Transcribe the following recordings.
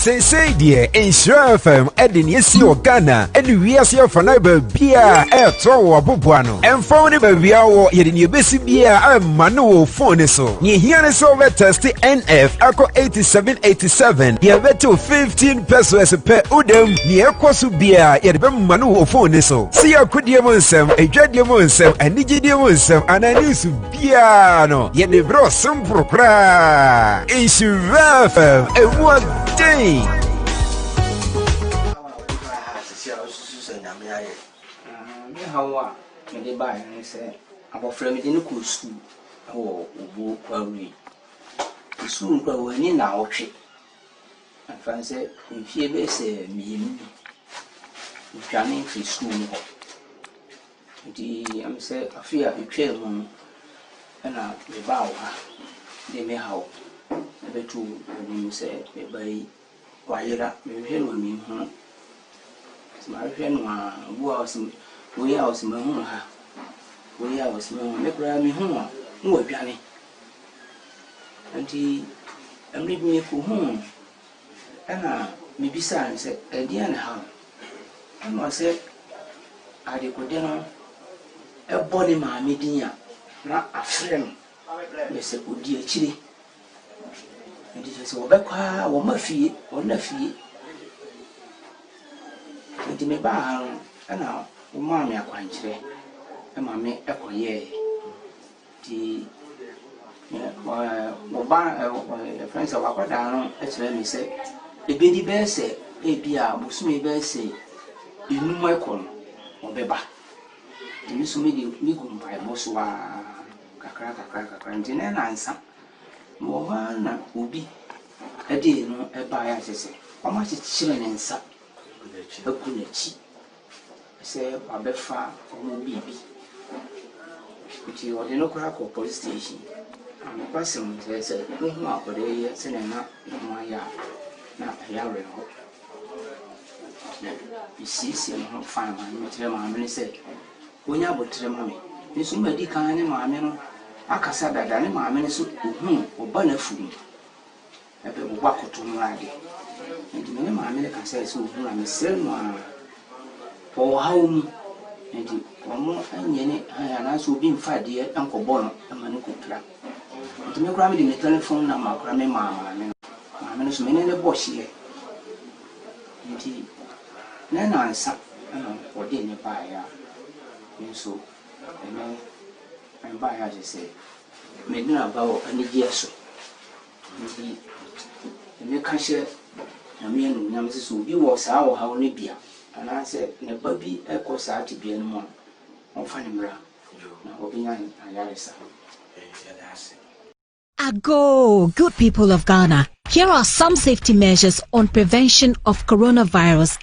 Seesei deɛ Nhyira FM de nea esi wɔ Ghana ne wiase afanan baabiara ɛretɔ wɔ aboboa no. Ɛmfa wo ne baabi a wɔ, yɛde nea ebesi biara ɛma no wɔ phone no so. Nea ehia ne sɛ wobɛtɛste NF akɔ 8787, deɛ ɛbɛtew 15 pesos pɛ wodam. Nea ɛkɔ so biara yɛde bɛma no wɔ phone no so. Sɛ yɛ akodie mu nsɛm, adwadie mu nsɛm, anigyedie mu nsɛm anaa news biara no, yɛde brɛ wo simple koraa. Nhyira FM, emu ɔden. Me haw a mede baeɛ ne sɛ abɔfra mede no kɔɔ sukuu wɔ Obuo Kwawui. Sukuu no koraa wanni nnawɔtwe. Ɛmfa no sɛ mfeɛ bɛyɛ sɛ mmienu ni, ɔdwane firii sukuu mu hɔ. Nti ɛyɛ me sɛ afe a ɛtwaa mu no ɛna mebaa wo ha de me haw bɛtoo w'anim sɛ me ba yi wayera, mehwehwɛ no a menhu no. Nti mahwehwɛ no a, obi wɔ hɔ a ɔse wei a ɔse mahu no ha, wei a ɔse mahu no. Me koraa mehu no a na wadwane. Nti mmerɛ bi mekɔhuu no ɛna mebisaa no sɛ ɛdeɛn na ɛha wo? Ɛna ɔse adekode no bɔ ne maame din a na afrɛ no yɛ sɛ ɔdi akyire. Nti kyerɛ sɛ wɔbɛkɔ ara wɔmma fie, wɔnna fie. Nti mebaa ha no ɛna wɔmaa me akwankyerɛ ma me kɔyɛɛ. Nti wɔba yɛfrɛ no sɛ w'akwadaa no kyerɛ me sɛ ɛbɛdi bɛyɛ sɛ ebi a bosome bɛyɛ sɛ enum ɛkɔ no ɔbɛba. Nti me nso mede megu mpaebɔ so ara kakra kakra kakra nti na nnansa mewɔ hɔ ara na obi de no baeɛ a kyerɛ sɛ wɔakyekyere ne nsa agu n'akyi. Sɛ wabɛfa wɔn biribi. Nti wɔde no koraa kɔɔ police station. Na nokwasɛm no sɛ sɛ wohu akwadaa yi sɛnea na ne ho ayɛ a, na ɛyɛ awerɛho. Na mesiesie me ho fine ma no, mekyerɛ maame no sɛ ɔnya aboterɛ ma me. Me nso madi kan ne maame no akasa dada, ne maame no nso ohuu ɔba no afu mu. Ɛbɛbobɔ akoto no ara de. Enti me ne maame no kasae sɛ ohu a, mesrɛ no ara. Ɔwɔ ɔhaw mu, enti wɔnyɛ ne hann anaasɛ obi mfa adeɛ nkɔbɔ no ma no nkɔpira. Enti me koraa mede me telephone number koraa memaa maame no. Maame no nso me ne no bɔ hyeɛ. Enti ne nnansa na ɔde me baeɛ a, me nso ɛnnɛ mebaeɛ a kyerɛ sɛ mede no aba wɔ anigyeɛ so. Nti meka hyɛ Nyame anuonyam sɛ sɛ obi wɔ saa ɔhaw no bi a, anaasɛ ne ba bi kɔ saa tebea no mu a, ɔmfa no mmra na ɔbɛnya ayaresa. Ago, good people of Ghana. Here are some safety measures on prevention of coronavirus.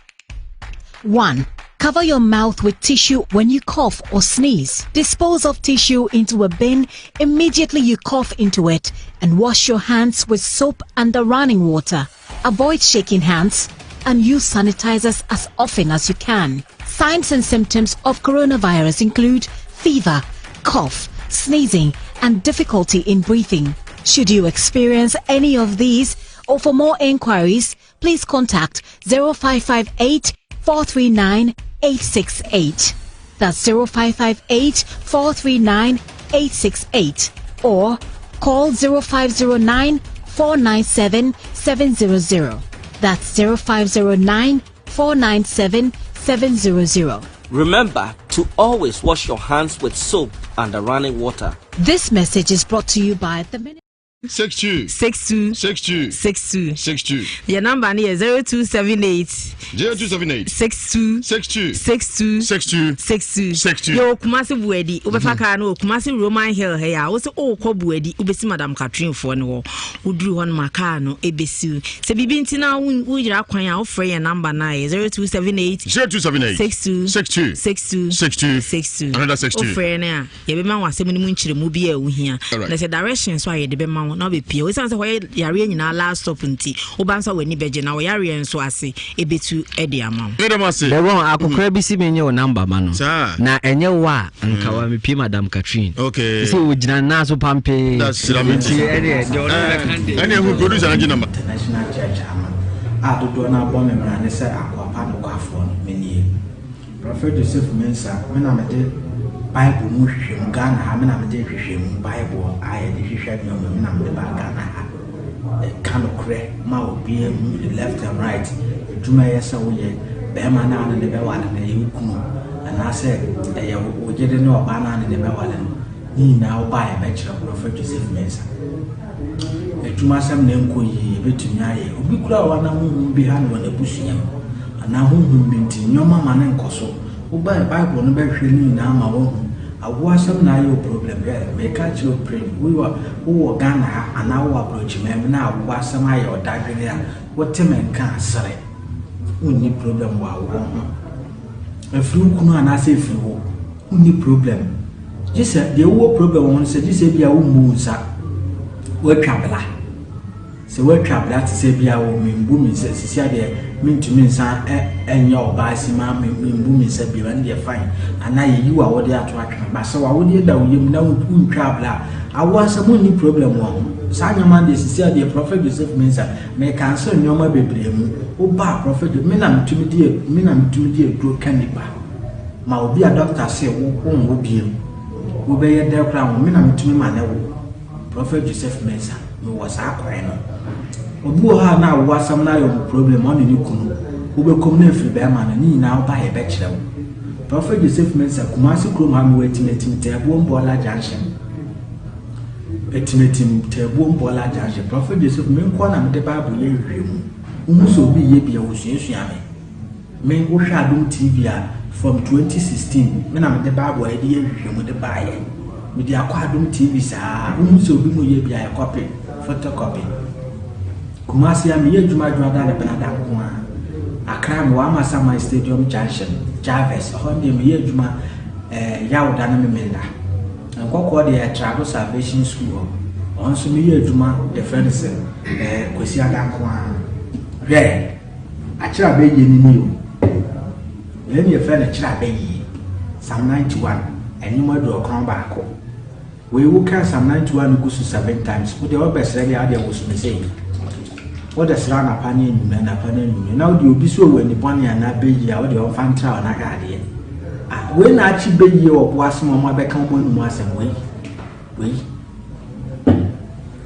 1. Cover your mouth with tissue when you cough or sneeze. Dispose of tissue into a bin immediately you cough into it and wash your hands with soap and the running water. Avoid shaking hands and use sanitizers as often as you can. Signs and symptoms of coronavirus include fever, cough, sneezing, and difficulty in breathing. Should you experience any of these or for more inquiries, please contact 0558 439 868. That's 0558 439 868 or call 0509 497 700. That's 0509 497 700. Remember to always wash your hands with soap and the running water. This message is brought to you by the Ministry. 62 62 62 62 62 Yɛ number no yɛ 0278 0278 62 62 62 62 62 62. Yɛwɔ Kumasi Buadi. Wobɛfa kaa no wɔ Kumasi Roman Hill ha yi a, wose wokɔ Buadi, wobɛsi Madam Catherine foɔ no hɔ. Woduru hɔ no ma kaa no ɛbɛsiw. Sɛ biribi nti na woyera kwan a, wofrɛ yɛn number no a ɛyɛ 0278 0278 62 62 62 62 62. Another 62. Wofrɛ no a, yɛbɛma wo asɛm no mu nkyerɛmu bi a ɛho hia. Alright. Na sɛ direction nso a yɛde bɛma wo na wobɛpia. Ɛsiane sɛ hɔ yɛ yareɛ nyinaa last stop nti, woba nso a w'ani bɛgye na wo yareɛ nso ase ɛbɛtu de ama wo. Meda mo ase. Bɛbɔn akokora bi si menye wo number ma no. Saa. Na ɛnyɛ wo a nka wa mepie Madam Catherine. Okay. Sɛ ogyina nan so pampee. That's Sira Meti. Nti ɛneɛ deɛ ɔno bɛka deɛ. Ɛne ɛhu producer no gye number. International Church ano. a dodoɔ no ara bɔ me mmara ne sɛ akoa pa nokwafoɔ no, me nie. Prɔfɛt Joseph Mensah, me na mede Bible mu nhwehwɛmu, Ghana ha, me na mede nhwehwɛmu Bible a yɛde hwehwɛ nneɛma me na mede baa Ghana ha. Ɛka nokorɛ ma obiara hu ne left and right, adwuma ɛyɛ sɛ woyɛ, bɛrima no a ne ne bɛware no ɛyɛ wo kunu, anaasɛ ɛyɛ wo yere ne ɔbaa no a ne ne bɛware no, ne nyinaa wobaa yɛbɛkyerɛ Prɔfɛt Joseph Mensah. Adwumasɛm na ɛnkɔ yie, yɛbɛtumi ayɛ. Obi koraa wɔ hɔ a na honhom bi ha no wɔ n'abusua mu, anaa honhom bi nti nneɛma ma no nkɔ so. Wobae Bible no bɛhwehwɛ ne nyinaa ma woahu. Awoɔ asɛm na ayɛ wo problem. Hwɛ, meka akyerɛ wo pren, wowɔ wowɔ Ghana ha anaa wowɔ aborɔkyiman mu na awoɔ asɛm ayɛ wo dadwene a, wote me nka a, sere. Wonni problem wɔ awoɔ ho. Ɛfiri wo kunu anaasɛ ɛfiri wo, wonni problem. Gye sɛ deɛ wowɔ problem wɔ ho no sɛ gye sɛ ebia wommu wo nsa, woatwa bla. Sɛ woatwa bla te sɛ ebia wɔ membu me nsa sisi adeɛ mentumi nsa ɛnyɛ ɔbaa si ma membu me nsa bio ɛno deɛ fine. Anaa yɛyi wo awodeɛ ato atwene ba sɛ w'awodeɛ da wo yam na wontwa bla a, awoɔ asɛm wonni problem wɔ ho. Saa nneɛma deɛ sisi adeɛ Prophet Joseph Mensah mekanso nneɛma bebree mu. Woba a Prophet me na metumi di me na metumi di aduro ka nipa. Ma obi a doctor se wo wonwo biom wobɛyɛ dɛn koraa wo me na metumi ma ne wo Prophet Joseph Mensah mewɔ saa kwan no obi wɔ hɔ a na awo asɛm no ayɛ ɔmo problem ɔne ne kunu wobɛkɔm na afiri bɛrima no ne nyinaa woba yɛbɛkyerɛ wo Prophet Joseph Mensah Kumasi kurom ha mewɔ Atimatim Taabuom Bɔɔla Junction Atimatim Taabuom Bɔɔla Junction Prophet Joseph me nkoa na mede Bible yɛ nhwehwɛmu wohu sɛ obi yɛ bi a wɔsuasua me Me wo hwɛ Adom TV a from 2016 me na mede bible a yɛde yɛ nhwehwɛmu de baayɛ. Mede akɔ Adom TV saa wohu sɛ obi mu yɛ bi a yɛ copy, photocopy. Kumasi a meyɛ adwuma adwuma da ne benada nko a. Accra mewɔ Amasaman Stadium Junction, Jarvis, ɛhɔ deɛ meyɛ adwuma eh, Yawda ne Memenda. Nkɔkɔɔ deɛ Trado Salvation School hɔ. Ɔno nso meyɛ adwuma yɛfrɛ no sɛ eh, Kwasiada nko a. Hwɛ! Akyerɛ abɛyie no nie o. Wei ne yɛfrɛ no kyerɛ abɛyie. Psalm 91, ɛnwom 91. Wei wo kan Psalm 91 no gu so seven times. Wo deɛ wobɛsrɛ deɛ adeɛ woso me sei. Wode srɛ anapa ne anwummerɛ, anapa ne anwummerɛ. Na wode obi so wɔ ani bɔne anaa bɛyie a wode ɔmfa ntra wo na hwɛ adeɛ. Ah, wei na akye bɛyie wɔ bo ase ma ɔmo abɛka ɔmo anum asɛm wei. Wei.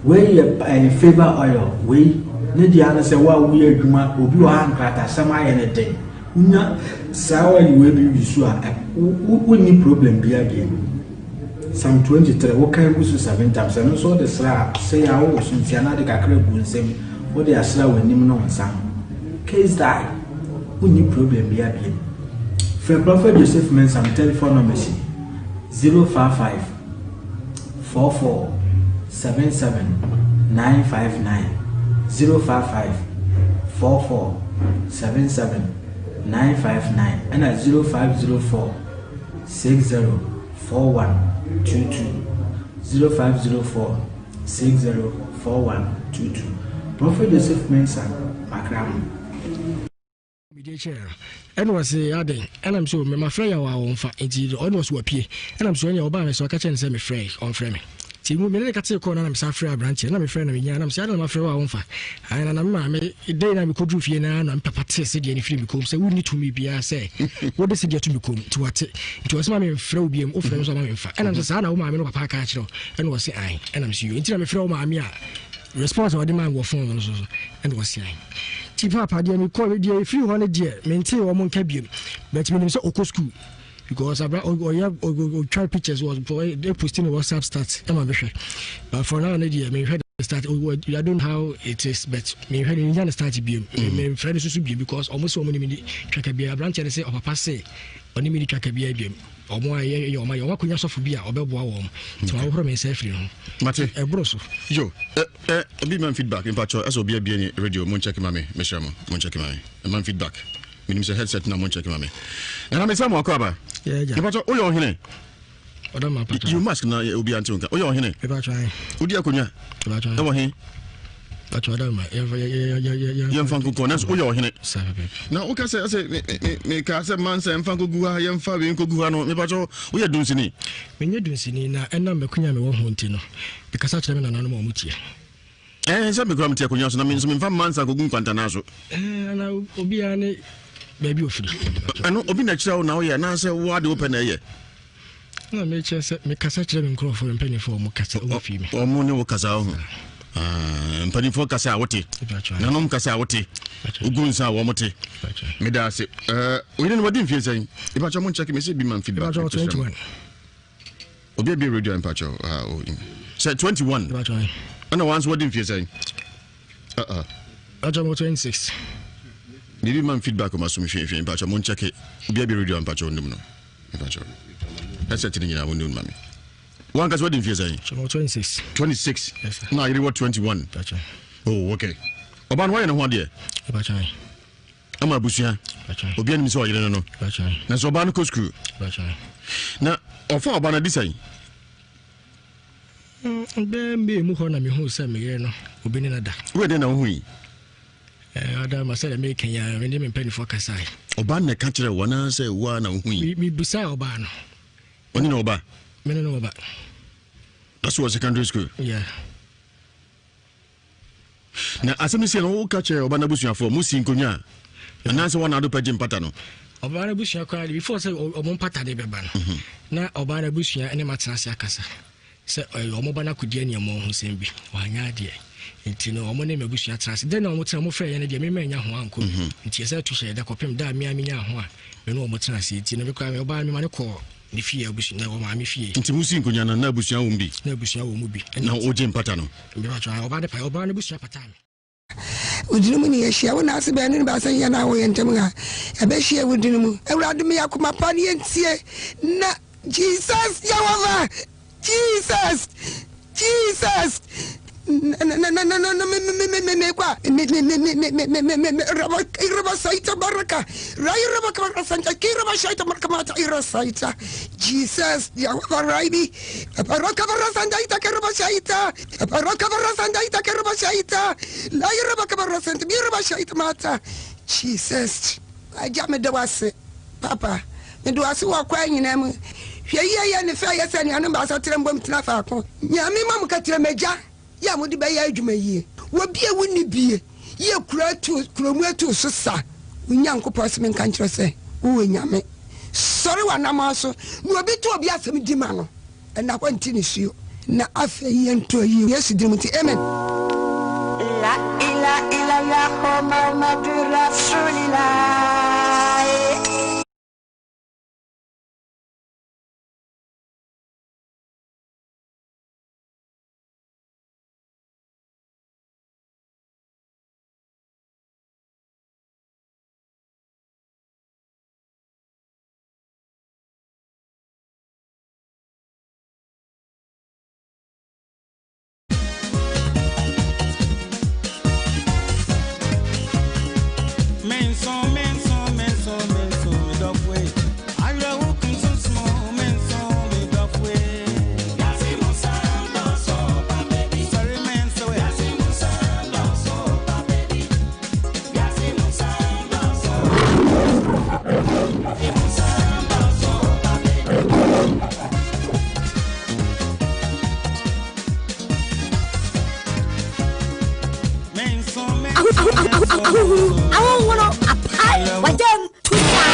Wei yɛ ɛyɛ favour oil. Wei ne deɛ ano sɛ wo a woyɛ adwuma obi wɔ ha nkratasɛm ayɛ ne den. Wonya saa oil wei bi wi so a wonni problem biara bio. Psalm 23 wokan gu so seven times ɛno nso wode sra a sɛ yɛ a wowɔ so nti anaa de kakra gu nsam wode asra w'anim ne wo nsa ho. Case die. Wonni problem biara bio. Frɛ Prophet Joseph Mensah me telephone number si 055 44 77 959 055 44 77 959 ɛna 0504 60 41 22 0504 60 41 22 Prophet Joseph Mensah Makramo. Mede kyerɛɛ no ɛna ɔse adɛn ɛna mesɛ o mafrɛ yaw a ɔmfa nti ɔna ɔse wapue ɛna mesɛ ɛneɛ ɔbaa me sɛ ɔka kyerɛ no sɛ mefrɛ ɔmfrɛ me nti mu mene ne katee kɔɔ no na mesan frɛ aberanteɛ na mefrɛ na menya na mesɛ adɛn na mafrɛ wo a womfa na na me maame dɛn na mekɔduru fie na na me papa tee sedeɛ no firi me kɔm sɛ wonni tumi biara sɛ wode sedeɛ to me kɔm nti wate nti ɔse ma memfrɛ wo biam wofrɛ me so ma memfa ɛna mesɛ saa na wo maame no papa aka akyerɛ wo ɛna ɔse ae ɛna mesɛ yo nti na mefrɛ wo maame a response a ɔde maa me wɔ phone no so so ɛna ɔse ae Nti paapa deɛ mekɔ deɛ ɛfiri hɔ no deɛ mentee wɔn nka biom but menim sɛ ɔkɔ school because abra ɔyɛ ɔtwa pictures wɔ post ne WhatsApp start ɛma mehwɛ but for now no deɛ menhwɛ the start I don't know how it is but menhwɛ ne nya ne start biom memfrɛ no soso biom because ɔmo sɛ ɔmo ne me ni twaka biara aberanteɛ no sɛ ɔpapa se ɔne me ni twaka biara biom ɔmo a yɛ yɛ ɔmo ayɛ ɔmo akɔnya sɔfo bi a ɔbɛboa wɔn nti wɔahohoro me nsa afiri ho mate ɛboro so yo Eh obi ma me feedback mpakyɛw ɛsɛ obi abie ne radio mo nkyɛke ma me mesrɛ mo mo nkyɛke ma me ɛma me feedback menim sɛ headset na mo nkyɛke ma me nana mesrɛ mo akɔ aba mpakyɛw woyɛ ɔhene you mask na obi ante nka woyɛ ɔhene wodi akonnwa ɛwɔ he yɛmfa nkokɔ nanso woyɛ ɔhene na woka sɛ ɛsɛ meka sɛ ma nsɛ mfa nkɔgu ha yɛmfa wei nkɔgu ha no mepakyɛw woyɛ dunsini menyɛ dunsini na ɛnam makonya mewɔ ho nti no Mekasa kyerɛ me nananom a wɔtie. Ɛɛ sɛ mekura mete akonnwa so na me nso memfa mma nsa nkɔgu nkwantanaa so. Ɛɛ na obiara ne baabi ofiri. Ɛno obi na kyerɛ wo na woyɛ anaasɛ wo ade wopɛ na ɛyɛ? Na mekyerɛ sɛ mekasa kyerɛ me nkurɔfoɔ mpanimfoɔ ɔmo kasa ɔmo fi me. Ɔmo ne wo kasa ho. Ah, mpanimfoɔ kasa a wote. Nanom kasa a wote. Wogu nsa a wɔn te. Meda ase. Ɛɛ oyere no wadi mfie sɛn? Ipakyɛ mo nkyɛke me sɛ bi ma mfi ba. Ipakyɛ 21. Obi abie radio mpakyɛ. Ah, oh. Sɛ 21. Ɛna wɔn nso wadi mfie sɛn? Uh-uh. Mpakyɛ mo 26. Biribi ma feedback ma som hwehwɛ mpakyɛ mo nkyɛke. Obi abie radio mpakyɛ onim no. Mpakyɛ. Headset ni nyinaa mo nim ma me. Wɔn ankasa wadi mfie sɛn? 26. 26. Yes, sir. Na ayere wɔ 21. Mpakyɛ. Oh, okay. Ɔbaa no wayɛ ne ho adeɛ. Mpakyɛ. Ama abusua. Mpakyɛ. Obi anim sɛ ɔyere no no. Mpakyɛ. Na sɛ ɔbaa no kɔ sukuu. Mpakyɛ. Na ɔfa ɔbaa no adi sɛn? Bɛɛ mbee mu hɔ na mehu sɛ meyere no obi ne no da. Woyɛ dɛn na wohu yi? Ada ma sɛdeɛ meka yi ara me ne me mpanimfoɔ kasae. Ɔbaa no na ɛka kyerɛɛ wo anaasɛ wo ara na wohu yi? Mebisaa ɔbaa no. Ɔne na ɔba? Me ne no ɔba. That's wɔ secondary school? Yeah. Na asɛm no sie no woka kyerɛ ɔba no abusuafoɔ mo si nkonnwa a anaasɛ wɔn ado pɛ gye mpata no? Ɔbaa no abusua koraa de before sɛ ɔmo mpata de bɛba no mhm. na ɔbaa no abusua ne matena ase akasa sɛ ɛyɛ ɔmo ba no akɔdi aniɛmɔ ho sɛm bi wanyɛ adeɛ nti no ɔmo ne m'abusua tena ase dɛn na ɔmo tena ɔmo frɛ yɛn no deɛ mema anya ho ankɔ mhm. nti ɛsɛ to hyɛ yɛda kɔpem da a mea menya ho a me ne ɔmo tena ase nti no mekora ɔbaa no mema no kɔɔ ne fie abusua na ɔmaame fie. Nti mo si nkonya no na abusua wɔ mu bi? Na abusua wɔ mu bi. Na wogye mpata no? Ɔbaa no pa ɔbaa no abusua pataa me. Wo dini mu ne yɛhyia wo naase baanu ne baasa nyɛ na wɔ yɛn ntam ha yɛbɛhyia wo dini mu awurade me akoma pa ne yɛntie na Jesus Jehovah Jesus Jesus Jesus Jehovah Raibi Jesus agya meda wo ase papa meda wo ase wɔ kwan nyinaa mu hwɛ yie yɛ ne fɛ yɛ sɛ anuanom baasa tra mbom tena faako nyame ma mo katrɛmagya yɛ a mode bɛyɛ adwuma yie wɔ bie wo nni bie yɛ kuro atu kuromu atu so sa wo nyankopɔn se menka nkyerɛ sɛ wowɔ nyame sɔre w'anammɔn so na obi to obi asɛm di ma no ɛna hɔ nti nisuo na afei yɛntɔ yi Yesu din mu nti amen. La ila ila la Muhammadu Rasulillah. Ahohoro apae wagyam tutaa.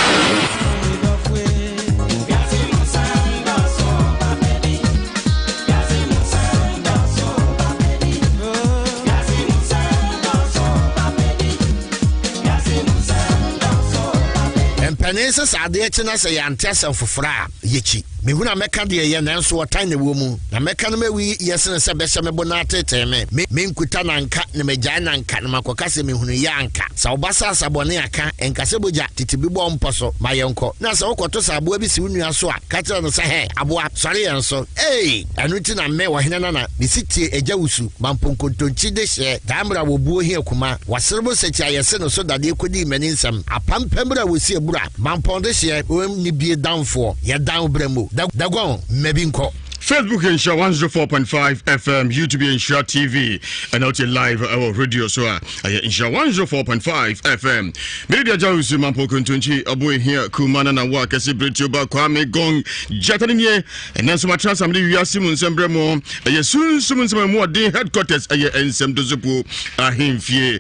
Mpanin sɛ sɛ adeɛ kye na sɛ yɛante asɛm foforɔ a, yɛkyi. Mehunu a mɛka deɛ ɛyɛ, nanso ɔtan na ɛwɔ mu. Na mɛka no mawi yɛ sene sɛ bɛhyɛ me bo na ateetee me. Me, menkuta no anka, na magyae no anka, na makɔka sɛ mehunuiɛ anka. Sɛ wo ba sɛ asa bɔne a, ka, nka sɛ bogya, tete bi bɔ wo mpɔ so, ma yɛnkɔ. Na sɛ wokɔto sɛ aboa bi si wo nua so a, ka kyerɛ no sɛ, Hɛ, aboa, sɔre yɛn so. Ei! Ɛno nti na me, ɔhene nana, mesi tie agya wusu, ma mponkontonkyi dehyeɛ, daa mmerɛ a wɔbuo hia kuma, wɔaserebo nsakyi a yɛse no so dadeɛ kɔdii m'ani nsɛm, apampam berɛ a wɔsi abura, mampɔn dehyeɛ, o nni bie danfoɔ, yɛdan wo berɛ mu, Dagon, mma bi nkɔ. Facebook yɛ Nhyira 104.5 FM, YouTube yɛ Nhyira TV, ɛna wotie live ɛwɔ radio so a ɛyɛ Nhyira 104.5 FM. Mede deɛ agya nsu mampo kontonkyi ɔbo ehia kuma na na wo akɛse beretio ba Kwame Gong gyata ne nie. Ɛnɛ nso matena ase mede wiase mu nsɛm brɛ mo. Ɛyɛ sunsum nsɛm a ɛmu ɔden headquarters ɛyɛ nsɛm dosopuo ahemfie.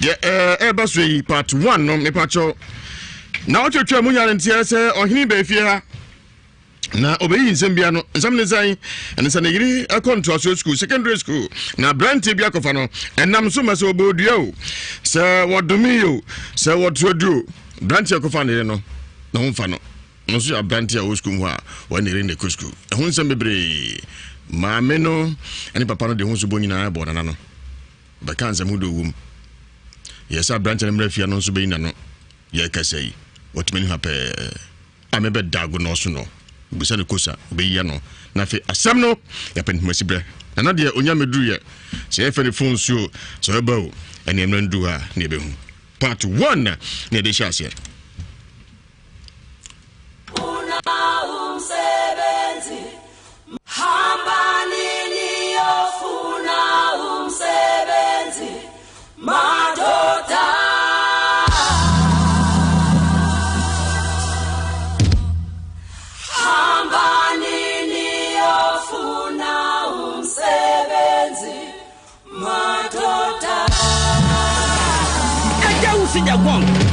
Deɛ ɛreba so yi part 1 no mepakyɛw na wotwatwa mu nyare nteɛ sɛ ɔhene bɛɛfie ha. Na ɔbɛyi nsɛm bi ano. Nsɛm ne sɛn? Ɛne sɛ ne yere kɔ ntoasoɔ sukuu, secondary school, na aberanteɛ bi akɔfa no. Ɛnam so ma sɛ ɔbɔ dua o, sɛ wɔdome o, sɛ wɔto aduro, aberanteɛ kɔfa ne yere no na wɔmfa no. Ɔno nso yɛ aberanteɛ a ɔwɔ sukuu mu hɔ a wɔne ne yere na ɛkɔ sukuu. Ɛho nsɛm bebree. Maame no ne papa no de ho sobɔ nyinaa bɔɔ nana no. Bɛka nsɛm ho dɛ ɔwom. Yɛ sɛ aberanteɛ no mmra fie no nso bɛyi n'ano. Yɛrekasa yi, wɔtumi ne ha pɛɛ. A mebɛ da ago nɔɔso no bisa no kosa ɔbɛyi ano na afei asɛm no yɛpɛ ntomasi berɛ nana deɛ ɔnya mɛduru yɛ sɛ yɛfɛ ne phone so o sɛ ɔbɛba o ɛne mmerɛ nduru a ne yɛbɛhu part 1 na yɛde hyɛ aseɛ.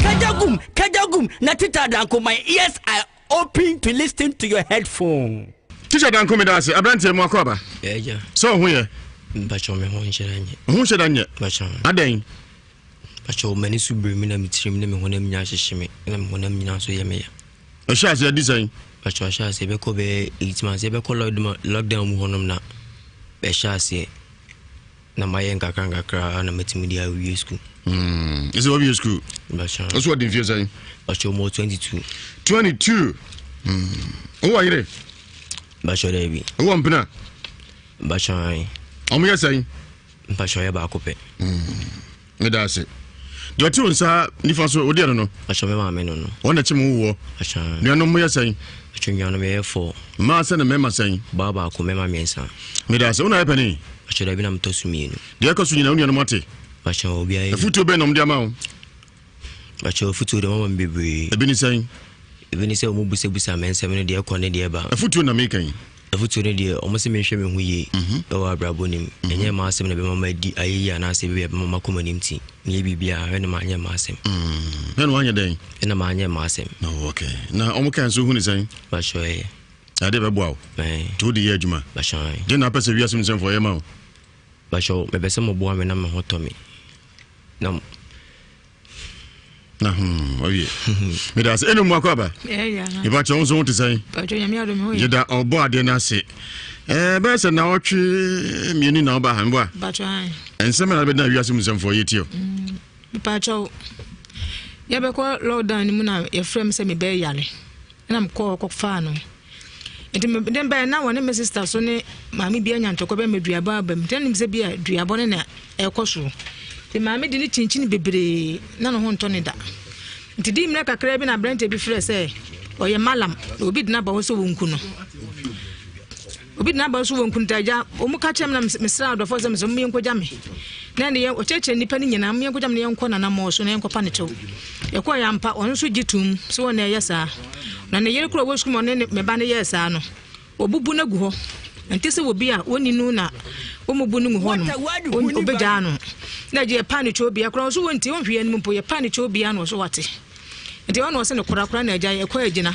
Kajagum, Kajagum, Natita Danko, my ears are open to listen to your headphone. Teacher Danko meda ase aberanteɛ mu akɔ aba. Ɛgya. Sɛ ɔho yɛ. Mpakyɛw me ho nhyɛ da nyɛ. Ho nhyɛ da nyɛ. Mpakyɛw. Adɛn. Mpakyɛw m'ani so biri mi na me tirim ne me honam nyinaa hyehye me na me honam nyinaa nso yɛ me ya. Ɛhyɛ ase adi sɛn? Mpakyɛw ɛhyɛ ase ɛbɛkɔ bɛyɛ eight months ɛbɛkɔ lockdown mu hɔnom na ɛhyɛ aseɛ. Na mayɛ nkakra nkakra na matumi de awie sukuu. Hmm, ɛsɛ wawie sukuu? Bàtchɛ. Ɔso ɔde mfie sɛn? Bàtchɛ ɔmɔ 22. 22? Hmm. Wowɔ yere? Bàtchɛ daabi. Wowɔ mpena? Bàtchɛ ayi. Ɔmo yɛ sɛn? Bàtchɛ ɔyɛ baako pɛ. Hmm. Meda ase. Deɛ ɔte wo nsa nifa so, wodeɛ no no? Bàtchɛ me maame no no. Wɔn na ɛkyem wowɔ? Bàtchɛ. Nuanom mo yɛ sɛn? Bàtchɛ nuanom yɛyɛ fɔ. Mmaa sɛn na mmarima sɛn? Ɔbaa baako, mmarima mmiɛnsa. Meda ase. Wo na ayɛ panin? Bàtchɛ dabi na metɔ so mmienu. Deɛ ɛkɔ so nyinaa wo nuanom ate? Bàtchɛ obiara yɛ. Afutuo bɛn na wɔde ama wo? Bàtchɛ afutuo deɛ wɔama me bebree. Ebi ne sɛn? Ebi ne sɛ wɔn busabusa me nsɛm no deɛ ɛkɔ ne deɛ ɛba. Afutuo na meka yi. Afotuo no deɛ, wɔn se menhwɛ me ho yie wɔ abrabɔ no mu. Ɛnyɛ m'asɛm na ɛbɛma madi ayɛ yie anaasɛ ebi a ɛbɛma makɔ m'anim nti, meyɛ biribi a, hwɛ na manyɛ m'asɛm. Hwɛ na wanyɛ dɛn? Hwɛ na manyɛ m'asɛm. Oh, okay. Na wɔn kan nso hu ne sɛn? Bahyɛ ɛyɛ. Adeɛ bɛboa wo. Ɛɛ. Nti wode yɛ adwuma. Bahyɛ ɛyɛ. Deɛ na apɛ sɛ wiase mu nsɛmfoɔ yɛ ma wo? Bahyɛ mepɛ sɛ moboa me na me ho tɔ me. Na na hmm ɔyɛ meda ase ɛne mu akɔ aba nipa kyɛ wo nso ho te sɛn yɛda ɔbɔ adeɛ no ase bɛyɛ sɛ naɔtwe mmienu na woba ha mboa ɛnsɛm na bɛdina wiase mu nsɛmfoɔ yɛtie o mepakyɛw yɛbɛkɔ lockdown no mu na yɛfrɛ m sɛ mebɛyɛ yare Ɛna mekɔɔ hɔ kɔfaa no. Nti me de bae na wɔne me sista so ne maame bi anya ntɔkwa bi ama duabɔ aba mu. Nti na nim sɛ bi a duabɔ no na ɛkɔ so. Nti maame de ne kyinkyini bebree na ne ho ntɔ ne da. Nti di mmerɛ kakra bi na aberante bi frɛ sɛ ɔyɛ malam na obi de n'aba hɔ sɛ wɔnku no. Obi de n'aba so wɔ nkuntagya. Wɔn ka kyerɛ me na mesrɛ adɔfoɔ sɛ mesɛ wɔn yɛnkɔgya me. Na ɛne yɛn ɔkyerɛkyerɛ nnipa no nyinaa wɔn yɛnkɔgya me na yɛnkɔ nanammɔɔ so na yɛnkɔpa ne kyɛw. Yɛkɔɔ yɛ ampa ɔno nso gye toom sɛ wɔn na ɛyɛ saa. Na ne yere koro a ɔwɔ sukuu mu ɔne ne me ba no yɛɛ saa no wɔbubu no agu hɔ. Ɛnte sɛ obi a wɔnni no na wɔmmubu no ngu hɔ nom ɔbɛgyaa no. Na agye yɛpa ne kyɛw bia koraa ɔso wɔnti ɔnhwɛ yɛn anim mpo yɛpa ne kyɛw bia na ɔso wate. Nti ɔno ɔse no korakora na agya ɛkɔ agyina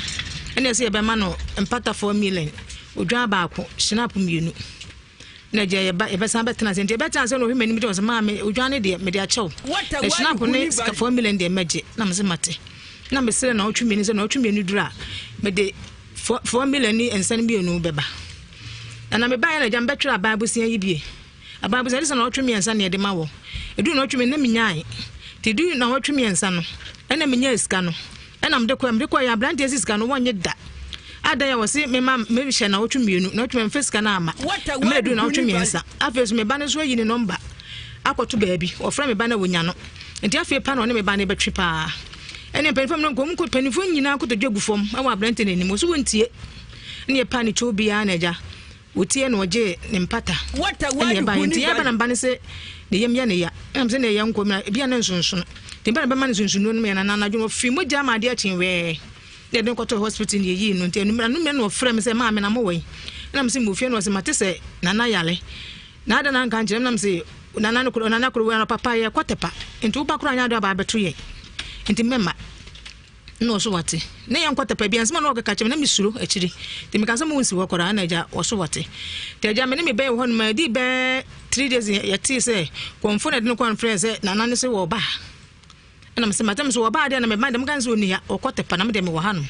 ɛna ɛsɛ yɛbɛma no mpata 4 million odwan baako hyinap mmienu na agya yɛba yɛbɛsan bɛtena ase nti yɛbɛtena ase na ɔhwɛ m'anim gyɛ ɔsɛ maame odwan ne deɛ mede akyɛw na hyinap ne sika 4 million deɛ mɛgye na mese mate na mesrɛ na ɔtwe mmienu sɛ na ɔtwe mmienu duru a mede 4 million ne nsa no mmienu bɛba na na mebaeɛ na agya mebɛtwerɛ aban abosea yi bie. Aban bisa, Ɛde sɛ nnawɔtwe mmiɛnsa na yɛde ma wɔ. Ɛduru nnawɔtwe mmienu na menyae. Nti ɛduru nnawɔtwe mmiɛnsa no, ɛna menyaa sika no. Ɛna mede kɔɛ. Mede kɔɛ, aberanteɛ si sika no, wɔnnye da. Adɛn a wɔse mema mehyɛ nnawɔtwe mmienu, nnawɔtwe mmiɛnsa, mfa sika no amma. Mmerɛ ɛduru nnawɔtwe mmiɛnsa. Afei nso me ba no nso ayi ne nɔmba akɔto baabi. Wɔfrɛ me ba no a wɔnya no. Nti afei pa na ɔne me ba no bɛtwe paa. Ɛne mpanimfoɔ no nkɔ, mpanimfoɔ nyinaa kotodwe gu fam wɔ aberanteɛ no anim. Wɔse wɔntie. Ɛne yɛpaa ne kyɛw biara na agya. Ɔtiee na ɔgyee ne mpata ɛna ɛbaeɛ. Nti yɛreba na meba no se ne yam yɛ ne ya. Ɛna mese ne yɛ nkɔ mu na ebia ne nsonsono. Nti meba na bɛma no nsonsonnuro no yɛ na anadwo no ɔfiri mogya ama adeɛ akye wɛɛ. Na yɛde no kɔtɔɔ hospital na yɛyii no. Nti anummerɛ anummerɛ na ɔfrɛ me sɛ maame na mowɔ yi. Ɛna mese mewɔ fie na ɔse mate sɛ Nana yare. Na adɛn na anka ankyerɛ me na mese Nana no koro Nana koro wei anɔpa pa yɛkɔ Tepa. Nti woba koraa nyɛ adeɛ aba abɛto yɛn. Nti mɛma. Nna ɔso wɔtse. Na yɛnnkɔ tɛpɛ biara, nsɛm a nna ɔkeka kyerɛ me, na misuro ekyir. Ntsi mekaa sɛ monnsi hɔ koraa, nna agya ɔso wɔtse. Ntsi agya me ne me bɛn wɔ hɔnom a, edii bɛyɛ three days yɛtsee sɛ kɔmfo na ɛde no kɔɔ no frɛɛ sɛ Nana no se wɔreba ha. Ɛna mese mate, mese wɔba ha deɛ na meba deɛ moka sɛ ɔnni ha, ɔkɔ tɛpɛ na me deɛ mewɔ hanom.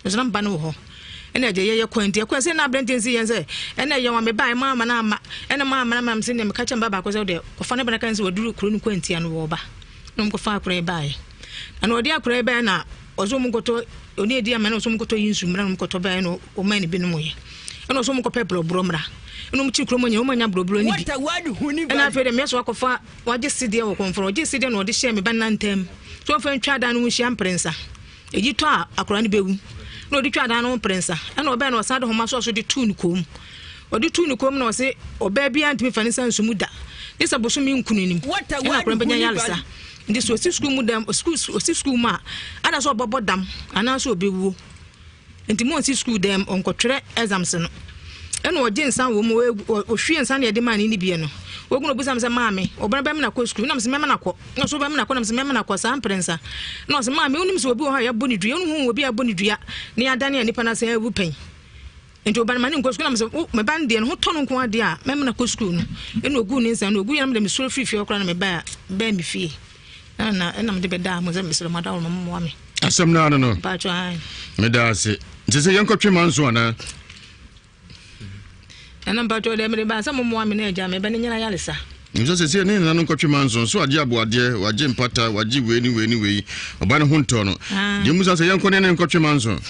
Nso na meba no wɔ hɔ. Ɛna agya yɛyɛ kwan nti ɛkwan sɛ na aberanteɛ nsi yɛn sɛ ɛna ɛyɛ wɔn mebaeɛ mo ama no amma ɛna mo ama no amma mese deɛ meka kyerɛ me ba baako sɛ wodeɛ kɔfa no ba no ka sɛ waduru kuro no kwantia no wɔreba. Na wɔkɔfaa akwadaa yi baeɛ. Na na ɔde akwadaa yi baeɛ na ɔsɛ wɔn nkɔtɔ ɔne edi ama na ɔsɛ wɔn nkɔtɔ yi nsu mmra na wɔn kɔtɔ baeɛ na ɔmaa ne binom yɛ ɛna ɔsɛ wɔn kɔpɛ borɔborɔ mmra ɛna wɔn kyi kurom nyina wɔn anya borɔborɔ no bi ɛna afei deɛ mmea so akɔfa wagye sedeɛ wɔ kɔnfɔn ɔgye sedeɛ na ɔde hyɛ me ba nantam so wɔn fɛn twa dan no ho hyia mprɛnsa eyi tɔ a akwadaa no bɛwu na ɔde twa dan no ho mprɛnsa ɛna ɔbɛn na ɔsan de homa so ɔso de tuu ne kɔn mu Ɔde tuu ne kɔn mu na ɔse ɔbaa biara ntumi fa ne nsa nso mu da gye sɛ bosome nkunu nim ɛna akwadaa bɛnya yaresa. Nti sɛ ɔsi sukuu mu dam sukuu ɔsi sukuu mu a ada sɛ ɔbɛbɔ dam anaasɛ ɔbɛwuo. Nti mo nsi sukuu dam ɔnkɔtwerɛ exams no. Ɛna ɔgye nsa wɔ mu ɔhwie nsa na yɛde maa ne ne bie no. Wɔgu na ɔbisa me sɛ maame ɔbɛn bɛm na kɔ sukuu na mesɛ mɛma na kɔ na ɔsɛ ɔbɛm na kɔ na mesɛ mɛma na kɔ saa mprɛnsa na ɔsɛ maame wonim sɛ obi wɔ hɔ a yɛabɔ ne dua wonim obi a yɛabɔ ne dua na yɛadane a nipa no asɛ awu pɛn. Nti ɔba no ma ne nkɔ sukuu na mesɛ wo me ba no deɛ ne ho tɔ no nko adeɛ a mɛma no akɔ sukuu no ɛna ɔguu ne nsa no ɔgu yɛ na mede mesɔre firi fie hɔ koraa na mebaa bɛɛ me fie na na ɛna mede bɛdaa mo sɛ mesrɛ mo adaworo ma mommoa me. Asɛm no ano no. Mpaatwo ae. Meda ase. Nti sɛ yɛnkɔtwe ma nso anaa? Nana mpaatwo deɛ mede baa sɛ mommoa me na agya me ba no nyina yaresa. Nso sɛ sɛ ne nana no nkɔtwe ma nso nso agye aboadeɛ wagye mpata wagye wei ne wei ne wei ɔba no ho ntɔ no. Deɛ musa sɛ yɛnkɔ ne ne nkɔtwe ma nso.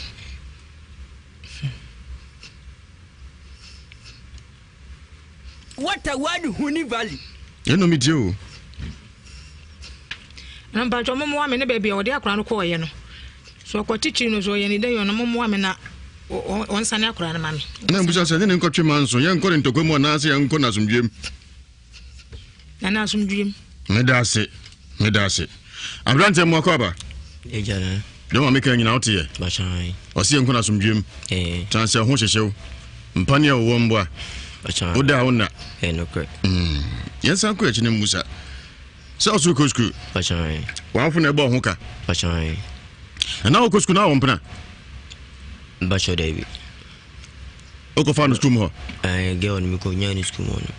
What a word Huni Valley. Ɛnna mi tie o. Na mpatsɔ mo mmoa me ne baabi a wɔde akora no kɔɔyɛ no so ɔkɔ titiri no so ɔyɛ ne dɛ yɛ ɔno mo mmoa me na wɔnsane akora no ma me. Na mbusa sɛ ne ne nkɔtwe ma nso yɛnkɔ ne ntɔkwa mu anaasɛ yɛnkɔ no asomdwoeɛ mu. Na na asomdwoeɛ mu. Meda ase meda ase aberanteɛ mu akɔ aba. Agya na. Deɛ ma meka nyina wote yɛ. Bakyan. Ɔse yɛnkɔ no asomdwoeɛ mu. Eh. Tan sɛ ho hyehyew. Mpane a wɔwɔ mboa. Bakyan. Woda a wonna. Eh nokorɛ. Mm. Yɛnsan kɔ akyi no mmusa. Sɛ ɔsoro kɔ sukuu. Bakyan. W'awofo na ɛbɔ ho ka. Bakyan. Ɛna wokɔ sukuu na wɔ mpena. Bakyɛ daabi. Wokɔfa no sukuu mu hɔ? Ɛɛ girl no mekɔ nyaa no sukuu mu hɔ no.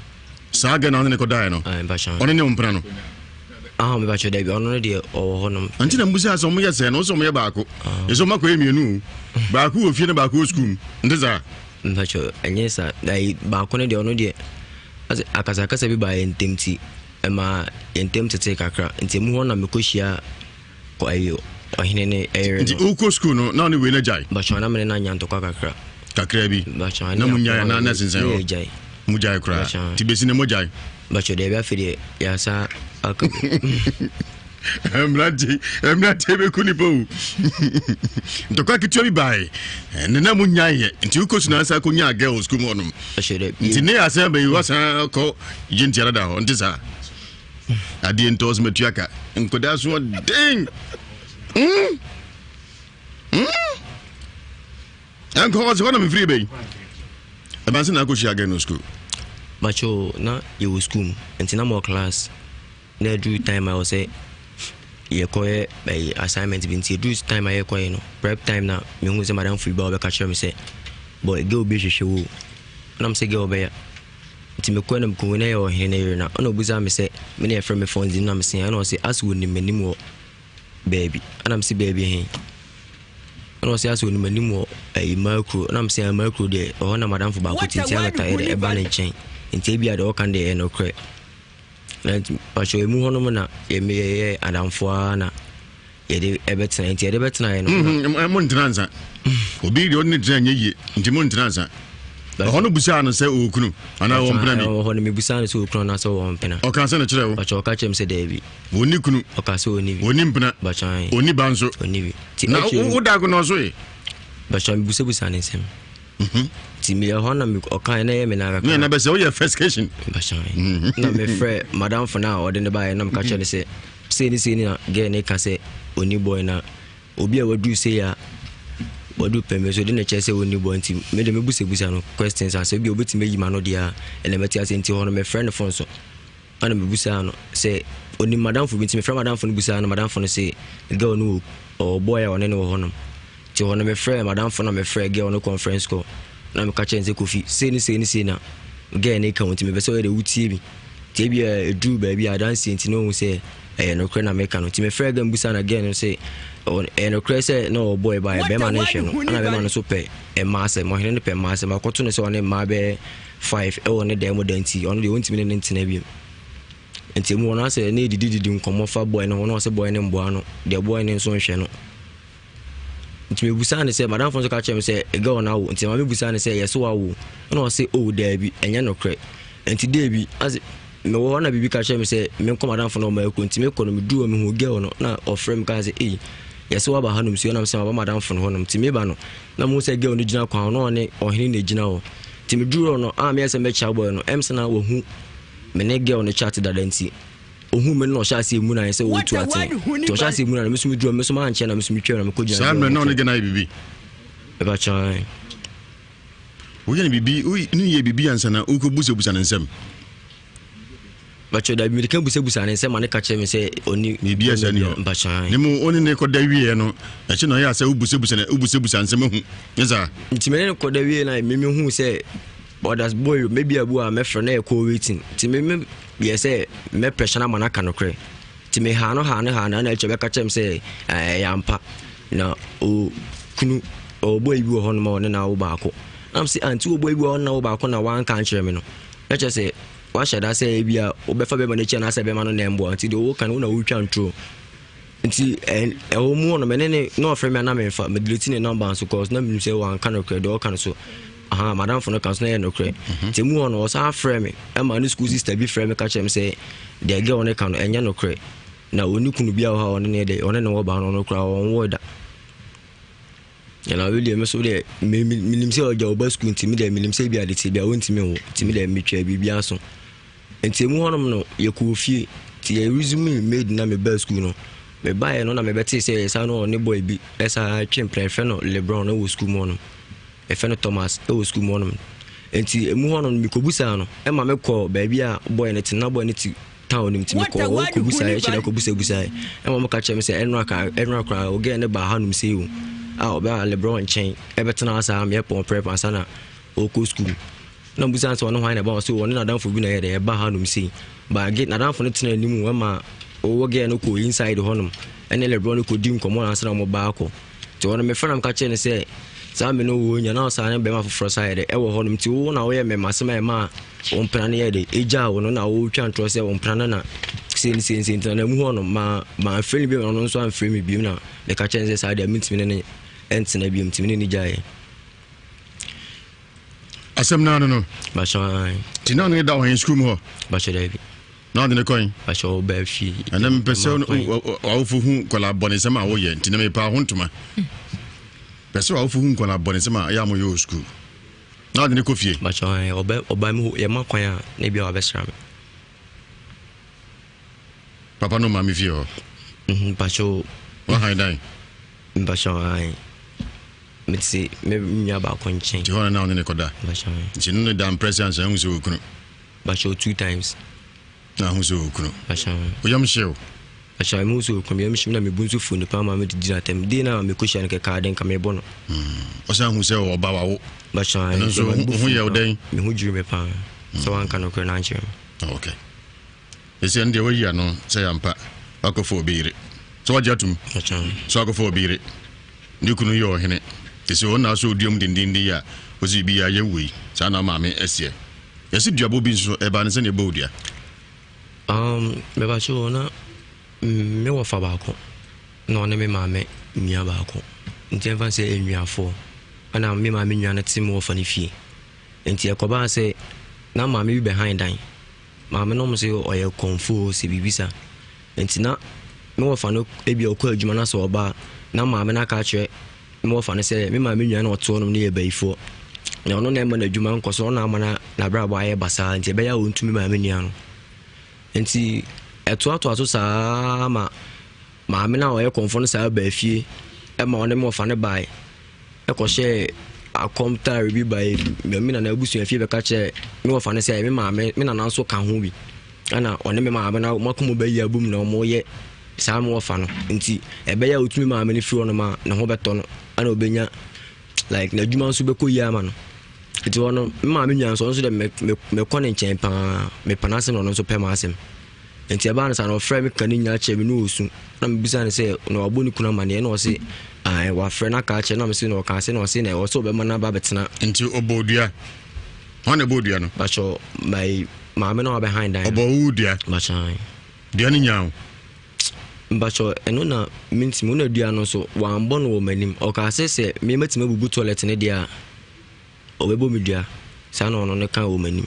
Saa girl na ɔne ne kɔdaeɛ no? Ɛɛ mpakyɛ. Ɔne ne wo mpena no? Ah mepakyɛ daabi ɔno no deɛ ɔwɔ hɔ nom. Nti na mbusa sɛ ɔmo yɛ sɛn no wosɛ ɔmo yɛ baako. Ɛsɛ ɔmo akɔyɛ mmienu o. Baako wɔ fie na baako wɔ sukuu mu. Nte saa? Mpakyɛ ɛnyɛ saa. Ayi baako no deɛ ɔno deɛ asɛ akasakasa bi baa yɛn ntam ti ɛmaa yɛn ntam tetee kakra nti emu hɔ na mekɔhyia Kɔ ayi ɔhene ne ɛyere no. Nti wokɔ sukuu no na ɔne wei no agyae? Bakyɛ na mene no anya ntɔkwa kakra. Kakra bi? Bakyɛ na mo nyae anaa na ɛsensɛn hɔ? Yɛgyae. Mo gyae koraa? Nti besi ne mo gyae? Bakyɛ deɛ afei deɛ yɛasa aka mu. Mmerante mmerante bɛku nipa o. Ntɔkwa ketewa bi bae ne na mo nyaeɛ nti wokɔ sukuu na asa kɔnyaa girl sukuu mu hɔnom. Nti ne asɛm bɛyi wasan kɔ gye ntiara da hɔ nte saa? Adeɛ ntɔ sɛ matua ka nkɔdaa so ɔden mm. mm. Ɛnkɔ hɔ sɛ hɔ na mefiri bɛyi ɛba sɛ na akɔhyia gɛ no school. Bacho na yɛwɔ school mu nti na mɔ class na ɛduru time a ɛwɔ sɛ yɛkɔyɛ ɛyi assignment bi nti ɛduru time a yɛkɔyɛ no prep time na mehu sɛ madam fo bi ba ɔbɛka kyerɛ me sɛ boy girl bi hwehwɛ wo na mesɛ girl bɛyɛ Nti mekɔe na mekohui na ɛyɛ ɔhene no yere na ɛna ɔbisaa me sɛ me na yɛfrɛ me Fonzi na mese ɛna ɔse ase ɔnim m'anim wɔ baabi ɛna mese baabi he ɛna ɔse ase ɔnim m'anim wɔ ɛyi Makuro ɛna mese Makuro deɛ ɛhɔ na madamfo baako te nti anata yɛ dɛ ɛba ne nkyɛn nti ebia deɛ ɔka no deɛ ɛyɛ nokorɛ na nti pakyɛ emu hɔnom na yɛyɛ adamfo ara na yɛde ɛbɛtena nti yɛde bɛtena yɛ no. Mm-hmm, mo ntena nsa obi deɛ ɔne ne tena nyɛ yie nti mo ntena nsa ɛhɔ no busaa no sɛ ɔwɔ kunu anaa ɔwɔ mpena bi ɛhɔ no mebusaa no sɛ ɔwɔ kunu anaasɛ ɔwɔ mpena ɔka sɛ no kyerɛ wo bakyɛ ɔka kyerɛ m sɛ daabi ɔnni kunu ɔka sɛ ɔnni bi ɔnni mpena bakyɛ ɔnni ba nso ɔnni bi na woda ko na ɔso ye bakyɛ mebusabusa ne nsɛm mhm. Nti meyɛ hɔ na ɔkae na ɛyɛ me na kakra. Ne na bɛsɛ woyɛ fescation. Bahyɛn. Na mefrɛ madamfo no a ɔde ne baeɛ na meka kyerɛ no sɛ sei ne sei ne na girl ne ka sɛ ɔni boy na obi a waduru sei a waduru pɛmɛ so de na kyerɛ sɛ ɔni boy nti me de mebusabusa no questions a sɛ obi a obɛtumi ayi ma no deɛ a ɛna mɛte ase nti hɔ no mefrɛ no phone so ɛna mebusaa no sɛ ɔnim madamfo bi nti mefrɛ madamfo no busaa no madamfo no se girl no wɔ ɔwɔ boy a ɔne no wɔ hɔnom nti hɔ no mefrɛ madamfo na mefrɛ girl no conference call na meka kyerɛ no sɛ Kofi sei ne sei ne sei na girl no ka nti mepɛ sɛ ɔyɛ dɛ wotie bi nti ebi a ɛduru baabi a adanseɛ nti na ɔhu sɛ ɛyɛ nokorɛ na meka no nti mefrɛ girl no busaa na girl no sɛ ɛyɛ nokorɛ sɛ na ɔwɔ boy ba bɛrima no nhwɛ no ɛna bɛrima no nso pɛ mmaa asɛm ɔhene no pɛ mmaa asɛm akɔto no sɛ ɔne mmaa bɛyɛ 5 ɛwɔ ne dan mu da nti ɔno deɛ ɔntumi ne no ntena bio nti mu ɔno asɛ ne didididi nkɔmmɔ fa boy no ho na ɔsɛ boy no mboa no deɛ boy no nso nhwɛ no nti mebusaa no sɛ madamfo nso ka kyerɛ me sɛ girl no awo nti maame busaa no sɛ yɛso wawo ɛna ɔsɛ oh daabi ɛnyɛ nokorɛ nti daabi ase mewɔ hɔ na biribi ka kyerɛ me sɛ menkɔ madamfo no ɔma ɛkɔ nti mekɔ no meduru hɔ mehu girl no na ɔfrɛ me kaa sɛ ei yɛsɛ waba hanom so ɛnam sɛ maba madamfo no hɔnom nti meba no na mehu sɛ girl no gyina kwan na ɔne ɔhene na gyina hɔ nti meduru hɔ no a meyɛ sɛ mɛkyia boy no ɛm sɛ na wahu me ne girl no chat dada nti ohun me no na ɔhyɛ aseɛ mu na sɛ ɔretu ate nti ɔhyɛ aseɛ mu na me so meduru me so mankyɛ na me so metwam na mekɔgyina saa mmerɛ na ɔne gana yɛ biribi ɛbɛkyɛn woyɛ no biribi ne yɛ biribi ansa na wokɔbusabusa ne nsɛm Mpakyɛw dabi mede ka busabusa ne nsɛm ma ne ka kyerɛ me sɛ ɔni biribi a saa ni hɔ mpakyɛw ne mu ɔne ne kɔda wieɛ no ɛkyɛ na ɔyɛ sɛ wobusabusa ne wobusabusa nsɛm ahu ne saa nti mene ne kɔda wie na meme hu sɛ ɔdas boy maybe abu a mɛfrɛ na ɛkɔ waiting nti meme yɛ sɛ mɛprɛhyɛ no ama no aka nokorɛ nti mehaa no haa no haa no na ɛkyɛ bɛka kyerɛ me sɛ ɛyɛ ampa na ɔkunu ɔwɔ boy bi wɔ hɔ nom a ɔne na awo baako na m sɛ anti wɔ boy bi wɔ hɔ na awo baako na wanka nkyerɛ me no na kyerɛ sɛ Woahyɛ da sɛ ebia wobɛfa bɛrima no akyi anaasɛ bɛrima no na ɛmboa nti deɛ woka no wo na wotwa ntoro nti ɛwɔ mu hɔ no mene ne na ɔfrɛ me a na memfa medelete ne number nso cause na menim sɛ wanka nokorɛ deɛ ɔka no so aha madamfo no ka so na ɛyɛ nokorɛ mhm. nti mu hɔ no ɔsan frɛ me ɛma ne school sister bi frɛ me ka kyerɛ me sɛ deɛ girl no ka no ɛnyɛ nokorɛ na ɔni kunu bi a wɔ ha ɔne ne deɛ ɔne ne wɔ ba no ɔno koraa ɔnwɔ da Na wei deɛ me so deɛ menim sɛ ɔgya ɔba sukuu nti me deɛ menim sɛ bi ade te bi a wɔntumi nwo nti me deɛ metwa biribi aso nti emu hɔnom no yɛkɔɔ fie nti yɛ resume maid na mebaa sukuu no mebaeɛ no na mebɛtee sɛ yɛsan no ɔne boy bi ɛsan twe mpena yɛfrɛ no lebron no wɔ sukuu mu hɔnom yɛfrɛ no thomas ɛwɔ sukuu mu hɔnom nti emu hɔnom no mekɔbusaa no ɛma mekɔɔ baabi a boy no te na boy no te town no nti mekɔɔ hɔ kɔbusaeɛ ɛkyɛ dɛ kɔbusabusaeɛ ɛma wɔka kyerɛ me sɛ ɛnora ka ɛnora koraa ogɛɛ ne baa hanom sei o a ɔbɛa lebrɔ nkyɛn ɛbɛtena ha saa meyɛ pɔn prɛp ansa na ɔkɔ sukuu na mbusa sɛ ɔne hwan na ɛba ɔsɛ ɔne n'adamfo bi na ɛyɛ dɛ ɛba hanom sei ba ge n'adamfo no tena anim ɛma ɔwɔ gɛɛ no kɔ inside hɔnom ɛne lebrɔ no kɔdi nkɔmmɔ ansa na wɔn ba akɔ Nti ɔno mefrɛ no meka kyerɛ no sɛ saa me no wɔ nya na ɔsaa ne bɛrima foforɔ saa yɛ dɛ ɛwɔ hɔ nom nti wo na woyɛ mmɛmasɛm a ɛma wo mpena no yɛ dɛ ɛgyaa wo no na wotwa ntorɔ sɛ wo mpena no na sei ne sei ne sei nti na mu hɔ no ma mamfrɛ no bio na ɔno nso amfrɛ me bio na meka kyerɛ no sɛ saa deɛ mentumi ne ne ɛntena bio nti me ne ne gyaeɛ. Asɛm no ano no. Bahyɛ. Nti na ɔne da ɔhen sukuu mu hɔ? Bahyɛ daabi. Na ɔde ne kɔn. Bahyɛ ɔbaa fie. Ɛnna mepɛ sɛ w'awofo hu nkwadaa bɔnesɛm a woyɛ nti na mepɛ ho ntoma. Pɛ sɛ w'awofo hu nkwadaa bɔnesɛm a ɛyɛ a moyɛ wɔ sukuu. Na ɔde ne kɔ fie. Bahyɛ ɔbɛ ɔbaa mi yɛ ma kwan a na ebi a wabɛsra me. Papa no maame fie hɔ. Mhm, bahyɛ. Wahan dan. Bahyɛ ahan. Mete me nua baako nkyɛn. Nti hɔ na na ɔne ne kɔda. Bahyɛ. Nti no ne da mprɛsi ansa ehu sɛ okunu. Bakyɛw two times. Na ahu sɛ okunu. Bakyɛw. Wo yam hyew. Bakyɛw mehu sɛ okunu me yam hyew na me bu nso fu nipa ma me didi na atɛm. Day na me kɔ hyia no kɛkɛ ade nka me bɔ no. Ɔsan hu sɛ ɔba wawo. Bakyɛw. Ɛno nso ho yɛ wo dɛn? Me ho dwiri me paa. Sɛ wanka nokorɛ no ankyerɛ me. Okay. Ɛsɛ ɛno deɛ wayi ano sɛ yɛ ampa wakɔfa obi yere. Sɛ wagye atum. Sɛ wakɔfa obi yere. Ne kunu yɛ ɔhene. Ɛsɛ wɔn na asɔ odua mu dendenden yi a wɔsi biribi yɛ ayɛ wei. Saa na maame ɛseɛ. Yɛse duabɔ bi nso ɛbaa ne sɛnea ɛbɔ wo dua. Um, mebakyɛ na me wɔfa baako na ɔne me maame nua baako nti ɛmfa sɛ nnuafoɔ ɛna me maame nua no te me wɔfa no fie nti ɛkɔbaa sɛ na maame bi bɛhan dan maame no sɛ ɔyɛ kɔmfo sɛ biribi sa nti na me wɔfa no ebi ɔkɔ adwuma na sɛ ɔba na maame no aka akyerɛ me wɔfa no sɛ me maame nua na ɔte hɔnom no yɛ bayifoɔ. Na ɔno na ɛma n'adwuma nkɔ so, ɔno na ama n'abrabɔ ayɛ basaa nti ɛbɛyɛ a ɔntumi maame nua no. Nti ɛtoatoa so saa ma maame no a ɔyɛ kɔmfoɔ no saa baa fie ma ɔne me wɔfa no bae ɛkɔhyɛɛ akɔm taare bi bae me nana abusua fie bɛka kyerɛ me wɔfa no sɛ me maame me nana nso ka ho bi ɛna ɔne me maame no mako mu bɛyi abom na wɔyɛ saa me wɔfa no nti ɛbɛyɛ a ɔtumi maame no firi hɔ nom a ne ho bɛtɔ no ɛna ɔbɛnya like n'adwuma nso bɛkɔ yie ama no nti hɔ no me maame nua nso ɔno nso dɛ mekɔ ne nkyɛn paa mepɛ n'asɛm na ɔno nso pɛ m'asɛm nti ɛbaa no saa na ɔfrɛ me ka ne nyinaa kyerɛ me ne ɔsu na mebisa no sɛ na wabɔ ne kunu amaneɛ na ɔse ae wafrɛ no aka akyerɛ na mese na ɔka sɛ na ɔse na ɛwɔ sɛ ɔbɛma no aba abɛtena. Nti ɔbɔ dua hwan na ɛbɔ dua no? Bakyɛ my maame na wabɛhan dan no. Ɔbɔ wo dua? Bakyɛ ae. Dua no nyaa wo? Mpakyɛw, ɛno na mintumi. Wo na dua no nso, wambɔ no wɔ m'anim. Ɔkaa sɛ sɛ me mɛtumi abubu toilet no deɛ a, ɔbɛbɔ me dua. Saa na ɔno no kaa wɔ m'anim.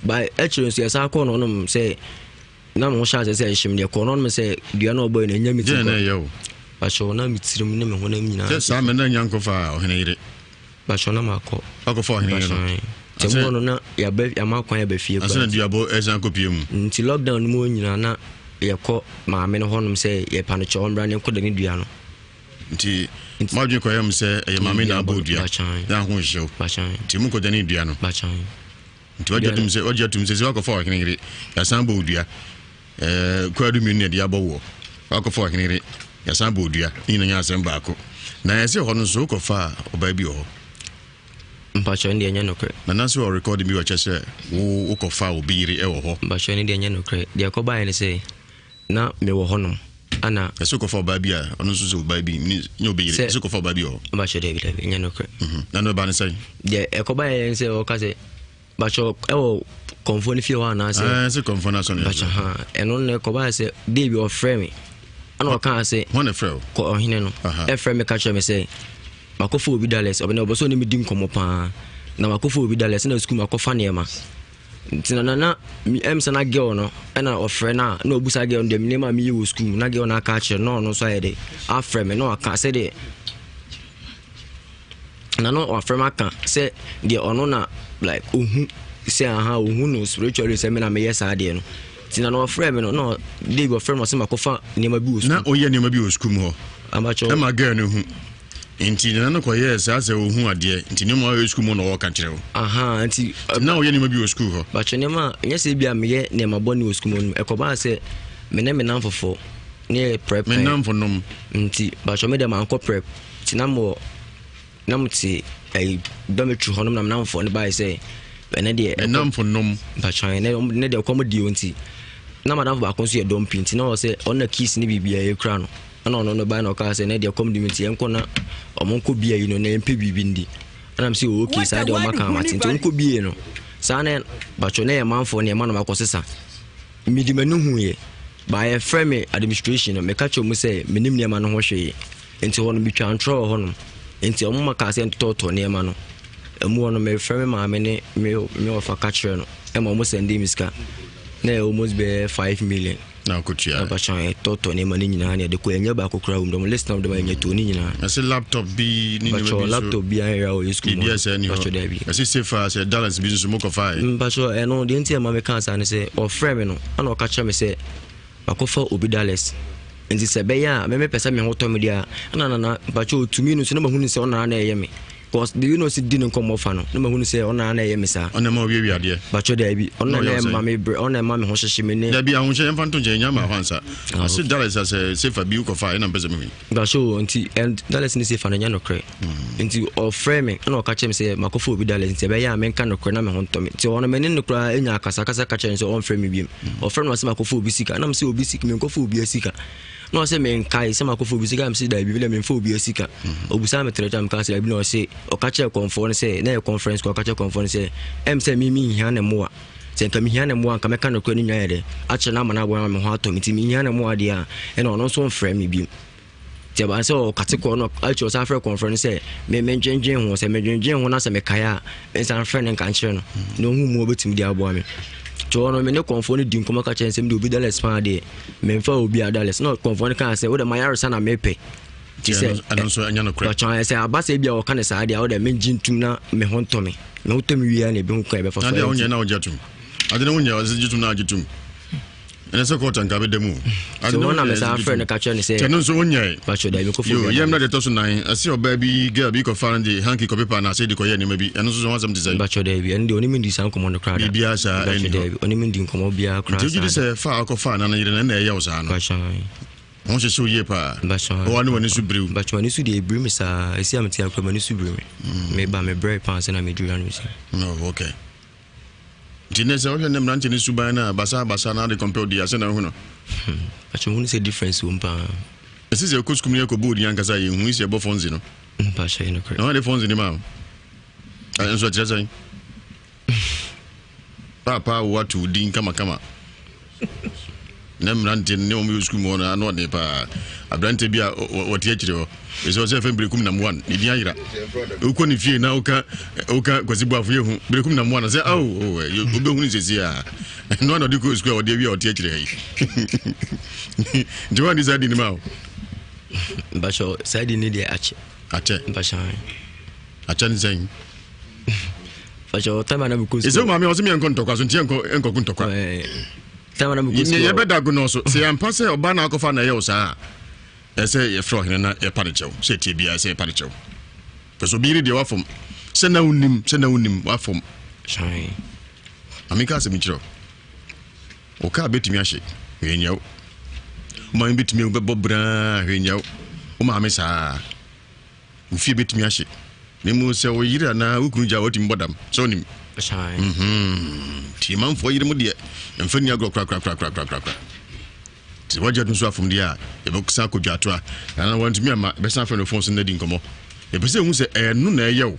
Ba akyire nso yɛsan kɔɔ no ɔnom sɛ na me ho hyɛ aseɛ sɛ ɛhye me deɛ kɔɔ no ɔnom sɛ dua no ɔbɔe no ɛnyɛ me ti Deɛ na kɔ. ɛyɛ wo? Mpakyɛw, na me tirim ne me honam nyinaa. Sɛ saa mmerɛ no na nya nkɔfaa ɔhene yere. Mpakyɛw na makɔ. Wakɔfa ɔhene yere no. Mpakyɛw nti ɛmu hɔ no na yaba yama kwan aba fie Ansa na duabɔ ɛsan kɔpie mu. Nti lockdown no mu hɔ nyinaa na yɛkɔ maame no hɔnom sɛ yɛpa no kyɛw ɔmmra ne nkɔda ne dua no. Nti mo adwene kɔyɛ mo sɛ ɛyɛ maame na abɔ dua na ho nhyew. Nti mo nkɔda ne dua no. Nti wagye atum sɛ wagye atum sɛ sɛ wakɔfa ɔhene yere yasan bɔ dua. Ɛɛ kwaadu mmienu na yɛde abɔ woɔ. Wakɔfa ɔhene yere, yɛasan bɔ odua. Ne nyinaa nyɛ asɛm baako. Na ɛsɛ hɔ no nso wokɔfaa ɔbaa bi wɔ hɔ. Mpakyɛ ɛno deɛ ɛnyɛ nokorɛ. Nana sɛ ɔrekɔde bi ɔkyɛ sɛ wo wokɔfaa obi yere wɔ hɔ. Mpakyɛ ɛno deɛ ɛnyɛ nokorɛ. Deɛ ɛkɔbaeɛ ne sɛ na mewɔ hɔnom ana. Ɛsɛ wokɔfa ɔbaa bi a ɔno nso sɛ ɔbaa bi nyɛ obi yere. Ɛsɛ wokɔfa ɔbaa bi wɔ hɔ. Mpakyɛ dabi dabi ɛnyɛ nokorɛ. Na no ɛbaa ne sɛn? Deɛ ɛkɔbaeɛ ne sɛ ɔka sɛ. Bakyɛ ɛwɔ kɔnfoɔ no fie hɔ anaasɛ. Ɛɛ sɛ kɔnfoɔ no asɔre. Bakyɛ ha ɛno na ɛkɔbaa sɛ dee bi ɔfrɛ me ɛna ɔkaa sɛ. Hɔn na ɛfrɛ o. Kɔ ɔhene no ɛfrɛ me ka kyerɛ me sɛ makɔfa obi dollars ɔbɛn ɔbɛ sɛ ɔne me di nkɔmɔ paa na makɔfa obi dollars na sukuu makɔfa nneɛma nti na na ɛm sɛ na girl no ɛna ɔfrɛ no a na ɔbusa girl no deɛ nneɛma a meyɛ wɔ sukuu na girl no aka akyerɛ na ɔno nso ayɛ de afrɛ me na ɔka sɛdeɛ na na wafrɛ me aka sɛ deɛ ɔno na like ohu sɛ aha ohu no spiritually sɛ me na meyɛ saa deɛ no nti na na ɔfrɛ me no na Dave ɔfrɛ me ɔsɛ makɔfa nneɛma bi wɔ sukuu na ɔyɛ nneɛma bi wɔ sukuu mu hɔ abakyɛw ɛma girl no hu nti nana no kɔyɛɛ saa sɛ ɔhu adeɛ nti nneɛma ɔyɛ sukuu mu na ɔwɔ ka kyerɛ wo aha nti na ɔyɛ nneɛma bi wɔ sukuu hɔ bakyɛ nneɛma a nyɛ sɛ bi a meyɛ nneɛma bɔne wɔ sukuu mu no ɛkɔbaa sɛ me ne me namfofoɔ ne yɛ prep me namfo nom nti bakyɛ me deɛ mankɔ prep Nti na mewɔ na mete ɛyi dormitory hɔ nom na me namfoɔ no baeɛ sɛ ɛnɛ deɛ Me namfo nom. Mpatwan ɛnɛ ɛnɛ deɛ ɛkɔm deɛ nti na madamfo baako nso yɛ dɔm pii nti na ɔwɔ sɛ ɔno na keys ne biribiara ekura no ɛna ɔno no baeɛ na ɔkaa sɛ ɛnɛ deɛ ɛkɔm de mi nti yɛnkɔ na ɔmo nkɔ bia yi no na yɛmpɛ biribi ndi ɛna mo sɛ oh, okay saa deɛ ɔmo aka ama te nti ɔmo kɔ bie no saa na batwɔ na yɛ manfoɔ na yɛ ma na ɔmo akɔ sesa. Mede m'ani huiɛ, but yɛfrɛ me administration no, meka kyerɛ wɔn sɛ menim nneɛma no ho hwee. Nti hɔ no metwaa ntorɔ wɔ hɔnom. Nti wɔn ma kaa sɛ ntotɔtotɔ nneɛma no. Ɛmu hɔ no mefrɛ me maame ne me me wɔfa ka kyerɛ no ɛma wɔn sɛnde me sika. Na ɛyɛ almost bɛyɛ 5 million. Na ɔkɔtua. Na mpakyɛ yɛtɔtɔ nneɛma no nyinaa na yɛde kɔ yɛnyɛ baako koraa wɔ mu dɛm list na wɔde ma yɛnyɛ tɔ ne nyinaa. Ɛsɛ laptop bi ne nneɛma bi nso. Laptop bi ayera wɔ yɛ sukuu mu. Biribi ɛsɛ ni hɔ. Mpakyɛ daabi. Ɛsɛ sefa sɛ dollars bi nso mo kɔfa yɛ. Mpakyɛ ɛno deɛ nti ɛma me kaa saa ne sɛ ɔfrɛ me no ɛna ɔka kyerɛ me sɛ makɔfa obi dollars nti sɛ ɛbɛyɛ a me mepɛ sɛ me ho tɔ me deɛ a ɛna nana mpakyɛ otumi no nso na mahunu sɛ ɔnara na ɛyɛ me. Cause the way na ɔsi di ne nkɔmmɔ fa no, na mahunu sɛ ɔno ara na ɛyɛ me saa. Ɔno ɛma owiawia adeɛ. Bakyɛ daabi, ɔno na ɛma me brɛ, ɔno na ɛma me ho hyehye me ne. Daabi ahohyɛ yɛmfa nto nkyɛn, yɛnya ma hɔ ansa. Ah, Ase dollars asɛ sefa bi wokɔfa ɛna mpɛ sɛ mehu. Bakyɛ o, nti dollars ne sefa no nyɛ nokorɛ. Nti ɔfrɛ me ɛna ɔka kyerɛ me sɛ makɔfa obi dollars nti ɛbɛyɛ a menka nokorɛ na me ho ntɔ me. Nti ɔno me ne no koraa nya akasakasa ka kyerɛ no sɛ ɔmfrɛ me biom. Ɔfrɛ me ɔsɛ makɔfa obi sika, na me sɛ obi sika, menkɔfa obi sika. Na ɔsɛ menkae sɛ makɔfa obi sika, mese daabi me deɛ memfa obi sika. Obusaa me trɛtrɛ mekaa sɛ daabi na ɔse ɔka kyerɛɛ kɔmfoɔ no sɛ na yɛ conference kɔ ɔka kyerɛɛ kɔmfoɔ no sɛ ɛm sɛ me menhia ne mmoa sɛ nka mehia ne mmoa nka mɛka nokorɛ no nyinaa yɛ dɛ akyerɛ no ama no aboa ma me ho atɔ me nti menhia ne mmoa deɛ a ɛna ɔno nso mfrɛ me bio. Nti ɛbaa sɛ ɔkate kɔɔ no akyiri ɔsan frɛ kɔmfoɔ no sɛ me mendwendwen ho sɛ medwendwen ho na sɛ mekae a mensan frɛ no nka nkyerɛ no na ɔhu mu ɔbɛtumi de aboa me. Nti ɔno me ne kɔmfoɔ no di nkɔmmɔ ka kyerɛ no sɛ mede obi dollars paa deɛ memfa obi a dollars na kɔmfoɔ no kaa sɛ wode mayaresa na mepɛ. Nti sɛ ɛno nso ɛnyɛ nokorɛ. Ɔkyɛn sɛ aba sɛ ebi a wɔka ne saa deɛ ɔdɛ mengye ntum na me ho ntɔ me. Me ho tɔ me wie a na ebi ho kwan ɛbɛfa so. Na deɛ wonyɛ na wogye atum. Ade no wonyɛ ɔsɛ gye tum na agye tum. Ɛnɛ sɛ kɔɔta nka bɛda mu. Ade no wonyɛ na mesan frɛ no ka kyerɛ no sɛ. Kyɛ no nso wonyɛ. Bakyɛ da mekɔ fo. Yo yɛm na deɛ ɛtɔ so nan ɛsɛ ɔbaa bi girl bi kɔfa no de hanky kɔpepa na ase de kɔyɛ nneɛma bi ɛno nso so ho asɛm te sɛ. Bakyɛ da bi ɛno deɛ ɔne me ndi saa nkɔmmɔ no koraa da. Biribiara saa ɛni hɔ. Bakyɛ da bi ɔne me ndi nkɔmmɔ biara koraa saa. Nti wogye di sɛ fa akɔfa na no yere no ɛna ɛyɛ wo saa no. Bakyɛ. Ho hyehye wo yie paa. Bakyɛ. Ɔwa ne w'ani so biriw. Bakyɛ m'ani so deɛ ebiri me saa esi a mete akora m'ani so biri me. Meba mebrɛ paa sɛ na meduru ano si. No okay. Nti nɛ sɛ wohwɛ ne mmeranteɛ no suban no a basaa basaa na ade compare odi asɛ na wohu no. Pakyɛ hu no sɛ difference wɔ mu paa. Ɛsɛ sɛ yɛkɔ sukuu mu na yɛkɔ bɔ odin ankasa a yɛnhu sɛ yɛbɔ fɔnzi no. Pakyɛ yɛ nokorɛ. Na wɔn de fɔnzi no ma wo. Nso ɛkyerɛ sɛn? Paapa wo ato wo din kamakama. Na mmeranteɛ no ne wɔn yɛ sukuu mu hɔ no ano ɔden paa. Aberanteɛ bi a wɔte akyire hɔ. Ɛsɛ ɔsɛ fɛn berekum nam one ne din ayera. Wokɔ ne fie na woka woka Kwasi Boafo yɛ hu berekum nam one sɛ awo oh, wobɛhu ne sɛsi a. Ɛno ana ɔde kɔ sukuu a ɔde awie a ɔte akyire ha yi. Nti wɔn de saa di ne ma o. Mpakyɛ saa di ne deɛ akyɛ. Akyɛ. Mpakyɛ. Akyɛ ne sɛn. Mpakyɛ ɔtama na mekɔ sukuu. Ɛsɛ maame ɔsɛ mi yɛnkɔ ntɔkwa so nti yɛnkɔ yɛnkɔ ntɔkwa. Tama na mekɔ sukuu. Yɛbɛda agonɔ so sɛ yɛampa sɛ ɔbaa na akɔfa na ɛyɛ wo saa a ɛsɛ yɛfrɛ ɔhene na yɛpa ne kyɛw sɛ ɛtie biara sɛ yɛpa ne kyɛw pɛ sɛ obi yere deɛ wafom sɛ na wonim sɛ na wonim wafom. Maame ka asɛm kyerɛ wo kaa bɛtumi ahye hwee nyɛ wo wo maame bɛtumi awu bɛbɔ braa hwee nyɛ wo wo maame saa Wo fie bɛtumi ahye. Na mmom sɛ wo yere anaa wo kunu gya watumi bɔ dam. Sɛ wonim? Nti manfoɔ yere mu deɛ, mfa nni agorɔ korakorakorakorakora. Nti wagya no nso afom deɛ a, yɛbɛsan akɔ dwatoa. Na wantumi amma, yɛbɛsan afrɛ no fon so na adi nkɔmmɔ. Yɛpɛ sɛ yɛhu sɛ ɛno na ɛyɛ wo.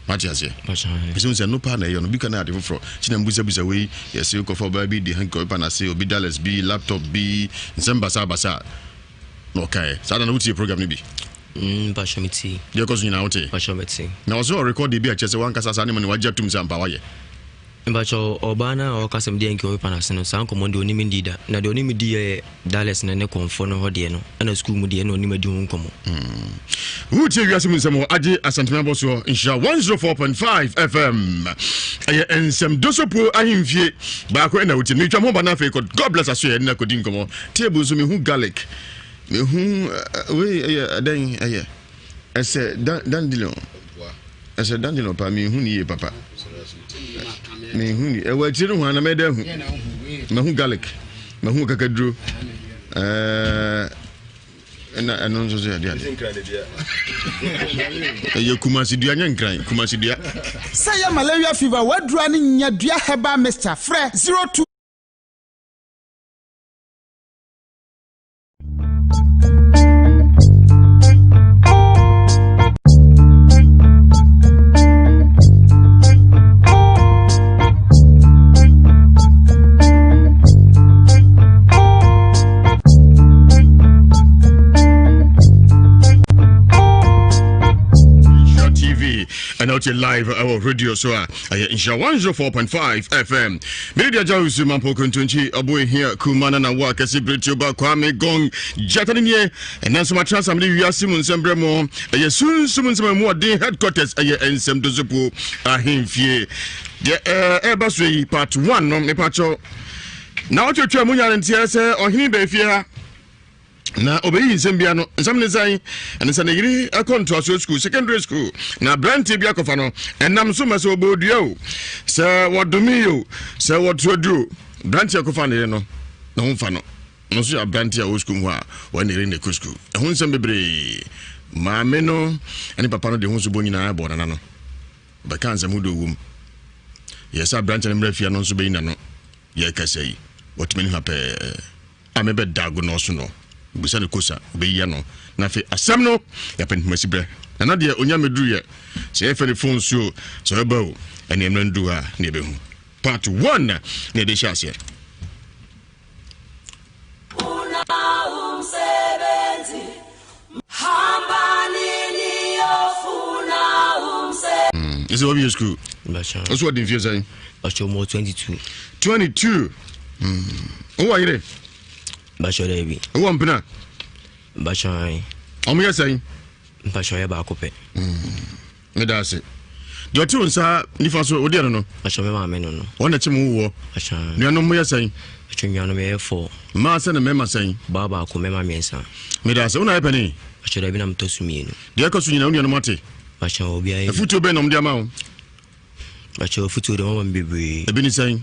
Wate aseɛ? Pɛ sɛ sɛ no paa na ɛyɛ no bi ka na ade foforɔ kyi na mbusabisa wei yɛse kɔfa ɔbaa bi de hanky ɔpepa n'ase obi dollars bi laptop bi nsɛm basaa basaa na ɔkaeɛ saa na na wotie program no bi mpakyɛ metie deɛ ɛkɔ so nyinaa wote mpakyɛ mete na ɔsɛ ɔrekɔde bi a kyerɛ sɛ wankasa saa ne mu ne wagye atum sɛ ampa wayɛ Mpakyɛw, ɔbaa no a ɔka sɛ mede anki ɔpepa n'ase no, saa nkɔmmɔ no deɛ ɔne me ndii da. Na deɛ ɔne me dii yɛ Dallas no ne kɔmfoɔ no hɔ deɛ no, ɛna sukuu mu deɛ ɛna ɔne me adi ho nkɔmmɔ. Wotie wiase mu nsɛm wɔ Agye Asanteme abɔsoɔ Nhyira 104.5 FM. Ɛyɛ nsɛm dosopuo ahemfie baako ɛna wotie. Metwa ho ba no afei kɔ God bless aso yɛ ɛna kɔdi nkɔmmɔ. Table nso mehu garlic, mehu wei ɛyɛ ɛdɛn ɛyɛ. Ɛsɛ dandelion. Ɛsɛ dandelion paa menhu ne yie papa. Menhu ne ɛwɔ akyire no ho ana mɛda ahu. Mahu garlic, mahu kakaduro. Ɛɛ ɛna ɛno nso so yɛde ade. Ɛyɛ kumasi dua nyɛ nkran kumasi dua. Sɛ yɛ malaria fever wadura ne nya dua herbal mixture frɛ 02. Ɛna wotie live ɛwɔ radio so a ɛyɛ nhyira 104.5 fm Mede deɛ agya wusu mampo kontonkyi ɔbo ehia kuma na na wo akɛse bere tio ba kwame gong gyata ne nie ɛnɛ nso matena asam de wiase mu nsɛm brɛ mo ɛyɛ sunsum nsɛm a mu ɔden headquarters ɛyɛ nsɛm dosopo ahemfie deɛ ɛɛba so yi part 1 no mepakyɛw na wotwatwa mu nyare nteɛ sɛ ɔhene bɛn fie ha na ɔbɛyi nsɛm bia no nsɛm ne sɛn ɛne sɛ ne yere ɛkɔ ntoasoɔ sukuu secondary school na aberanteɛ bi akɔfa no ɛnam so ma sɛ ɔbɔ dua o sɛ wɔdome o sɛ wɔto aduro aberanteɛ akɔfa ne yere no na ho mfa no no nso yɛ aberanteɛ a ɔwɔ sukuu mu hɔ a wɔne ne yere na ɛkɔ sukuu ɛho nsɛm bebree maame no ne papa no de ho sobɔ nyinaa bɔ nana no bɛka nsɛm ho do wom yɛ sɛ aberanteɛ no mmerɛ fia no nso bɛyi n'ano yɛkasa yi wɔtumi ne ha pɛɛ a mebɛ dago no ɔso no bisa no kosa ɔbɛyi ano na afei asɛm no yɛpɛ ntomasi berɛ na na deɛ onya mɛduru yɛ sɛ yɛfɛ ne phone so sɛ ɔbɛba o ɛne mmerɛ ndu a na yɛbɛhu part 1 na yɛde hyɛ aseɛ. Ɛsɛ wɔbi yɛ sukuu. Ɔsɛ wɔde mfie sɛn? Ɔkyɛ ɔmɔ 22. 22. Wowɔ yere? Mpakyɛw daabi. Wowɔ mpena? Mpakyɛw ae. Ɔmo yɛ sɛn? Mpakyɛw yɛ baako pɛ. Meda ase. Deɛ ɔte wo nsa nifa so, wodeɛ no no? Mpakyɛw me maame no no. Wɔn na ɛkyem wo woɔ? Mpakyɛw ae. Nuanom mo yɛ sɛn? Mpakyɛw nuanom yɛyɛ fɔ. Mmaa sɛn na mmarima sɛn? Ɔbaa baako, mmarima mmiɛnsa. Meda ase. Wo na ayɛ panin? Mpakyɛw daabi na metɔ so mmienu. Deɛ ɛkɔ so nyinaa wo nuanom ate? Mpakyɛw obiara. Afutuo bɛn na wɔde ama wo? Mpakyɛw afutuo deɛ wɔama me bebree. Ebi ne sɛn?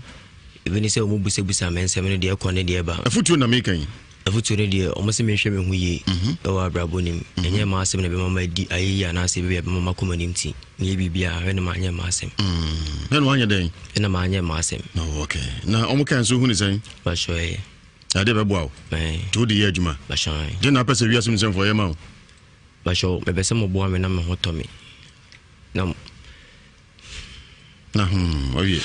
Ebi ne sɛ wɔn busabusam me nsɛm no deɛ ɛkɔ ne deɛ ɛba. Afutuo na meka yi. Afutuo no deɛ wɔn sɛ menhwɛ me ho yie mhm. ɛwɔ abrabɔ no mu. Mhm. Ɛnyɛ m'asɛm na ɛbɛma madi ayɛ yie anaasɛ ebi ɛbɛma makɔ m'anim ti. Meyɛ biribi a hwɛ na manyɛ m'asɛm. Mm. Hwɛ na wanyɛ dɛn? Hwɛ na manyɛ m'asɛm. Oh, okay. Na wɔn kan so hu ne sɛn? Mpakyɛw ɛyɛ. Adeɛ bɛboa wo. Nti wode yɛ adwuma. Mpakyɛw. Deɛ na apɛ sɛ wiase mu nsɛmfoɔ yɛ ma wo. Mpakyɛw mepɛ sɛ moboa me na me ho tɔ me. Na na hmm ɔyɛ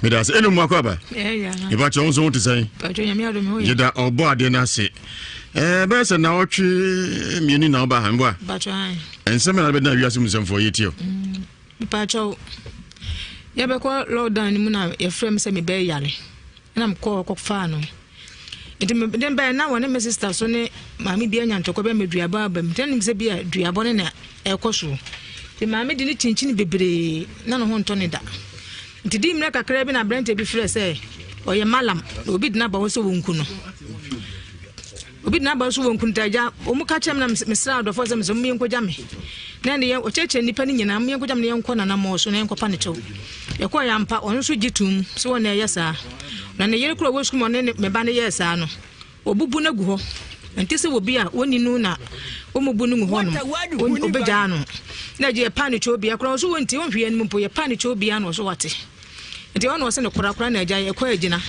meda ase ɛnum akɔ aba ɛba kyerɛ wo nso wo te sɛn yɛda ɔbɔ adeɛ no ase ɛbɛyɛ sɛ naɔtwe mmienu na woba ha mboa ɛnsɛm na bɛdena wiase mu nsɛmfoɔ yɛtie o mepakyɛw yɛbɛkɔ lockdown no mu na yɛfrɛ me sɛ mebɛyɛ yare Ɛna mekɔɔ kɔfaa no. Nti mede bae na wɔne me sista so ne maame bi anya ntɔkwa bi ama duabɔ aba mu. Nti na nim sɛ bi a duabɔ ne na ɛkɔ so. Nti maame de ne kyinkyini bebree na ne ho ntɔ ne da. Nti di mmerɛ kakra bi na aberante bi frɛ sɛ ɔyɛ malam na obi de n'aba hɔ sɛ wɔnku no. Obi de n'aba so wɔ nkuntagya. Wɔn ka kyerɛ me na mesrɛ adɔfoɔ sɛ mesɛ mo yɛnkɔgya me. Na ɛne yɛn ɔkyerɛkyerɛ nnipa no nyinaa mo yɛnkɔgya me na yɛnkɔ nana mɔɔ so na yɛnkɔpa ne kyɛw. Yɛkɔɔ yɛ ampa ɔno nso gye tom sɛ wɔn na ɛyɛ saa. Na ne yere koro a ɔwɔ sukuu mu ɔne ne ba no yɛɛ saa no wɔbubu no agu hɔ. Ɛnte sɛ obi a wɔnni no na wɔmmubu no ngu hɔ nom ɔbɛgyaa no. Na agye yɛpa ne kyɛw bia koraa ɔso wɔnti ɔnhwɛ anim mpo yɛpa ne kyɛw bia na ɔso wate. Nti ɔno ɔse no korakora na agya yɛkɔ agyina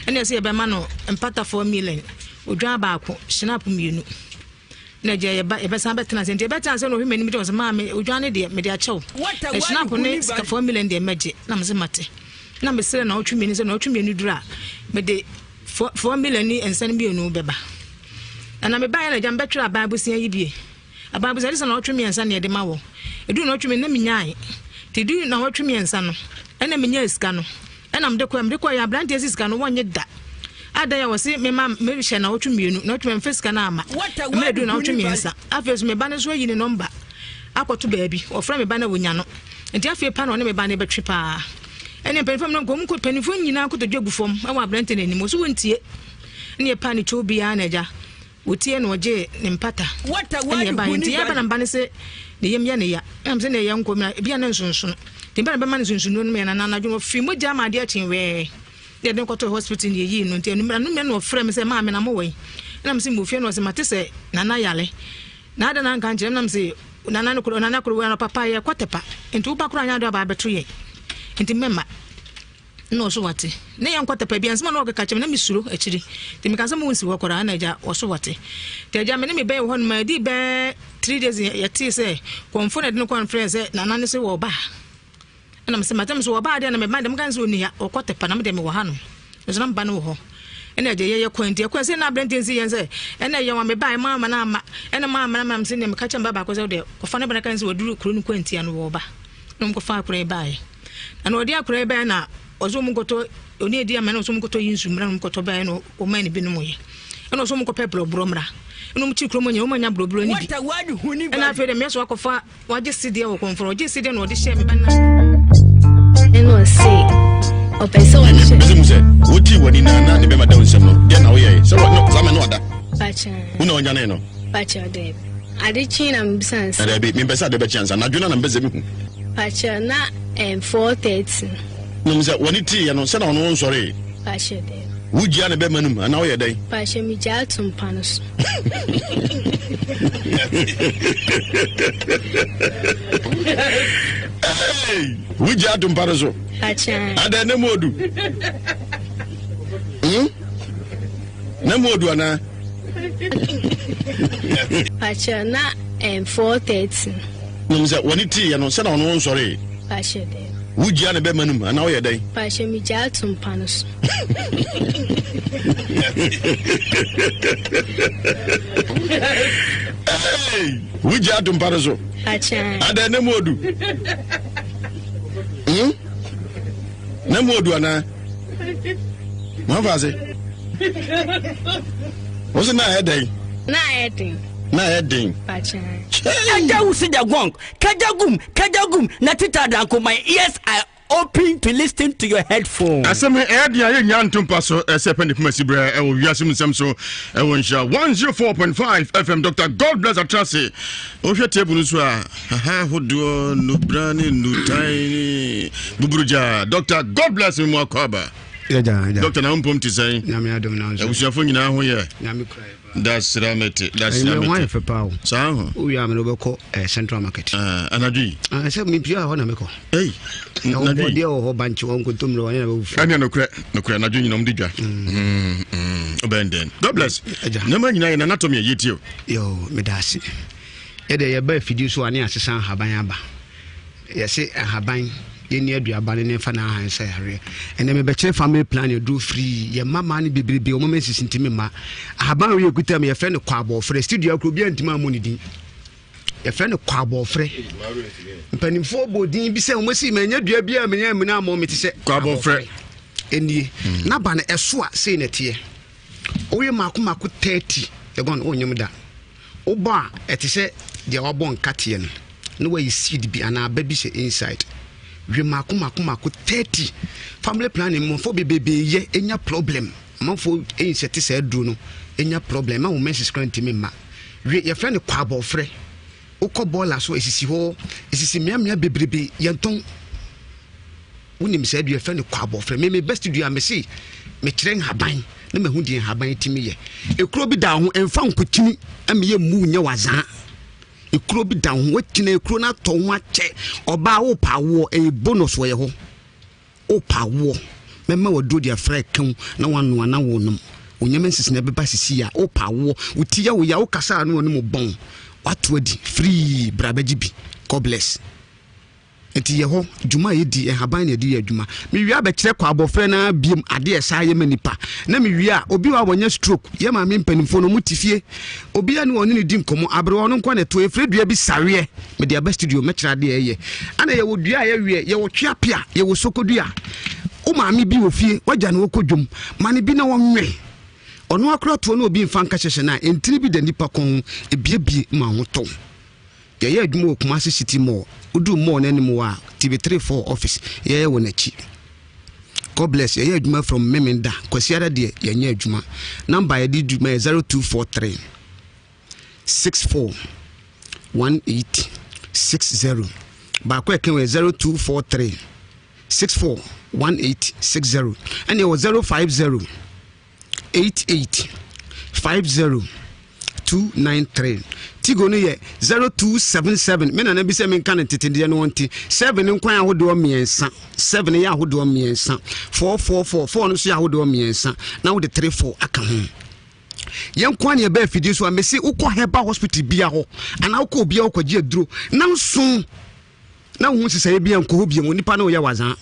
ɛna ɛsɛ yɛbɛma no mpatafoɔ million odwan baako hyinap mmienu na agya yɛba yɛbɛsan bɛtena ase nti yɛbɛtena ase na ɔhwɛ m'anim de ɔsɛ maame odwan no deɛ mede akyɛw na hyinap ne sikafoɔ million deɛ mɛgye na mese mate na mesrɛ na ɔtwe mmienu sɛ na ɔtwe mmienu duru a mede foɔ million ne nsa no mmienu bɛba ɛna mebaeɛ na agya mebɛtwerɛ aban abosea yi bie Aban bisa, Ɛde sɛ nnawɔtwe mmiɛnsa na yɛde ma wɔ. Ɛduru nnawɔtwe mmienu na menyae. Nti ɛduru nnawɔtwe mmiɛnsa no, ɛna menyaa sika no. Ɛna mede kɔɛ. Mede kɔɛ, aberanteɛ si sika no, wɔnnye da. Adɛn a wɔse mema mehyɛ nnawɔtwe mmienu, nnawɔtwe mmiɛnsa, mfa sika no amma. Mmerɛ ɛduru nnawɔtwe mmiɛnsa. Afei nso me ba no nso ayi ne nɔmba akɔto baabi. Wɔfrɛ me ba no a wɔnya no. Nti afei pa na ɔne me ba no bɛtwe paa. Ɛne mpanimfoɔ no nkɔ, mpanimfoɔ nyinaa nkotodwe gu fam wɔ aberanteɛ no anim. Wɔse wɔntie. Ɛne yɛpaa ne kyɛw biara na agya. Otiee na ɔgyee ne mpata. Ɛna ɛbaeɛ. Nti yɛreba na meba no se ne yam yɛ ne ya. Ɛna mese ne yɛ nkɔ mu ebia ne nsonsono. Nti meba na bɛma no nsonsonnuro no yɛ na anadwo no ɔfiri mogya ma adeɛ kye wɛɛ. Na yɛde no kɔtoo hospital na yɛyii no. Nti anummerɛ anummerɛ na ɔfrɛ me sɛ maame na mowɔ yi. Ɛna mese mewɔ fie na ɔse mate sɛ Nana yare. Na adɛn na anka nkyerɛ me na mese Nana no koro Nana koro anɔpa pa yɛkɔ Tepa. Nti woba koraa nyɛ adeɛ aba abɛto yɛn. Nti mɛma. Nna ɔso wɔatse. Ne yɛnnkɔ tɛpɛ bi a, nsɛm a nna ɔkeka kyerɛ me, na misuro ekyir. Ntsi mekaa sɛ monnsi hɔ koraa, nna agya ɔso wɔatse. Ntsi agya, me ne me bɛn wɔ hɔnom a, edii bɛyɛ three days yɛtsee sɛ kɔmfo na ɛde no kɔɔ no frɛɛ sɛ Nana no se wɔreba ha. Ɛna mese mate, mese wɔba ha deɛ na meba deɛ meka ne sɛ ɔnni ha, ɔkɔ tɛpɛ na me deɛ mewɔ ha nom. Nso na meba no wɔ hɔ. Ɛna agya yɛyɛ kwan nti ɛkwan sɛ na aberante nsi yɛn sɛ ɛna ɛyɛ wɔn meba ɛma ama na ama ɛna ma ama na ama mese deɛ meka kyerɛ mba baako sɛ deɛ kɔfa no bɛn ka ne sɛ wɔduru kuro no kwantia no wɔreba. Na wɔn kɔfa akora yi baeɛ. Na na ɔde akora yi baeɛ na ɔsɛ wɔn nkɔtɔ ɔne edi ama na ɔsɛ wɔn nkɔtɔ yi nsu mmra na wɔn kɔtɔ baeɛ na wɔn ne binom yɛ ɛna ɔsɛ wɔn kɔpɛ borɔborɔ mmra ɛna wɔn kyi kurom nyɛ wɔn anya borɔborɔ ne bi ɛna afei dɛ mmea so akɔfa wagye sideɛ wɔ kɔnfɔrɔ ɔgye sideɛ na ɔde hyɛ me ba na. Ɛna ɔse ɔpɛ sɛ ɔkyɛ. Bɛsɛ mu sɛ wotii w'ani na na ne bɛma da wo nsɛm no deɛ na woyɛe sɛ saa mɛ no ada wo na ɔnyanee no. Pakyɛ dɛbi. Ade kye na mebisa nsa. Na daabi, mempɛ sɛ ade bɛkye ansa. Anadwo no na mepɛ sɛ mehu. Pakyɛ na ɛm 4:30. Nom sɛ w'ani teeɛ no, sɛ na ɔno nsɔree. Pakyɛ daabi. Wogyia ne bɛma no mu anaa woyɛ dɛn? Pakyɛ megyaa to mpa no so. Hey, wogyia to mpa no so. Pakyɛ. Adɛn ne mu odu? Hmm? Na mu odu anaa? Pakyɛ na ɛm 4:30. Nim sɛ wɔne tiiɛ no sɛ na ɔno nsɔree. Pakyɛ dɛ. Wogyia ne bɛma no mu anaa woyɛ dɛn? Pakyɛ megyaa to mpa no so. Hey, wogyia to mpa no so. Pakyɛ. Adɛn ne mu odu? Hmm? Na mu odu anaa? Mamfa ase. Wo se na ayɛ dɛn? Na ayɛ den. Na ayɛ den. Ɛgya wusi the gong. Kajagum, kajagum, na tita danko my ears are open to listen to your headphone. Asɛm yi ɛyɛ den a yɛnnya nto mpa so ɛsɛ pɛ ne poma si berɛ ɛwɔ wiase mu nsɛm so ɛwɔ nhyira 104.5 FM Dr. God bless Atrase wohwɛ table no so a haha hodoɔ nubra ne nutan ne buburugya Dr. God bless mu akɔ aba Dr. na wompom te sɛn abusuafo nyinaa ho yɛ Dasra mete, dasra mete. Ɛnyɛ ho ayɛ fɛ paa o. Saa ho. Wowie a mede wobɛkɔ eh, Central Market. Ah, anadwo yi. Ah, sɛ mepie a hɔ na mekɔ. Ei, anadwo yi. Deɛ wɔ hɔ bankye wɔ nkontommire wɔ ne na bɛwo fie. Ɛnea nokorɛ, nokorɛ anadwo nyina ɔmde dwa. Mm, mm, wobɛn dɛn. God bless. Nneɛma nyinaa yɛ nana tɔmi ɛyɛ tie o. Yo, meda ase. Yɛde yɛba afidie so a ne asesa nhaban aba. Yɛse ahaban, yɛnni aduaba no ne mfa n'ahan nsa yareɛ. Ɛnɛ mebɛkyerɛ family planning aduro free. Yɛ mma maa no bebrebe, wɔn menses ntumi mma. Ahaban wei ekuta mu yɛfrɛ no kwabɔɔfrɛ. Studio akoro obiara ntumi ammɔ ne din. Yɛfrɛ no kwabɔɔfrɛ. Mpanimfoɔ bɔ din bi sɛ wɔn asi manya dua bi a menya mena ammɔ me te sɛ kwabɔɔfrɛ. Ɛnie. N'aba no ɛso a sei na ɛteɛ. Woyɛ mako mako 30, ɛgɔn wonyem da. Wobɔ a, ɛte sɛ deɛ wabɔ nkateɛ no, na wayi seed bi anaa aba bi hyɛ inside. We mako mako mako 30. Family planning mmɔfo bebrebe yɛ enya problem. Amanfoɔ insɛte saa aduro no enya problem. Ɛma wo menses koraa ntumi mma. We yɛfrɛ no kwabɔfrɛ. Wokɔ bɔɔla so esisi hɔ, esisi mmeammea bebrebe yɛntɔn. Wonim saa dua yɛfrɛ no kwabɔfrɛ. Me me best dua mese mekyerɛ nhaban na mahu deɛ nhaban tumi yɛ. Ekuro bi da ho ɛmfa nkokyini ɛmeyɛ mmu nyɛ wazaa. Ekuro bi da ho wakyina ekuro no atɔ ho akyɛ. Ɔbaa wopa awoɔ ɛyɛ bonus wɔ yɛ hɔ. Wopa awoɔ mɛma waduro de afra ɛkɛw na wanoa na wonom. Onyame nsisi na ɛbɛba sisi a wopa awoɔ wo ti yɛ wo ya wokasa a na w'anom bɔn wato adi free bra bɛgye bi. God bless. Enti yɛ hɔ, dwuma a yɛdi, nhaban na yɛde yɛ adwuma. Mewie a bɛkyerɛ kɔ abɔfra no ara biom adeɛ a ɛsan yɛ ma nipa. Na mewie a, obi wɔ a wɔnya stroke, yɛ maame mpanimfoɔ no, wɔn te fie. Obiara ni wɔne no di nkɔmmɔ, aberewa ɔno nko na ɛto, yɛfrɛ dua bi sareɛ, mede aba studio mɛkyerɛ adeɛ a ɛyɛ. Ana yɛwɔ dua a yɛweɛ, yɛwɔ tweapea, yɛwɔ sokodua. Wo maame bi wɔ fie, wagya no ɔkɔ dwom, ma no bi na ɔnwe. Ɔno akora toɔ na obi mfa nka hyɛhyɛ no a, ntini bi da nipa kɔn ho, ebiebie ma ho tɔ. Yɛyɛ adwuma wɔ Kumasi City Mall. Woduru mall no anim hɔ a, TV 34 office, yɛyɛ wɔ n'akyi. God bless. Yɛyɛ adwuma from Memenda. Kwasiada deɛ, yɛnyɛ adwuma. Number a yɛde di dwuma yɛ 0243 64 18 60. Baako a ɛka ho yɛ 0243 64 18 60. Ɛna yɛwɔ 050 88 50 293 tigo no yɛ 0277 me nana bi sɛ menka no tete deɛ no ɔnte 7 no nkwan ahodoɔ mmiɛnsa 7 yɛ ahodoɔ mmiɛnsa 444 4 no nso yɛ ahodoɔ mmiɛnsa na wode 3 4 aka ho yɛn nkoa ne ɛbɛɛ afidie so a mese wokɔ herbal hospital bia hɔ anaa wokɔ obia hɔ kɔgye aduro nanso na wohu sesɛeɛ bia nkɔ hɔ biom nipa no woyɛ wazaa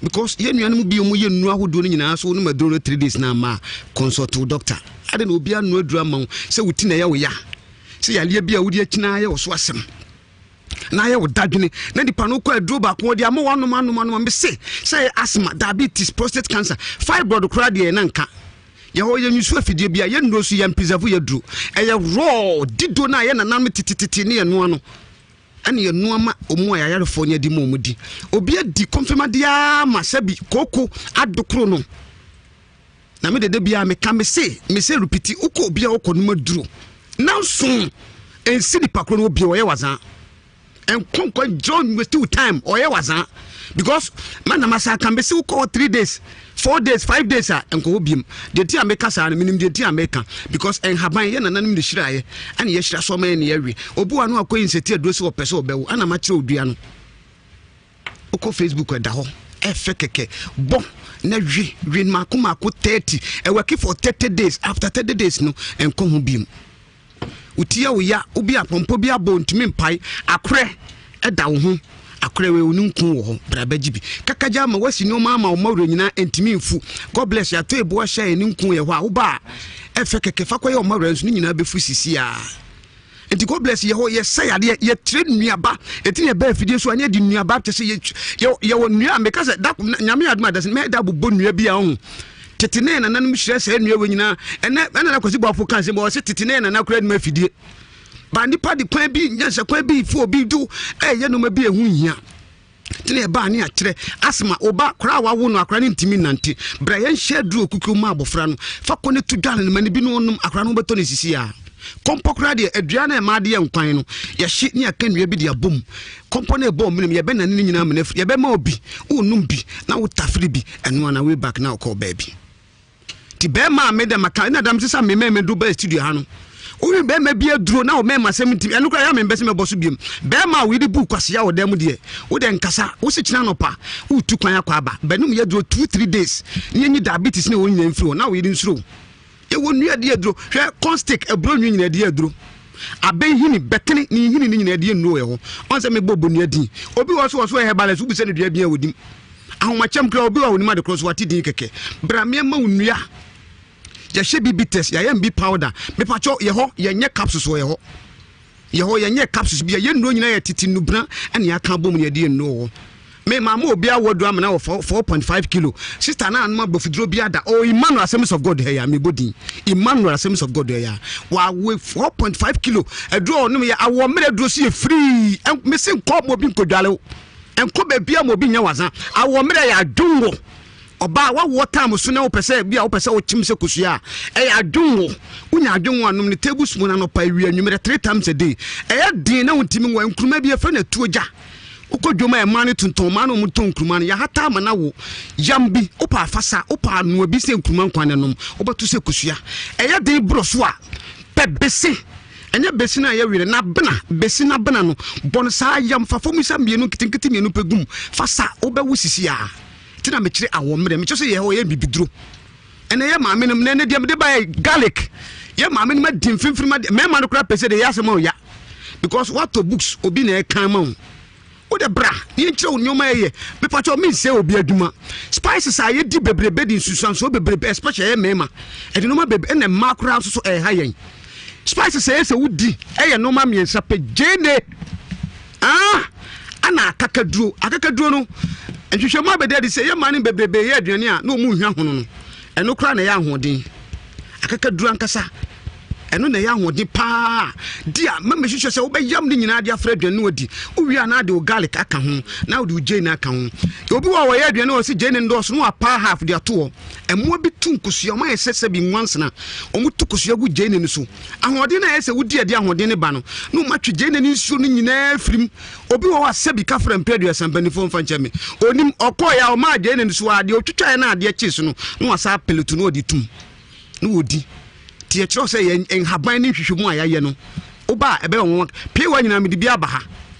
Because yɛn nuanom bi wɔn yɛ nnuro ahodoɔ no nyinaa so wɔnom aduro no three days na ama consult wo doctor. Ade na obi ano aduro ama wo sɛ wo ti na ɛyɛ wo ya sɛ yareɛ bi a wode akyina ayɛ wo so asɛm na ayɛ wo dadwene na nipa no kɔ aduro baako wɔde ama wo anom anom anom mese sɛ ɛyɛ asthma diabetes prostate cancer fibroid koraa deɛ na nka yɛhɔ yɛ nyusu afidie bi a yɛ nnuro so yɛn preserve yɛ duro ɛyɛ raw dido no a yɛ nananom tetetete ne yɛ noa no Ɛna yɛnoa ma wɔn a yayarefoɔ no adi ma wɔn di. Obi adi kɔmfɛmadeɛ ara ma sɛbi kooko adokoro no. Na me dede biara meka me se me se ripiti wokɔ obi a wokɔ no maduro. Nanso ɛnsi nipa koro no obi ɔyɛ wazaa. Ɛnkɔ nkɔ don't waste your time ɔyɛ wazaa because ma na masa aka me se wokɔ hɔ 3 days 4 days 5 days a nkɔ hɔ biem. Deɛ nti a meka saa no menim deɛ nti a meka because nhaban yɛ nananom de hyiraeɛ ɛna yɛhyira so ama yɛ ne yɛwe. Obi wɔ ano akɔ yi nsɛti aduro sɛ ɔpɛ sɛ ɔbɛwo ɛna makyerɛ odua no. Wokɔ Facebook ɛda hɔ ɛfɛ kɛkɛ bɔ na we we mako mako 30 ɛwɔki for 30 days after 30 days no ɛnkɔ ho biem. Wo ti yɛ wo ya, wo bi apɔmpɔ bi abɔ ntumi mpae, akorɛ da wo ho, akorɛ wei wo ne nku wɔ hɔ, bra bɛgye bi. Kakagya ama wasi nneɛma ama wo mawura nyinaa ntumi mfu. God bless you, atɔ eboa hyɛ ne nku yɛ hɔ a, woba a ɛfɛ kɛkɛ fa kɔyɛ ɔmawura nso ne nyinaa bɛfu sisi a. Nti God bless yɛ hɔ yɛsɛ yadeɛ yɛkyerɛ nnuaba ɛti ne ɛbɛɛ afidie so a ne yɛde nnuaba kyɛ sɛ yɛwɔ nnua a meka sɛ da nyame adom a dasɛ mɛda bobɔ nnua bi a ɔho. Tete ne yɛn nananom hyira saa nnua wei nyinaa. Ɛnɛ ɛna na Kwasi Boafo ka asɛm bi ɔse tete ne yɛn nana koraa nim afidie. Ba nipa de kwan bi nyansa kwan bi fo obi do ɛyɛ nneɛma bi ɛho nhia. Nti na ɛbaa ne akyerɛ asma oba koraa a wawo no akora no ntumi nnante. Bra yɛnhyɛ aduro kukuo ma abɔfra no. Fa kɔ ne to dwale no ma ne bi no ɔnom akora no wobɛtɔ ne sisi a. Kɔmpɔ koraa deɛ aduane a ɛma adeɛ nkwan no yɛhye ne yɛaka nnua bi de abom. Kɔmpɔ no ɛbɔ ɔmenem yɛbɛnane ne nyinaa amena afiri yɛbɛma obi wonom bi na wotafere bi ɛno ana way back na wokɔɔ baabi. Nti bɛrima a me dɛ maka ɛna dam sesa me mɛmɛ do bɛɛ studio ha no wohwɛ bɛrima bi aduro na ɔmɛma sɛm nti ɛno koraa yɛ me mbɛsɛ mɛbɔ so biom bɛrima a woyere bu kwasea wɔ dan mu deɛ wodɛ nkasa wosi kyena anɔpa wotu kwan akɔ aba bɛnum yɛ aduro 2 3 days ne yɛnyi diabetes ne wɔn nyinaa mfiri hɔ na woyere nsuro yɛwɔ nnua de aduro hwɛ corn stick aburo nwi nyinaa de aduro abɛn hini bɛtene ne nhini ne nyinaa de nnuro wɔ hɔ ɔn sɛ mebɔ bonua din obi wɔ so wɔ so ɛhɛ balance wobisa ne dua bi a wɔdim Ahomakyɛm koraa obi wɔ a onim ade korɔ so wate din kɛkɛ. Bra meɛma wo nnua. Yɛhyɛ bi bitters, yɛayɛ bi powder. Mepakyɛw yɛ hɔ yɛnyɛ capsules wɔ yɛ hɔ. Yɛ hɔ yɛnyɛ capsules bi a yɛ nnuro nyinaa yɛ tete nnubena ɛna yɛaka abom na yɛde yɛ nnuro wɔ hɔ. Me maama obi awɔ aduro amena wɔ 4.5 kilo. Sister na anom aborɔfoduro bi ada. Oh Emmanuel Assemblies of God ha yi a mebɔ din. Emmanuel Assemblies of God ha yi a wawe 4.5 kilo aduro a ɔnom yɛ awɔ mmerɛ aduro so yɛ free. Mese nkɔ ma obi nkɔdwale wo. Nkɔ baabi a ma obi nyɛ waza. Awɔ mmerɛ yɛ adwonwo. Ɔbaa wawoɔ time so na wopɛ sɛ bi a wopɛ sɛ wokyem sɛ kosua a, ɛyɛ adwonwo. Wonya adwonwo a nom no table spoon anɔpa, awia, anwummerɛ three times a day. Ɛyɛ den na wontumi nwo. Nkruma bi yɛfrɛ no atuo gya. Wokɔ dwom a mmaa no tontɔn, mmaa no wɔtɔn nkruma no, yɛahata ama no awo. Yam bi, wopɛ afasa, wopɛ anoa bi sɛ nkruma nkwan no nom, wobɛto sɛ kosua. Ɛyɛ den borɔ so a, pɛ bese. Ɛnyɛ besi no a ɛyɛ were, n'abena, besi n'abena no, bɔ no saa, yam, fa fam nsa mmienu nketenkete mmienu pɛ gu mu, fa sa, wobɛwo sisi a. Nti na mekyerɛ awɔ mmerɛ, mekyerɛ sɛ yɛ hɔ yɛ bibiduro. Ɛnɛ yɛ maame nom, na ɛnɛ deɛ mede ba yɛ garlic. Yɛ maame nom adi mfimfini ma mmarima no koraa pɛ sɛ deɛ yɛ asɛm a ɔya. Because woatɔ books, obi na ɛkan ma wo. Wo de bra na yɛnkyerɛ wo nneɛma yɛyɛ. Mepakyɛw mensɛe obi adwuma. Spices a yɛdi bebrebe de nsunsuansoɔ bebrebe especially ɛyɛ mmarima. Ɛde nneɛma bebrebe ɛna mmaa koraa nso so ɛha yɛn. Spices a ɛyɛ sɛ wodi ɛyɛ nneɛma mmiɛnsa pɛ gyeene ah ana akakaduro. Akakaduro no nhwehwɛmu abɛda adi sɛ yɛ mmaa no bebrebe yɛ aduane a na wɔn nhwa hono no. Ɛno koraa na ɛyɛ ahoɔden. Akakaduro ankasa ɛno na ɛyɛ ahoɔden paa di a mɛmɛ hwehwɛ sɛ wobɛyam ne nyinaa de afra aduane no adi wowie a na ade wo garlic aka ho na wode wo gyeene aka ho obi wɔ a wɔyɛ aduane wɔ sɛ gyeene ndɔɔso na wapaa half de ato hɔ ɛmmoa bi tu nkosua wɔn ayɛ sɛ sɛbi nwansena wɔn tu kosua gu gyeene no so ahoɔden na ɛyɛ sɛ wodi ɛde ahoɔden no ba no na wɔn atwe gyeene no nsuo no nyinaa firim obi wɔ hɔ a sɛbi kafra mpɛ aduasa mpanimfoɔ mfa nkyɛn me onim ɔkɔɔ yɛ a ɔmaa gyeene no so a deɛ ɔtwitwaeɛ na adeɛ kyee so no na wasa apeletu na ɔde tum na wɔdi nti yɛkyerɛ sɛ yɛn nhaban ne nhwehwɛmu a yɛayɛ no woba a ɛbɛyɛ nwanwa pewa nyinaa mede bi aba ha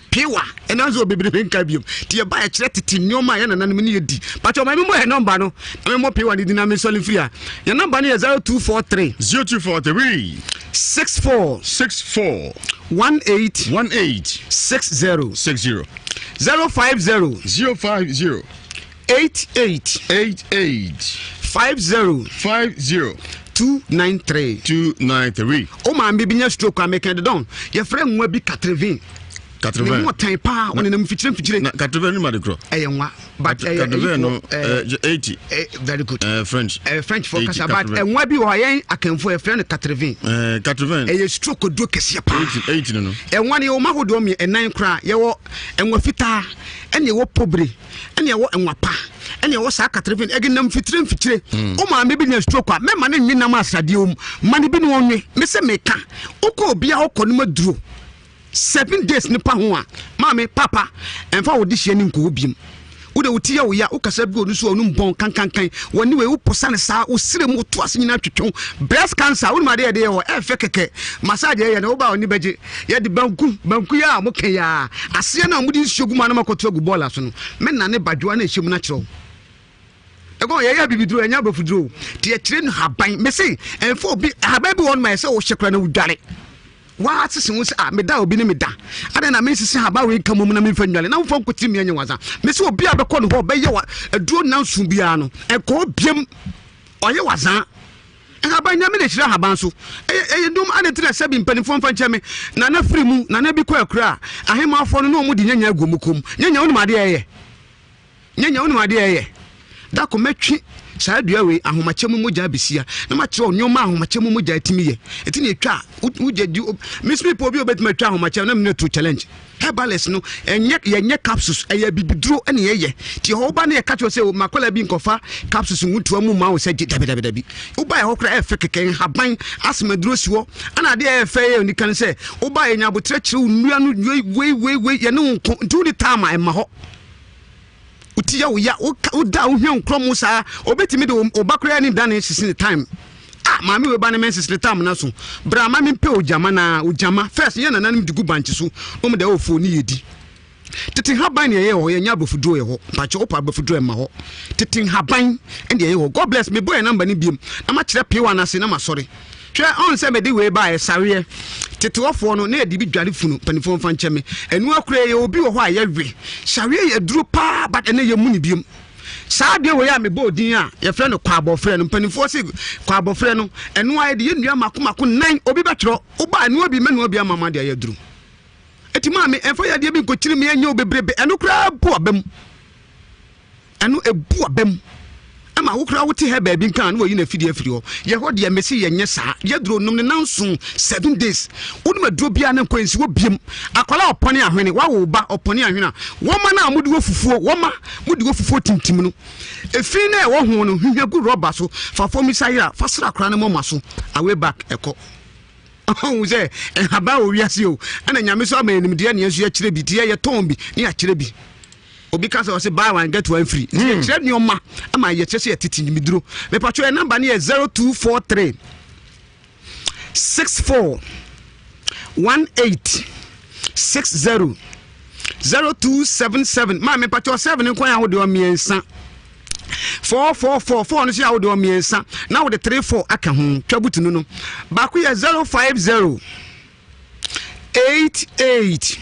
pewa ɛna nso bebree menka biom nti yɛba yɛkyerɛ tete nneɛma a yɛ nananom ne yɛdi pakyɛ ɔma memmɔ yɛ nɔmba no na memmɔ pewa no di na mensɔle mfiri a yɛ nɔmba no yɛ 0243 0243 64 64 18 18 60 60 050 050 88 88 50 50 293 293 o maame bi nya stroke a meka de dɔn yɛfrɛ nwa bi katrevin katrevin ne mu ɔtan paa ɔnenam mfikyire mfikyire na katrevin no ma de korɔ ɛyɛ nwa but ɛyɛ katrevin no 80 very good french french fo kasa but nwa bi wɔ hɔ yɛn akanfo yɛfrɛ no katrevin katrevin ɛyɛ stroke duro kɛseɛ paa 80 no no ɛnwa no yɛwɔ ma ahodoɔ mmiɛ ɛnan koraa yɛwɔ ɛnwa fitaa ɛne ɛwɔ pobire ɛne ɛwɔ nwa pa ɛne ɛwɔ saa katrevin ɛde nam mfikyire mfikyire mm. wo maame bi nya stroke a mɛma ne nwe nam asradeɛ wɔ mu ma ne bi ne ɔnwe me sɛ meka wokɔ obi a wokɔ no maduro seven days nipa ho a maame papa ɛmfa wo de hyia ne nkɔwɔ biem wode wo ti yɛ wo ya wokasa bi ɔno so ɔno mbɔn kankankan wɔne wei woposa ne saa wosere mu woto ase nyinaa twetwe breast cancer wonim adeɛ yɛde yɛ hɔ ɛfɛ kɛkɛ massage yɛyɛ no woba a ɔni bɛgye Yɛde banku, banku yi a moka yi ara, aseɛ no a mode nsuo gu mu a na moakɔto agu bɔɔla so no, mɛnane badwoa no a ɛhyɛ mu no akyerɛ wo. Ɛkɔ yɛyɛ abibiduro, ɛnyɛ aborɔfoduro o. Nti yɛkyerɛ no haban. Mese, ɛmfa obi, haban bi wɔ hɔ nom a ɛsɛ wohyɛ koraa na wodware. Woasese wo sɛ, ah, meda a obi ne me da. Adɛn na mensese haban wei nka mmom na memfa nnwale na womfa nkɔtiri me anyɛ waza. Mese obi a bɛkɔ ne hɔ ɔbɛyɛ wa aduro nnanson biara no, ɛnkɔ hɔ biam. Ɔyɛ wazaa. Nhaban Nyame na ɛhyira nhaban so. Ɛyɛ ɛyɛ dom adɛn nti na sɛbi mpanimfoɔ mfa nkyɛ me. Nana firi mu, nana bi kɔ akura a, ahemaafoɔ no na wɔn de nyanya agu wɔn kɔn mu. Nyanya wonim adeɛ ɛyɛ? Nyanya wonim adeɛ ɛyɛ? Dako mɛtwe Saa dua wei, ahomakyɛ mu mogya besia. Na makyerɛ wo nneɛma a ahomakyɛ mu mogya tumi yɛ. Ɛti na etwa a, wogya di. Me nso mepɛ obi a obetumi atwa ahomakyɛ na mene to challenge. Herbalist no, ɛnyɛ yɛnyɛ capsules, ɛyɛ bibiduro na yɛyɛ. Ti hɔ woba na yɛka kyerɛ sɛ makɔla bi nkɔfa capsules nwotoa mu ma wo sɛ gye dabi dabi dabi. Woba ɛhɔ koraa ɛfɛ kɛkɛ nhaban asoma duro si hɔ. Ɛna adeɛ a ɛfɛ yɛ onika no sɛ woba yɛnya abotrɛ kyerɛ wo nnua no wei wei wei wei yɛne wo nko nti wode time a ɛma hɔ. Wo ti yɛ wo ya, woda a wohwɛ nkorɔ mu saa, obetumi de wo ba koraa ne dane sisi ne time. Ah, maame wei ba ne menses ne time na so. Bra ma mempɛ ogyama na ogyama. First yɛ nananom de gu bankye so, wɔn de ɛwɔ fo ne yɛdi. Tete nhaban ne ɛyɛ hɔ, yɛnyɛ aborɔfoduro yɛ hɔ. Mpakyɛ wopɛ aborɔfoduro ɛma hɔ. Tete nhaban ne ɛyɛ hɔ. God bless, mebɔ yɛ namba no biem na makyerɛ pewa no ase na masɔre. Hwɛ, ɔn sɛ mede wei baeɛ, sareɛ. Tetewɔfoɔ no, na yɛde bi dware funu, mpanimfoɔ mfa nkyɛ me. Ɛno ara koraa, yɛwɔ bi wɔ hɔ a yɛwe. Sareɛ yɛ aduro paa, but ɛnnɛ yɛmmu no biom. Saa adeɛ wei a mebɔɔ din a yɛfrɛ no kwaabɔfrɛ no, mpanimfoɔ se kwaabɔfrɛ no, ɛno ara yɛde yɛ nnua mako mako nnan, obi bɛtwerɛ, woba a noa bi, mɛnoa bi ama mo de ayɛ aduro. Enti maame, ɛmfa yadeɛ bi nkɔkyiri me ɛnyɛ wo bebrebe, ɛno koraa bu aba mu. Ɛno ebu aba mu ma wo koraa wote ha baabi nka a na wayi n'afidie afiri hɔ. Yɛ hɔ deɛ mese yɛnyɛ saa. Yɛduro nom ne nanson, seven days. Wonom aduro biara na nkɔ nsi hɔ biem. Akwadaa a ɔpɔne ahwene, wawo wo ba ɔpɔne ahwene a, wɔma no a mode wɔ fufuo, wɔma mode wɔ fufuo tintim no. Efi no a ɛwɔ ho no, hwehwɛ gu rɔba so, fa fam sa yera, fa sra akwadaa no mɔma so, away back ɛkɔ. Ɔhu sɛ nhaban wɔ wiase o, ɛna Nyame nso ama yɛn nimdeɛ na yɛn nso yɛkyerɛ bi, nti yɛ yɛtɔn bi ne yɛakyerɛ bi. Obi ka sɛ ɔse buy one get one free. Nti hmm. yɛkyerɛ nneɛma ama yɛkyerɛ sɛ yɛtete nyimiduro. Mepatwo yɛ namba no yɛ 0243 64 18 60 0277 maa mepatwo 7 nkwan ahodoɔ mmiɛnsa 4 4 4 4 no so yɛ ahodoɔ mmiɛnsa na wode 3 4 aka ho twa butu no no baako yɛ 050 8 8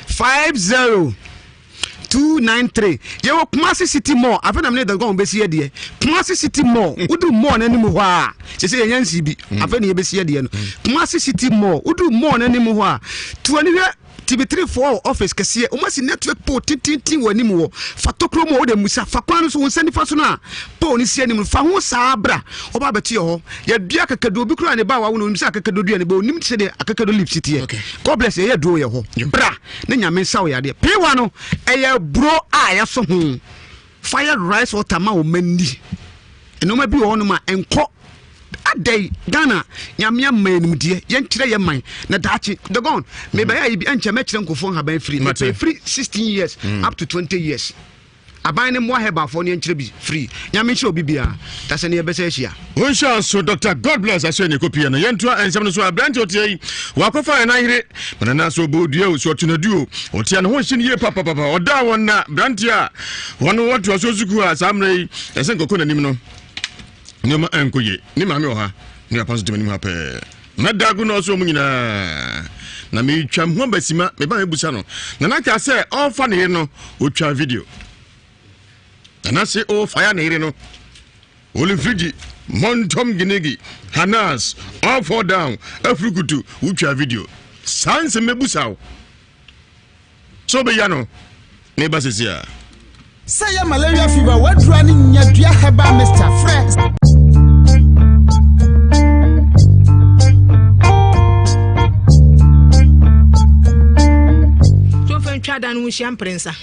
50 293 yɛwɔ Kumasi City Mall afei na mene dɔgɔn bɛsi yɛ deɛ Kumasi City Mall wodu mall no anim hɔ a sɛ sɛ yɛnya nsi bi mm. afei na yɛbɛsi yɛ deɛ no mm. Kumasi City Mall wodu mall no anim hɔ a tuani hwɛ TV3 foɔ office kɛseɛ wɔn asi network pole tententen wɔ anim wɔ fa tokuro mu a wode musa fa kwan no so wɔn nsa nifa so no a pole no si anim no fa ho saa bra wɔba abɛto yɛ hɔ yɛdua akakadu obi kura ne ba a wawo no onim sɛ akakadu dua ne ba onim sɛ deɛ akakadu leaf si teɛ God bless yɛyɛ duro yɛ hɔ bra ne nyame nsa wɔ yadeɛ pewa no ɛyɛ buro a yɛsɔ ho fire rice water ma wɔn ani nneɛma bi wɔ hɔnom a ɛnkɔ adɛn Ghana nyame ama yɛ nimdeɛ yɛnkyerɛ yɛ man na daakye the gone mebɛyɛ ayi bi ɛnkyɛ mɛkyerɛ nkurɔfoɔ nhaban firi mepɛ firi 16 years mm. up to 20 years Aban no mmoa herbalfoɔ no yɛnkyerɛ bi free. Nyame nhyira obi biara. Dasɛ ne yɛbɛsɛ ahyia. Wonhyira so Doctor God bless ahyɛ ne kopie no yɛntoa nsɛm no so aberante ɔteɛ yi wakɔfa ɛna yere ma nana so ɔbɔ odua o so ɔto nadu o ɔteɛ ne ho nhye no yie papapapa ɔdaa wɔn na aberante a wɔn wɔtoa so sukuu a saa mmerɛ yi ɛsɛ nkɔkɔ n'anim no nneɛma ɛnkɔ yie ne maame wɔ ha ne papa nso te m'anim ha pɛɛ mɛda agu na ɔso ɔmo nyinaa na metwa me ho abasima meba mebusa no nana ka sɛ ɔrefa ne yere no ɔtwa video nana se ɔrefa ya ne yere no olifrigi mɔntɔm ginigi hanas all fall down afurukutu wotwa video saa nsɛm mɛbusa wo Sɛ ɔbɛya no ne ba sɛsi a. Sɛ ɛyɛ malaria fever w'aduro ne nyadua herbal mixture frɛ. Tumfa ntwa dan no ho nhyia mprɛnsa.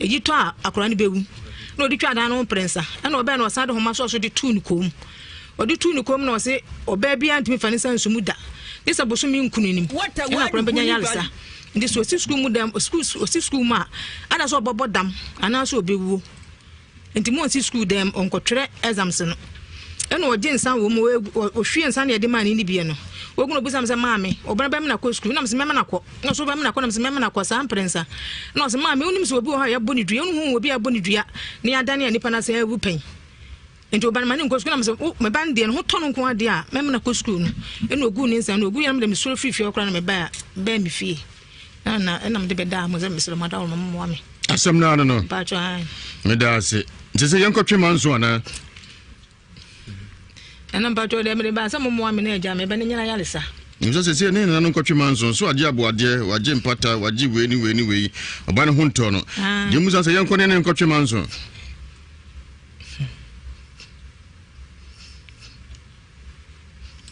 Eyi tɔ a, akwadaa no bɛwu. Na ɔde twa dan no ho mprɛnsa. Ɛna ɔbɛn na ɔsan de homa sɔɔ so de tuu ne kɔn mu. Ɔde tuu ne kɔn mu na ɔse ɔbaa biara ntumi fa ne nsa nso mu da. Gye sɛ bosome nkunu nim. Ɛna akwadaa no bɛnya yaresa. Nti sɛ ɔsi sukuu mu dɛm, sukuu ɔsi sukuu mu a, ada sɛ ɔbɛbɔ dam anaasɛ ɔbɛwuo. Nti mo nsi sukuu dɛm, ɔnkɔtwerɛ exams no. Ɛna ɔgye nsa wɔ mu, ɔhwie nsa na yɛde maa ne ne bie no. Wɔgu na ɔbisa me sɛ, maame, ɔbɛn bɛm na kɔ sukuu? Na mesɛ mɛma na kɔ. Na ɔsɛ ɔbɛm na kɔ, na mesɛ mɛma na kɔ saa mprɛnsa. Na ɔsɛ maame, wonim sɛ obi wɔ hɔ a yɛbɔ ne dua, wohu obi a yɛbɔ ne dua na yɛadane a nipa no asɛ awu pɛn. Nti ɔba no ma ne nkɔ sukuu na mesɛ wo me ba no deɛ ne ho tɔ no nko adeɛ a mɛma no akɔ sukuu no ɛna ɔguu ne nsa no ɔgu yɛ no mede mesɔre firi fie hɔ koraa na mebaa bɛɛ me fie na na ɛna mede bɛdaa mo sɛ mesrɛ mo adaworo ma mmoa me asɛm no ano no mpaatwɔ ae meda ase nti sɛ yɛnkɔtwe ma nso anaa ɛna mpaatwɔ deɛ mede baa sɛ mommoa me na agya me bɛ ne nyina yaresa Nim sɛ seesei ne nana no nkɔtwe manso so agye aboadeɛ, wagye mpata, wagye wei ne wei ne wei. Ɔba no ho ntɔ no. Deɛ mu sa sɛ yɛnkɔ ne ne nkɔtwe manso.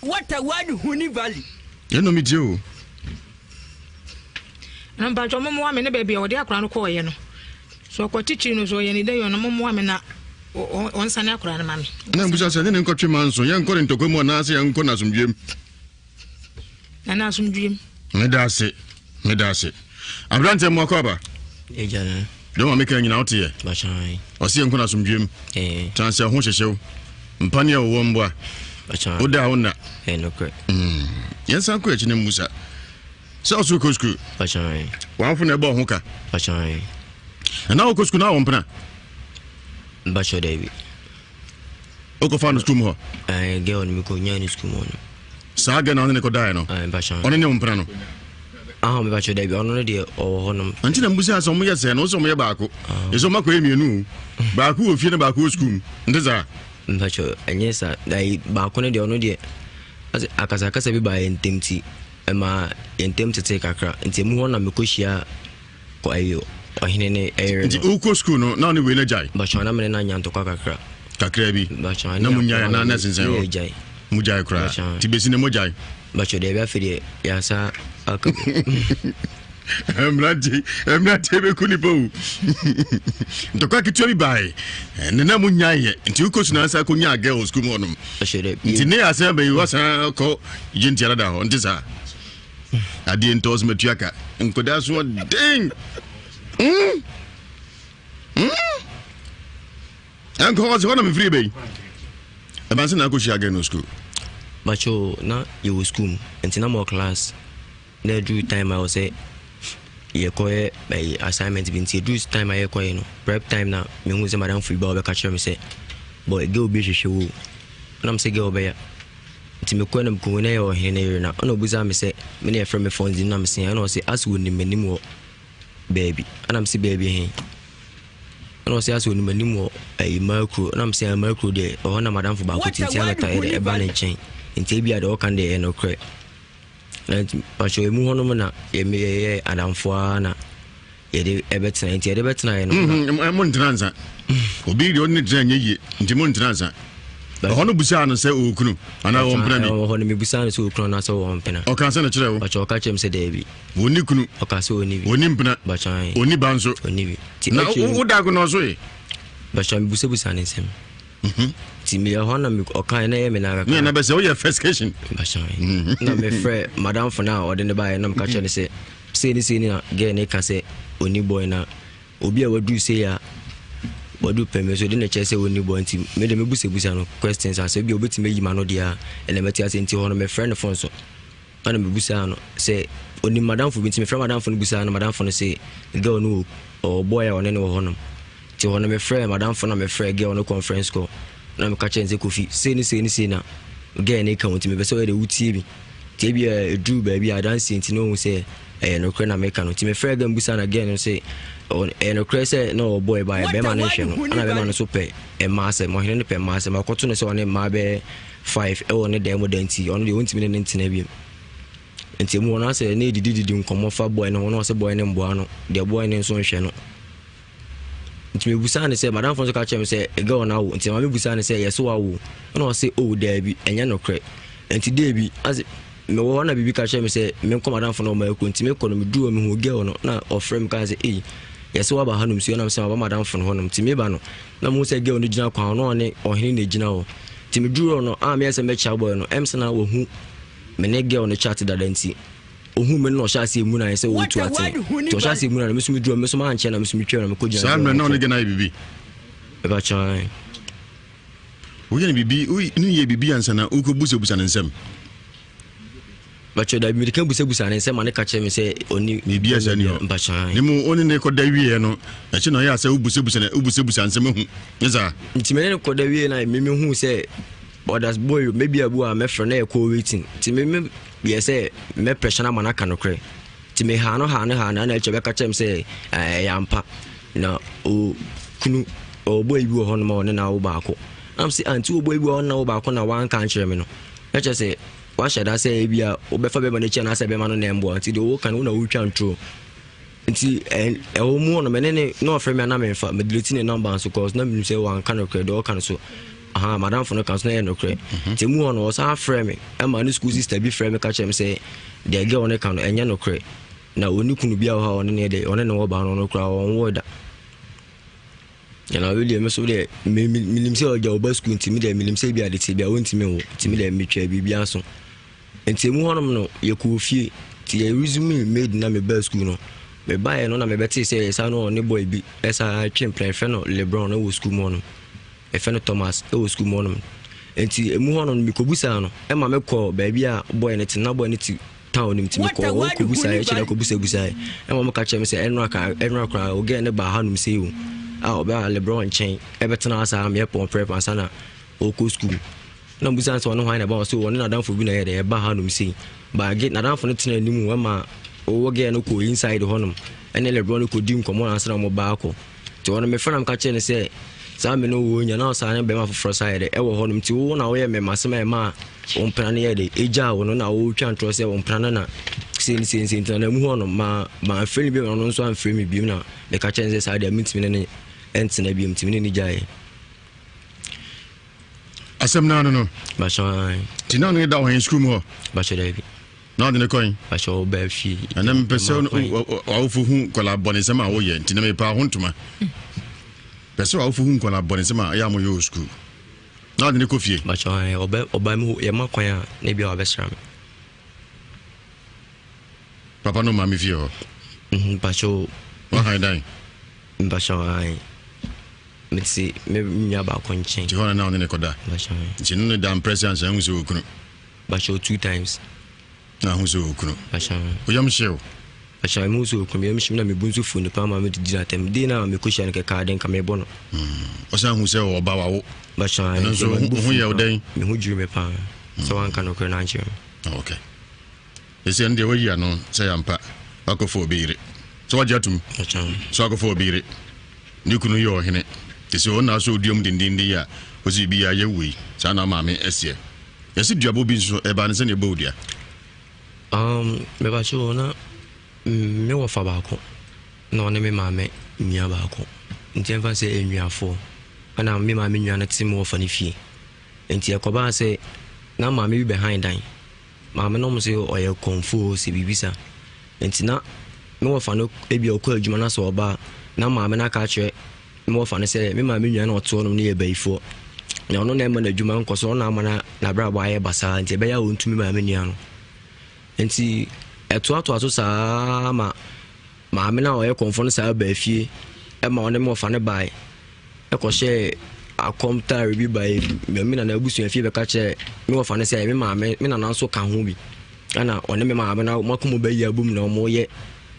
What a word Huni Valley. Ɛnna mi tie o. Na mpatsɔ mo mmoa me ne baabi a wɔde akora no kɔɔyɛ no. So ɔkɔ titiri no so ɔyɛ ne dɛ yɛ no mo mmoa me na ɔnsane akora no ma me. Na mbusa sɛ ne ne nkɔtwe ma nso yɛnkɔ ne ntɔkwa mu anaasɛ yɛnkɔ no asomdwoeɛ mu. Na na asomdwoeɛ mu. Meda ase meda ase. Aberanteɛ mu akɔ aba. Agya no. Deɛ ɔma meka nyina wote yɛ. Bakyan. Ɔse yɛnkɔ no asomdwoeɛ mu. Eh. Tena sɛ ho hyehyew. Mpa ne ɛwowɔ mboa. Bakyan. Woda a wonna. Eh, nokorɛ. Mm. Yɛnsan kɔ akyi na mmusa. Sɛ ɔsoro kɔ sukuu. Bakyan. W'awofo na ɛbɔ ho ka. Bakyan. Ɛna wokɔ sukuu na wɔ mpena. Bakyan daabi. Wokɔfa no sukuu mu hɔ. Ɛɛ girl no mekɔ nyaa no sukuu mu hɔ no. Saa girl na ɔne ne kɔdaeɛ no. Ɛɛ Bakyan. Ɔne ne wo mpena no. Aha me Bakyan daabi ɔno no deɛ ɔwɔ hɔ nom. Nti na mbusa sɛ ɔmo yɛ sɛ no sɛ ɔmo yɛ baako. Yɛ sɛ ɔmo akɔyɛ mmienu o. Baako wɔ fie na baako wɔ sukuu mu. Nte saa. Mpakyɛ ɛnyɛ saa. Dabi baako no deɛ ɔno deɛ akasakasa bi baa yɛn ntam ti. Ɛmaa yɛn ntam tetee kakra, nti emu hɔ na mekɔhyiaa kɔ ɛyi ɔhene ne ɛyere no. Nti wokɔ sukuu no na ɔne wei no agyae? Bakyɛ na mene no anya ntɔkwa kakra. Kakra bi? Bakyɛ na mo nyae anaa na ɛsensɛn hɔ? Ne yɛgyae. Mo gyae koraa? Bakyɛ. Nti bɛsi nnɛ mo gyae? Bakyɛ deɛ afei deɛ yɛasa aka mu. Mmerante mmerante bɛku nipa o. Ntɔkwa ketewa bi bae ne na mo nyaeɛ nti wokɔ sukuu na asa kɔnyaa girl sukuu mu hɔnom. Nti ne asɛm bɛyi wasan kɔ gye ntiara da hɔ nte saa. Adeɛ ntɔ so matua ka nkɔdaa so ɔden. Mm. Mm. Ɛnkɔ hɔ sɛ hɔ na mefiri bɛyi. Ɛban sɛ na akɔhyia girl no sukuu. Bacho na yɛwɔ sukuu mu nti na mewɔ class. Na ɛduru time a ɛwɔ sɛ yɛkɔyɛ ɛyi assignment bi nti ɛduru time a yɛkɔyɛ no prep time na mehu sɛ madamfo bi ba ɔbɛka kyerɛ me sɛ boy girl bi hwehwɛ wo na me sɛ girl bɛya nti mekɔɛ na mekɔhu na ɛyɛ ɔhene ne yere na ɔna ɔbusaa me sɛ me ne yɛfrɛ me Fonzi na mese ɛna ɔse ase wɔnim m'anim wɔ baabi ɛna mese baabi he ɛna ɔse ase wɔnim m'anim wɔ ɛyi Makuro ɛna mese Makuro deɛ ɛhɔ na madamfo baako ti nti anata ɛde ɛba ne nkyɛn nti ebia deɛ ɔka no deɛ ɛyɛ nokorɛ. Na nti mpakyɛw emu hɔnom na yɛyɛ adamfo ara na yɛde ɛbɛtena nti yɛde bɛtena yɛ no. Mm-hmm, mo ntena nsa obi deɛ ɔne ne tena nyɛ yie nti mo ntena nsa ɛhɔ no busaa no sɛ ɔwɔ kunu anaa ɔwɔ mpena bi ɛhɔ no mebusaa no sɛ ɔwɔ kunu anaasɛ ɔwɔ mpena ɔka sɛ no kyerɛ wo mpakyɛw ɔka kyerɛ me sɛ daabi ɔnni kunu ɔka sɛ ɔnni bi ɔnni mpena mpakyɛw ɔnni ba nso ɔnni bi na woda ko na ɔso ye mpakyɛw mebusabusa ne nsɛm Nti meyɛ hɔ na ɔkae na ɛyɛ me nan kakra. Ne na bɛsɛ woyɛ fescation. Na mefrɛ madamfo no a ɔde ne baeɛ na meka kyerɛ no sɛ sei ne sei ne na girl ne ka sɛ ɔni boy na obi a waduru sei a waduru pɛ me so de na kyerɛ sɛ ɔni boy nti me de mebusabusa no questions a sɛ obi a obɛtumi ayi ma no deɛ a ɛna mɛte ase nti hɔ no mefrɛ no phone so. Ɛna mebusaa no sɛ onim madamfo bi nti mefrɛ madamfo no busaa no madamfo no se girl no wɔ ɔwɔ boy a ɔne no wɔ hɔnom nti hɔ no mefrɛ madamfo na mefrɛ girl no conference call na meka kyerɛ no sɛ Kofi sei ne sei ne sei na girl no ka nti mepɛ sɛ ɔyɛ dɛ wotie bi nti ebi a ɛduru baabi a adanseɛ nti na ɔhu sɛ ɛyɛ nokorɛ na meka no nti mefrɛ girl no busaa na girl no sɛ ɛyɛ nokorɛ sɛ na ɔwɔ boy ba bɛrima no nhwɛ no ɛna bɛrima no nso pɛ mmaa asɛm ɔhene no pɛ mmaa asɛm akɔto no sɛ ɔne mmaa bɛyɛ 5 wɔ ne dan mu da nti ɔno deɛ ɔntumi ne no ntena biom. Nti emu hɔ no asɛ ne didididi nkɔmmɔ fa boy no ho na ɔsɛ boy no mboa no deɛ boy no nso nhwɛ no. Nti mebusaa no sɛ madamfo nso ka kyerɛ me sɛ girl no awo nti maame busaa no sɛ yɛso wawo ɛna ɔsɛ oh daabi ɛnyɛ nokorɛ. Nti dee bi asɛ mewɔ hɔ na biribi ka kyerɛ me sɛ menkɔ madamfo no ɔma akuro nti mekɔ no meduru hɔ mehu girl no na ɔfrɛ me kaa sɛ ei yɛsɛ waba hanom so ɛnam sɛ maba madamfo no hɔnom nti meba no na mehu sɛ girl no gyina kwan ho na ɔne ɔhene na egyina hɔ nti meduru hɔ no a meyɛ sɛ mɛkyia boy no ɛm sɛ na wahu me ne girl no chat dada nti ohun me no na ɔhyɛ aseɛ mu na ayɛ sɛ ɔretu ate nti ɔhyɛ aseɛ mu na me so meduru hɔ me so mankyɛ na me so metwam na mekɔgyina saa mmerɛ na ɔne girl no ayɛ biribi ɛbɛkyɛn woyɛ no biribi ne yɛ biribi ansa na wokɔbusabusa ne nsɛm Mpakyɛw dabi mede ka busabusa ne nsɛm ma ne ka kyerɛ me sɛ ɔni biribi a saa ni hɔ mpakyɛw ne mu ɔne ne kɔda wieɛ no ɛkyi na ɔyɛ asɛ wobusabusa ne wobusabusa nsɛm ahu ne saa nti me ne no kɔda wie na me me hu sɛ ɔda boy maybe abu a mɛfrɛ na yɛkɔ waiting nti me me yɛ sɛ mɛ pressure no ama no aka nokorɛ nti me haa no haa no haa no ana akyɛ bɛka kyerɛ me sɛ ɛyɛ ampa na o kunu ɔwɔ boy bi wɔ hɔ nom a ɔne na awo baako na m sɛ anti wɔ boy bi wɔ hɔ na awo baako na wanka ankyerɛ me no na kyerɛ sɛ Woahyɛ da sɛ ebia wobɛfa bɛrima no akyi anaasɛ bɛrima no na ɛmboa nti deɛ woka no wo na wotwa ntoro nti ɛwɔ mu hɔ no mene ne na ɔfrɛ me a na memfa me delete ne number nso cause na menim sɛ wanka nokorɛ deɛ ɔka no so. Aha, madamfo no ka so na ɛyɛ nokorɛ. Mhm. Nti mu hɔ no ɔsan frɛ me ɛma ne school sister bi frɛ me ka kyerɛ me sɛ deɛ girl no ka no ɛnyɛ nokorɛ. Na ɔni kunu bi a wɔ hɔ a ɔne ne yɛ dɛ ɔne ne wɔ ba no ɔno koraa ɔnwoe da. Na wei deɛ me so deɛ me me menim sɛ ɔgya ɔba sukuu nti me deɛ menim sɛ ebi ade te bi a ɔntumi nwo nti me deɛ metwa biribi aso. Nti emu hɔnom no yɛkɔɔ fie nti yɛ resume maid na mebaa sukuu no mebaeɛ no na mebɛtee sɛ yɛsa no ɔne boy bi ɛsa twe mpena yɛfrɛ no Lebron ɛwɔ sukuu mu hɔnom yɛfrɛ no Thomas ɛwɔ sukuu mu hɔnom nti emu hɔnom no mekɔbusaa no ɛma mekɔɔ baabi a boy no te na boy no te town no mu nti mekɔɔ hɔ kɔbusaeɛ kyerɛ kɔbusabusaeɛ ɛma wɔka kyerɛ me sɛ ɛnora ka ɛnora koraa ogɛɛ ne baa hanom sei o a ɔbɛa Lebron nkyɛn ɛbɛtena asa meyɛ pɔn prep ansa na ɔkɔ sukuu Na ɔbisaa no sɛ ɔne hwan na ɛba hɔ, ɔse ɔne n'adamfo bi na ɛyɛ dɛ ɛba hanom sei. But ge n'adamfo no tena anim ɛma ɔwɔ girl no kɔ inside hɔnom ɛne Lebron no kɔdi nkɔmmɔ ansa na wɔn ba akɔ. Nti ɔno mefrɛ na meka kyerɛ no sɛ saa me no wɔ nya na ɔsaa ne bɛrima foforɔ saa yɛ dɛ ɛwɔ hɔnom nti wo na woyɛ mɛmasɛm a ɛma wo mpena no yɛ dɛ ɛgyaa wo no na wotwa ntorɔ sɛ wo mpena no na sei ne sei ne sei nti na na mu hɔ no ma mamfrɛ no bio na ɔno nso amfrɛ me bio na meka kyerɛ no sɛ saa deɛ mentumi ne no ɛntena bio nti me ne no gyaeɛ. Asɛm no ano no. Bahyɛ ae. Ti na ɔne da ɔhen sukuu mu hɔ. Bahyɛ daabi. Na ɔde ne kɔn. Bahyɛ ɔbaa fie. Ɛnna mepɛ sɛ w'awofo hu nkwadaa bɔnesɛm a woyɛ nti na mepɛ ho ntoma. Pɛ sɛ w'awofo hu nkwadaa bɔnesɛm a ɛyɛ a moyɛ wɔ sukuu. Na ɔde ne kɔ fie. Bahyɛ ae ɔbɛ ɔbaa mu yɛ ma kwan a na ebi a wabɛsra me. Papa no maame fie hɔ. Mhm, bahyɛ. Wahan dan. Bahyɛ ae. Mete me nua baako nkyɛn. Nti hɔ na na ɔne ne kɔda? Nti no ne da mprɛsɛ ansa ahu sɛ ɔkunu? Bakyɛ two times. Na ahu sɛ ɔkunu? Bakyɛ. Wo yam hye wo? Bakyɛ mehu sɛ ɔkunu, me yam hye me na me bu nso fu no paa ma me didi no atɛm. Day no a mekɔhyia no kɛkɛ ade nka mebɔ no. Ɔsan hu sɛ ɔba wawo? Bakyɛ. Ɛno nso wo ho yɛ wo dɛn? Me ho dwiri me paa sɛ wanka nokorɛ no ankyerɛ me. Okay. Ɛsɛ ɛno deɛ wayi ano sɛ yɛ ampa wakɔfa obi yere. Sɛ wagye atum? Sɛ wakɔfa obi yere. Ne kunu yɛ ɔhene. Te sɛ ɔna asɔ odua mu dendenden a ɔsi biribi yɛ ayɛ wei. Saa na maame ɛseɛ. Yɛse duabɔ bi nso ɛbaa ne sɛnea ɛbɔ odua. Um, mebakyɛ na me wɔfa baako na ɔne me maame nua baako. Nti ɛmfa sɛ nnuafoɔ. Ɛna me maame nua no te me wɔfa no fie. Nti ɛkɔbaa sɛ na maame bi bɛhan dan. Maame no ɔmo se ɔyɛ kɔmfo o sɛ biribi sa. Nti na me wɔfa no ebia ɔkɔ adwuma na sɛ ɔba a na maame no aka akyerɛ me wɔfa no sɛ me maame nua na ɔte hɔnom no yɛ bayifoɔ. Na ɔno na ɛma n'adwuma nkɔ so, ɔno na ama n'abrabɔ ayɛ basaa nti ɛbɛyɛ a ɔntu me maame nua no. Nti ɛtoatoa so saa ma maame no a ɔyɛ kɔmfo no saa baa fie ma ɔne me wɔfa no bae. kɔhyɛɛ akɔm taare bi bae me nana abusua fie bɛka kyerɛɛ me wɔfa no sɛ me maame me nana nso ka ho bi ɛna ɔne me maame no mako mu bɛyi abom na wɔyɛ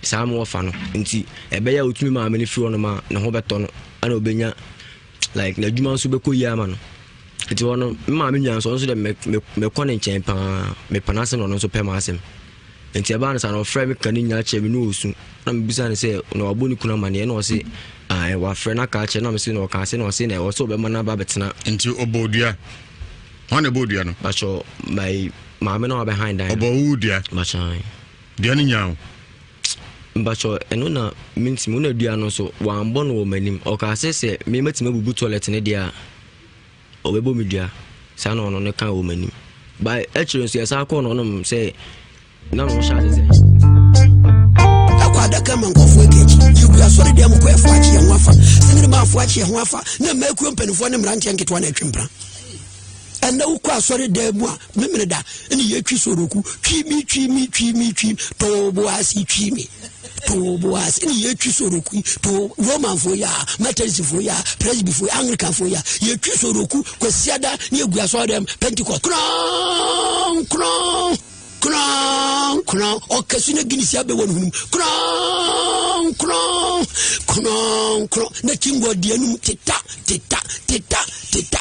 saa me wɔfa no nti ɛbɛyɛ a ɔtumi maame no firi hɔnom a ne ho bɛtɔ no ɛna ɔbɛnya like n'adwuma nso bɛkɔ yie ama no nti hɔ no me maame nua nso ɔno nso dɛ mekɔ ne nkyɛn paa mepɛ n'asɛm na ɔno nso pɛ m'asɛm Nti ɛbaa no saa no, ɔfrɛɛ me ka ne nyinaa kyerɛɛ me na ɔresu. Na mebisa no sɛ, na wabɔ ne kunu amanneɛ? Na ɔse, ae, wafrɛ no aka akyerɛ. Na mese, na ɔkaa sɛ, na ɔse na ɛwɔ sɛ ɔbɛma no aba abɛtena. Nti ɔbɔɔ dua? Hwan na ɛbɔɔ dua no? Bakyɛ, my maame na wabɛhan dan no. Ɔbɔɔ wo dua? Bakyɛ, ae. Dua no nyaa wo? Mpakyɛ, ɛno na mentumi, wo na dua no nso, wambɔ no wɔ m'anim. Ɔkaa sɛ sɛ me mɛtumi abubu toilet no deɛ a, Ɔbɛbɔ me dua. Saa na ɔno no kaa wɔ m'anim. Ba akyire nso yɛsan kɔɔ no ɔnom sɛ na na ɔhyɛ ase sɛ. Ɛkɔ adaka ma nkurɔfoɔ adi akyi. Yɛgu asɔre dɛm kɔ ɛfo akye yɛn ho afa. Singiri ma afo akye yɛn ho afa. Na mmakuo mpanimfoɔ ne mmeranteɛ nketewa na ɛtwe mpena. Ɛnna wokɔ asɔre dan mu a memene da ne yɛtwi soroku twi mi twi mi twi mi twi too bo ase twi mi. Too bo ase ne yɛtwi soroku too Romanfoɔ yi a Methodistfoɔ yi a Presbyfoɔ yi Anglicanfoɔ yi a yɛtwi soroku Kwasiada ne yɛgu asɔre dɛm Pentecost kronkron kronkron ɔkɛse no Guinness abɛwɔ no hunum kronkron kronkron na kyingɔ di anum teta teta teta teta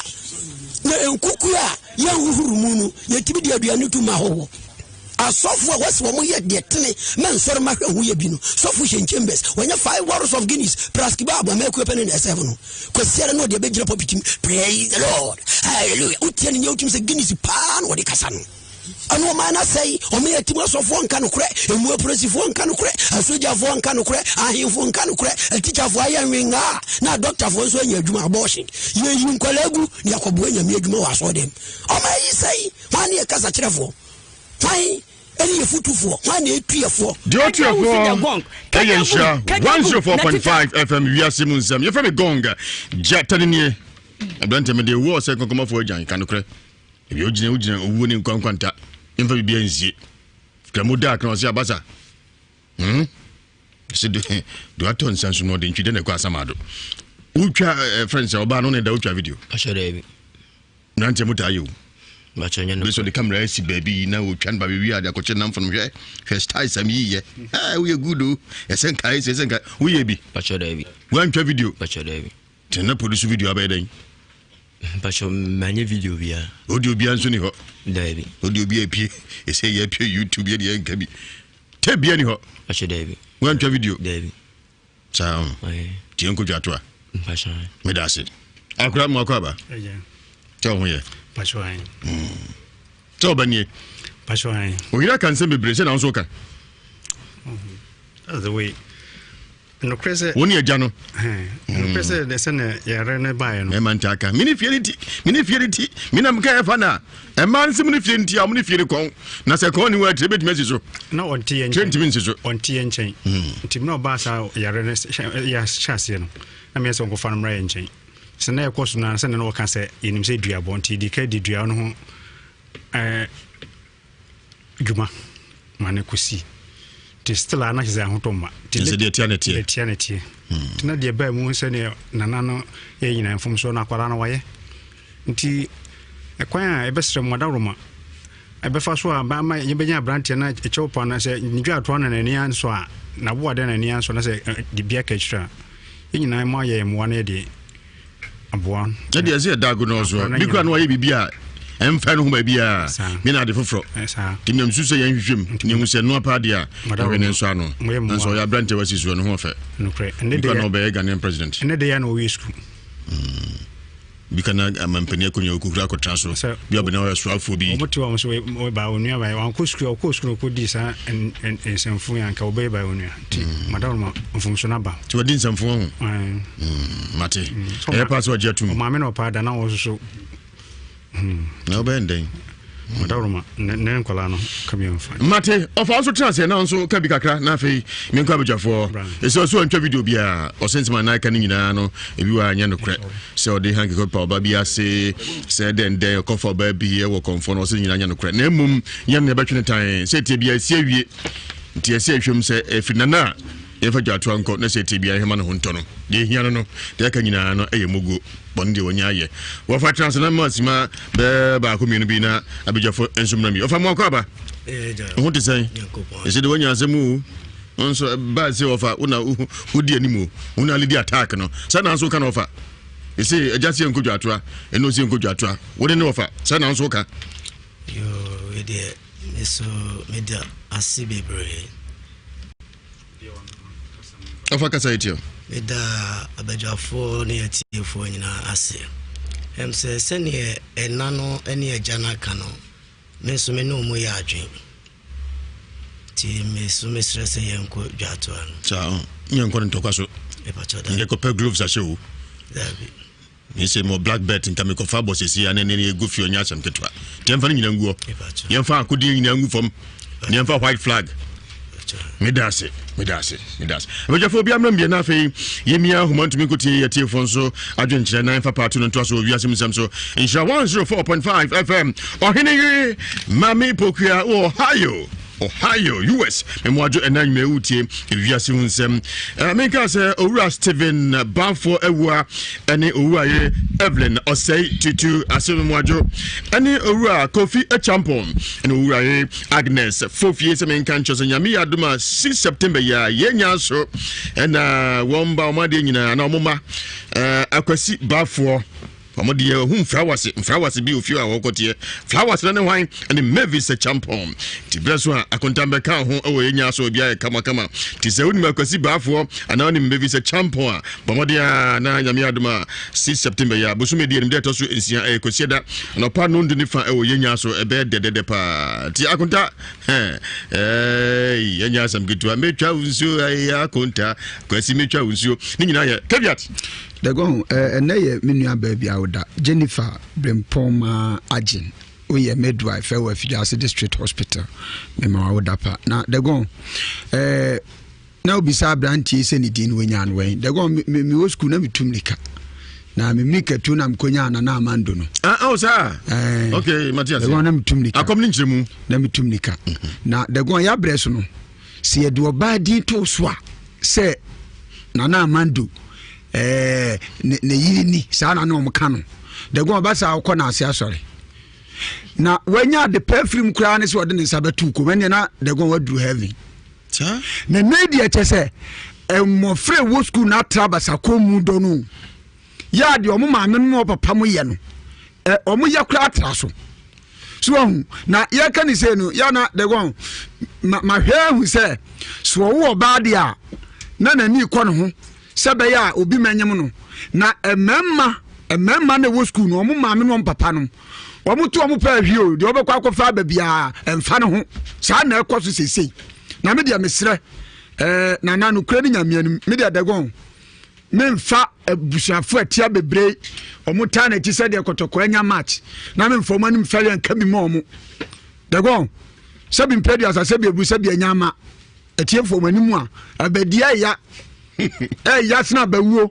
na nkuku a yɛnhohoro mu no yɛtumi de aduane tu ma ahɔhoɔ Asɔfo a wɔse wɔn yɛ deɛ tene ma nsɔre ma hwɛ ho yɛ bi no, sɔfo Shane Chambers, wɔnyɛ five bottles of Guinness plus kebab ama akuo pɛ ne na ɛsɛve no. Kwasiara na ɔde abɛgyina pulpit mu, praise the Lord, hallelujah. Wotia ne nyɛ wotumi sɛ Guinness paa na ɔde kasa no. Ɛna ɔman no asɛe. Ɔma yɛtim asɔfoɔ nka nokorɛ, ɛmu apolisifoɔ nka nokorɛ, asogyafoɔ nka nokorɛ, ahemfo nka nokorɛ, atikyafoɔ ayɛ nwengaa, na adɔktafoɔ nso anya adwuma abɔɔhye. Yɛyi nkwadaa gu na yɛakɔboa Nyame adwuma wɔ asɔɔdɛm. Ɔman yi sɛe. Hwan ne yɛ kasakyerɛfoɔ? Hwan ɛne yɛ futufoɔ? Hwan na ɛtu yɛfoɔ? Deɛ ɔtu yɛfoɔ ɛyɛ nhyira 104.5 FM wiase mu nsɛm. Yɛfrɛ me Gong Gyata ne nie. Aberanteɛ mede owuo ɔsɛ nkɔnkɔmafoɔ agyan ka nokorɛ. Ebi ogyina ogyina owuo ne nkwa nkwanta. Mfa biribiara nsie. Kramu dark na ɔse abasa. Hmm? Sɛ do do atɔ nsa nso no ɔde ntwi dɛ na ɛkɔ asamado. Wotwa eh, friend sɛ ɔbaa no ne da wotwa video. Ahyɛ dɛ bi. Mmeranteɛ mo taa yɛ o. Bakyɛ nyɛ no. Bɛsɛ ɔde kamera asi baabi na ɔtwa no ba baabi a de akɔkyɛ namfo no hwɛ hwɛ style sɛm yi yɛ. Eh, woyɛ good o. Ɛsɛ nka ɛsɛ ɛsɛ nka woyɛ bi. Bakyɛ dɛ bi. Woantwa video. Bakyɛ dɛ bi. Tena na produce video abɛyɛ dɛn? Mpakyɛ manyɛ video biara. Audio biara nso ni hɔ. Daabi. Audio biara apue. Ɛsɛ yɛ apue YouTube yɛ deɛ nka bi. Tape biara ni hɔ. Mpakyɛ daabi. Woantwa video? Daabi. Saa ho. Nti yɛnkɔ dwa to a. Mpakyɛ. Meda ase. Akora mu akɔ aba. Sɛ wo ho yɛ. Mpakyɛ. Sɛ ɔba nie. Mpakyɛ. Oyere aka nsɛm bebree sɛ na nso ka. That's the way. Nokorɛ sɛ. Wo ne agya no. Nokorɛ sɛ dɛ sɛ na yare no baeɛ no. Mɛma ntaa ka. Mene fie no ti. Mene fie no ti. Me na meka ɛfa na. Ɛmaa no sɛ mene fie no ti a wɔne fie no kɔn. Na sɛ kɔn ne wɔ atire bɛtumi asi so. Na ɔnte yɛn nkyɛn. Tire ntumi nsi so. Ɔnte yɛn nkyɛn. Nti mena ɔbaa saa yare no hyɛ aseɛ no. Na meyɛ sɛ ɔnkɔfa no mmra yɛn nkyɛn. Sɛ na ɛkɔ so no sɛ na ɔka sɛ yɛnim sɛ duabɔ nti yɛdi ka di dua no ho ɛɛ dwuma ma no kɔsi nti still a na kyerɛ sɛ ahotɔ mma nti sɛ deɛ tia na teɛ deɛ tia na teɛ hmm. nti na deɛ baa mu sɛ deɛ nana no yɛ nyina mfomsoɔ no akwadaa no wayɛ nti ɛkwan a ɛbɛsrɛ mu adaworoma ɛbɛfa so a ama yɛbɛnya aberanteɛ no ɛkyɛw pa no sɛ ne dwa atoa na n'ani ansɔ a n'aboadeɛ na n'ani ansɔ na sɛ de bia ka akyire a yɛn nyinaa mu ayɛ mmoa no yɛde aboa. Na deɛ ɛsɛ ɛda ago no so bi kura no wayɛ biribi a ɛmfa no ho baabi a me na ade foforɔ nti nam su sɛ yɛnhwehwɛ mu ne hu sɛ noa paa deɛ a ɛhwɛ ne nso ano nanso ɔyɛ aberante wasi soɔ ne ho ɔfɛ bi kura na ɔbɛyɛ Ghanaian president ɛnɛ deɛ na ɔwie sukuu bi ka na amampanin akonnwa okukura akɔtra so bi ɔbɛn ɔyɛ soafoɔ bi. Wɔn te wɔn so ba onua ba wankɔ sukuu ɔkɔ sukuu ɔkɔ di saa nsɛmfo yɛn anka ɔbɛyɛ ba onua nti mm. madam ma mfomso no aba. Ti wɔdi nsɛmfo ho. Mm, mate mm. ɛyɛ paa sɛ ɔgye atum. Ɔmaame na ɔpaa da na wɔsoso. Na ɔbɛyɛ ndɛn. Ɔdawuruma ne ne nkwadaa no ka bi nfa. Mate ɔfa nso tena ase na nso ka bi kakra na afei menkɔ abadwafoɔ ɛsɛ ɔsɛ ɔntwa video biara ɔsɛ nsɛm a na ɛka no nyinaa no ebi wɔ anyɛ nokorɛ sɛ ɔde hanky kɔpa ɔba bi ase sɛ dɛndɛn ɔkɔfa ɔba bi ɛwɔ kɔnfoɔ no ɔsɛ nyinaa nyɛ nokorɛ na mmom yɛn na ɛbɛtwe ne tan sɛ ɛtie biara ɛsi awie nti ɛsɛ ɛhwɛm sɛ ɛfiri nana a yɛmfa dwatoa nkɔ na sɛ ɛtie biara hwɛma ne ho ntɔ no deɛ ɛhia no no deɛ ɛka nyinaa no ɛyɛ muguo bɔne deɛ wɔnya ayɛ wɔfa tena ase na ma sima bɛɛ baako mmienu bi na abadwafo nso mmra mi ɔfa mu akɔ aba ho te sɛn ɛsɛ de wɔnya asɛm o nso baa sɛ ɔfa wo na wodi anim o wo na aledi attack no sɛ na nso ka na ɔfa ɛsɛ agya sɛ nkɔ dwatoa ɛno sɛ nkɔ dwatoa wo ne ne ɔfa sɛ na nso ka yoo deɛ me so meda ase bebree Ɔfa kasa yi tiɛ. Meda abadwafoɔ ne atiefoɔ nyinaa ase. Ɛm sɛ sɛdeɛ ɛna no ne agya no aka no, me nso me ne wɔn yɛ adwen. Nti me nso mesrɛ sɛ yɛnkɔ dwatoa no. Saa, yɛnkɔ no ntɔkwa so. Mepakyɛ da. Yɛkɔpɛ gloves ahyɛ o. Daabi. Me se mo black belt nka mekɔfa bɔ sɛsi a ne ne ɛgu fie ɔnyɛ asɛm ketewa nti yɛmfa no nyina ngu hɔ yɛmfa akodeɛ nyina ngu fam ne yɛmfa white flag meda ase meda ase meda ase abadwafoɔ obi amena mmiɛ na afei yɛmia ahoma ntumi nkotie yɛtiefoɔ nso adwenkyerɛ na yɛmfa paato no ntoa so wɔ wiase mu nsɛm so nhyira 104.5 fm ɔhene yere mame pokua wɔ ohio Ohio, US. Mmoadwo ɛna anwummerɛ wotie ewiase ho nsɛm. Eh, menka sɛ owura Stephen Balfour awua ɛne owura yere Evelyn Ɔsɛe Tutu ase mmoadwo ɛne owura Kofi Achampon ɛne owura yere Agnes Fofie sɛ menka nkyerɛ sɛ nyame yɛ adom a 6 September yi a yɛnya so ɛna wɔn ba wɔn adeɛ nyinaa na wɔn ma eh, Akwasi Balfour. Wɔn deɛ ohun flowers flowers bi ofie a wɔkɔteɛ flowers no ne hwan ɛne Mavis Champon ti berɛ so a akontan bɛka ho ɛwɔ yɛn nyaa so obi ayɛ kamakama ti sɛ wonim akwasi baafoɔ anaa wonim Mavis Champon a bɔ mmɔden a na nyame adom a 6 September yɛ a bosome di anim deɛ ɛtɔ so nsia ɛyɛ kwasiada anɔpa nondu ne fa ɛwɔ yɛn nyaa so ɛbɛyɛ dɛdɛdɛ paa ti akonta ɛɛ ɛnyɛ asɛm ketewa metwa wo nsuo ɛyɛ akonta kwasi metwa wo nsuo ne nyinaa yɛ caveat. Dagon, ɛnɛ yɛ me nua baa bi a woda, Jennifer Brempong Agyen. Woyɛ midwife wɔ Afiduase District Hospital. Mema wa woda pa. Na Dagon, eh, na obisa aberanteɛ sɛ ne din no wanya no wɛn. Dagon, mewɔ sukuu na metu mmirika. Na me mmirika tu na mekɔnya Nana Amando no. Ah, oh, saa. Eh, okay, Matias. Dagon na metu mmirika. Akɔm ne nkyerɛmu. Na metu mmirika. Na Dagon, yɛabrɛ so no. Sɛ yɛde ɔbaa din to so a, sɛ Nana Amando ɛɛ ne ne yere ni saa na ne wɔn ka no dɛgɔn ɔba saa ɔkɔ n'ase asɔre na wanya ade pɛ firim koraa ne sɛ ɔde ne nsa bɛto kɔm ɛnneɛ na dɛgɔn waduru heaven na ne deɛ kyɛ sɛ mmɔfra ɛwɔ sukuu na atra basakɔ mu dɔ no yɛ adeɛ ɔmo maame no papa mo yɛ no ɔmo yɛ koraa atra so so wahu na yɛka ne sei no yɛ na dɛgɔn ma mahwɛ ahu sɛ so ɔwo ɔbaa deɛ a na n'ani kɔ ne ho sɛ bɛyɛ a obi mɛnyem no na mmarima mmarima na ɛwɔ sukuu no wɔn maame no wɔn papa no wɔn to wɔn pɛ ahwie o deɛ wɔbɛkɔ akɔfa aba biara ɛmfa ne ho saa na ɛkɔ so seesei na me deɛ mesrɛ ɛɛ nana nokura ne nyame anim me deɛ dɛgɔn Memfa abusuafo a ɛtia bebree wɔn taa n'akyi sɛdeɛ kɔtɔkɔ anya match na memfa wɔn anim fɛre nka bi ma wɔn. Dɛgɔn sɛbi mpɛduasa sɛbi ebu sɛbi anya ama atiefoɔ wɔn anim a abɛdi ɛya ɛya sena abɛwuo.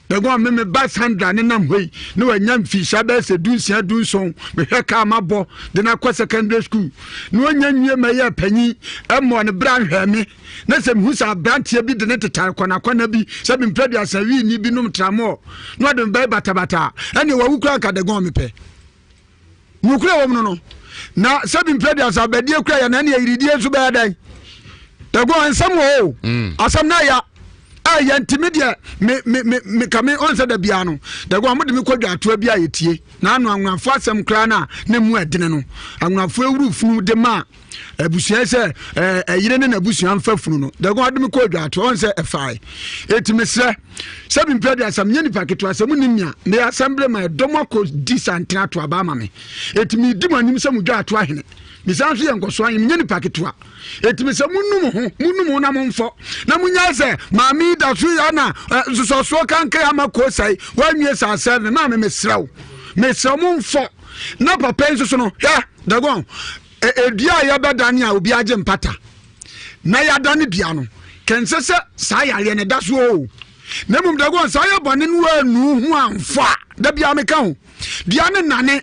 Dɛgɔn me me ba Sandra ne nam hɔ yi ne wanya mfihyia bɛyɛ sɛ dunsia dunson mehwɛ kaa mabɔ de no akɔ secondary school na ɔnya nwie mɛyɛ panyin ɛmmɔ ne bra nhwɛ me na sɛ mehu sɛ aberanteɛ bi de ne tetare kɔnakɔna bi sɛ mempɛ aduasa wiini bi nom tramɔɔ na ɔde me bɛyɛ batabata a, ɛneɛ wawu koraa nka dɛgɔn mepɛ. Nokorɛ wɔ mu no no, na sɛ mempɛ aduasa abadie kura yɛ na ɛneɛ yiridie nso bɛyɛ dɛn? Dɛgɔn nsɛm wɔ o, mm. asɛm no ɛya ɛyɛ nti me deɛ me me me me ka me ɔnsɛ da biara no dɛgɔn mo de me kɔ dwatoa bi a yɛtie na ano anwonafo asɛm koraa no a ne mu ɛdene no anwonafo ewuru funu de ma abusua sɛ ɛyere ne n'abusua mfa funu no dɛgɔn ade me kɔ adwato ɔn sɛ ɛfae eti mesrɛ sɛ bi mpɛ de asɛm nyɛ nipa ketewa sɛ mu nim mia me asɛmble ma ɛdɔm akɔ di santene ato aba ama me eti me di mo anim sɛ mo dwa ato ahene mesan nso yɛ nkɔso ahene menyɛ nipa ketewa eti mesɛ mo nu mo ho mo nu mo ho na mo mfɔ na mo nyae sɛ maame yi da so yɛ na nsosɔsoɔ kankan ama kɔ sɛe wɔanwie saa sɛ me maame mesrɛ wo mesrɛ mo mfɔ na papa yi nso so no hwɛ dɛgɔn Dua a yɛbɛdane a obi agye mpata na yɛadane dua no, kɛnsɛ sɛ saa yareɛ no ɛda so o. Na mmom dagon sɛ ɔyɛ bɔne no anu ho amfɔ a, da biara meka ho, dua no nane,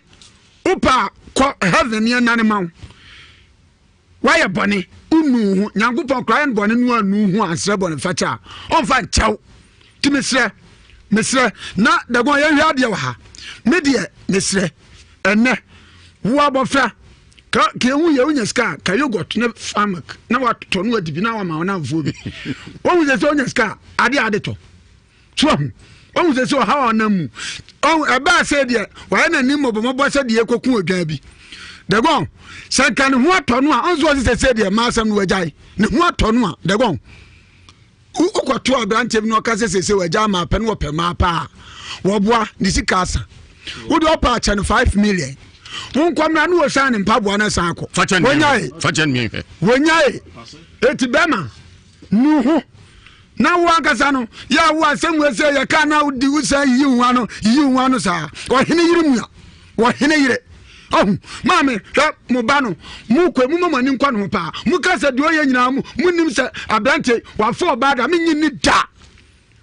wopɛ a kɔ heaven ne ɛnane ma wo. Woayɛ bɔne, wonu ho, Nyankopɔn koraa yɛ no bɔne no anu ho ansrɛ bɔne fakyɛ a, ɔmfa nkyɛw. Nti mesrɛ, mesrɛ, na dagon yɛnhwɛ adeɛ wɔ ha. Me deɛ, mesrɛ, ɛnɛ wo abɔfra ka ka ehu yɛ wonya sika ka yogurt ne farmilk na watɔ no adi bi na wama wɔn amfoɔ bi wɔn sɛ sɛ wonya sika ade ade tɔ so ahu wɔn sɛ sɛ ɔhaw ɔnam mu ɔn ɛbaa sɛ deɛ wɔayɛ n'anim mɔbɔmɔbɔ sɛ deɛ ekoku odwan bi dɛgɔn sɛ nka ne ho atɔ no a ɔnso ɔsɛ sɛ sɛ deɛ mmaa asɛm no wagyae ne ho atɔ no a dɛgɔn Wokɔto aberanteɛ bi na ɔka sɛ sese wagya ama apɛ no wɔpɛ maa paa wɔboa ne sika asa wode ɔpɛ akyɛ no 5 million wo nkɔmmra ne wɔsan ne mpaboa no san akɔ wɔnyae wɔnyae ɛti bɛma nu ho na wo ankasa no yɛ a wo asɛm wɔ sɛ yɛka na wodi wo san yiyi wo ano yiyi wo ano saa ɔhene yere mu a Ɔhene yere. Ɔhu, maame, hwɛ, mo ba no, mo kɔ mu ma mo ani nkɔ ne ho paa. Mo ka sɛ deɛ ɔyɛ nyinaa mo, mo nim sɛ aberante, wafa ɔbaa da, menye ni da.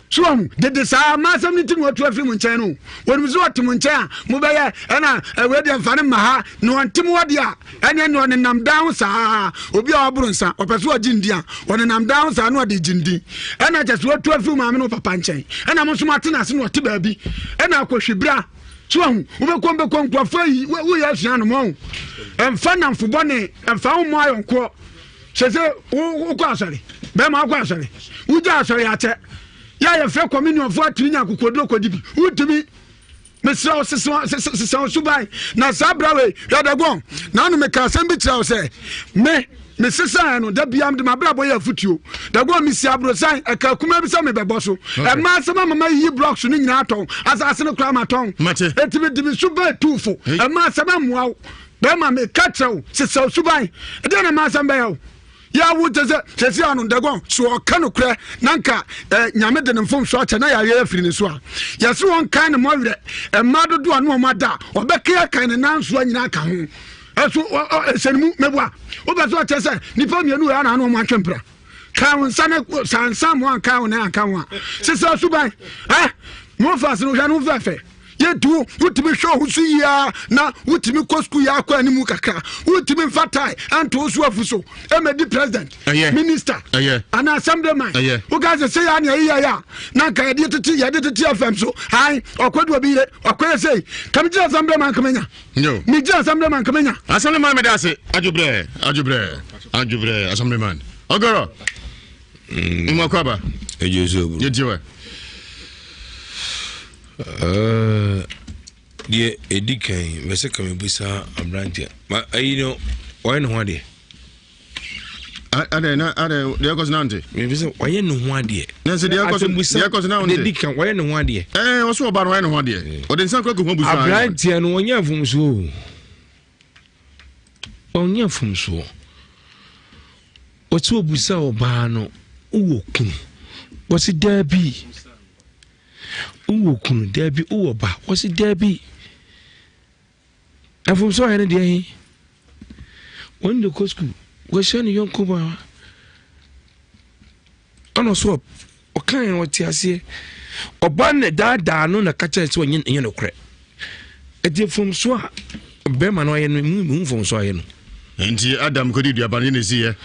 So ɔhu, dede saa, ma asɛm no nti na watu afiri mo nkyɛn no. Wɔnim sɛ ɔte mo nkyɛn a, mobɛyɛ, ɛna ɛwei deɛ mfa no mma ha, na ɔnte mo hɔ deɛ a, ɛneɛ ne ɔnenam dan ho saa, obi a waboro nsa, ɔpɛ sɛ ɔgye ndi a, ɔnenam dan ho saa na ɔde gye ndi. Ɛna kyɛ sɛ watu afiri wo maame ne wo papa nkyɛn, ɛna mo nso moate no ase na ɔte baabi, ɛna akɔhwibira. So ahu, wobɛkɔ bɛkɔ nkurɔfoɔ ayi, woyɛ asua no mɔ ɛmfa namfo bɔne, ɛmfa wo mmɔ ayɔnkoɔ. Sɛ sɛ wokɔ asɔre, bɛrima wokɔ asɔre, wogya asɔre akyɛ, yɛ a yɛfrɛ communionfoɔ atumi nya akokoduro kɔdi bi, wontumi. Mesrɛ wo sesa wo suban na saa bra wei hwɛdɛgɔn na ano meka asɛm bi kyerɛ wo sɛ me mesesaeɛ no da bia mede mabrabɔ yɛ afotuo dagoa mesi aborosan ɛka kuma bi sɛ mebɛbɔ so ɛma asɛm ama mayiyi blocks no nyinaa tɔn asase no koraa matɔn ɛti mede me suban tuufo ɛma asɛm ammoa wo bɛma meka kyerɛ wo sesa wo suban ɛdeɛ na ma asɛm bɛyɛ wo yɛawo kyɛ sɛ sɛsi ano dagon so ɔka nokorɛ na nka eh, nyame de ne mfomso akyɛ na yɛayɛ afiri ne so a yɛse wɔn kan ne mmɔwerɛ mmaa dodoɔ a ne wɔn ada a ɔbɛka akan ne nansoa nyinaa ka ho ɛso ɛhyɛ ne mu mɛboa wopɛ sɛ ɔkyɛ sɛ nnipa mmienu wɔ ana ne wɔn atwe mpra ka wo nsa ne sansan mo anka wo ne anka ho a sesa suban ɛ mo fa se no hwɛ no fɛfɛ yɛtu wotumi hwɛ wo so yie na wotumi kɔ sukuu yɛ akɔ anim kakra wotumi mfa tae anto wo so afu so ɛmɛdi president minister anaa assemblyman woka sɛ sɛ yɛ ne ɛyeyɛ yɛ a na nka yɛde tete yɛde tete fm so ae ɔkɔde obi yere ɔkɔyɛ sei ka megyina assemblyman kamanya megyina assemblyman kamanya assemblyman mede ase adwobrɛ adwobrɛ adwobrɛ assemblyman ɔgɔrɔ mmakɔ aba yɛtie wɛ Deɛ ɛdi kan mɛ sɛ ka mebisa aberanteɛ ma ayi no ɔyɛ ne ho adeɛ adɛ na adɛ deɛ ɛkɔ so na nte mebisa sɛ ɔyɛ ne ho adeɛ na sɛ deɛ ɛkɔ so deɛ ɛkɔ so na nte deɛ ɛdi kan ɔyɛ ne ho adeɛ ɛɛ ɔso ɔba no ɔyɛ ne ho adeɛ ɔde nsa kɔ akɔhu abusua aberanteɛ no ɔnyɛ mfomsoɔ o ɔnyɛ mfomsoɔ ɔsɛ ɔbusa ɔbaa no wowɔ kunu wɔsi daabi Wowɔ kunu? Dabi. Wowɔ ba? Wɔsi dabi. Mfomso ayɛ no deɛ he? Wɔn de kɔ sukuu. Wɔahyia ne yɔnko ba. Ɛna ɔso ɔka yɛn ɔte aseɛ. Ɔba na daadaa no na ka kyerɛ sɛ ɔnyɛ ɛnyɛ nokorɛ. Ɛti mfomso a bɛrima no ayɛ no mu mu mfomso ayɛ no. Nti Adam kɔdi duaba no yɛ na ɛsi yɛ.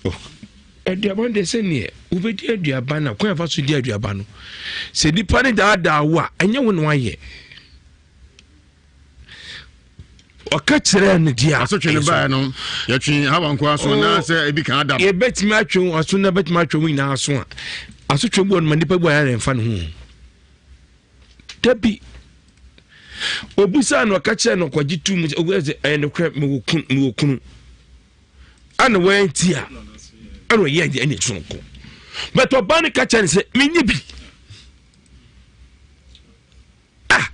Oh. Aduaba no deɛ sɛdeɛ wobɛdi aduaba no kwan fa so di aduaba no sɛ nipa no daadaa wo a ɛnyɛ wo na wayɛ ɔka kyerɛɛ no deɛ asotwe no baeɛ no yɛtwe hawa nko aso oh, anaasɛ ebi ka adam yɛbɛtumi atwe wo aso na bɛtumi atwe wo nyinaa aso a asotwe bi wɔ no ma nipa bi wɔ ayɛ mfa ne ho dabi obisaa no ɔka kyerɛ no ɔkɔgye tu mu sɛ ɛyɛ nokorɛ mewɔ kunu ɛna wɔanti a ɛna ɔyɛ ɛne ɛne soronko but ɔbaa no ka kyerɛ no sɛ menye bi ah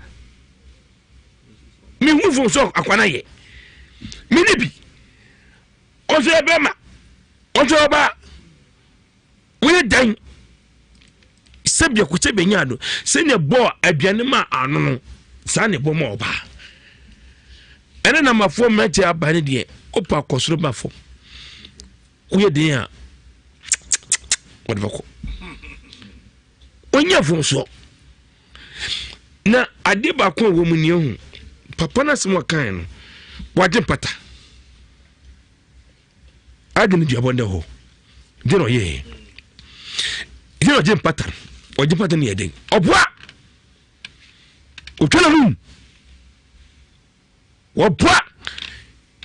mehu fo sɛ akwa no ayɛ menye bi ɔsɛ ɛbɛma ɔsɛ ɔbaa Woyɛ dɛn sɛ biako sɛ bɛnya do sɛnea bɔɔ aduane ma ano no saa na ɛbɔ ma ɔbaa ɛne namafoɔ mmeranteɛ aba no deɛ wopa kɔ soro ba fam woyɛ den a wɔde bɛkɔ ɔnyɛ mfomsoɔ na adeɛ baako a wɔ mu ni ehu papa no asɛm ɔkae no wagye mpata Adi no duabɔ ndɛ hɔ. Deɛ na ɔyɛɛ. Deɛ na ɔgye mpata. Ɔgye mpata no yɛ den. Ɔboa. Otwa n'anum. Wɔboa.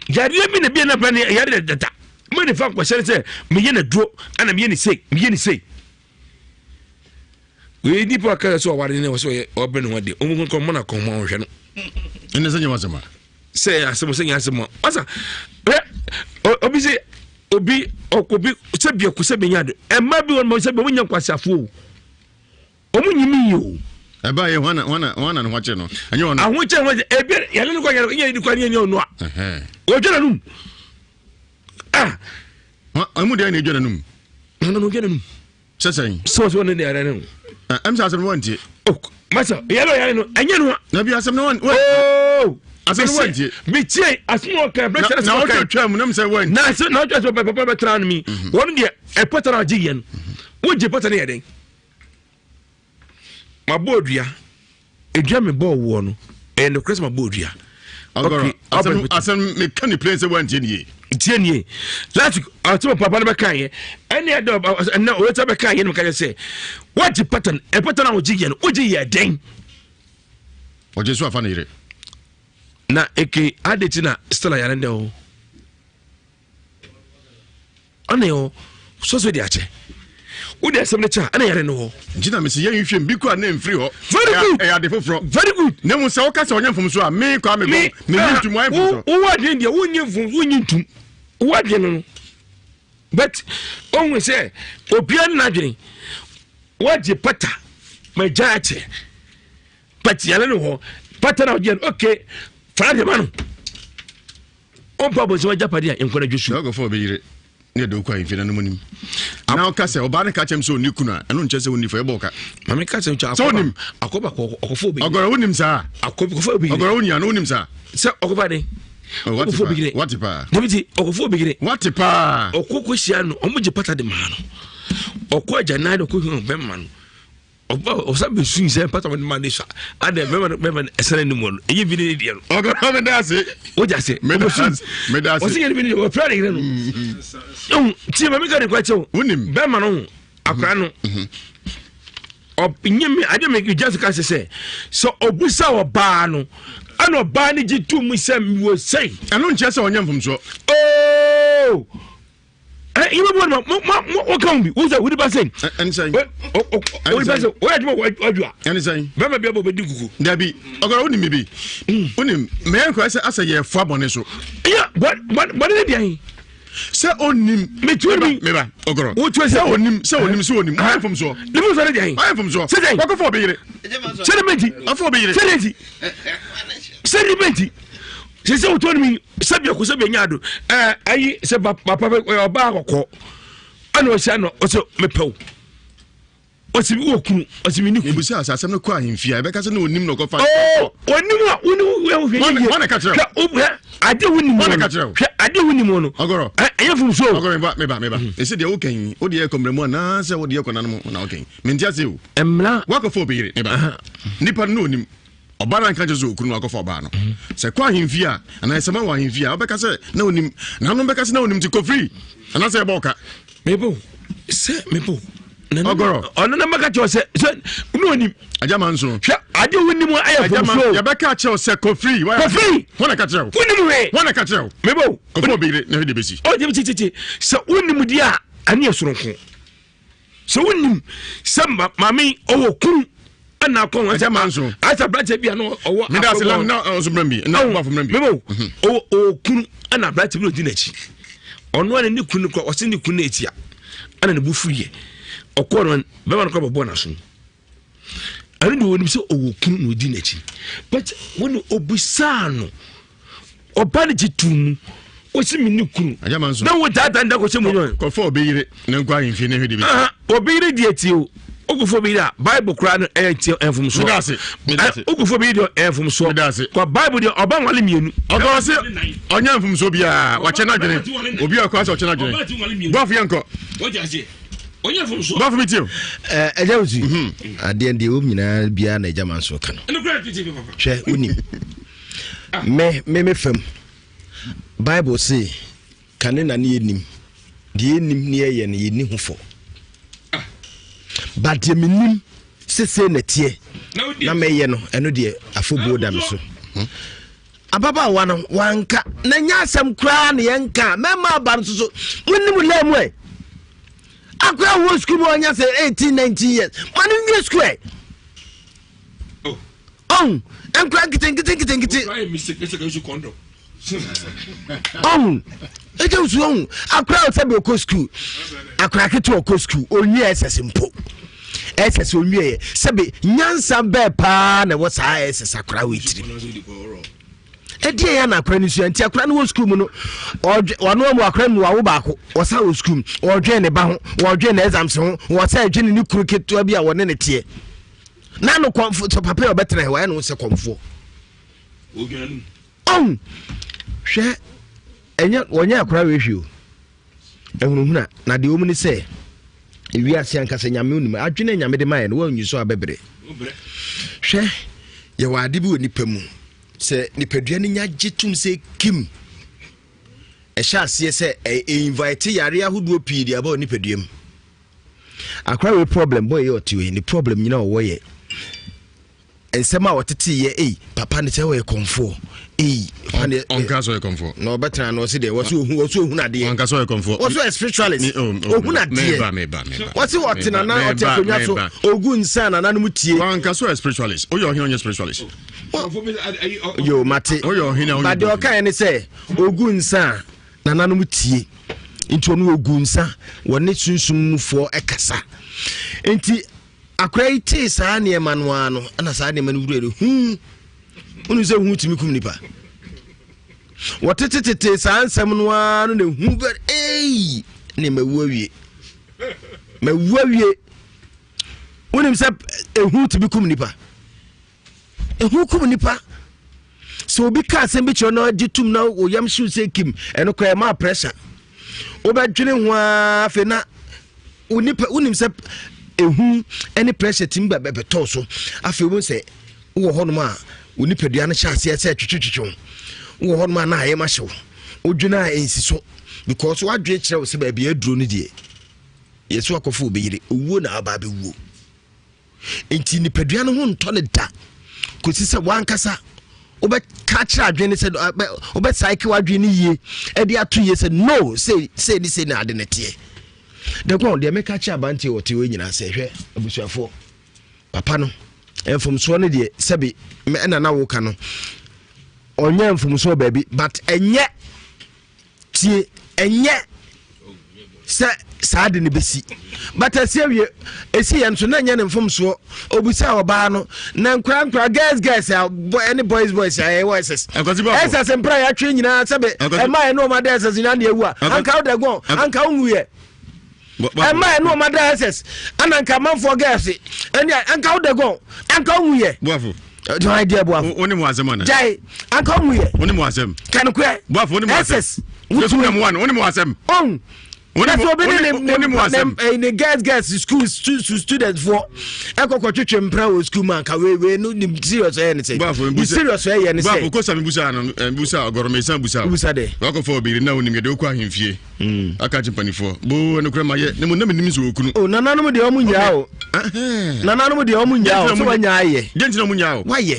Yareɛ bi na bi na ba ne yare dada. Mo ne fa nkɔhyɛ ne sɛ meyɛ na duro ana meyɛ ne sei meyɛ ne sei. Wei nipa aka sɛ ɔware ne wɔ sɛ ɔyɛ ɔbrɛ ne ho adeɛ. Ɔmo nkɔ mo na kɔn mo ɔhwɛ no. Ɛnna sɛ nyɛ wasɛm a. Sɛ asɛm sɛ nyɛ asɛm a. Ɔsa ɛ obi sɛ obi obi sɛ biako sɛ benya do. Ɛmma bi wɔn sɛ bi wɔn nyɛ nkwasiafo o. Wɔn nyi mi yi o. Ɛba yɛ hwana hwana hwana ne ho akyere no. Ɛnyɛ ɔno. Ahokyere ho ebi yɛne no kɔ yɛne yɛ kɔ yɛne ɔno a. Ɔdwa n'anum. Ah. Ɔmu deɛ na edwa n'anum. Nana no dwa n'anum. Sɛ sɛn. Sɛ ɔsɛ ɔne ne yare no. Ɛm sɛ asɛm no wantie. Oh, masa yɛrɛ yare no ɛnyɛ no a. Na bi asɛm no wan. Oh. Asɛm no wantie. Metie asɛm wɔ kan bɛ kyerɛ sɛ Na ɔtwa twa mu nam sɛ wantie. Na sɛ na ɔtwa sɛ papa bɛ tena no mi. Mhm. Wɔn deɛ ɛpɔtɔ na ɔgye yɛ no. Wogye pɔtɔ no yɛ den. Mabɔ odua. Edua me bɔɔ woɔ no, ɛyɛ nokorɛ sɛ mabɔ odua. Okay, asɛm asɛm meka ne plain sɛ woantie ne yie. Tie nie. Last week, asɛm papa no bɛka yɛ. Ɛne ɛdɛ ɛnɛ owura bɛka yɛ no meka yɛ sɛ, wagye pattern, ɛpattern a wogye yɛ no, wogye yɛ dɛn? Ɔgye so afa ne yere. Na eke ade ti na Stella yare ndɛ o. Ɔne o, sɔsɔ de akyɛ. Wode asɛm no kyɛ a, ɛna yare no hɔ. Nti na mese yɛnhwehwɛ mu bi kɔ a na ɛmfiri hɔ. Very good. Ɛyɛ ade foforɔ. Very good. Na mmom sɛ woka sɛ ɔnyɛ mfomsoɔ a, me Kwame Gong, menye ntom, wayɛ mfomsoɔ. Wowɔ adwene deɛ, wonyɛ mfomsoɔ, wonye ntom. Wowɔ adwene no no. But ohun sɛ obiara ne n'adwene. Wagye pata, magya akyɛ. But yare no hɔ, pata na ɔgye no, okay, fa de ma no. Ɔmpa abɔnsam agyapadeɛ a nkwa no dwo so. Ɔkɔfa obi yere ne ɛde wokɔ ahemfie na no mu nim. Na ɔka sɛ ɔbaa no ka kyɛm sɛ ɔnni kunu a ɛno nkyɛ sɛ ɔnni fɔ ɛbɔ ɔka. Maame ka sɛ sɛ wonim akɔba ɔkɔfa obi yere. Ɔgɔrɔ wonim saa. Akɔfa obi yere. Ɔgɔrɔ wonia no wonim saa. Sɛ ɔkɔfa de. Ɔkɔfa obi yere. Wate paa. Dabi ti ɔkɔfa obi yere. Wate paa. Ɔkɔ kɔ hyia no ɔmo gye pata de maa no. Ɔkɔ agya nan de ɔkɔ hu bɛma no. Ɔba ɔsan bɛ sun sɛ pata wɔn ma ne sa adɛ bɛma no bɛma no ɛsɛn anim no ɛyɛ bi ne deɛ no. Ɔkɔrɔ mi da ase. O ja se. Mi da ase. Mi da ase. Ɔsi yɛn bi ne deɛ ɔpira ne yere no. Ɛhu tie maame ka ne kura kyɛw. Wunim. Bɛma no ho akora no. Ɔnye mi ade mi gya so ka sɛ sɛ sɛ ɔbusa ɔbaa no ɛna ɔbaa no gye tu mu sɛ wɔ sɛn. Ɛno nkyɛn sɛ ɔnyɛ mfomsoɔ. Ooo. ɛ yi bɛ bɔ ma ma ma o kan bi o sɛ wuli ba sɛn. ɛni sɛn. o wuli ba sɛn o yɛ jumɛn wa ju a. ɛni sɛn. bɛɛ ma bi a bɔ bɛ di kuku. dabi ɔkɔrɔ o ni mi bi o ni mɛ nkɔ ɛsɛ asɛ yɛ fɔ abɔne so. iya bɔnɛ ne diya ye. sɛ o nim. mɛ tuo mi. mɛ ba ɔkɔrɔ. o tuo sɛ o nim sɛ o nim sɛ o nim. o yɛ fɔmuso. ni muso ne diya ye. o yɛ fɔmuso. sɛ wakɔ fɔ o bɛ yere. sɛ ne bɛ ti. a fɔ o bɛ yere. sɛ ne ti. Sɛ ne bɛ ti. Sɛ sɛ wotɔ no mi sɛ biako sɛ bianya ado ɛɛ ayi sɛ papa bɛ ɔyɛ ɔbaa kɔkɔɔ ɛna ɔsi ano ɔsɛ mepɛw ɔsi mi wɔ kunu ɔsi mi ni kunu. ebusa asa asɛm no kɔ ahemfie a ɛbɛka sɛ ne onim na ɔkɔfa. oo onim a woni hwɛ yie wɔn na ka kyerɛ hwɛ ade wo nim wɔn na ka kyerɛ hwɛ ade wo nim no ɔgɔrɔ ɛyɛ fun so. Ɔgɔrɔ meba meba meba esi deɛ wokɛn yi o deɛ ɛkɔ mmerɛ mu anaasɛ wo deɛ ɛkɔ nanom na wokɛn mente ase o. Mmara wakɔfa obi yere meba nipa no na onim. Ɔbaa no anka nkyerɛ sɛ okunu no akɔfa ɔbaa no. Sɛ kɔ ahemfie a, anaa ɛsɛma wɔ ahemfie a, wobɛka sɛ na onim. Nanom bɛka sɛ na onim nti kɔ firi. Anaasɛ ɛbɔ ɔka. Mebo, sɛ mebo. Ɔgɔrɔ. Ɔno na mɛka kyerɛ sɛ sɛ na onim. Agyama nso. Hwɛ ade wo nim ayɛ fomso. Yɛbɛka kyerɛ sɛ kɔ firi. Kɔ firi. Wɔn na ka kyerɛ wo. Wonim hwee. Wɔn na ka kyerɛ wo. Mebo. Kɔfɔ obi yere na hwɛ de besi. Ɔgyem tititi sɛ wonim deɛ a ɛne yɛ soronko. sɛ wonim sɛ maame yi ɔwɔ kunu ɛna akɔ wɔn sɛ manso asa aberanteɛ bi a na ɔwɔ meda ase lam na ɔnso mmerɛ bi na ɔbafo mmerɛ bi mebo mhm. ɔwɔ ɔwɔ kunu ɛna aberanteɛ bi na ɔdi n'akyi ɔno ana ne kunu kɔ ɔsɛ ne kunu na etia ɛna ne bo fu yɛ ɔkɔɔ no bɛma no kɔ bɔbɔ n'aso ɛno deɛ wɔnim sɛ ɔwɔ kunu na ɔdi n'akyi but wɔne ɔbisaa no ɔba no gye too mu ɔsi me ne kunu na wo daadaa nda kɔhyɛ mu nyɛ kɔfa obi yere ne nkɔ ahemfie ne hwɛ de bi obi yere deɛ tie o okofo obi yere a bible koraa no ɛyɛ tie ɛnfomsoɔ okofo obi yere deɛ ɛyɛ mfomsoɔ kɔ bible deɛ ɔba nwale mmienu ɔkɔ se ɔnyɛ mfomsoɔ biara wakyɛ n'adwene obi a ɔkɔ asɛ ɔkyɛ n'adwene bɔfo yɛ nkɔ bɔfo mi tie o ɛgya wosi adeɛ deɛ wɔm nyinaa biara na ɛgya ma nso ka no hwɛ wonim Me, me, me fam. Bible se, kane na ne yɛnim. Deɛ yɛnim ne yɛyɛ no, yɛnni ho fɔ. But deɛ menim sese na teɛ na mɛyɛ no, ɛno deɛ afɔbuo da me so. Ababaawa no, wanka. Na nyɛ asɛm koraa na yɛnka. Mɛma aba no so so, monim laa mu ɛ. Akora wɔ sukuu mu ɔnya sɛ 18, 19 years. Ma no nwie sukuu ɛ. ɔn nkura nketenkete nketenkete ɔn ɛgye nsu ɔn akora a sɛbi ɔkɔ sukuu akora ketewa ɔkɔ sukuu onwie ɛsɛs mpo ɛsɛs onwie yɛ sɛbi nyansa bɛɛ paa na ɛwɔ saa ɛsɛs akora wɔ etiri ɛdeɛ yɛ na akora no sua nti akora no wɔ sukuu mu no ɔno ɔmu akora no wawo baako ɔsa wɔ sukuu mu ɔdwen ne ba ho ɔdwen ne exams ho ɔsa ɛdwen ne kunu ketewa bi a wɔne ne teɛ na no kɔnfo sɛ papa yɛ ɔbɛtena hɛ wayɛ ne ho sɛ kɔnfoɔ ɔn hwɛ ɛnyɛ wɔnyɛ akora wei hwɛ o ɛhunuhuna na deɛ wɔn ni sɛ ewiase ankasa nyame onim adwene nyame de mayɛ no wɔnyi so abɛbrɛ hwɛ yɛwɔ ade bi wɔ nipa mu sɛ nipadua no nya gye tum sɛ kim ɛhyɛ aseɛ sɛ ɛ invite yare ahodoɔ pii de aba wɔ nipadua mu Akora wei problem boy yɛ ɔte wei ne problem nyina ɔwɔ yɛ. Nsɛm a wɔtetee yɛ ei papa no sɛ ɔyɛ kɔmfoɔ ei papa no ɔnka sɛ ɔyɛ kɔmfoɔ na ɔbɛtena no ɔse deɛ wɔse ohu wɔse ohun adeɛ ɔnka sɛ ɔyɛ kɔmfoɔ wɔse ɔyɛ spiritualist ohun adeɛ wɔse ɔte nana ɔte akonnwa so ogu nsa nananom tie ɔnka sɛ ɔyɛ spiritualist oyɛ ɔhene ɔnyɛ spiritualist yo mate oyɛ ɔhene a but deɛ ɔkaeɛ ne sɛ ogu nsa nananom tie nti ɔno ogu nsa wɔne sunsum mufoɔ ɛkasa nti Akora yi tee saa nneɛma no ara no, ɛna saa nneɛma no wura no hu. Wonu sɛ hu tumi kum nipa. Wɔtetetete saa nsɛm no ara no na hu bɛ ei ne mawu awie. Mawu awie. Wonim sɛ ehu tumi kum nipa. Ehu kum nipa. Sɛ obi ka asɛm bi kyerɛ na agye tum na oyam hyew sɛ kim, ɛno koraa ɛma pressure. Wobɛdwene ho ara afei na onipa wonim sɛ ehu ne pressure tumi ba bɛtɔ so. Afei wohu sɛ wowɔ hɔnom a wo nipadua no hyɛ aseɛ sɛ twetwetwetwe wo. Wowɔ hɔnom a na ayɛ ma hyew. Wodwene a ɛnsi so because woadwene kyerɛ wo sɛ baabi aduro no deɛ yɛso akɔfo wobɛyere owuo na aba abɛwuo. Enti nipadua no ho ntɔ no da kɔsi sɛ wankasa wobɛka kyerɛ adwene no sɛ wobɛsaeke w'adwene no yie ɛde ato yie sɛ no sei sei ne sei na ade no teɛ. Dɛkɔn deɛ meka kyerɛ abanteɛ wɔte hɔ nyinaa sɛ hwɛ abusuafoɔ papa no mfomsoɔ no deɛ sɛbi ɛna na woka no ɔnyɛ mfomsoɔ baabi but ɛnyɛ tie ɛnyɛ sɛ saa de no bɛsi but ɛsi awie ɛsi yɛn so na ɛnyɛ ne mfomsoɔ obisa ɔbaa no na nkora nkora girls girls a ɛne boys boys a ɛwɔ ss ss mpra yɛatwe nyinaa sɛbe ɛma ɛne ɔma da ss nyinaa ne awu a anka wo dɛgɔn anka wo nwuyɛ ɛma ɛne ɔma da ss ana nka amanfoɔ girls ɛne anka wo dɛgɔn anka wo nwuyɛ Johan deɛ boafo. Wo ne mu asɛm ana? Jai anka wo yɛ. Wo ne mu asɛm. Kanukurɛ. Boafo wo ne mu asɛm. SS. Yesu na mu wa no wo ne mu asɛm. Ɔn. Wo ne obi ne ne ne ne ne girls girls school student foɔ ɛkɔkɔ twetwe mpira wɔ school mu anka wei wei no ne serious ɛyɛ ne sɛ. Boafo ne serious ɛyɛ ne sɛ. Boafo kosa mi busa no busa ɔgɔrɔ mi san busa. Busa dɛ. Wakɔ fɔ obiri na onim yɛ de okɔ ahemfie. Mm. Aka kye mpanifoɔ boo ɛno kora ma yɛ ne mu na menim sɛ ɔkunu. O nananom deɛ ɔmo nyaa o. Nananom deɛ ɔmo nyaa o sɛ wanya ayɛ. Deɛ nti na ɔmo nyaa o. Wayɛ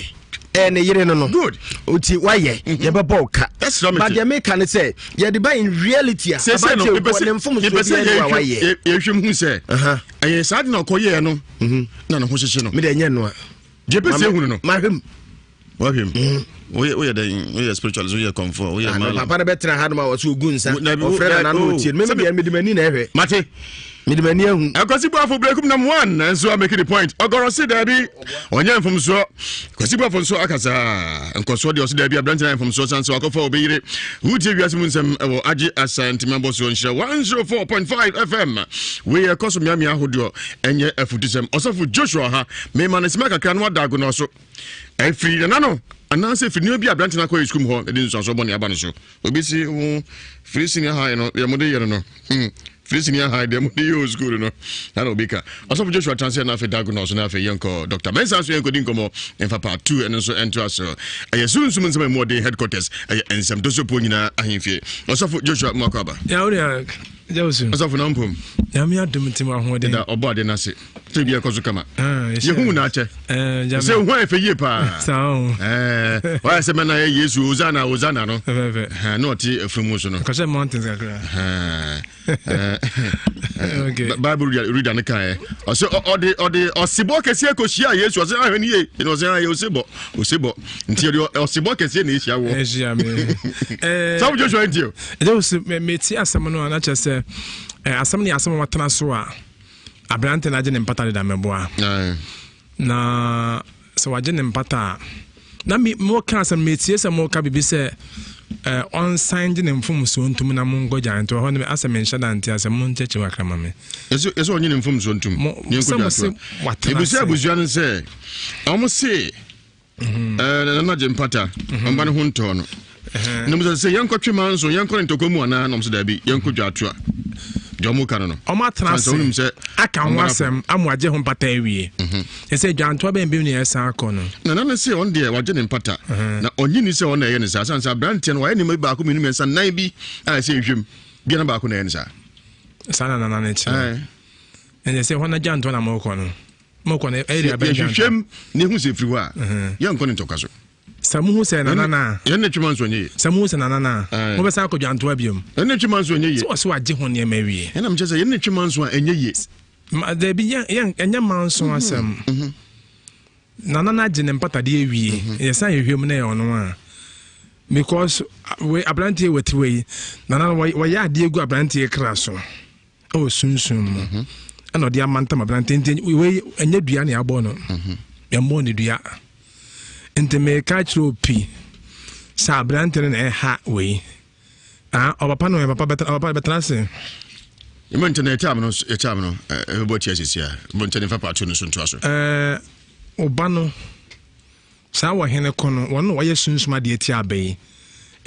ɛɛ ne yere no no. Good. Oti wayɛ mhm. yɛbɛbɔ wo ka. But deɛ meka ne sɛ yɛde ba in reality a abakyɛ wɔ ne mfomsoɔ bi ɛne wa wayɛ. Yɛhwɛ mu hu sɛ ɛyɛ saa de na ɔkɔyɛɛ no mhm. na ne ho hyehye no. Mede ɛnyɛ noa. Deɛ pɛ sɛ ehunu no. Mahwɛ mu. Wahwɛ mu. Mm. Woyɛ woyɛ dɛn woyɛ spiritualist woyɛ kɔnfɔ woyɛ ah, malam. Papa no bɛtena ha nom a wɔsɛ ogu nsa ɔfrɛ nana no ɔtie no meme deɛ mede m'ani na ɛhwɛ. Mate. Mede m'ani ahu. Akwasi Boafo Brekum nam one nso a make the point. Ɔgɔrɔ se daabi ɔnyɛ mfomsoɔ. Kwasi Boafo nso aka saa. Nkɔsoɔ deɛ ɔse daabi aberante na mfomsoɔ san sɛ wakɔfa obi yere. Wotie wiase mu nsɛm ɛwɔ agye asantema bɔ soɔ nhyira 104.5 FM. Wei ɛkɔ so mmeammea ahodoɔ ɛnyɛ afutusɛm. Ɔsɔfo Joshua ha mema no sima kakra no wada agonɔ so. Ɛfiri nana no anaasɛ ɛfiri nneɛma bi a aberante no akɔyɛ sukuu mu hɔ de nsusuansoɔ bɔne aba no so. Obi si ho firi senior high no deɛ mode yɛ no no hmm firi senior high deɛ mode yɛ wɔ sukuu no no na na obi ka. Ɔsɔfo Joshua Transe na afei Dago Nɔɔso na afei yɛnkɔ Dr. Mensah nso yɛnkɔdi nkɔmmɔ mfa part 2 ɛno nso ɛntoa so. Ɛyɛ sunsum nsɛm a ɛmu ɔden headquarters ɛyɛ nsɛm dosopoɔ nyinaa ahemfie. Ɔsɔfo Joshua Mmoakɔ aba. Ɔsɔfo na mpom. Nyame adom nti ma ahoɔden. Ɛda ɔbɔ ade no ase. Sɛ bi ɛkɔ so kama. Ah, Yɛhu mu n'akyɛ. Eh, sɛ hu ayɛ fɛ yie paa. Eh, wayɛ sɛ mɛna yɛ Yesu Hosanna Hosanna no. Na ɔte afunumu so no. Kɔhyɛ mountains kakra. Eh, Bible reader no kaeɛ. Ɔsɛ ɔde ɔde ɔsebɔ kɛseɛ kɔhyia Yesu ɔsɛ ahwɛ ne yie. Ɛna ɔsɛ ayɛ osebɔ osebɔ. Nti ɔde ɔsebɔ kɛseɛ na ɛhyia wɔ. Ɛhyia me. Sɛ Joshua nti o. Ɛgya wo sɛ meti asɛm no a na kyerɛ sɛ asɛm no yɛ asɛm a watena so a aberante no agye ne mpata deda mɛboa na sɛ wagye ne mpata a na moka asɛm metie sɛ moka biribi sɛ ɔnsan gye ne mfomsoɔ ntom na monkɔ gya nto hɔ no asɛ menhyɛ da nte asɛ monkyɛkyɛ kakra ma me ɛsɛ ɔnye ne mfomsoɔ ntom ne nkɔ gya to a ɛbusua abusua no sɛ ɔmo se Mhm. Eh, nana gye mpata mhm. ɔmba ne ho ntɔɔ no na mu sɛ yɛnkɔtwe ma nso yɛnkɔ ne ntɔkwa mu anaa na ɔm sɛ daabi yɛnkɔ dwa atoa deɛ ɔmo ka no no ɔmo atena ase aka ho asɛm amu agye ho mpata awie mhm. ɛsɛ dwantoa bɛn bi ne ɛsan akɔ no nana no se ɔno deɛ wagye ne mpata na ɔnye ni sɛ ɔno ɛyɛ ne saa sane sɛ aberanteɛ no wayɛ nneɛma bi baako mmienu mmiɛnsa nnan bi a ɛsɛ nhwɛm bia na baako na ɛyɛ ne saa saa na nana no kyerɛ ɛnɛ sɛ hɔ no dwantoa na mokɔ no. Mokɔ no ɛyɛ abɛn Yɛhwehwɛm na ehu sɛ efiri hɔ a, yɛnkɔ ne ntɔkwa so. Sɛ muhu sɛ nana na. Yɛn ne twema nso nyɛ yie. Sɛ muhu sɛ nana na. Mobɛsan akɔ dwantoa biom. Yɛn ne twema nso nyɛ yie. Sɛ wɔsɛ wagye ho nneɛma awie. Ɛna mekyɛ sɛ yɛn ne twema nso a ɛnyɛ yie. Dabi yɛn yɛn ɛnyɛ manso asɛm. Nana no agye ne mpatadeɛ awie. Yɛsan yɛhwɛ mu na ɛyɛ ɔno a. Because we aberanteɛ wɔ tiwa yi. Nana no wɔyɛ adeɛ gu aberanteɛ kra so. Ɛwɔ sunsum mu. Ɛna ɔde amantam aberanteɛ nti wei ɛnyɛ dua na yɛabɔ no. Yɛmmɔ ne dua. Nti meka kyerɛ opi sɛ aberanteɛ no na ɛha wei. Ah, ɔpapa no papa bɛtena ɔpapa bɛtena ase. Ɛmɛ nkyɛn na ɛkyɛ no ɛkyɛ no ɛbɛbɔ tia sisi a ɛmɛ nkyɛn nfa paatu no so ntoa so. Ɛɛ ɔba no saa wɔ hene ko no wɔn na wɔyɛ sunsum adeɛ tia abɛ yi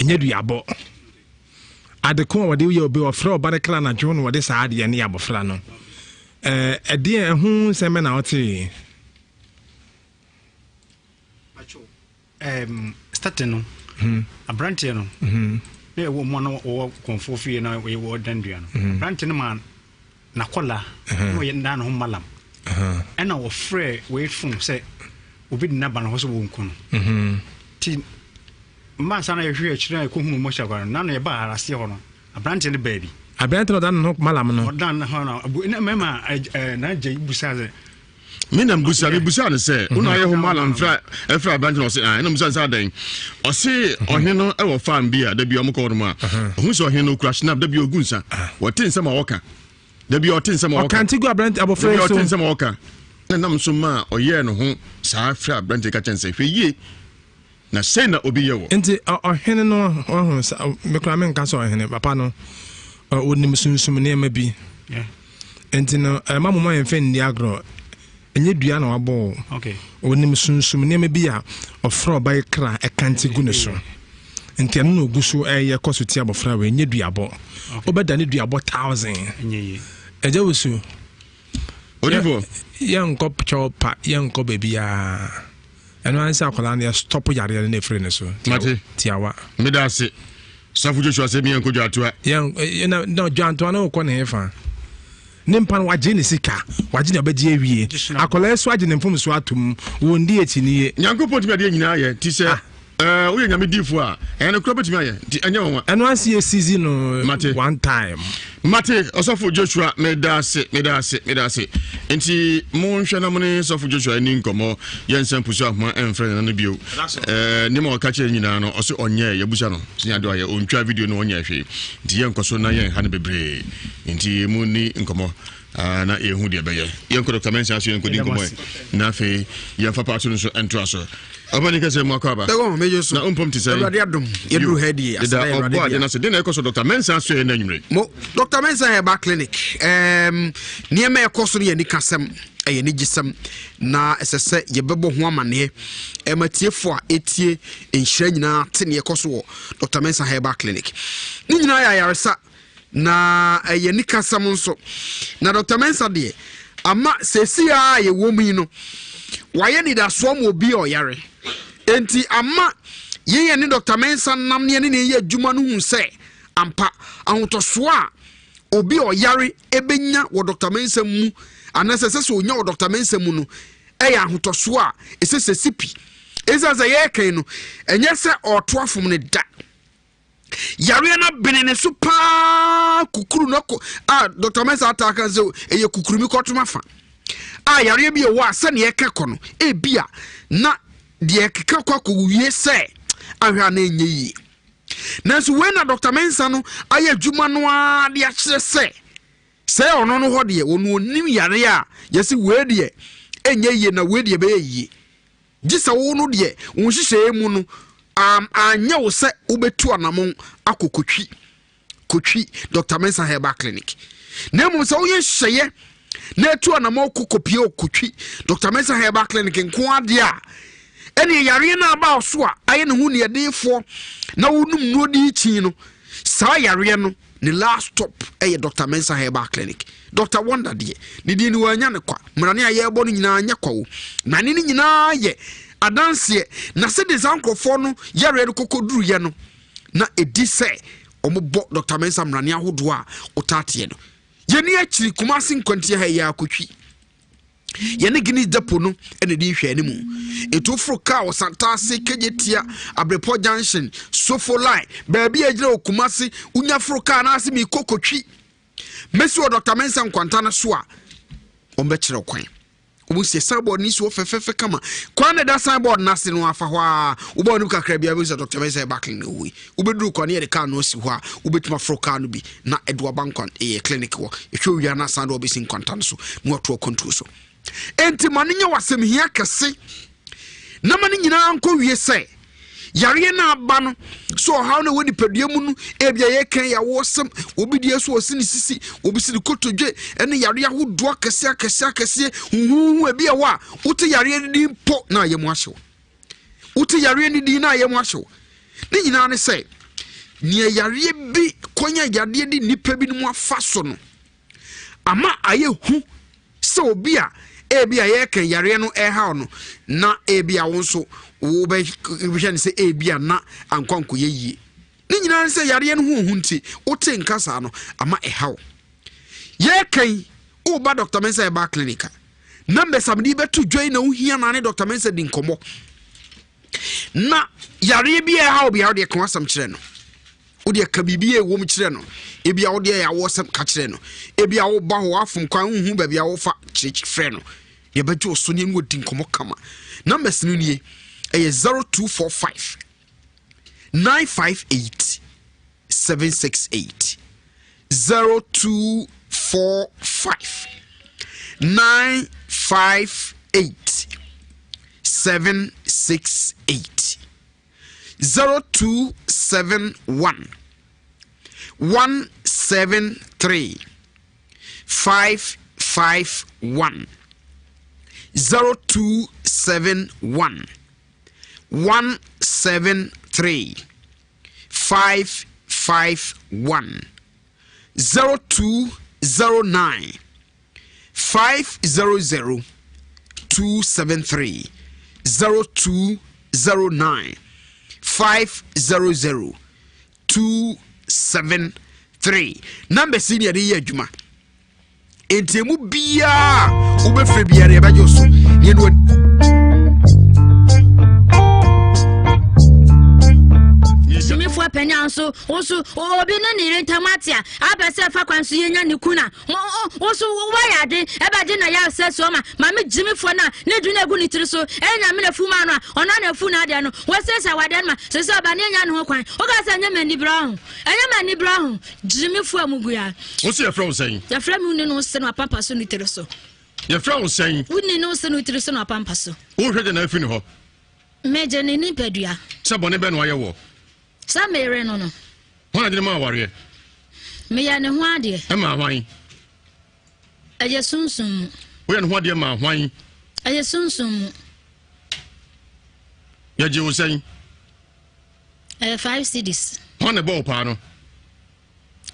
ɛnyɛ duabɔ ade ko a wɔde yɛ obi ɔfrɛ ɔba no kra anadwo na wɔde saa adeɛ ne abɔfra no ɛɛ ɛdeɛ ɛho nsɛm bɛ na ɔte. Um, starting no, hmm. aberanteɛ no, hmm. na ɛwɔ mu a na wɔwɔ kɔnfoɔ fie na wɔyɛ wɔ dan dua no. Hmm. Aberanteɛ no ma n'akɔla na ɔyɛ ndaa ne ho malam. Ɛna wɔfrɛ wei fon sɛ obi de n'aba ne hɔ sɛ wɔnku no. Ti mmaa nsa na yɛhwehwɛ akyire na yɛkɔhunu mɔhyɛ akwa no, na na yɛba aseɛ hɔ no, aberanteɛ no baabi. Aberanteɛ no ɔdan ne ho malam no. Ɔdan ne ho na mmarima n'agya yi busa sɛ me na mbusa mebusa no sɛ wo na ayɛ ho malam fra ɛfra aberante na ɔse ah ɛna mbusa no sɛ adɛn ɔse mhm. ɔhene no ɛwɔ farm bi a da bi ɔmo kɔ hɔ nom a ɔhu sɛ ɔhene no okura snap da bi ogu nsa wɔte nsɛm a ɔka da bi ɔte nsɛm a ɔka ɔkante gu aberante abɔfra yi so ɔte nsɛm a ɔka na nam so ma ɔyɛɛ ne ho saa fra aberante ka kyɛn sɛ hwɛ yie na sei na obi yɛ wɔ. Nti ɔhene no ɔho sɛ mekora menka sɛ ɔhene papa no ɔnim sunsum nneɛma bi nti no ɛma mo ma yɛmfa nni agorɔ ɛnyɛ dua na wabɔ o ɔnim sunsum nneɛma bi a ɔfrɛ ɔba yi kra ɛkante gu ne so nti ɛno na ɔgu so ɛyɛ kɔ so tia abɔfra wei ɛnyɛ duabɔ wobɛda ne duabɔ thousand ɛgya wo so yɛnkɔ kyɛw pa yɛnkɔ baabiaa Ɛno ara ne sɛ akwadaa no yɛ stop yareɛ no na ɛfiri ne so. Mate. Tiawa. Meda ase. Sɔfo Joshua sɛ mi yɛnkɔ dwantoa. Yɛn eh, na na dwantoa no kɔ ne hefa. Ne mpa no wagye ne sika, wagye ne ɔbɛgye awie. Akwadaa so agye ne mfomso atom, wɔn di akyi nie. Nyankopɔn tumi adeɛ nyinaa yɛ ti sɛ ah. Eh, woyɛ nyame diifo a ɛyɛ no kora bɛtumi ayɛ nti ɛnyɛ nwanwa. Ɛno ase yɛ sisi no Mate. one time. Mate ɔsɔfo Joshua meda ase meda ase meda ase nti monhwɛ na mo ne sɔfo Joshua ani nkɔmmɔ yɛnsa mpusu ahoma ɛmfrɛ nana no bio eh, nneɛma ɔka kyerɛ nyinaa no ɔse ɔnyɛ yɛbusa no sɛ ade ɔyɛ ɔntwa video no ɔnyɛ hwee nti yɛnkɔ so na yɛnha no bebree nti mu ni nkɔmmɔ ah, na yɛhu deɛ ɛbɛyɛ yɛnkɔ Dr. Mensah so yɛnkɔdi nkɔmmɔ na afei yɛmfa paato no so ɛntoa so Ɔbɛni kɛsɛ mu akɔ aba. Dɛgɔn meje so. Na mpom te sɛ. Awurade adom yɛduru ha die. Deda ɔbɔ ade na se den na ɛkɔ so Dr. Mensah so yɛ na nwumere. Mo Dr. Mensah Herbal Clinic. Um, nneɛma ɛkɔ so no yɛ nikasɛm, ɛyɛ nigyesɛm na ɛsɛ sɛ yɛbɛbɔ ho amaneɛ ɛma tiefo a ɛtie nhyira nyinaa te neɛ ɛkɔ so wɔ Dr. Mensah Herbal Clinic. Ne nyinaa yɛ ayaresa Na ɛyɛ anikasɛm nso. Na Dr. Mensah deɛ, ama seesei a yɛwɔ mu yi no, wayɛ nidasoɔ ma obi a ɔyare. Enti ama yɛn yɛne Dr. Mensah nam ne yɛne ne yɛ adwuma no hu sɛ ampa ahotɔsoɔ a obi a ɔyare ɛbɛnya wɔ Dr. Mensah mu anaasɛ ɛsɛ sɛ ɔnya wɔ Dr. Mensah mu no ɛyɛ ahotɔsoɔ a ɛsɛ sɛ si pi. Ɛsiane sɛ yɛreka no, ɛnyɛ sɛ ɔreto afom no da. Yareɛ no abene ne so paa kukuru no kɔ a Dr. Mensah ataa ka sɛ ɛyɛ kukurumi kɔtom afa a yareɛ bi ɛwɔ a sɛdeɛ ɛka kɔ no ebi a na deɛ ɛkeka kɔ akɔwie sɛ ahwɛ a na ɛnyɛ yie nanso wei na Dr. Mensah no ayɛ adwuma no ara de akyerɛ sɛ sɛ ɔno no hɔ deɛ ɔno ɔnim yareɛ a yɛsi wei deɛ ɛnyɛ yie na wei deɛ ɛbɛyɛ yie Gye sɛ wo no deɛ, wo nhyehyɛeɛ mu no, anyɛ wo sɛ wobɛtu anamɔn akɔ Kotwi, Kotwi Dr. Mensah Herbal Clinic. Na mmom sɛ woyɛ nhyehyɛeɛ na atu anamɔn kɔ kɔpie wɔ Kotwi Dr. Mensah Herbal Clinic nko adeɛ a, ɛneɛ yareɛ no aba wo so a ayɛ ne ho nniɛdenfoɔ na wonom nnuro de kyin no, saa yareɛ no Ne last stop yɛ Doctor Mensah Herbal Clinic. Doctor Wonder deɛ, ne din no wannya no kwa. Mmara ne a yɛrebɔ no nyinaa nyɛ kwa o. Na ne no nyinaa yɛ adanseɛ. Na sɛdeɛ saa nkurɔfoɔ no yareɛ no kɔkɔduruiɛ no, na ɛdi sɛ wɔbɔ Doctor Mensah mmarane ahodoɔ a ɔtaa teɛ no. Yɛni akyiri Kumasi nkwantia ha yi ara kɔtwi. Yɛne Guinness Depot no na ɛdi nhwɛanimu. Ɛtu foro kaa wɔ Santase, Kejetia, Abrepɔ Junction, Sofo Line, baabi a ɛgyina wɔ Kumasi, wonya foro kaa no ase meekɔ kɔtwi. Mɛsi wɔ Dr. Mensah nkwanta no so a, wɔbɛkyerɛ kwan. Wɔn sie signboard no si hɔ fɛfɛɛfɛ kama. Kwan na ɛda signboard no ase no afa hɔ a, wobɔ anim kakra bi a bɛhu sɛ Dr. Mensah ɛba clinic wɔ yi. Wobɛduru kwan no yɛde kaa no asi hɔ a, wobɛtumi aforo kaa no bi na ɛde waba nkwan ɛyɛ clinic wɔ. Ɛhwɛ owia no asan de wɔbɛsi nkwanta no so na watu akwantuo so. Enti ma no nyɛ w'asɛm hia kɛse na ma no nyinaa nkɔ wie sɛ yareɛ no aba no so ɔhaw no ɛwɔ nipadua mu no ebi a yɛka yɛawoɔsɛm obi deɛ so ɔsi ne sisi obi si ne kotodwe ɛne yareɛ ahodoɔ akɛseɛ akɛseɛ akɛseɛ huhuhu ebi ɛwɔ a wote yareɛ no din mpo na ayɛ mu ahyew wote yareɛ no din na ayɛ mu ahyew ne nyinaa ne sɛ nea yareɛ bi kɔnya yareɛ de nnipa binom afa so no ama ayɛ hu sɛ obi a ebi a yɛreka yareɛ no ɛrehaw no na ebi a wo nso wobɛhwɛ no sɛ ebi a na ankɔ ankɔyɛ yie ne nyinaa ne sɛ yareɛ no ho ohu nti wote nka saa no ama ɛhaw yɛreka yi woba Dr. Mensah ɛba clinic a numbers a mede bɛto dwa yi na wohia na ne Dr. Mensah di nkɔmmɔ na yareɛ bi a ɛhaw biara deɛ ka wasɛm kyerɛ no wodeɛ ka biribi a ɛwom kyerɛ no ebi a wodeɛ yɛ awɔsɛm ka kyerɛ no ebi a woba hɔ afom kwan wohu baabi a wofa kyerɛ frɛ no yɛbɛgye wo so ne ɛne wɔdi nkɔmmɔ kama numbers no nie ɛyɛ 0245 958 768 0245 958 768 0271 173 551 0271 173 551 0209 500 273 0209 500 273 numbers yi ne yɛde yɛ adwuma nti emu biara wobɛfrɛ biara yɛbɛgye so ne ɛno Sumifoɔ panyin nso wo nso obi ne ne yere ntam ate a abɛ sɛ fa kwan so yɛnya ne kuna wo nso woayɛ ade ɛbɛgye na yɛ sɛ soɔ ma maame gyimifoɔ no a ne dwene agu ne tiri so ɛyɛ nyame na afu maa no a ɔno na afu no adeɛ no wɔsiesie awadeɛ no ma sɛ sɛ ɔba ne ɛnya ne ho kwan woka sɛ ɛnyɛ m'ani berɛ ho ɛnyɛ m'ani berɛ ho gyimifoɔ a mugu ya Wo se yɛfrɛ wo sɛn? Yɛfrɛ me wonni no se no apampa so ne tiri so. Yɛfrɛ wo sɛn? Wonni no se no tiri so no apampa so. Wohwɛ gye na afi ne hɔ? Megye ne nipadua. Sɛ bɔne bɛ na wayɛ wɔ? Sɛ mere no no. Hwan na de ma awareɛ? Meyɛ ne ho adeɛ. Ɛma hwan? Ɛyɛ sunsum mu. Woyɛ ne ho adeɛ ma hwan? Ɛyɛ sunsum mu. Yɛgye wo sɛn? Ɛyɛ five cedis. Hwan na ɛbɔ wo paa no?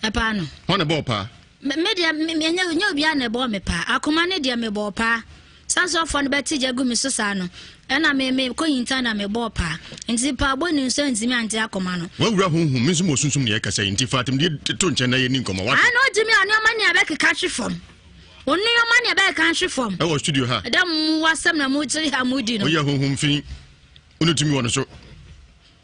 Ɛpaa no. Hwan na ɛbɔɔ paa? Me deɛ ɛnyɛ nyɛ obiara na ɛbɔɔ me paa. Akoma ne deɛ mebɔɔ paa. Sansɔfoɔ no bɛte gya gu me so saa no, ɛna me me kɔ hinta na mebɔɔ paa. Nti paa bɔ ni nso ntumi ante akoma no. Wawura honhom, me nso mewɔ sunsum na yɛkasa yi, nti fa atemdie to nkyɛn na yɛnni nkɔmmɔ, wate? Ano gye me a nneɛma nea ɛbɛkeka hwe fam. Wo nneɛma nea ɛbɛkeka hwe fam. Ɛwɔ studio ha. Ɛdɛ mo wasɛm na mo kyerɛ ha mo di no. Woyɛ honhom fi, wone tumi wɔ no so.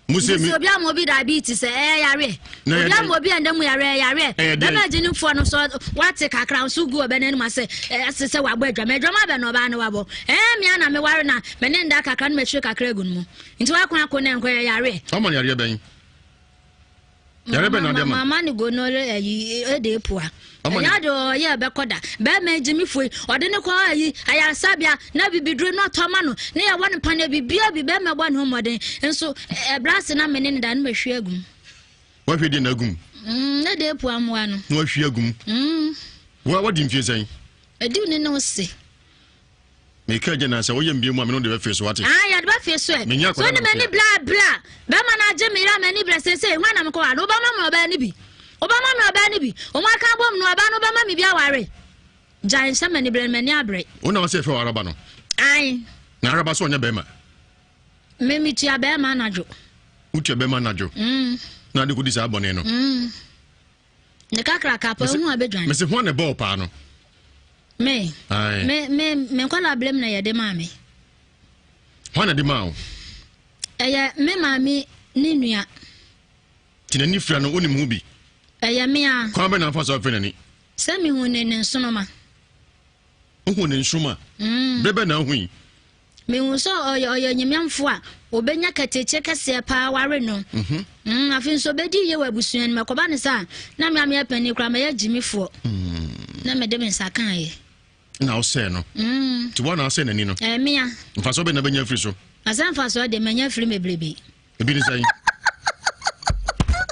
Mose mi. Obi ama obi diabetes ɛyɛ yareɛ. Obi ama obi ɛnda mu yareɛ ɛyɛ yareɛ. Bɛma gyinifoɔ no so wate kakra nso gu ɔbɛ n'anim ase ɛse sɛ wabɔ adwama adwama bɛ na ɔbaa no wabɔ. Ɛɛ mea na meware na me ne nda kakra no makyire kakra agu no mu. Nti wako ako na nkɔ yɛ yareɛ. Ɔma no yareɛ bɛn? Yare bɛn na ade ama? Mama ne gonore ayi ede epua. Ɛnyɛ ade ɔyɛ ɛbɛkɔ da. Bɛrima gyimifo yi ɔde ne kɔ ayi ayaresabea na bibiduro na ɔtɔ ma no ne yɛwɔ no paneɛ bibia bi bɛrima bɔ ne ho mmɔden nso ɛbrɛ ase na mene ne da no mahwie agum. Wahwie deɛ na agum? Mm, ne de epua mmoa no. Na wahwie agum? Mm. Wa wadi mfie sɛn? Edi ne ne ose. Meka agya na sɛ woyɛ mbie mu a me ne wode bɛfee so wate. Ah, yɛde bɛfee so ɛ. Menyɛ So akwadaa ne na m'ani mefee. bla bla. Bɛrima no agye me yere a m'ani brɛ seesei hwan na mekɔ ware no? Wobɛma me ɔbaa no bi. Wobɛma me ɔbaa no bi. Wɔn aka abom no ɔbaa no wobɛma me bi aware. Gyae nhyɛ m'ani brɛ no m'ani abrɛ. Wo na wosɛ yɛfrɛ wo araba no. Ae. Na araba so ɔnyɛ bɛrima. Me metua bɛrima anadwo. Wotua bɛrima anadwo. Mm. Na ade kɔdi saa bɔne no. Mm. Ne kakraka pa ehu abɛdwan. Mese hwan na ɛbɔɔ paa no? Me. Aye. Me me me nkɔla blem na yɛde maa me. Hwan na de maa wo? Ɛyɛ me maame ne nua. Nti n'ani fira no wonim ho bi? Ɛyɛ me a. Kwan bɛ na afa so afiri n'ani? Sɛ mehu ne ne nsoroma. Wohu ne nsoroma? Mm. Berɛ bɛ na wohui? Mehu sɛ ɔyɛ ɔyɛ nyimnyamfo a obenya kɛtɛkyɛ kɛseɛ paa ware no. Mhm. Mm, afei nso obedi yie wɔ abusua no mu. Ɛkɔba ne saa na me a meyɛ panin koraa mɛyɛ gyimifoɔ. Mm. Na mede me nsa kaeɛ. Na wosɛɛ no. Mm. Nti woa na asɛe n'ani no? Ɛyɛ me a. Mfasoɔ bɛn na bɛnya afiri so? Asɛ mfasoɔ deɛ manya afiri bebrebe. Ebi ne sɛn?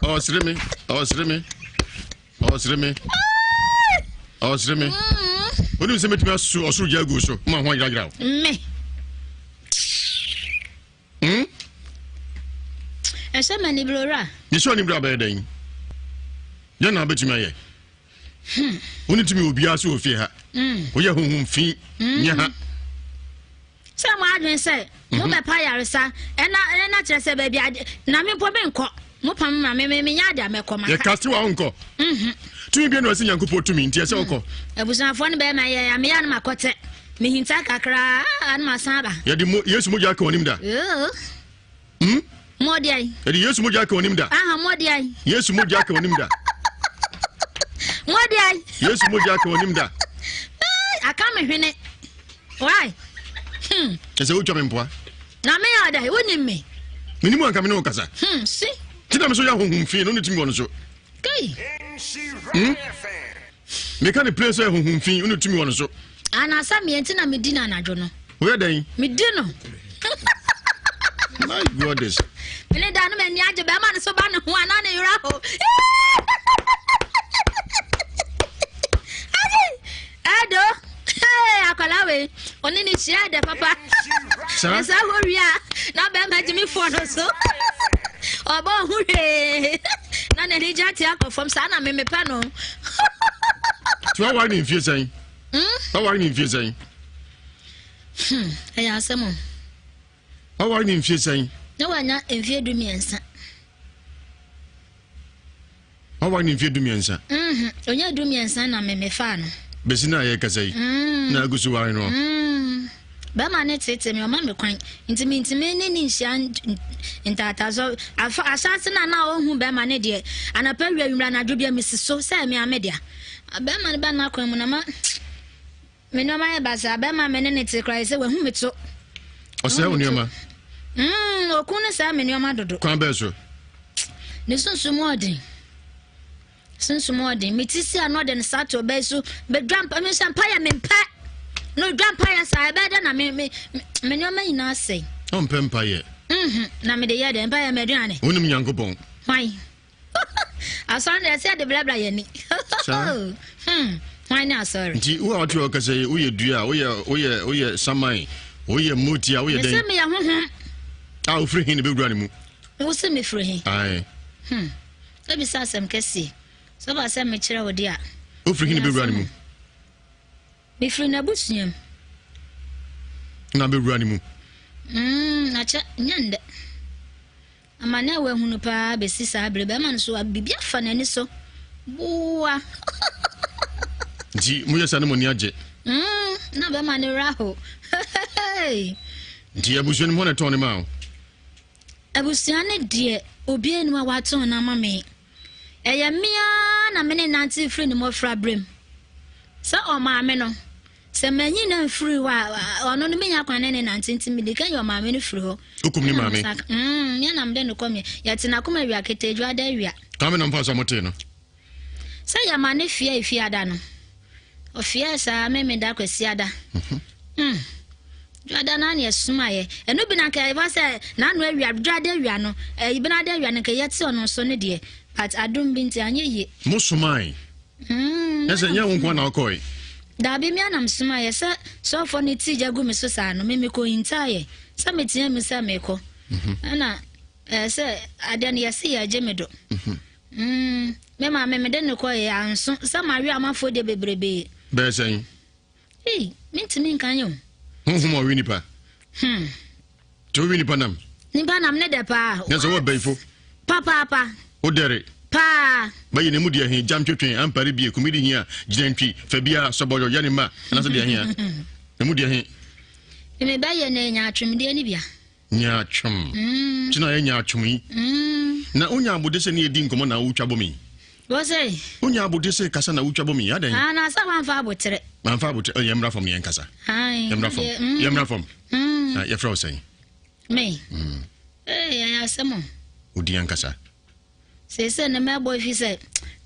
Ɔsere me, ɔsere me, ɔsere me, ɔsere me. Wonim sɛ mɛtumi asu ɔsoro gya agu so ma ho ayerayera wo. Me. Hmm? Ɛhyɛ m'ani bere owura. Mehyɛ ɔne bere abɛyɛ dɛn? Dɛn na wobɛtumi ayɛ? Hmm. Wone tumi wɔ obiara so wɔ fie ha. Woyɛ honhom fi nyɛ ha. Sɛ mo adwene sɛ mo bɛ pa yaresa ɛna ɛna kyerɛ sɛ baabi ade na me mpo me nkɔ mo pam ma me me me nya ade a mɛkɔ ma Yɛ kase wa wonkɔ. Tumi bia na ɔsɛ Nyankopɔn tumi nti ɛsɛ wokɔ. Abusuafoɔ no bɛyɛ ma yɛ ameyɛ no makɔtɛ mehinta kakra na masan aba. Yɛde mo Yesu mogya aka w'anim da. Hmm? Mo de ayi. Yɛde Yesu mogya aka w'anim da. Aha mo de ayi. Yesu mogya aka w'anim da. Mo de ayi. Yesu mogya aka w'anim da. Aka me hwene. Why? Hmm. Ɛsɛ wotwa me mpoa. Na me yɛ ɔdɛ, wonim me. Menim anka me ne wo kasa. Hmm, si. Ti na me so yɛ honhom fi no ne tumi wɔ no so. Kai. Hmm? Meka ne plane sɛ honhom fi no tumi wɔ no so. Anasa me nti na medi no anadwo no. Woyɛ dɛn? Medi no. My goodness. Mene da no m'ani agye bɛrima no so ba ne ho anaa ne yerɛ ho. Ɛdo, hey, akwadaa wei, ɔne ne hyia dɛ papa. Ɛsɛ hɔ wie a, na bɛrima gyimi fɔ no so. Ɔbɔ ho hwee. Na n'ani gye ate akɔ fam, saa na memepɛ no. Tí wàá wari ne mfie sɛn? Wàá wari ne mfie sɛn? Hmm, ɛyɛ asɛm o. Wàá wari ne mfie sɛn? Na wanya mfie 13. Waware ne mfeɛ 13. Mhm, onyaa 13 na me mefaa no. Bɛsi na yɛrekasa yi. Mm. Na agu so ware no. Mm. Bɛrima ne tete me ɔma me kwan nti mentumi ne ne nhyia ntaataso afa ahyɛase na na ɔhu bɛrima ne deɛ anapa wia nwura anadwo bia mesi so sɛ me ame dea bɛrima no ba n'akwan mu na ma Me nneɛma yɛ basaa, bɛrima a me ne no te koraa sɛ wahu me to. Ɔsɛe wo nneɛma? Mm, okun no sɛe me nneɛma dodo. Kwan bɛn so? Ne sunsum ɔden. Sunsum ɔden. Me ti si ano ɔde ne sa to ɔbɛyi so. Bedwa mpa, me nsa mpa yɛ me mpɛ. Na odwa mpa yɛ saa, ɛbɛyɛ dɛ na me me me nneɛma nyinaa sɛe. Ɔmpɛ mpa yɛ. Mhm, na me de yɛ dɛ mpa yɛ m'aduane. Wonim Nyankopɔn. Hwan? Asɔre no ɛsɛ yɛde brabra yɛn ani. Hmm, hwan ne asɔre? Nti wo a wote hɔ kasa yi, woyɛ dua, woyɛ woyɛ woyɛ saman, woyɛ motia, woyɛ dɛn? Mese meyɛ honhom. A wofiri he na bɛwura ne mu? Wo se mefiri he? Ae. Hmm, ebisa asɛm kɛseɛ. Sɛ ɔba sɛ mekyerɛ wo de a. Wofiri he na bɛwura ne mu? Mefiri n'abusua mu. Na bɛwura ne mu? Mm, akyɛ, nyɛ ndɛ. Amane a wahunu paa bɛsi saa bere, bɛrima no so biribi afa n'ani so. Boa. Nti moyɛ saa na mo ani agye? Mm, na bɛrima no werɛ ahow. Nti abusua no mu hɔ na ɛtɔn ne maa wo? Abusua no deɛ, obiara nnim a watɔn no ama me. Ɛyɛ me ara na me ne nante firi ne mmɔfraberem. Sɛ ɔmaa me no, Sɛ manyi no amfiri hɔ a, ɔno no menya kwan ne ne nante nti mede kan yi ɔmaame no firi hɔ. Wokum ne maame? Mm, me na mede no kɔ me. Yɛte n'akoma awia ketee dwoada awia. Kwan bɛ na mfa so a motee no? Sɛ yɛma no fia efiada no, ɔfiae saa Memeda Kwasiada. Mhm. Mm. Dwoada no ana ɛsomaeɛ. Ɛno bi na nka ɛba sɛ n'ano awia, dwoada awia no, ɛyi benada awia no nka yɛte ɔno nso no deɛ. But adom bi nti anyɛ yie. Mo somae? Mm, Ɛsɛ nyɛ wo nko na wokɔe? Dabi, me ara na mesomaeɛ. Sɛ sɔfoɔ no tii gya gu me so saa no, me mekɔhintaeɛ. Sɛ meteaa mu sɛ merekɔ. Mhm. Ɛna ɛɛ sɛ adeɛ no yɛse yɛregye me do. Mhm. Mm, me maame mede no kɔeɛ anso sɛ mawe amafoɔ deɛ bebrebee. Bɛyɛ sɛn? Ei, mentumi nkan o. Honhom a ɔwe nipa. Hmm. Nti wowe nipa nam? Nipa nam ne dɛ paa. Nyɛ sɛ wɔ bɛyifo. Papaapa. Wodɛre. Paa. Bɛyɛ ne mu deɛ he, gyam twetwe, ampare bie, kumidi hia, gyinantwi, fa biara, sɔbɔyɔ, yɛ ne mma, anaasɛ deɛ he a? Emu deɛ he? Me bɛyɛ no nyaatwomdeɛ no bia. Nyaatwom. Mm. Kyena yɛ nyaatwom yi. Mm. Na wonya abode sɛ ne yɛdi nkɔmmɔ na wotwa bɔ me. Wɔ sɛ. Wonya abode sɛ kasa na wotwa bɔ me. Adɛn? Ah, na sɛ wamfa aboterɛ. Mamfa aboterɛ. Oh, yɛmmra fam ne yɛnkasa. Yɛmmra fam. Mm. Yɛmmra fam. Mm. Na yɛfrɛ wo sɛn? Me. Mm. Eh, yɛyɛ asɛm o. Wodi ankasa. Seesei no mɛbɔ efi sɛ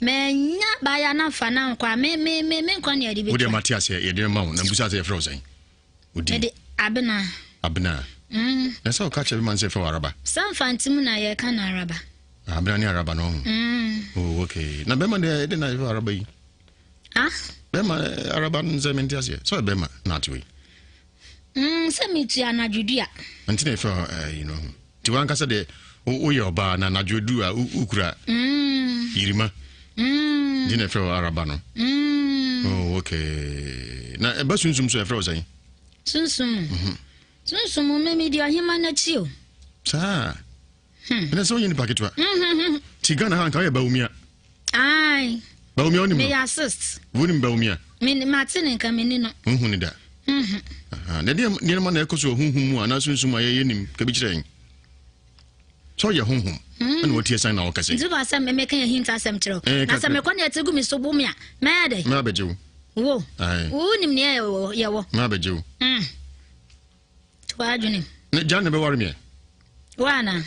manya baaya na fa na nkɔ a me me me me nkɔ nea ɛde Wo deɛ bɛtwa. mate aseɛ yɛde ma wo na mbusa sɛ yɛfrɛ wo sɛn? Wodi. Mede abena. Abena. Mm. Na sɛ ɔka kyerɛ bi ma no sɛ yɛfrɛ wo araba. Sɛ mfa mu na yɛka no araba. Ah, abena ne araba no ɔho. Mm. Oh, okay. Na bɛrima deɛ ɛde na yɛfrɛ wo araba yi. Ah? Bɛrima eh, araba no sɛ mente aseɛ. Sɛ ɔyɛ bɛrima na ate wei. Mm, sɛ metua anadwo dua. Nti na yɛfrɛ wo eh, yi no ho. Nti wankasa deɛ woyɛ ɔbaa na anadwo duru a wokura mm. yirima. Mm. Nti na yɛfrɛ wo araba no. Mm. Oh, okay. Na ɛba sunsum so yɛfrɛ wo sɛn? Sunsum. Mm -hmm. Sunsum me medi ɔhema n'akyi o. Saa. Hmm. Ɛnɛ sɛ woyɛ nipa ketewa. Mm-hmm. Ti Ghana ha nka woyɛ Bawumia. Aye. Bawumia wonim no? Meyɛ assist. Wonim Bawumia? Me mate ne nka menni no. Wohu ne da. Mm-hmm. Na deɛ nneɛma na ɛkɔ so wɔ honhom mu anaa sunsum a yɛyɛ nim ka bi kyerɛ yɛn. Sɛ ɔyɛ honhom hmm. ɛna wɔtie san na wɔkɛsɛ. Nti ba sɛ mɛka yɛ hinta asɛm kyerɛ wo. Eh, Na sɛ mekɔ ne ɛte gu me so bo me a mɛyɛ dɛ. Mɛ abɛgye wo. Wo. Wo nim neɛ yɛwɔ. Mɛ abɛgye wo. Hmm. To w'adwene mu. Ne gya na bɛware meɛ. Woana?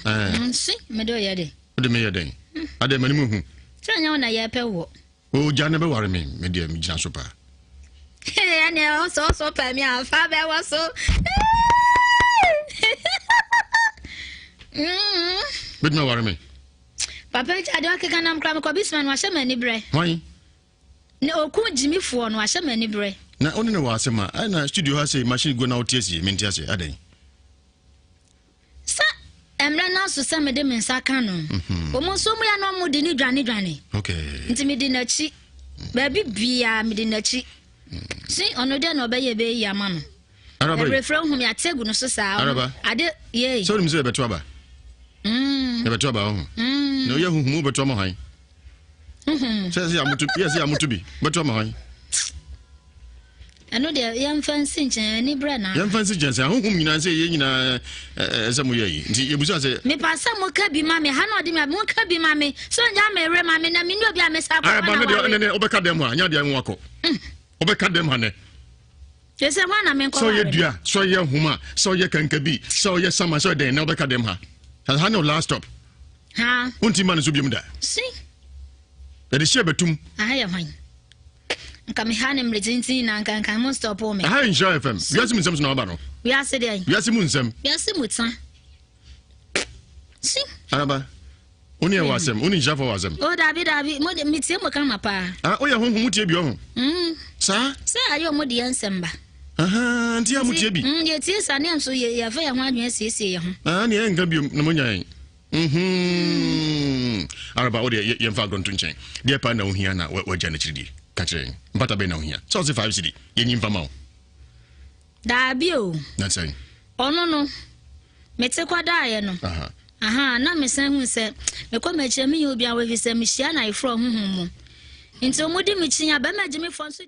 Nsi, mede ɔyɛ de. Wode meyɛ dɛn? Adɛ m'anim hu. Sɛ nyɛ wo na yɛpɛ wɔ. O gya na bɛware me, me deɛ megyina so paa. Ɛneɛ ɔsɔ ɔsɔ pɛ me a fa bɛwɔ so. Bɛtumi aware me. Papa gya deɛ ɔkeka nam koraa mekɔ bisima no wahyɛ m'ani berɛ. Hwan? Ne oku gyimifoɔ no wahyɛ me aniberɛ. Na wo ne no wɔ asɛm a, ɛna studio ha sei machine gu na wote asie, mente aseɛ, adɛn? Sɛ mmerɛ no aso sɛ mede me nsa ka no, mhm. wɔn nso mu yɛ na wɔn de ne dwane dwane. Okay. Nti mede n'akyi, baabi biara mede n'akyi. Mm. Si ɔno deɛ na ɔbɛyɛ ɛbɛyi ama no. Araba yi. Ɛbrɛfrɛ hu me ate agu no so saa. Araba. Ade yei. Sɛ wonim sɛ yɛbɛto aba. Mm. Yɛbɛto aba ɔho. Mm. Na ɔyɛ huhumu wobɛto ama hwan? Mhm. Sɛ sɛ amoto yɛ sɛ amoto bi bɛto ama hwan? Ɛno deɛ yɛmfa nsi nkyɛn ani berɛ na. Yɛmfa nsi nkyɛn sɛ ahohom nyinaa sɛ yɛ nyinaa ɛsɛ mo yɛ yi nti yɛbusa sɛ. Mepa sɛ moka bi ma me ha na ɔde me moka bi ma me sɛ ɔnya me werɛ ma me na menni obi a mesa akɔfa na na ware. Ɛba me deɛ wobɛka dɛm hɔ a nyɛ adeɛ nwakɔ. Wobɛka dɛm ha nɛ. Sɛ hwan na menkɔ Sɛ ɔyɛ dua, sɛ ɔyɛ nhoma, sɛ ɔyɛ kankabi, sɛ ɔyɛ sama, sɛ ɔyɛ dɛn na wobɛka dɛm ha. Ha ne last stop. Ha. Wonti ma no so biom da. Si. Yɛde hyɛ bɛtum. Aha yɛ hwan? Nka me ha ne mmere tenten na nka nka mo stop me. Aha yɛ Nhyira FM. Wiase mu nsɛm so na waba no. Wiase deɛ. Wiase mu nsɛm. Wiase mu ta. Si. Araba. Wo ne ɛwɔ asɛm, wo ne nhyirafoɔ wɔ asɛm. O dabi dabi, mo de metie mo kama paa. Ah, woyɛ honhom wotie bi ɔho. Mm. Saa? Sɛ ayɛ ɔmo de yɛn nsɛm ba. Ahaa, nti a motie bi. Mm, yɛtie saa ne nso yɛ yɛfa yɛn ho adwene asiesie yɛn ho. Ah, ne yɛnka biom na monya yɛn. Mhm. Araba, wo deɛ yɛmfa agorɔ nto nkyɛn. Deɛ paa na wohia na wagya n'akyiri die. Ka kyerɛ yɛn. Mpata bɛn na wohia? Sɛ ɔse 5 cedi, yɛnyi mfa ma wo. Daabi o. Na sɛn? Ɔno no, mete kɔdaeɛ no. Aha, na mesan hu sɛ mekɔ m'akyiri menyɛ obiara wɔ efisɛ mehyia no ayeforɔ honhom mu. Nti wɔdi me kyi a, bɛrima gyimifoɔ nso.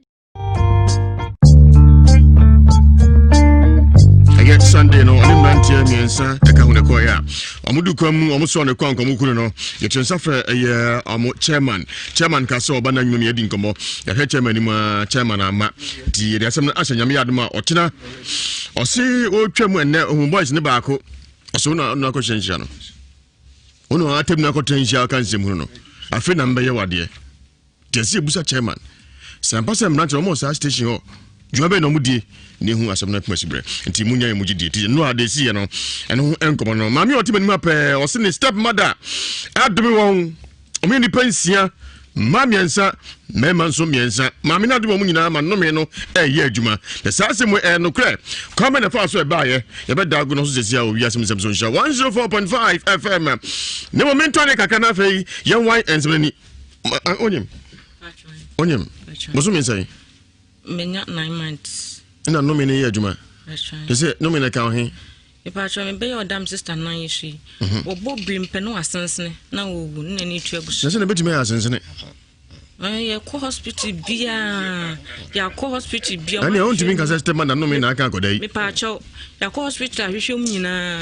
Ɛyɛ Sunday no, ɔne mmeranteɛ mmiɛnsa ɛka ho na ɛkɔeɛ a wɔn du kwan mu wɔn sɔɔ ne kwan nkɔmɔ kunu no yɛkyerɛ nsa frɛ ɛyɛ wɔn chairman chairman ka sɛ ɔba n'anwuma mu yɛdi nkɔmɔ yɛhwɛ chairman anim a chairman ama nti yɛde asɛm no ahyɛ nyame yɛ adom a ɔkyena ɔse ɔretwa mu ɛnɛ ohun boys ne baako ɔsɛ wo na akɔhyɛ nhyia no wo na atam no akɔtena nhyia aka nsɛm hunu no afei na mbɛyɛ wadeɛ nti ɛsɛ yɛbusa chairman sɛ ampa sɛ mmeranteɛ wɔn wɔ saa station hɔ dwuma bɛn na wɔn die na ehu asɛm no akoma si berɛ nti munya yɛn mu gyidie nti nnora ade si yɛ no ɛno ho nkɔmɔ no maame a ɔte m'anim apɛɛ ɔse ne step mother adome wɔn Wɔyɛ nnipa nsia, mmaa mmiɛnsa, mmarima nso mmiɛnsa. Maame no adom wɔn nyinaa ma nnome no ɛreyɛ adwuma. Na saa asɛm yi ɛyɛ nokorɛ. Kwan bɛn na ɛfaa so ɛbaeɛ? Yɛbɛda ago no so sɛsi a wɔ wiase mu nsɛm so nhyira 104.5 FM. Ne mmom mentɔ ne kakra na afei yɛnwan nsɛm no ani. Onyim? Onyim? Bosome nsɛn? Menya 9 months. Ɛna nnome no yɛ adwuma? Te sɛ nnome no ɛka wo he? Mepakyɛw me bɛyɛ ɔda me sister nan yi so yi. Mhm. Wɔbɔ birim pɛ na wasensene na wɔwu ne n'ani tua gu so. Na sɛ na ebetumi ayɛ asensene. Yɛkɔ hospital biara yɛakɔ hospital biara. Ɛnna ɔntumi nka sɛ step mother nnome na aka akɔda yi. Mepakyɛw yɛakɔ hospital ahwehwɛ mu nyinaa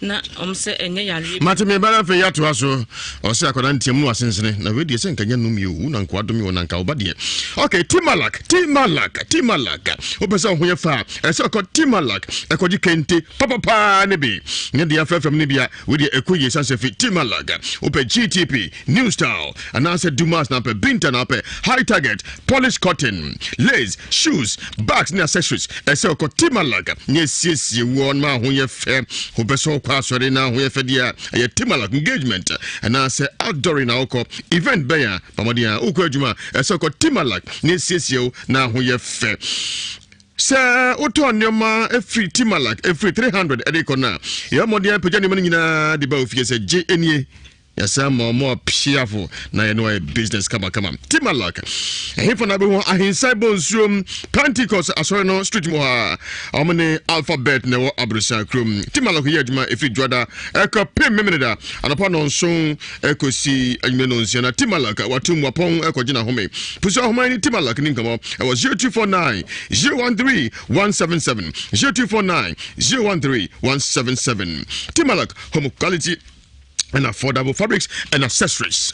na wɔn sɛ ɛnyɛ yareɛ. Mate me ba no afei yɛatoa so ɔsɛ akwadaa ntiam no asensene na wei deɛ sɛ nka nyɛ nnome o wo na nkoa dome wɔ na nka wo ba deɛ ok timalak timalak timalak wopɛ sɛ wo ho yɛ fa a ɛsɛ ɔkɔ timalak ɛkɔgye kente papapaa ne bi ne deɛ afrɛfrɛm ne bi a wei deɛ ɛkɔ yie sane sɛ fi timalak wopɛ gtp New style anaasɛ Dumas na apɛ, Binta na apɛ, high target, polished cotton, lace, shoes, bags ne accessories. Ɛsɛ ɔkɔ Timalag ne asiesie woɔ ma ho yɛ fɛ. Wopɛ sɛ ɔkɔ asɔre na ho yɛ fɛ deɛ a, ɛyɛ Timalag engagement anaasɛ outdooring na wokɔ event bɛn a, bɔ mmɔden a wokɔ adwuma a, ɛsɛ ɔkɔ Timalag ne asiesie wo na ho yɛ fɛ. Sɛ wotɔ nneɛma firi Timalag ɛfiri 300 ɛde kɔ no a, yɛ mmɔden apagya nneɛma no nyinaa de ba ofie sɛ gye nie. Yɛsan ma ɔmo apiafo na yɛne wɔayɛ business kamakama. Timalak, ɛhefa na bɛhu Ahensan bɔ nsuom Pentecost asɔre no street mu hɔ a ɔmo ne Alphabet na ɛwɔ Aborosan kurom. Timalak yɛ adwuma ɛfiri Dwoada ɛkɔ pem Memeneda anɔpa nɔnson ɛkɔsi anwummerɛ nɔnsia na Timalak watom wapɔn ɛkɔgye n'ahome. Pusu ahoma ne Timalak ni nkɔmmɔ ɛwɔ 0249 013 177 0249 013 177. Timalak home quality and affordable fabrics and accessories.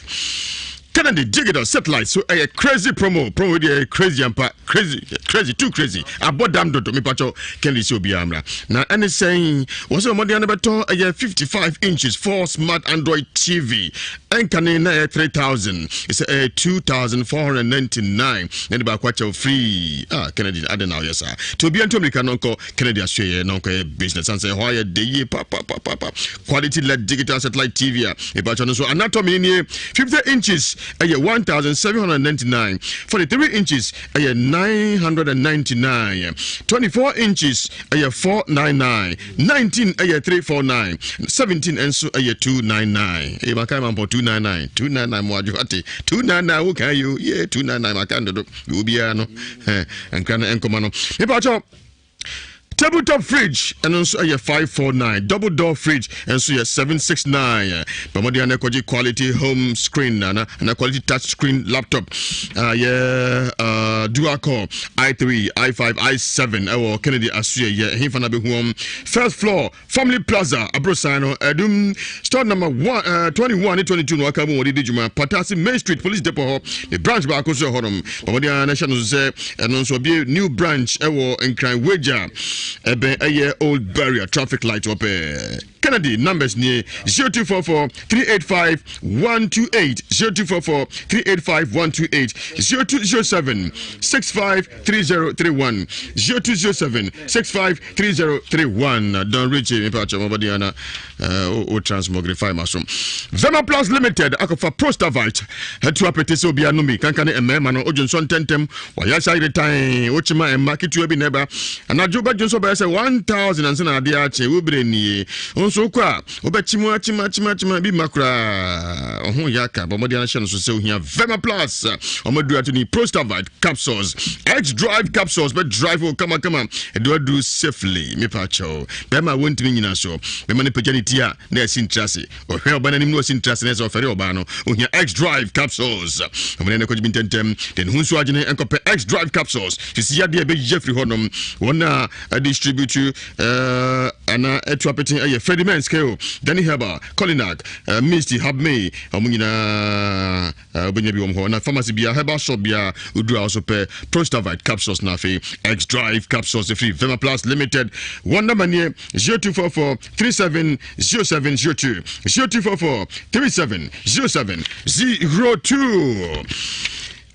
Kennedy digital satellite so ɛyɛ crazy promo promo deɛ ɛyɛ crazy ampa crazy crazy too crazy abɔ dam dodo mipatɔ Kennedy sɛ obiara mmra na ɛne sɛn wɔn sɛ wɔn ano bɛtɔ ɛyɛ 55 inches 4 smart android tv ɛnkane na ɛyɛ 3000 ɛsɛ ɛyɛ 2499 na ɛde baako akyɛw free ah Kennedy ade na ɔyɛ saa te obiara nto mirika no nkɔ Kennedy asoɛyɛ na ɔnkɔyɛ business san sɛ ɛhɔ ayɛ de yie papapapa quality led digital satellite tv a ɛbɛtɔ no so anatomy nie 50 inches ɛyɛ 1799 43 inches ɛyɛ 999 24 inches ɛyɛ 499 19 ɛyɛ 349 17 nso ɛyɛ 299 ɛyɛ maka ma mpɔ 299 299 mo adwo ate 299 wo kan yi o yɛ 299 maka ndodo obiara no nkra no nkɔma no mepakyɛw Tabletop fridge ɛno nso ɛyɛ 549 double door fridge nso yɛ 769 bɛmɔden ana ɛkɔgye quality home screen ana ana quality touch screen laptop yɛ uh, dual core i3 i5 i7 ɛwɔ Kennedy Asuɛ yɛ ɛhefa na bɛhu wɔn first floor Family Plaza aborosan no adum store number one uh, 21 ne 22 na waka mu wɔde di dwuma Patasi Main Street Police Depot hɔ ne branch baako nso wɔ hɔnom wɔde ara na ɛhyɛ no so sɛ ɛno nso ɔbie new branch ɛwɔ Nkran Wagya ɛbɛn ɛyɛ Old Barrier traffic light wɔ pɛɛ Kennedy numbers nie 0244 385 128 0244 385 128 0207 65 3031 0207 65 3031 Don Richie mepa kyɛ mɔbɔden ana eh, o transmogrify ma so Vema Plus Limited akɔfa Prostavite atu apete sɛ obiara nomi kanka ne mmarima no odwo nsɔ ntɛntɛm wɔyɛ sɛ ayere tan wokyema mma ketewa bi na ɛba anadwo bɛdwo nsɔ bɛyɛ sɛ 1000 ansa na adeɛ akye woberɛ nie nso wokɔ a wobɛkyem akyem akyem akyem bi mma koraa ɔho yɛ aka bɔ mmɔden ahyɛ no so sɛ ohia Vema Plus ɔmaduru ato ne Prostavite capsules X drive capsules bɛ drive wo kama kama ɛde waduru safely mepa kyɛw bɛrima a wɔntumi nyina so bɛma no pagya ne ti a na ɛsi ntira ase ɔhwɛ ɔba no anim na ɔsi ntira ase na ɛsɛ ɔfɛre ɔbaa no ohia X drive capsules ɔmene ne kɔgye bi ntɛntɛm de ne ho nso agyene nkɔpɛ X drive capsules sisi yadeɛ ɛbɛyɛ firi hɔnom wɔn a distribute uh, ana ɛtu apete ɛyɛ Freddie Men's Keo Danny Herbal Colinac uh, Misty Habme wɔn nyinaa Wobɛnya bi wɔ hɔ na pharmacy bia herbal shop bia woduru a wɔso pɛ Prostavite capsules na afei X Drive capsules ɛfiri Vema Plus Limited. Wɔn namba nie 0244 37 0702 0244 37 0702.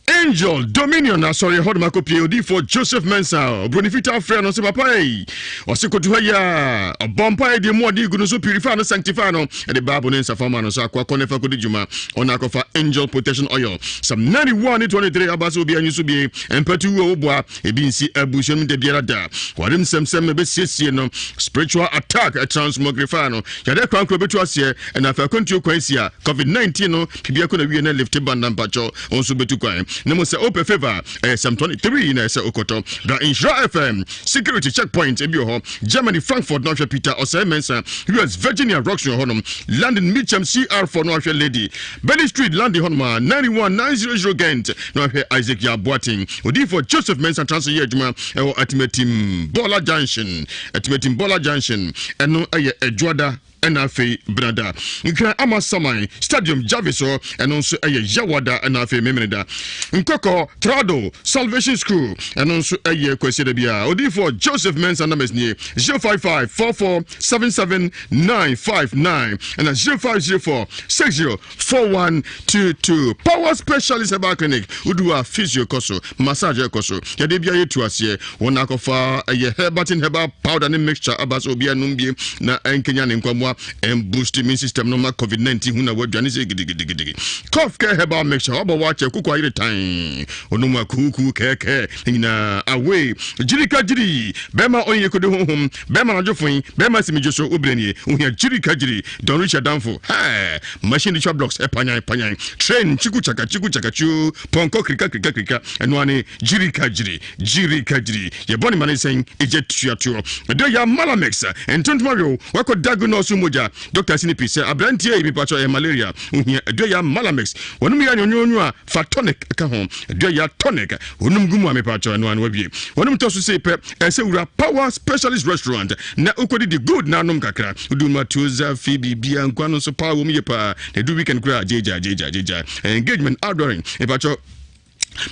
Angel Dominion asɔre hɔ nom akɔpie odiyifoɔ Joseph Mensah oburoni fitaa frɛ no sɛ papa yi ɔse koto ha yi a ɔbɔ mpaeɛ deɛ mu ɔde gu no so purify no sanctify no ɛde bible ne nsafa ma no sɛ akoa kɔ ne fa kɔdi dwuma ɔna akɔfa angel protection oil psalm 91 ne 23 aba sɛ obi anyi so bie mpatu wuo woboa ebi nsi abusua no da biara da wɔde nsɛmsɛm ɛbɛsiesie no spiritual attack transmogrify no yɛde kwankoro bɛtu aseɛ ɛna afei akwantuo kwan si a covid-19 no biribi akɔ na wie na lifte banda mpakyɛw nso bɛtu kwan. Na mmom sɛ wopɛ favour a, ɛyɛ Psalm 23 na ɛsɛ wokɔtɔ. Bra Nhyira FM, Security Checkpoint ebi wɔ hɔ, Germany Frankfurt na wohwɛ Peter Osei Mensah, US Virginia Roxon wɔ hɔnom, London Mitcham CR4 na woahwɛ Lady Bailey Street, London hɔnom a 91 900 Ghent na woahwɛ Isaac Yaw Boateng. Odiyifoɔ Joseph Mensah tra so yɛ adwuma ɛwɔ Atimatim Bɔɔla Junction, Atimatim Bɔɔla Junction, ɛno ɛyɛ Adwoada ɛna afei Benada. Nkran Ama Saman Stadium Jarvis hɔ, ɛno nso ɛyɛ Yawada ɛna afei Memeneda. Nkɔkɔ Trado Salvation School, ɛno nso ɛyɛ Kwasiada biara. Odiyifoɔ Joseph Mensah numbers nie, 055 44 77 959 ɛna 0504 60 4122. Power Specialist Herbal Clinic, wodu a physio kɔ so, massage ɛkɔ so, yadeɛ biara yɛtu aseɛ. Wɔn akɔfa ɛyɛ herbatin herbal powder ne mixture aba sɛ obiara nom bie na ɛnkenya ne nkwamoa, ɛmboost immune system no ma COVID-19 hu na wadwane sɛ gidigidigidigi. Cough care herbal mixture, wabɔ wakyɛ koko ayere tan, onom a kuukuu kɛɛkɛɛ ne nyinaa away. Gyirika gyiri, bɛrima ɔnyɛ kode honhom, bɛrima anadwo foe, bɛrima si medwo so, wo berɛ nie, ohia gyirika gyiri, Don Richard Danfo, hɛɛ, machine de twa blocks, ɛpanyan panyan, train kyiku kyaka kyiku kyaka kyuu, pɔnkɔ kirika kirika kirika, ɛno ara ne gyirika gyiri, gyirika gyiri, yɛ bɔne ma ne nsɛn, egya tua toɔ, ɛdɔ ya malamex, ntontom awew, wakɔ dago nɔɔso mogya, doctor si ne pi sɛ abranteɛ yi mepakyɛ ɛyɛ malaria, ohia ɛdɔ ya malamex, wɔnom yɛ anwonwonwo a, fa tonic ka ho, ɛdɔ ya tonic, wɔnom gu mu a mepakyɛ ɛno ara na wawie, wɔnom tɔ so sei pɛ, Ɛsɛ wura Power Specialist Restaurant na wokɔdidi good na anom kakra. Wodu ma tuoza fi biribia nkwa no nso paa wɔ mu yie paa. Na ɛdu weekend koraa gyeegyaa gyeegyaa gyeegyaa. Engagement outdooring mepakyɛ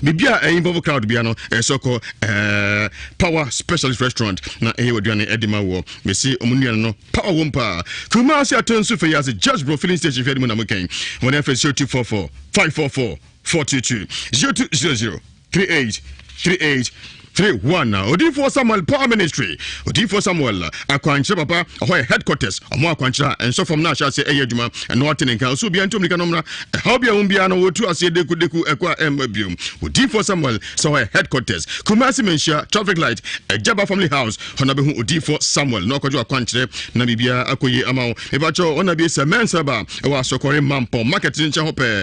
biribi a ɛyɛ involve crowd bia no ɛsɛ kɔ ɛɛ Power Specialist Restaurant na ɛyɛ w'aduane ɛde ma wɔ. Mesi ɔmo nnuane no power wɔ mu paa. Kumasi Atonsu fɛ yi ase Just Bro Filling Station hwɛ de mu na mo kɛn. Wɔn afɛ 0244 544 422 0200 38 38 31 Odiyifoɔ Samuel Power Ministry Odiyifoɔ Samuel akwankyerɛ papa ɛhɔ yɛ headquarters ɔmo akwankyerɛ a ɛnsɔ fam na ahyɛ aseɛ ɛyɛ adwuma ɛno ate ne nka ɔsɛ obiara ntu mmirika no mmra ɛhaw bi a wɔn biara no wɔtu aseɛ deku deku ɛkɔ a ɛmma biom Odiyifoɔ Samuel sɛ hɔ yɛ headquarters Kumasi Manhyia traffic light Agyaba family house hɔ na bɛhu Odiyifoɔ Samuel na ɔkɔgye akwankyerɛ na biribiara akɔ yie ama wo mepakyɛw ɔna bi sɛ mɛnsa ba ɛwɔ asɔkɔre mampɔn market nkyɛn hɔ pɛɛ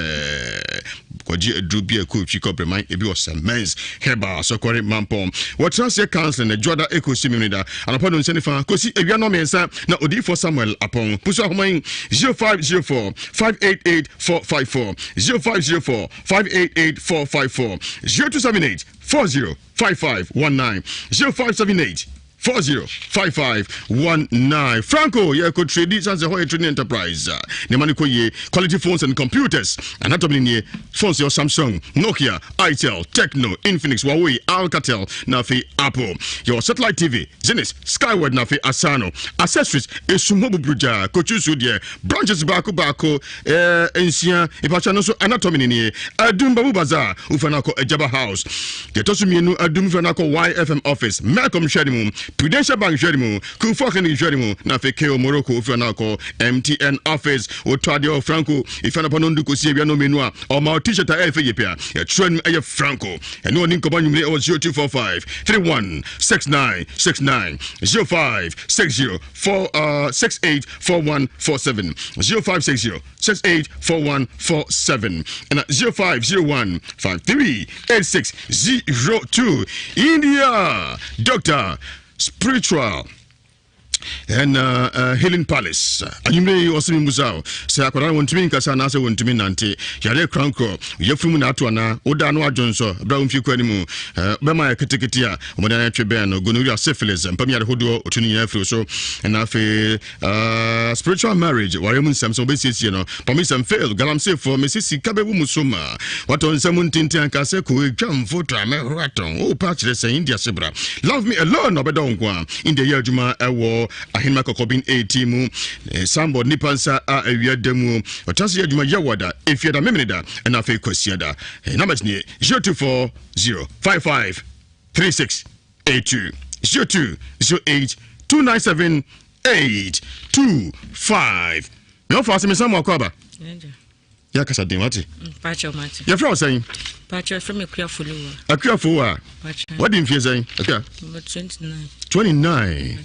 Kɔgye aduro bi a ɛkɔ otwi kɔ breman ebi wɔ St. Mens Herbal Asɔkɔre Mampɔn. Wɔtena aseɛ counseling Adwoada ɛkɔsi Memeneda anɔpa nonsia ne fa kɔsi awia nnɔnmiɛnsa na Odiyifoɔ Samuel Apɔn Pusu ahoma yi 0504 588 454 0504 588 454 0278 40 5519 0578 405519 Franco yɛkɔ trade sane sɛ hɔ yɛ trading enterprise nneɛma no kɔ yie quality phones and computers anatomy nie phones yɛ Samsung Nokia Itel Tecno Infinix Huawei Alcatel na afei Apple yɛwɔ satellite TV Zenith Skyward na afei Asano accessories esum hɔ buburugya kɔtwi so deɛ branches baako baako Eh, nsia mpakyɛ no nso anatomy ne nie adum babu bazaar wofa no akɔ agyaba house deɛ ɛtɔ so mmienu adum fa no akɔ yfm office melcom hwɛ ne mu prudential bank hwɛ ne mu kufoɔ clinic hwɛ ne mu na afei ko morocco wofa no akɔ mtn office wotɔ adeɛ wɔ franco ifa no pa no ndu kɔsi awia no mmienu a ɔma wo t-shirt a ɛyɛ fɛ yie pɛ a yɛtwerɛ no ɛyɛ franco ɛne ɔne nkɔmɔ anwummere ɛwɔ 0245 31 69 69 05 60 4 uh, 68 4147 0560 68 4147 and 0501 53 86 02 India Doctor Spiritual and uh, uh, healing palace anwummerɛ yi ɔsɛ memusa o sɛ akwadaa no wɔntumi nkasa anaasɛ wɔntumi nante yareɛ korankorɔ yɛfiri mu na ato anaa woda no adwo nsɔ berɛ a womfie kɔ anim bɛma yɛ ketekete a Wɔde ayɛ twe bɛn no gonorrhea, syphilis, mpam yare hodoɔ, otu ne nyinaa firi so. Ɛna afei uh, spiritual marriage, ware mu nsɛm sɛ wɔbɛsiesie no, pɔmisɛm fail, galamseyfoɔ, mesi sika bɛwu mu so ma watɔ nsɛm ntintin anka sɛ kɔ etwa mfoto a mɛhoro atɔn. O pa kyerɛ sɛ India se bra. Love me alone na ɔbɛdɔ wo nko a. India yɛ adwuma ɛwɔ ahenema kɔkɔbin 18 mu. Eh, Sambɔ nipa nsa a awia da mu. Ɔtra se yɛ adwuma yɛwɔ da, efia da, memene da, ɛna afei kwasia da. Eh, numbers nie 024 055 36 82 02 08 297 8 2 5 na ɔfa ase mesan mu akɔ aba yɛ akasa den wate yɛfrɛ wo sɛn akuafo a wadi mfie sɛn akua 29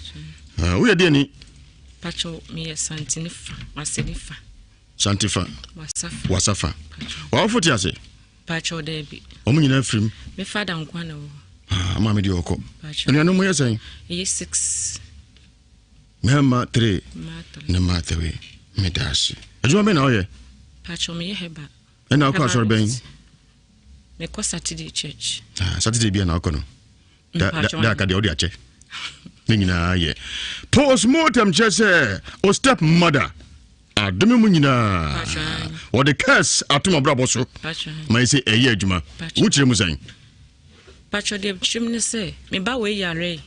woyɛ deɛ ni santefa wasafa wawofo te ase. Pakyɛw daabi. Wɔn nyinaa firim. Me fada nko na wɔ hɔ. Ah, maame deɛ ɔkɔ. Anuanom mo yɛ sɛn? Ɛyɛ six. Mmarima three ne mmaa three. Meda ase. Adwuma bɛn na ɔyɛ? Pakyɛw meyɛ hɛba. Ɛna akɔ asɔre bɛn? Mekɔ Saturday church. Ah, Saturday bia na akɔ no. Da da aka deɛ ɔde akyɛ. Ne nyinaa yɛ. Postmortem kyerɛ sɛ o step mother adome mu nyinaa wɔde curse atom abrabɔ so ma ɛsɛ ɛyɛ adwuma. Wokyerɛ mu sɛn? Pakyɛ deɛ kyerɛ mu ne sɛ me ba wei yare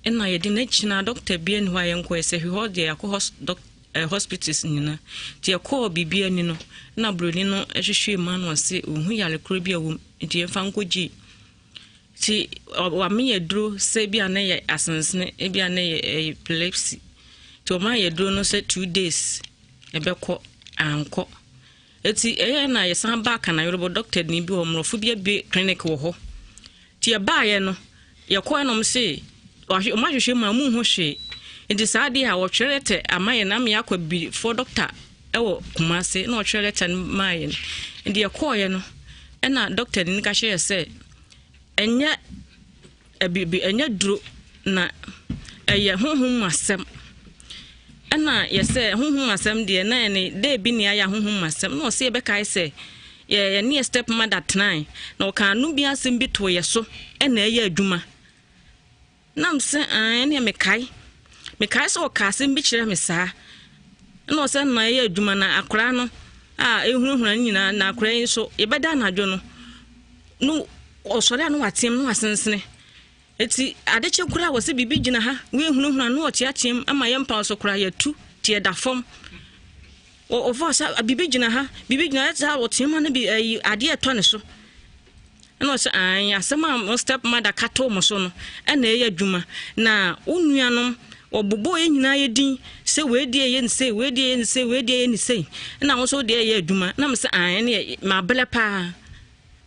ɛna yɛde no akyina dɔkta bi ani hɔ a yɛnkɔɛ sɛ hwehɔ deɛ yɛakɔ hos dɔk eh, hospitals nyina nti yɛkɔɔ biribi ani no na buroni no hwehwɛɛ mu ano ɔse ɔhu yare korɔ bi a wɔm nti yɛmfa nkɔgye nti wame yɛ duro sɛ bi a na yɛ asensene ebi a na yɛ eh, epilepsy nti ɔma yɛ duro no sɛ two days ɛbɛkɔ ankɔ Eti ɛyɛ na yɛsan baa Kanayorobo, dɔkta ni bi wɔ hɔ, mmorɔfo bi abue clinic wɔ hɔ. Nti yɛbaeɛ no, yɛkɔɛ na wɔn se, wɔn ahwehwɛ mu a wɔn nhu hwee. Nti saa adeɛ a wɔtwerɛ lɛtɛ ama yɛn ama yɛakɔ abibifoɔ dɔkta wɔ Kumase na wɔtwerɛ lɛtɛ no maa yɛn. Nti yɛkɔɔeɛ no, ɛna dɔkta ni no ka kyerɛ yɛ sɛ, ɛnyɛ Abibi, ɛnyɛ duro na ɛyɛ honhom mu asɛm. Ɛna yɛsɛ honhom mu asɛm deɛ na ɛne dɛ bi ne ayɛ honhom mu asɛm. Na ɔsɛ yɛbɛkae sɛ yɛ yɛne yɛ step mother tenae na ɔkaa no bi asɛm bi too yɛ so ɛna ɛyɛ adwuma. Na mesɛ ɛn ɛneɛ mekae. Mekae sɛ ɔkaa asɛm bi kyerɛ me saa. Ɛna ɔsɛ na ɛyɛ adwuma na akwaraa no a ɛhunahuna no nyinaa na akwaraa yi nso yɛbɛda anadwo no no ɔsɔre a na wateam na wasensene. Eti ade kye koraa wɔ sɛ biribi gyina ha wehunahuna na ɔteateam ama yɛn mpa so koraa yɛtu te yɛda fam. Ɔfa sɛ biribi gyina ha biribi gyina ha saa ɔteam no bi ayi adeɛ ɛtɔ ne so. Ɛna ɔsɛ ae asɛm a mo step mother ka too mo so no ɛna ɛyɛ adwuma na wo nuanom wɔbobɔɔ yɛn nyinaa yɛ din sɛ wei deɛ yɛ ne sei wei deɛ yɛ ne sei wei deɛ yɛ ne sei ɛna wo nso deɛ ɛyɛ adwuma na mo sɛ ae ɛne mabrɛ paa.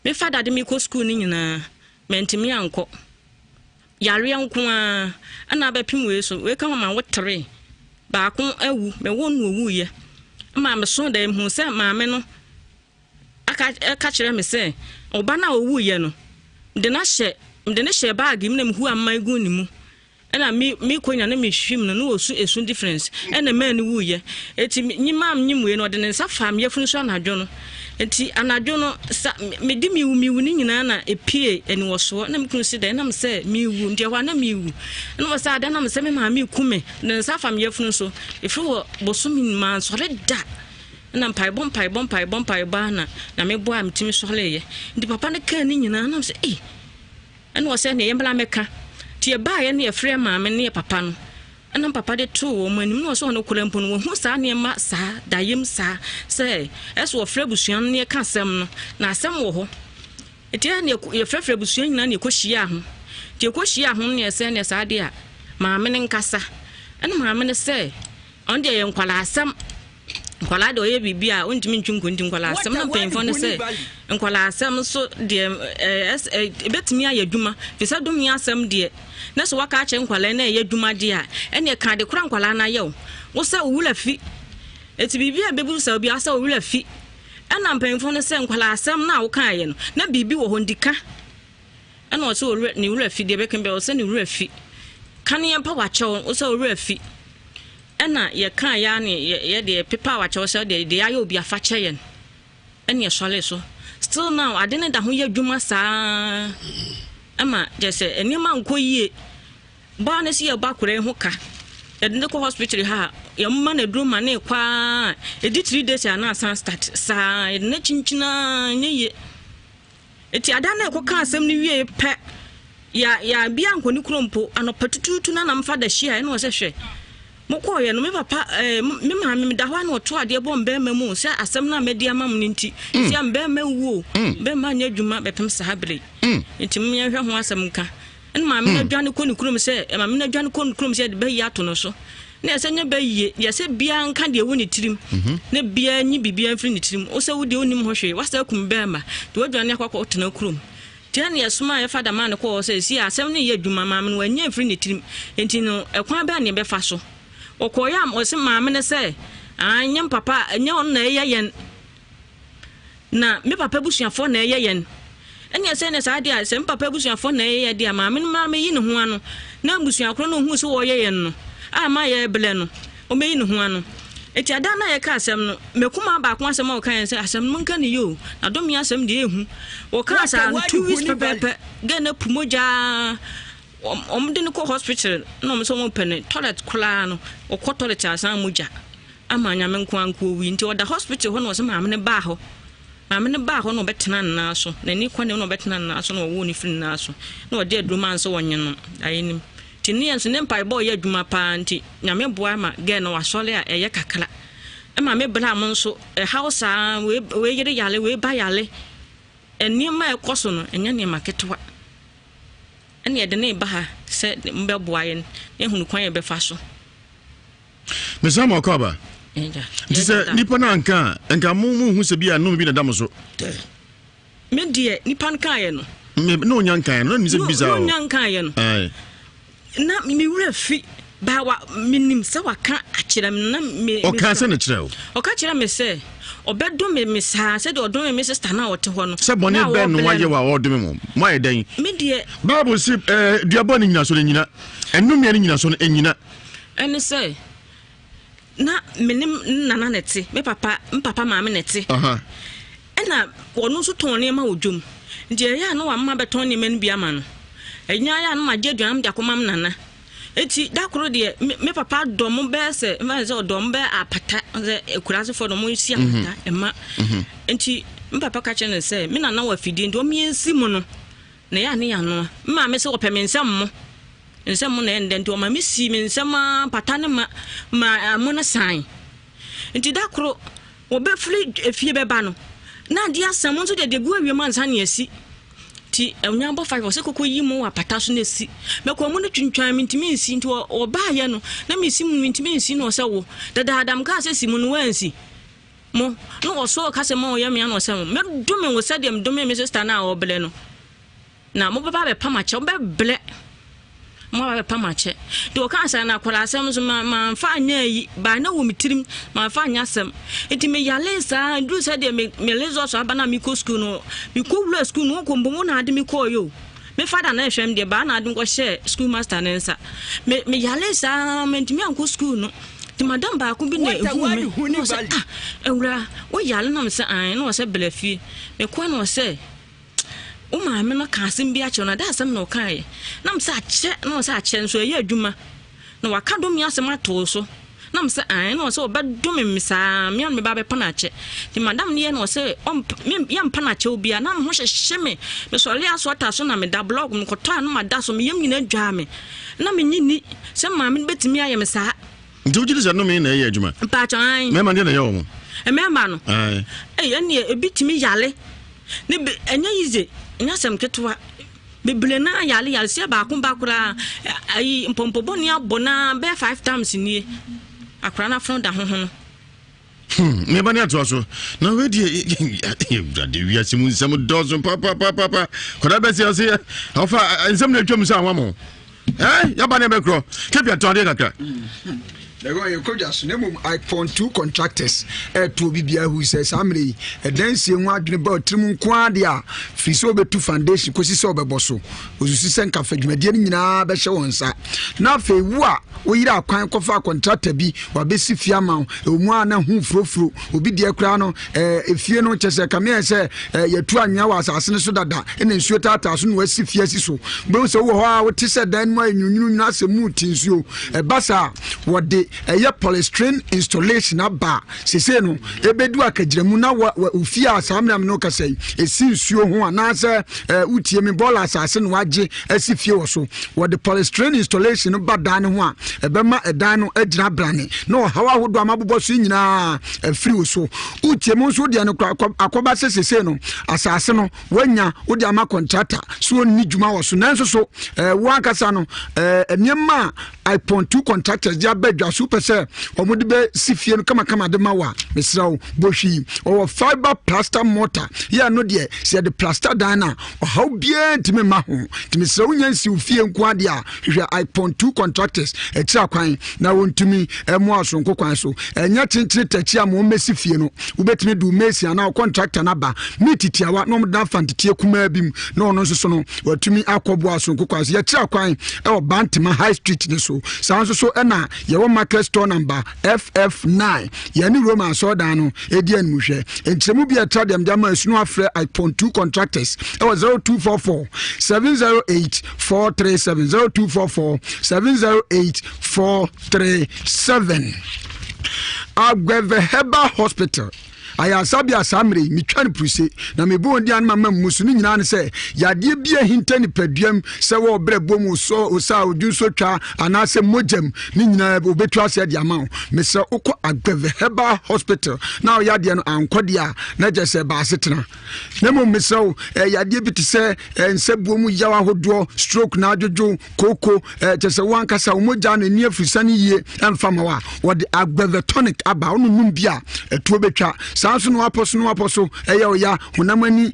Me fada de me kɔ sukuu no nyinaa, mantumi ankɔ. Yareɛ nko ara ɛna abɛpem wei so. Wei ka ho ma wo tere. Baako awu, mewoo no owuiɛ. Ɛma meso dɛ mehu sɛ maame no aka ɛka kyerɛ me sɛ ɔba no a owuiɛ no, mede no ahyɛ mede no hyɛ baage mu na mehu aman gu ne mu. Ɛna me me kɔ nya na me hwim no na ɔsu esu difference ɛna mmaa no wuiɛ eti nyi maa nyim wei no ɔde ne nsa faa me yafunu so anadwo no eti anadwo no sa me de me wu me wu ne nyinaa na epie aniwɔsoɔ na me kunu si dɛ na me sɛ me wu nti ɛhɔ a na me wu ɛna wɔ sɛ adan na me sɛ me maame ku me ne nsa afa me yafunu so efiri wɔ bosome maa nsɔre da na mpaebɔ mpaebɔ mpaebɔ mpaebɔ ana na me bɔ a metumi sɔreeɛ nti papa no kaa ne nyinaa na me sɛ ee. Ɛna ɔsɛ neɛ yɛmmra mmɛka. Nti yɛbaeɛ no yɛfrɛɛ maame ne yɛ papa no ɛna papa de too wɔn anim na ɔsɛ ɔno koraa mpo no wahu saa nneɛma saa dayem saa sɛ ɛsɛ wɔfrɛ abusua no ne yɛka asɛm no na asɛm wɔ hɔ nti ɛna yɛfrɛfrɛ abusua nyinaa na yɛkɔhyiaa ho nti yɛkɔhyiaa ho no ne yɛsɛ neɛ saa deɛ a maame no nkasa ɛna maame no sɛ ɔno deɛ yɛ nkwadaa asɛm Nkwadaa deɛ ɔyɛ biribi a ɔntumi ntwi nkonti nkwadaa asɛm na mpanyinfoɔ no sɛ nkwadaa asɛm nso deɛ ɛɛ ɛbɛtumi ayɛ adwuma fi sɛ dome asɛm deɛ na sɛ waka akyerɛ nkwadaa na ɛyɛ adwuma deɛ a ɛnneɛ ka de kora nkwadaa no ayɛ o wo sɛ owura fi eti biribi a bɛbu sɛ obi asɛ owura fi ɛna mpanyinfoɔ no sɛ nkwadaa asɛm no a wokaeɛ no na biribi wɔ hɔ ndika Ɛna ɔsɛ owura ne wura fi deɛ bɛka bi ɔsɛ ne wura fi ka ne yɛn pa wakyɛw ɔsɛ owura fi ɛna yɛka ya ne yɛ deɛ pepa wakyɛw sɛ deɛ deɛ ayɛ obi afa kyɛ yɛn ɛna yɛsɔre so still now ade ne da ho yɛ adwuma saa ɛma kyɛ sɛ nneɛma nkɔ yie baa ne sɛ yɛba akora yi ho ka yɛde ne kɔ hospital ha a yɛmma no aduro ma ne kɔ a ɛdi 3 days a na asan start saa yɛde ne kyinkyinaa nyɛ yie Enti ada no a ɛkɔkaa asɛm no wiei pɛ, ya ya bi ankɔ ne kurom mpo. Anɔpa tutuutu na na mfa da hyiae na ɔsɛ hwɛ, mokɔɔeɛ no, me papa eh, me maame meda hɔ a na ɔto adeɛ bɔ mbɛɛma mu sɛ asɛm no a madi ama mo no nti, nti a mbɛɛma wuo, mbɛɛma nyɛ adwuma bɛpem saa bere yi. Nti mom yɛnhwɛ ho asɛm nka. Ɛna maame no adwane kɔ ne kurom sɛ, maame no adwane kɔ ne kurom sɛ yɛde bɛyie ato no so. Na ɛsɛ nyɛ bɛyie, deɛ sɛ biara nka deɛ ɛwɔ ne tirim, mhm. na biara nyi biribiara mfiri ne tirim. Wo sɛ wo deɛ wonim ho hwee, wasa akum bɛrima, nti wadwane akɔ akɔtena kurom. Nti ɛna yɛsoma a yɛfa da maa no kɔɔ sɛ si asɛm no yɛ adwuma maame no wanyɛ mfiri ne tirim. Nti no ɛkwan bɛn na yɛbɛfa so? Ɔkɔeɛ a ɔse maame no sɛ, anyɛ papa, ɛnyɛ ɔno na ɛyɛ yɛn. Na me papa abusuafoɔ na ɛyɛ yɛn. Ɛnneɛ sɛ ɛne saa deɛ a, sɛ me papa abusuafoɔ na ɛyɛ yɛn deɛ a, maame no mmra mmɛyi ne ho ano, na abusua korɔ no ɔhuu sɛ wɔreyɛ yɛn no, a ma yɛrebrɛ no, ɔmmɛyi ne ho ano. Enti ada no a yɛka asɛm no, m'akumaa baako asɛm a ɔkaeɛ ne sɛ, asɛm no monka no yie o, na dome asɛm deɛ ɛhu. Wɔkaa saa no, 2 weeks pɛpɛɛpɛ, girl no apu mogya ara, wɔde no kɔ hospital na wɔn sɛ wɔpɛ no toilet koraa no, ɔkɔ toilet a san mogya ama Nyame nko ara nko owui. Nti ɔda hospital hɔ na ɔsɛ maame no baa hɔ. Maame no baa hɔ na ɔbɛtenaa ne nan so, n'ani kɔ ne na ɔbɛtenaa ne nan so na ɔwoo no firi ne nan so, na ɔde aduro maa no sɛ ɔnye no ayɛ nim. Nti ne yɛ nso ne mpaebɔ ɔyɛ adwuma paa nti Nyame boa ma girl no wasɔre a ɛyɛ kakra. Ɛma me bra mo nso ɛhaw saa, wei wei yere yare, wei ba yare. Nneɛma a ɛkɔ so no ɛnyɛ nneɛma ketewa. Ɛna yɛde no reba ha sɛ mobɛboa yɛn na yɛahunu kwan a yɛbɛfa so. Mesan ma ɔkɔ aba. Nti sɛ nipa no anka a, nka mo mo hu sɛ bi a nnome bi na da mo so. Me deɛ nipa no kaeɛ no. Me na onya nkaeɛ no na nim sɛ bisa o. Na onya nkaeɛ no. Aye. Na me wura fi ba wa menim sɛ waka akyerɛ me na me. Ɔka sɛ ne kyerɛ o. Ɔka kyerɛ me sɛ ɔbɛdome me saa sɛdeɛ ɔdome me sista no a ɔte hɔ no. Sɛ bɔne bɛn no wayɛ wɔ a ɔredome mo? Moayɛ dɛn? Me deɛ. Bible se ɛɛ duabɔ ne nyinaso no nyina, ɛnnomeɛ ne nyinaso no ɛnyina. Ɛne sɛ, na me ne me nana na ɛte, me papa, me papa maame na ɛte. Ɛna ɔno nso tɔn nneɛma wɔ dwam. Nti ɛyɛ a na wama bɛtɔn nneɛma no bi ama no. Ɛnyɛ ayɛ a na magye aduane de akɔma me nana. Eti da koro deɛ, me, me papa dɔ mo bɛyɛ sɛ, mfa sɛ ɔdɔ mo bɛyɛ apata, sɛ akuraasefoɔ no mo si apata, ɛma. Nti me papa ka kyerɛ no sɛ, me nana wɔ afidie nti ɔmo yɛnsi mo no. Na ɛyɛ a ne yɛanoa. Me maame sɛ ɔpɛ me nsam mo. Nsam mo na ɛyɛ ndɛ nti ɔma me sii me nsam ara pata ne ma ma mo no san. Nti da koro wɔbɛfiri efie bɛba no na adeɛ asa mo nso deɛ deɛ gu awie mu ansa ne asi. Nti ɛnya bɔ five ɔsɛ kɔkɔ yi mo wɔ apata so na esi. Mɛkɔ mu no twintwan me ntumi nsi nti ɔbaayɛ no na mesi mu mentumi nsi na ɔsɛ wo dadaada mekaa sɛ si mu no wansi. Mo, na ɔsɔɔ kasa mu a ɔyɛ me ano sɛ, Mɛdome wo sɛdeɛ medomee me sista no a ɔrebrɛ no, na mobɛba abɛpa m'akyɛ, mobɛbrɛ, moaba abɛpa m'akyɛ. Nti ɔkaa saa no, akwadaa asɛm nso ma mamfa anyɛ ayi, baa na wɔ me tirim, mamfa anyɛ asɛm. Nti meyaree saa, duru sɛdeɛ me me results aba na mekɔ sukuu no, mekɔ wura sukuu no, wɔkɔ mbom wo na ade mekɔɔ yɛ o. Me father na ɛhwɛ me deɛ, baa na ade mekɔhyɛɛ school master ne nsa. Me meyaree saa, mantumi ankɔ sukuu no. Nti madam baako bi na ehuu me na ɔsɛ ah awura wo yare na mesɛ ae na ɔsɛ bla fie mekɔɛ na ɔsɛ wo maame no ka asɛm bi akyerɛ no ada asɛm na ɔkaeɛ na mesɛ akyɛ na ɔsɛ akyɛ nso ɛyɛ adwuma na waka dome asɛm ato so na mesɛ ae na ɔsɛ ɔbɛdome me saa me a meba bɛpa no akyɛ nti madam no yɛ na ɔsɛ yɛmpa no akyɛ obiara na me ho hyehye me mesɔre aso ata so na meda blɔg mekɔtɔ a na mada so meyam nyina dwaa me na menye ni sɛ maame no bɛtumi ayɛ me saa. Nti wogye di sɛ nnome na ɛyɛ adwuma? Mpakyɛ ae. Mmarima deɛ na ɛyɛ wɔn. Mmarima no. Ae. Ei ɛneɛ ebi tumi yale ne be ɛnyɛ yize ɛnyɛ asɛm ketewa bebree naa yale yale sɛ baako ba koraa ayi mpɔmpɔ bɔne abɔ naa bɛyɛ 5 times nie akora no afono da ho ho no. Hmm, me ba ne atoa so. Na wei deɛ awurade wiase mu nsɛm dɔɔso papapapapa. Kɔda bɛsi ɔse ɔfa nsɛm na atwam sɛ awa mo. Eh, yaba ne bɛkorɔ. Kepi atɔ adeɛ kakra. Ɛwɔ yɛ kɔdwa so na mmom ipon 2 contractors ɛto obi biara hu sɛ saa mmerɛ yi ɛdansie ho adwene ba ɔtirim nko ara deɛ a firi sɛ wobɛtu foundation kɔsi sɛ wobɛbɔ so Osusu sɛ nka fa dwumadie no nyinaa bɛhyɛ wɔn nsa. Na afei wo a woyere akwan kɔfa kɔntrata bi wabɛsi fie ama wo, ɛwɔ mu a na ho furofuro, obi deɛ koraa no ɛɛ efie no kyɛ sɛ kame ayɛ sɛ ɛɛ yɛtu anwea wɔ asase no so dada ɛna nsuo taataa so na wasi fie asi so. Wobɛhu sɛ wowɔ hɔ a wote sɛ dan no mu ayɛ nwunwununwunu asɛ mu te nsuo. Ɛba saa wɔde ɛyɛ polystyrene installation aba a sesei no ɛbɛdu akagyinamu na ofie a saa mmerɛ me no kasa yi ɛsi nsuo ho anaasɛ wotie me bɔɔla asase na wagye asi fie wɔ so. Wɔde polystyrene installation no ba dan no ho a ɛbɛma ɛdan no agyina brane na ɔhaw ahodoɔ a mabobɔ so yi nyinaa afiri wo so. Wotie mu nso deɛ no akɔba sɛ sesei no asase no wanya wode ama kɔntrata so ɔnni dwuma wɔ so nanso so wo ankasa no nneɛma a ipon 2 contractors de aba adwa so. Nti wopɛ sɛ wɔde bɛsi fie no kamakama de ma wo a, mesrɛ wo bɔ hwii. Ɔwɔ fiber plaster mortar. Yɛ ɛno deɛ, sɛ yɛde plaster dan no a, ɔhaw biara ntumi mma ho. Nti mesrɛ wo nya nsi wo fie nko adeɛ a, hwehwɛ Ipon 2 Contractors akyiri akwan na wɔntumi mmoa soronko kwan so. Ɛnyɛ kyenkyene takyi a ma wɔmmɛsi fie no. Wobɛtumi de wo mason anaa wo contractor no aba meet tiawa na wɔde no afa nteteɛ kumaa bi mu na ɔno nso so no watumi akɔboa soronko kwan so. Yɛkyerɛ kwan wɔ Bantama High Street no so. Saa nso so ɛna yɛwɔ market store number FF9. Yɛne Roma asɔredan no ɛdi animhwɛ. Nkyerɛmu bi a ɛtra deɛ mede ama asunu afrɛ Ipon 2 Contractors ɛwɔ 0244 708 437 0244 708 437. Agbeve Herbal Hospital ayaresabea saa mmerɛ yi metwa no puruse na mebɔ wɔn din anoma ma mmusu no nyinaa ne sɛ yadeɛ bi ahinta nipaduam sɛ wɔ ɔbrɛ bɔ mu sɔ osa odwunso twa anaasɛ mogyam ne nyinaa wɔbɛtu aseɛ de ama wo. Mesrɛ wokɔ Agbeve Herbal Hospital na wo yadeɛ no ankɔ deɛ a na kyerɛ sɛ baasetena. Na mmom mesrɛ wo yadeɛ bi te sɛ nsabuo mu yaw ahodoɔ, stroke na adwodwo, kooko, kyerɛ sɛ wo ankasa wo mogya no ani afiri yie ɛmfa ma wo a, wɔde Agbeve tonic aba. Wo nonom bi a ɛtuo bɛtwa. Saa nso na wapɔ so na wapɔ so ɛyɛ wo ya, honam ani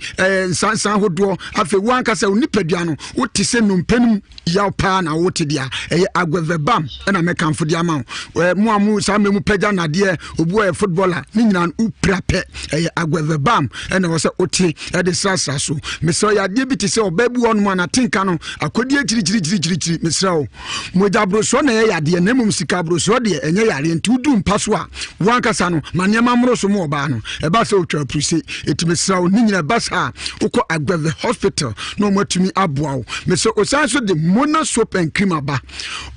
nsansan ahodoɔ. Afei wo ankasa wo nipadua no wote sɛ nnompe no mu yaw paa na wote deɛ a, ɛyɛ Agueve Bam ɛna mɛkamfo de ama wo. Mo a mo saa mmerɛ mu pagya nnadeɛ, obi wɔ yɛ footballer, ne nyinaa no wopira pɛ, ɛyɛ Agueve Bam ɛna ɛwɔ sɛ wote ɛde srasra so. Mesrɛ wo, yadeɛ bi te sɛ ɔbaa bi wɔ nom a n'atenka no akɔdi akyirikyirikyirikyiri, mesrɛ wo, mogya aborosoɔ na ɛyɛ yadeɛ, na mmom sika aborosoɔ deɛ ɛnyɛ yareɛ. Nti wodu mpa so a, wo ankasa no ma nneɛma mmoro so ma ɔbaa no, ɛba sɛ otwa apuruse. Eti mesrɛ wo, ne nyinaa ɛba saa a, wokɔ Agbeve Hospital na wɔn atumi aboa wo. Mesrɛ osan so de Mona soap and cream aba.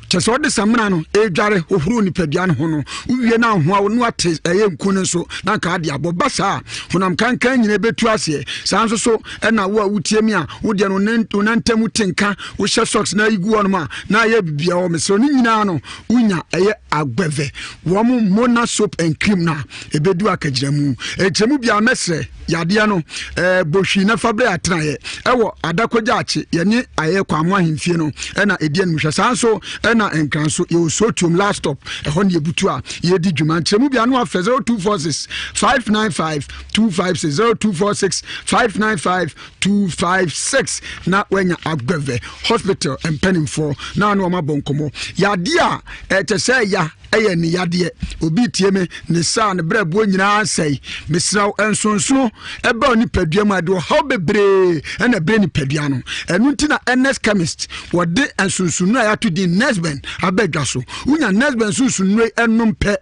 Kyɛ sɛ ɔde samina no edware hohoro nipadua no ho no, wowie na ahoa wo na wate ɛyɛ nku no nso na nka ade abɔ. Ba saa honam kankan nyinaa ebetu aseɛ. Saa nso so ɛna wo a wotie mi a wodeɛ no wo nantam te nka, wohyɛ socks na ayi gu hɔnom a na ayɛ bibia wɔ. Mesrɛ ne nyinaa no wonya ɛyɛ Agbeve wɔn Mona soap and cream no a ebedu akagyinamu. Nkyerɛmu biara mɛsrɛ yadeɛ no ɛɛ bohwi na fa brɛ atenaeɛ ɛwɔ Adakogya akye yɛne ayɛ Kwamo ahemfie no ɛna ɛdi anim hwɛ. Saa nso ɛna Nkran so yɛwɔ Sotuom last stop, ɛhɔ ne yɛbutu a yɛdi dwuma. Nkyerɛmu biara no afrɛ 0246 595 256 0246 595 256 na wanya Agbeve hospital mpanimfoɔ na ano wɔn abɔ nkɔmmɔ. Yadeɛ a ɛkyɛ sɛ ya ɛyɛ ne yadeɛ. Obi tie me ne saa ne brɛboɔ nyinaa sɛe. Mesrɛ wo, nsonsono ɛba nipadua mu a ɛde ɔhaw bebree ɛna ɛbrɛ nipadua no. Ɛno nti na Ernest Chemist wɔde nsonsono a yɛato din Nesben aba adwa so. Wonya Nesben nsonsono ɛnom pɛ,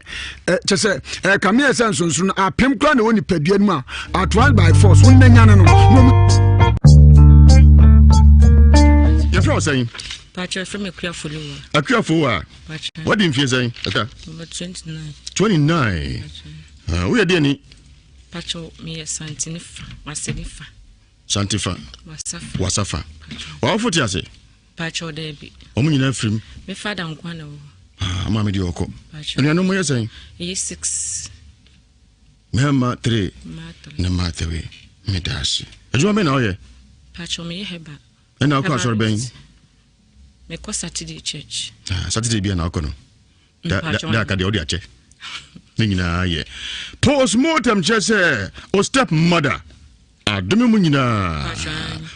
kyɛ sɛ ɛkame yɛ sɛ nsonsono apem koraa na ɛwɔ nipadua no mu a at once by force wonnanya no no. Yɛfrɛ wo sɛn? Pakyɛ frɛ me Akuafo Lewa. Akuafo wa? Wadi mfie sɛn? Ɛka? 29. 29. Ah, woyɛ deɛ ni? Pakyɛ meyɛ Santini fa, Wasani fa. Santi fa. Wasafa. Wasafa. Wawofo te ase? Pakyɛ daabi. Wɔn nyinaa firim. Me fada nko na wɔ. Ah, maame deɛ ɔkɔ. Anuanom mo yɛ sɛn? Ɛyɛ 6. Mmarima 3 na mmaa 3. Meda ase. Adwuma bɛn na woyɛ? Pakyɛ meyɛ hɛba. Ɛna wokɔ asɔre bɛn? Mekɔ Saturday church. Ah, Saturday bia na wokɔ no. Da da aka deɛ wode akyɛ. Ne nyinaa yɛ. Postmortem kyerɛ sɛ o step mother adome mu nyinaa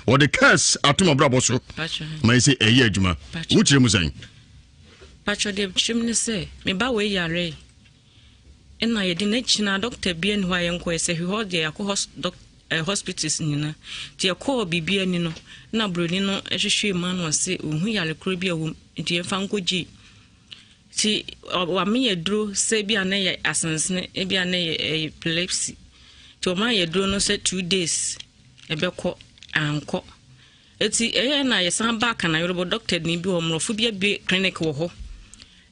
wɔde curse atom abrabɔ so ma yɛ sɛ ɛyɛ adwuma. Wokyerɛ mu sɛn? Pakyɛ deɛ kyerɛ mu ne sɛ me ba wei yare ɛna yɛde no akyina dɔkta bi ani hɔ a yɛnkɔɛ sɛ hwehɔ deɛ yɛakɔ hospitals nyinaa nti yɛkɔɔ biribi ani no na buroni no hwehwɛ mu ano ɔse ɔhu yare korɔ bi a wɔm nti yɛmfa nkɔgye nti wame yɛ duro sɛ bi a na yɛ asensene ebi a na yɛ epilepsy nti ɔma yɛ duro no sɛ 2 days ɛbɛkɔ ankɔ. Eti ɛyɛ na yɛsan baa Kanayorobo dɔkta ni bi hɔ mmorɔfo bi abue clinic wɔ hɔ.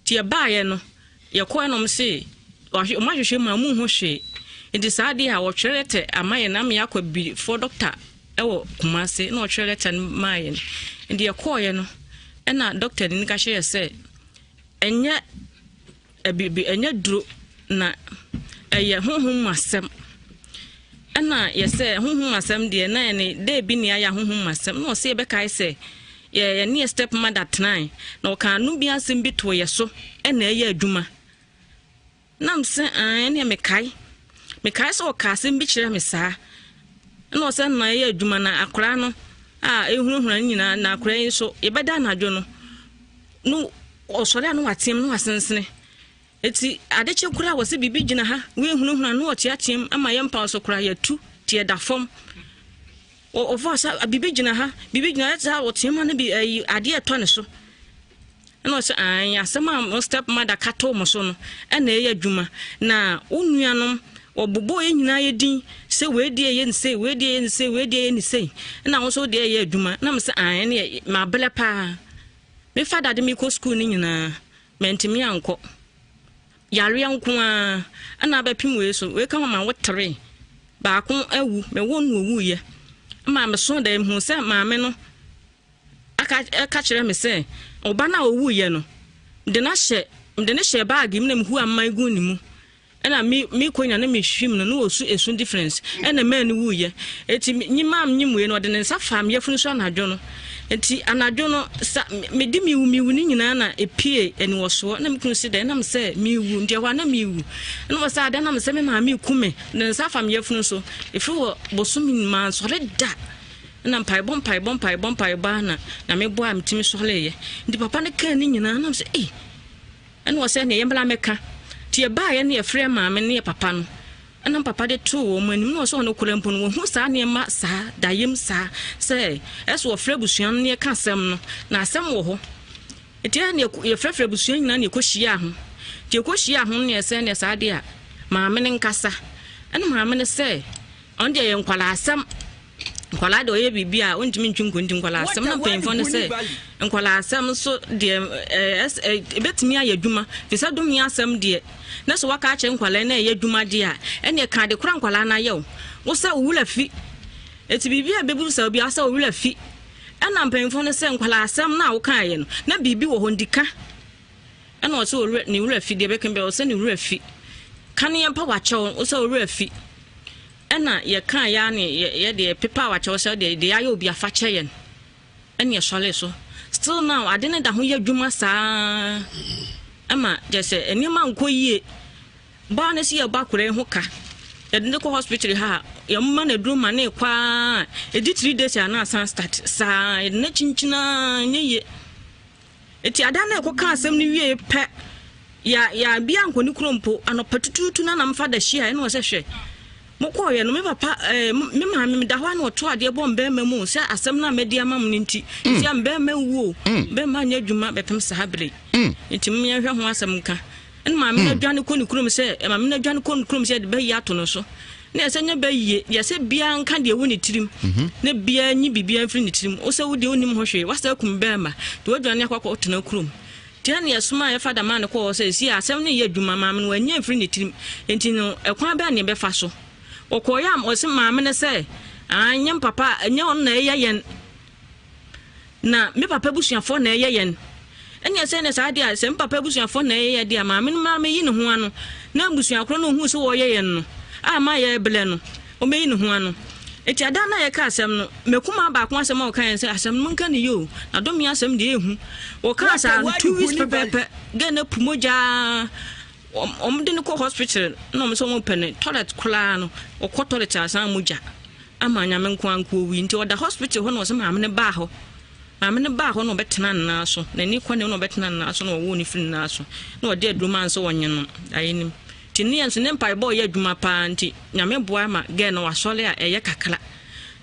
Nti yɛbaeɛ no yɛkɔɛ na wɔn se wɔn ahwehwɛ mu a wɔn nhu hwee. Nti saa adeɛ a wɔtwerɛ lɛtɛ ama yɛn ama yɛakɔ abibifoɔ dɔkta ɛwɔ Kumase na wɔtwerɛ lɛtɛ no maa yɛn. Nti yɛkɔɔeɛ no ɛna dɔkta ni no ka kyerɛ yɛ sɛ ɛnyɛ Abibi, ɛnyɛ duro na ɛyɛ honhom mu asɛm. Ɛna yɛsɛ honhom mu asɛm deɛ na ɛne dɛ bi ne ayɛ honhom mu asɛm. Na ɔsɛ yɛbɛkae sɛ yɛ yɛne yɛ step mother tenae na ɔkaa no bi asɛm bi too yɛ so ɛna ɛyɛ adwuma. Na mese, Aane, ɛnneɛ mekae. Mekae sɛ ɔkaa asɛm bi kyerɛɛ me saa. Ɛna ɔsɛ na ɛyɛ adwuma na akwadaa no a ɛhunahuna no nyinaa na akwadaa yi nso yɛbɛda anadwo no no ɔsɔre a na wateam na wasensene. Eti adekye koraa wɔ sɛ biribi gyina ha wehunahuna na ɔteateam ama yɛn mpa so koraa yɛtu te yɛda fam. Ɔfa sɛ biribi gyina ha biribi gyina ha sɛ ɔteam a na bi ayi adeɛ ɛtɔ ne so. Ɛna ɔsɛ ae asɛm a mo step mother ka too mo so no ɛna ɛyɛ adwuma na wo nuanom wɔbobɔɔ yɛn nyinaa yɛ din sɛ wei deɛ yɛ ne sei wei deɛ yɛ ne sei wei deɛ yɛ ne sei ɛna wo nso wo deɛ ɛyɛ adwuma na mo sɛ ae ɛne mabrɛ paa me fada de me kɔ sukuu no nyinaa mantumi ankɔ yareɛ nko ara ɛna abɛpem wei so wei ka ho ma wo tere baako awu mewɔ no owuiɛ ma meso dɛ mehu sɛ maame no aka ka kyerɛɛ me sɛ, Wo ba no a ɔwuiɛ no, mede no ahyɛ, mede no hyɛɛ baage mu na mehuu aman guu ne mu. Ɛna me mekɔ nyina na mehwim no na ɔsu esu difference. Ɛna maa no wuiɛ. Eti nyim a menyim wei no, ɔde ne nsa faa me yafunu so anadwo no. Enti anadwo no, sa mede mewu mewu no nyinaa na epie aniwɔsoɔ. Na me kunu se dɛn? Na me sɛ mewu, nti ɛhɔ a na mewu. Ɛna ɔsɛ adɛn? Na me sɛ me maame reku me. Ɔde ne nsa afa me yafunu so. Ɛfiri hɔ bosome mansɔre da. Nna mpaebɔ mpaebɔ mpaebɔ mpaebɔ ara na Nyame boaa me tumi sɔreeɛ. Nti papa no kaa ne nyinaa na mesɛ ei ɛna ɔsɛ neɛ yɛmmra mɛka. Nti yɛbaeɛ no yɛfrɛɛ maame ne yɛ papa no ɛna papa de too wɔn anim na ɔsɛ ɔno koraa mpo no wɔhu saa nneɛma saa dayem saa sɛ ɛsɛ wɔfrɛ abusua no ne yɛka asɛm no na asɛm wɔ hɔ. Nti ɛna yɛfrɛfrɛ abusua nyinaa na yɛkɔhyiaa ho. Nti yɛkɔhyiaa ho no ne yɛsɛ neɛ saa deɛ a maame no nkasa. Ɛna maame no sɛ ɔno deɛ yɛ nkwadaa asɛm. Nkwadaa deɛ ɔyɛ biribi a ɔntumi ntwi nkonti nkwadaa asɛm na mpanyinfoɔ no sɛ nkwadaa asɛm nso deɛ ɛɛ ɛbɛtumi ayɛ adwuma fi sɛ dome asɛm deɛ na sɛ waka akyerɛ nkwadaa na ɛyɛ adwuma deɛ a ɛnneɛ ka de kora nkwadaa no ayɛ o wo sɛ owura fi eti biribi a bɛbu sɛ obi asɛ owura fi ɛna mpanyinfoɔ no sɛ nkwadaa asɛm no a wokaeɛ no na biribi wɔ hɔ ndika ɛna ɔsɛ owura ne wura fi deɛ bɛka bi ɔsɛ ne wura fi kaneɛ mpa wakyɛw ɔsɛ owura fi Ɛna yɛkaa yɛ ara ne yɛ deɛ pepa a wakyɛw sɛ deɛ deɛ yɛayɛ obi afa kyɛ yɛn ɛne yɛsɔre so still now ade no da ho yɛ adwuma saa ɛma kyɛ sɛ nneɛma nkɔ yie baa no si yɛbɔ akora yi ho ka yɛde ne kɔ hospital ha a yɛmma no aduro ma ne kɔ a ɛdi 3 days a na asan start saa yɛde no kyinkyinaa nyɛ yie Enti ada no a ɛkɔkaa asɛm no wiei pɛ, ya ya bi ankɔ ne kurom mpo. Anɔpa tutuutu na na mfa da hyiae na ɔsɛ hwɛ, mokɔɔeɛ no me papa eh, me maame meda hɔ a na ɔto adeɛ bɔ mbɛrima mu sɛ asɛm no a madi ama mo no nti. Mm. Nti a mbɛrima wuo, mm. mbɛrima nyɛ adwuma bɛpem saa bere. Mm. Nti yɛnhwɛ ho asɛm nka. Ɛna maame no adwane kɔ ne kurom sɛ, maame no adwane kɔ ne kurom sɛ yɛde bɛyɛ ato no so. Na ɛsɛ nyɛ bɛyie, deɛ sɛ biara nka deɛ ɛwɔ ne tirim, mhm. na biara nyi biribiara mfiri ne tirim. Wo sɛ wo deɛ wonim ho hwee, wasa akum bɛrima, deɛ wadwane akɔ akɔtena kurom. Nti ɛna yɛsoma a yɛfa da maa no kɔɔ sɛ ɛsi asɛm no yɛ adwuma maame no wanyɛ mfiri ne tirim. Nti no ɛkwan bɛn ne yɛbɛfa so? Ɔkɔɔyɛ a ɔse maame no sɛ, anyɛ papa, ɛnyɛ ɔno na ɛyɛ yɛn. Na me papa abusuafoɔ na ɛyɛ yɛn. Ɛnneɛ sɛ ne saa deɛ a, sɛ me papa abusuafoɔ na ɛyɛ yɛn deɛ a, maame no mmra mmɛyi ne ho ano, na abusua korɔ no ɔhuu sɛ wɔreyɛ yɛn no, a ma yɛrebrɛ no, ɔmmɛyi ne ho ano. Enti ada no a yɛka asɛm no, m'akumaa baako asɛm a ɔkaeɛ ne sɛ, asɛm no monka no yie o, na dome asɛm deɛ ɛhu. Wɔkaa saa no, 2 weeks pɛpɛɛpɛ, girl no apu mogya ara, wɔde no kɔ hospital na wɔn sɛ wɔpɛ no toilet koraa no, ɔkɔ toilet a san mogya. Ama Nyame nkoa nko owui nti ɔda hospital hɔ na ɔsɛ maame no baa hɔ maame no baa hɔ na ɔbɛtena ne nan so n'ani kɔ ne na ɔbɛtena ne nan so na ɔwoo ne firi ne nan so na ɔde aduro maa no sɛ ɔnye no ayɛ nim nti ne yɛ nso ne mpaebɔ ɔyɛ adwuma paa nti Nyame boa ma gɛɛ no wasɔre a ɛyɛ kakra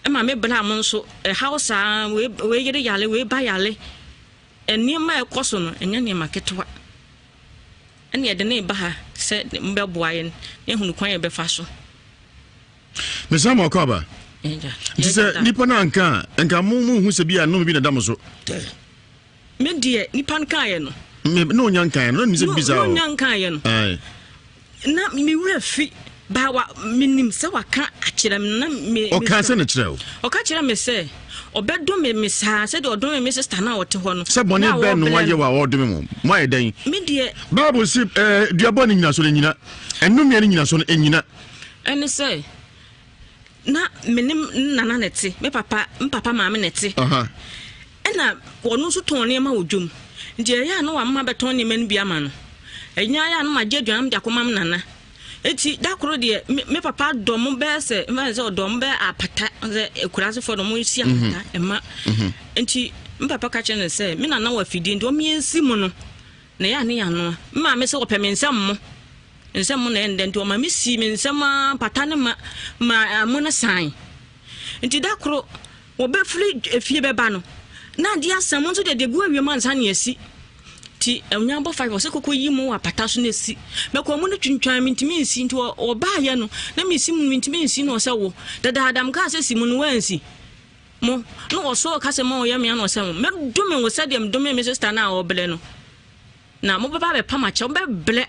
ɛma me bra mo nso ɛhaw saa wei wei yere yale wei ba yale nneɛma a ɛkɔ so no ɛnyɛ nneɛma ketewa ɛne yɛde ne ba ha sɛ mobɛboa yɛn na ehunu kwan yɛbɛfa so. Mesan ma ɔkɔ aba. Nti sɛ nipa no anka a, nka mo mo hu sɛ bi a nnome bi na da mo so. Me deɛ nipa no kaeɛ no. Me na onya nkaeɛ no na nim sɛ bisa o. Na onya nkaeɛ no. Aye. Na me wura fi ba wa menim sɛ waka akyerɛ me na me. Ɔka sɛ na kyerɛ o. Ɔka kyerɛ me sɛ ɔbɛdome me saa sɛdeɛ ɔdome me sister no a ɔte hɔ no. Sɛ bɔne bɛn no wayɛ wɔ a ɔredome mo? Mo ayɛ dɛn? Me deɛ. Bible se ɛɛ duabɔ ne nyinaso no nyina, ɛnnomeɛ ne nyinaso no ɛnyina. Ɛne sɛ, na me ne me nana na ɛte, me papa, me papa maame na ɛte. Ɛna ɔno nso tɔn nneɛma wɔ dwam. Nti ɛyɛ a na wama bɛtɔn nneɛma no bi ama no. Ɛnya yɛ a na magye aduane mede akɔma me nana. Eti da koro deɛ me me papa dɔ mo bɛyɛ sɛ mfa sɛ ɔdɔ mo bɛyɛ apata sɛ akuraasefoɔ dɔ mo si apata ɛma. Nti me papa ka kyerɛ no sɛ me nana wɔ afidie nti ɔmo yɛnsi mo no na ɛyɛ a ne yɛanoa. Me maame sɛ ɔpɛ me nsam mo nsam mo na ɛyɛ no dɛ nti ɔma me sii me nsam ara pata no ma ma ɛmo no san. Nti da koro wɔbɛfiri efie bɛba no na adeɛ asa mo nso deɛ deɛ gu awie mu ansa ne asi. Nti ɔnya bɔ five ɔsɛ kɔkɔ yi mu wɔ apata so na esi. Mɛkɔ mu no twintwan mentumi nsi nti ɔbaayɛ no na mesi mu mentumi nsi na ɔsɛ wo dadaada mekaa sɛ si mu no wansi mo na ɔsɔ ɔka sɛ ma ɔyɛ me ana ɔsɛ mo mɛdome wo sɛdeɛ medome me sista no a ɔbrɛ no. Na mobɛba abɛpam akyɛ, mobɛbrɛ,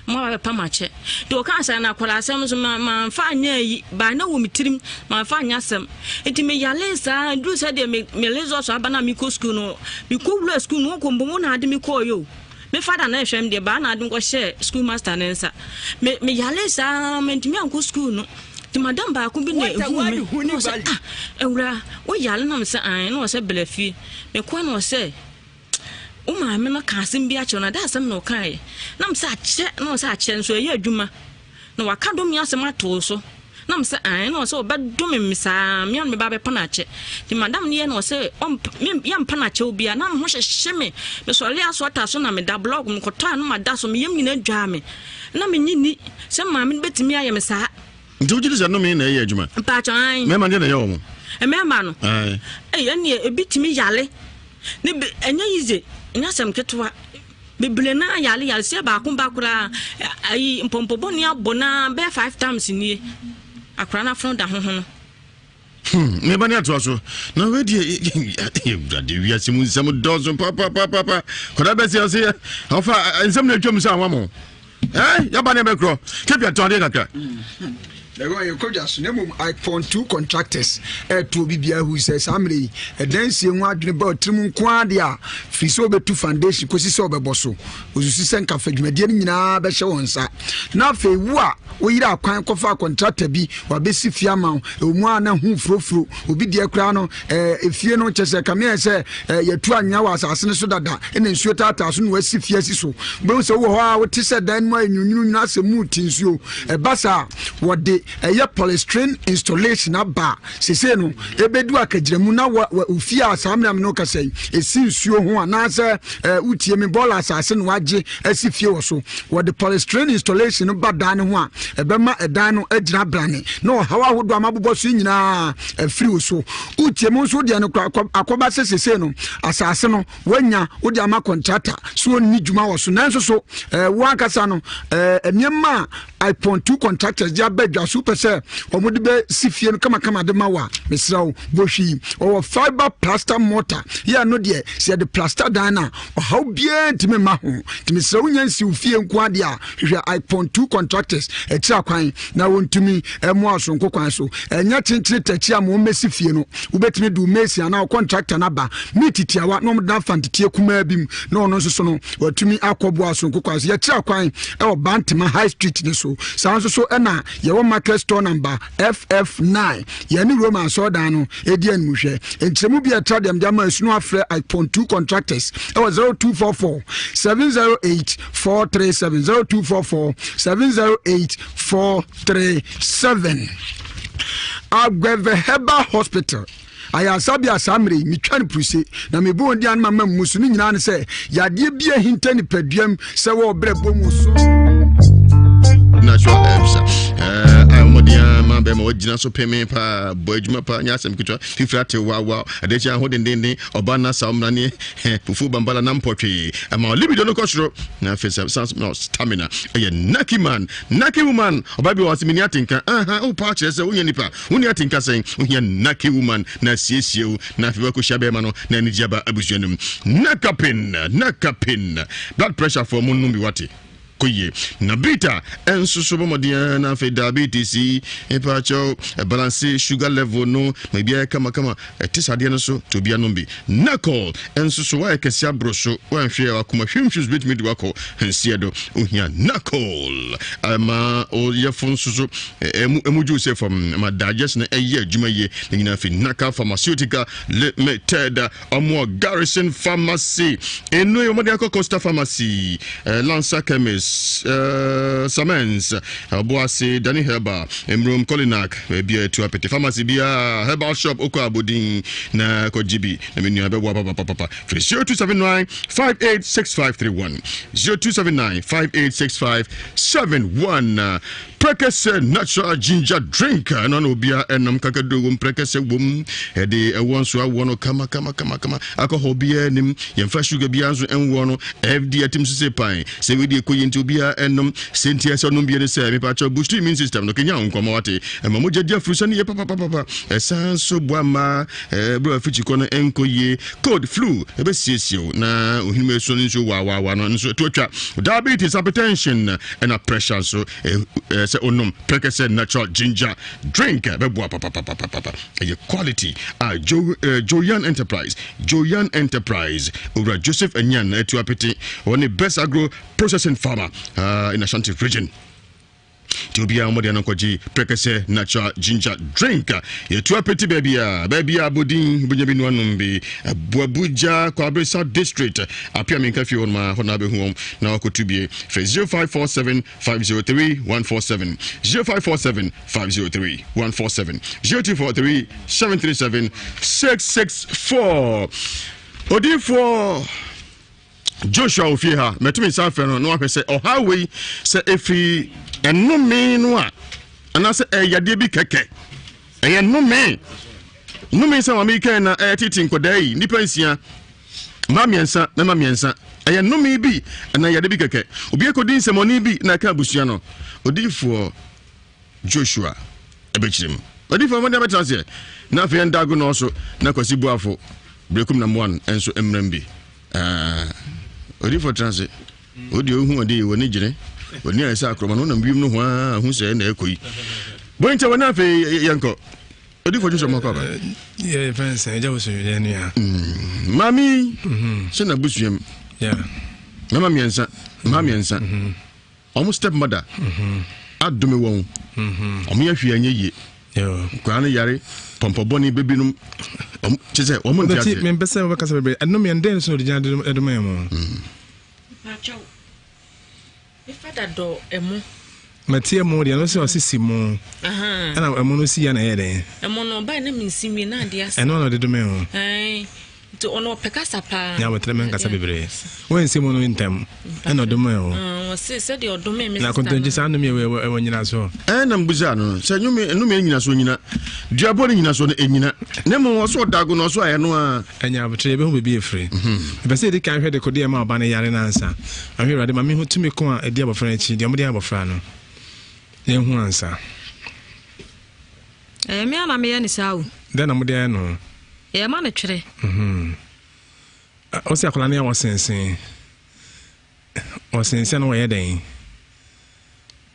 moaba abɛpam akyɛ. Nti ɔkaa saa na akwadaa asɛm nso ma mamfa anyɛ ayi, baa na wɔ me tirim, mamfa anyɛ asɛm. Nti meyalee saa, duru sɛ deɛ me me results aba na mekɔ sukuu no, mekɔ wura sukuu no, wɔkɔ mbom na ade mekɔɔ yɛ o. Me fada na ɛhwɛ me deɛ, baa na ade mekɔhyɛɛ sukuu master ne nsa. Me meyalee saa, mantumi ankɔ sukuu no. Nti madam baako bi na ehuu me, na ɔsɛ ah, awura, woyare na mesɛ ae, na ɔsɛ bla fie. Mekɔɔ na ɔsɛ Wo maame no ka asɛm bi akyerɛ wo na dɛ asɛm na ɔkaeɛ. Na mesɛ akyɛ na ɔsɛ akyɛ nso ɛyɛ adwuma. Na waka dome asɛm ato wo so. Na mesɛ ae na ɔsɛ ɔbɛdome me saa me a na meba abɛpa no akyɛ. Nti madam no yɛ na ɔsɛ yɛmpa no akyɛw biara na me ho hyehye me. Mesɔre asɔta so na meda blɔk mekɔtɔ a na mada so me yam nyinaa dwaa me. Na menye ni sɛ maame no bɛtumi ayɛ me saa. Nti wogye di sɛ nnome na ɛyɛ adwuma? Mpakyɛ ae. Mmarima deɛ na ɛyɛ wɔn. Mmarima no. Ae. Ɛyɛ neɛ ebi tumi yale. Ne be ɛnyɛ yize ɛnyɛ asɛm ketewa. Bebree naa yale yale sɛ baako ba koraa ayi mpɔmpɔ bɔne abɔ naa bɛyɛ five times nie. Akora no afono da ho ho no. Hmm, me ba ne atoa so. Na wei deɛ awurade wiase mu nsɛm dɔɔso papapapapa. Kɔda bɛsi ɔse ɔfa nsɛm na atwam sɛ awa mo. Eh, yaba ne bɛkorɔ. Kepi atɔ adeɛ kakra. Ɛwɔ yɛ kɔdwa so na mmom ipon two contractors ɛɛto obi biara hu sɛ saa mmerɛ yi ɛdansie ho adwene ba ɔtirim nko ara deɛ a firi sɛ wobɛtu foundation kɔsi sɛ ɔbɛbɔ so Wɔsusu sɛ nka fa dwumadie no nyinaa bɛhyɛ wɔn nsa. Na afei wo a woyere akwan kɔfa kɔntrata bi wabɛsi fie ama wo, ɛwɔ mu a na ho furofuro, obi deɛ koraa no ɛɛ efie no kyɛ sɛ kame ayɛ sɛ ɛɛ yɛtu anwea wɔ asase no so dada ɛna nsuo taataa so na wasi fie asi so. Wobɛhu sɛ wowɔ hɔ a wote sɛ dan no mu ayɛ nwunwununwunu asɛ mu te nsuo. Ɛba saa wɔde ɛyɛ polystyrene installation aba a sesei no ɛbɛdu akagyinamu na ofie a saa mmerɛ me no kasa yi ɛsi nsuo ho anaasɛ wotie me bɔɔla asase na wagye asi fie wɔ so. Wɔde polystyrene installation no ba dan no ho a ɛbɛma ɛdan no agyina brane na ɔhaw ahodoɔ a mabobɔ so yi nyinaa afiri wo so. Wotie mu nso deɛ no akɔba sɛ sesei no asase no Woanya, wode ama kɔntrata sɛ ɔnni dwuma wɔ so. Nanso so eh, wo ankasa no eh, nneɛma a ipon two contractors de aba adwa so wopɛ sɛ wɔde bɛsi fie no kamakama de ma wo a, mesrɛ wo bɔ hwii. Ɔwɔ fiber plaster mortar. Yɛ no deɛ sɛ yɛde plaster dan no a, ɔhaw biara ntumi mma ho. Nti mesrɛ wo nya nsi wo fie nko adeɛ a, hwehwɛ ipon two contractors akyiri akwan na wɔntumi mmoa soronko kwan so. Ɛnyɛ kyenkyere takyi a ma wɔmmɛsi fie no. Wobɛtumi de wo mason anaa wo contractor no aba ne titiawa na wɔde no afa nteteɛ kumaa bi mu na ɔno nso so no watumi akɔboa soronko kwan so. Yɛkyerɛ kwan wɔ Bantama High Street no so. Saa nso so ɛna yɛwɔ market store number FF9. Yɛne Roma asɔredan no ɛdi animhwɛ. Nkyerɛmu bi a ɛtra deɛ mede ama asunu afrɛ Ipon 2 contractors ɛwɔ 0244 708 437 0244 708 437. Agbeve Herbal Hospital ayaresabea a saa mmerɛ yi metwa no puruse na mebɔ wɔn din anoma ma mmu so no nyinaa ne sɛ yadeɛ bi ahinta nipaduam sɛ wɔ ɔbrɛ bɔ mu so. Natural herbs a wɔde ama bɛma wɔgyina so peme paa bɔ adwuma paa nyɛ asɛm ketewa fifiri ate wawa adekyɛ aho dendenden ɔba na sa ɔmmra ne fufuo bambala na mpɔtwee ɛma libido no kɔ soro na afei sɛ sans na stamina ɛyɛ naki man Naki woman, ɔbaa bi wɔ hɔ ɔse menni atenka, aha, wo paa kyerɛ sɛ wonyɛ nipa, wonni atenka sɛn, wohia Naki woman na asiesie wo na afei wakɔhyia bɛrima no na anigye aba abusua no mu. Nakapin, Nakapin, blood pressure foɔ mo nnom bi wate. ɛkɔ yie. Na Bita nso so bɔ mmɔden ara na afei diabetes yi mpaakyɛw ɛbalanse sugar level no ma biribiara yɛ kamakama. Ɛte saa adeɛ no so nti obiara nom bi. Nacol nso so woayɛ kɛse aboro so woanhwɛ a wakoma hwimhwim so bɛtumi de wakɔ nseɛ do. Ohia Nacol ɛma oyɛfo nso so ɛmu ɛmu dwo sɛ fam ma digestion ɛyɛ adwuma yie. Ne nyinaa fi Naka Pharmaceutical Limited. Ɔmo wɔ Garrison Pharmacy, Eno yi wɔde akɔ Costa Pharmacy, eh, Lancer Chemist, eh, Samens, Ɔboase, Dani Herbal, Mmurom Kolinak, baabi a ɛtu apete pharmacy biara, herbal shop okɔ abodin na kɔgye bi na me nua bɛboa papapapapa. Firi 0279 586531 0279 586571. Prɛkɛsɛ natural ginger drink ɛno na obia ɛnom kakaduro wom prɛkɛsɛ wom ɛde ɛwɔ nso awoɔ no kama kama kama kama alcohol biara nim yɛmfa sugar biara nso ɛnwoɔ no ɛdi atim sese pan sɛ wei deɛ ɛkɔ yie nti obiara ɛnom sɛ nti ɛsɛ ɔnom bie ne sɛ mepakyɛ boost immune system no kenya wo nkɔmmɔ wate ɛma mogya di afurusa no yie papapapapa ɛsan nso boa mmaa ɛberɛ afikyi kɔ no ɛnkɔ yie cold flu ɛbɛsiesie wo na ohinom ɛsuo no nsuo waawaawa no nso ɛto atwa diabetes hypertension ɛna pressure nso sɛ onom pɛkɛsɛ natural ginger drink bɛboa papapapapa ɛyɛ quality a jo, eh, joyan enterprise joyan enterprise owura joseph anyan atu apete ɔne best agro processing farmer uh, in ashanti region nti obiara mmɔden no nkɔgye pɛkɛsɛ natural ginger drink yɛtu apete baabi a baabi a abɔdin wobɛnya bi no anom bi Abuabuja Kwabre South District Apia Menka fie hɔ nom a hɔ na abɛhu wɔn na wakɔtu bie frɛ 0547 503 147 0547 503 147 0243 737 664 Odiyifoɔ Joshua ofie ha mɛtumi nsa afrɛ no na wahwɛ sɛ ɔhaw wei sɛ ɛfiri ɛnome no a anaasɛ ɛyɛ yadeɛ bi kɛkɛ ɛyɛ nnome nnome sɛ maame yi kɛn na ɛyɛ tete nkɔdaa yi nnipa nsia mmaa mmiɛnsa mmarima mmiɛnsa ɛyɛ nnome bi anaa yade bi kɛkɛ obi akɔdi nsɛmɔne bi na ɛka abusua no odiyifoɔ joshua ɛbɛkyerɛ mu odiyifoɔ mmɔden abɛtena aseɛ na afei ɛnda ago nɔɔso na kwasi buafo berekum na mmoa nso mmerɛm bi odiyifoɔ tena ase Wo deɛ wohu ɔde yi w'ani gyene w'ani ayɛ sɛ akorɔma no wonam wiem no ho a hu sɛ ɛna ɛkɔ yi bɔ nkyɛ wɔne afei yɛnkɔ ɔdi fɔ twesɛ mɔkɔ aba maame sɛ n'abusua mu mɛma mmiɛnsa mmaa mmiɛnsa ɔmo step mother adome wɔn ɔmo yɛ hwee anyɛ yie nkwadaa no yare pɔmpɔ bɔne bɛbinom kyɛ sɛ wɔn nte aseɛ. mempɛ sɛ wobɛkasa bebree ɛnom yɛn dɛn so na ɔde gyina de ma yɛn mo Mpakyɛw, me fada dɔ ɛmo. Mate ɛmo deɛ, ɛno sɛ ɔse si mo. Ɛna ɛmo no si ya na ɛyɛ dɛn? Ɛmo no ɔbae na mensi wie na adeɛ asa. Ɛno na ɔde dome ho. Ɛn, nti ɔno ɔpɛ kasa paa. Nya abotire menkasa bebree. Wɔnsi mo no ntɛm ɛna ɔdome ho. Ɔse sɛdeɛ ɔdome me Na sista no. akontonkyi saa nnome wɔ ɛwɔ nyinasoɔ. Ɛna mbusa no sɛ nnome nnome nyinasoɔ nyina duabɔ ne nyinasoɔ no ɛnyina na mmom ɔso ɔdago na ɔso ayɛ no a. Ɛnyɛ aboterɛ, yɛbɛhu baabi a ɛfiri. Mepɛ sɛ yɛdi kan hwɛ dekodeɛ a ɛma ɔba no yare no ansa. Ahwɛ Awurade, ma menhu tumi ko a ɛdi abɔfra no akyi, deɛ wɔde ayɛ abɔfra no. Yɛnhu ansa. Ɛyɛ me a na meyɛ no saa o. Dɛn na mode ayɛ no? Yɛma no twerɛ. Wo sɛ akwadaa no yɛ ɔsensen. Ɔsensen na wɔyɛ dɛn?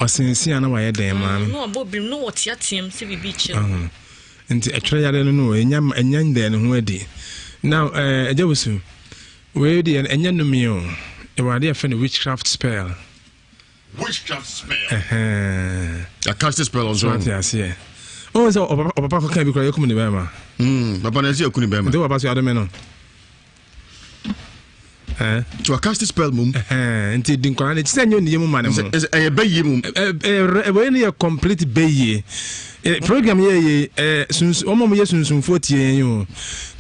Ɔsensen a na wayɛ dɛn maa no? Na ɔbɔ birim na ɔteateam sɛ biribi rekyere no. Nti ɛtwerɛ yareɛ no no ɛnya ɛnya ndɛɛ ne ho adi. Now ɛɛ eh, ɛgya wusu wei deɛ ɛnyɛ nnome o. Ɛwɔ adeɛ yɛfrɛ no witchcraft spell. Witchcraft spell. Ɛhɛn. A cast spell nso. So ate aseɛ. Ohun sɛ ɔpapa kɔka bi koraa yɛkum ne bɛrima. Hmm, papa na ɛsɛ yɛku ne bɛrima. Nti papa so yɛadome no. Eh? To a cast spell mum. Eh, nti di nkwadaa no sɛ nyɛ oniyɛ mu ma ne ho. Ɛyɛ bɛyie mum. Wei no yɛ complete bɛyie. Program yɛ yɛ sunsun wɔn a wɔyɛ sunsumfoɔ tie yɛn yi o.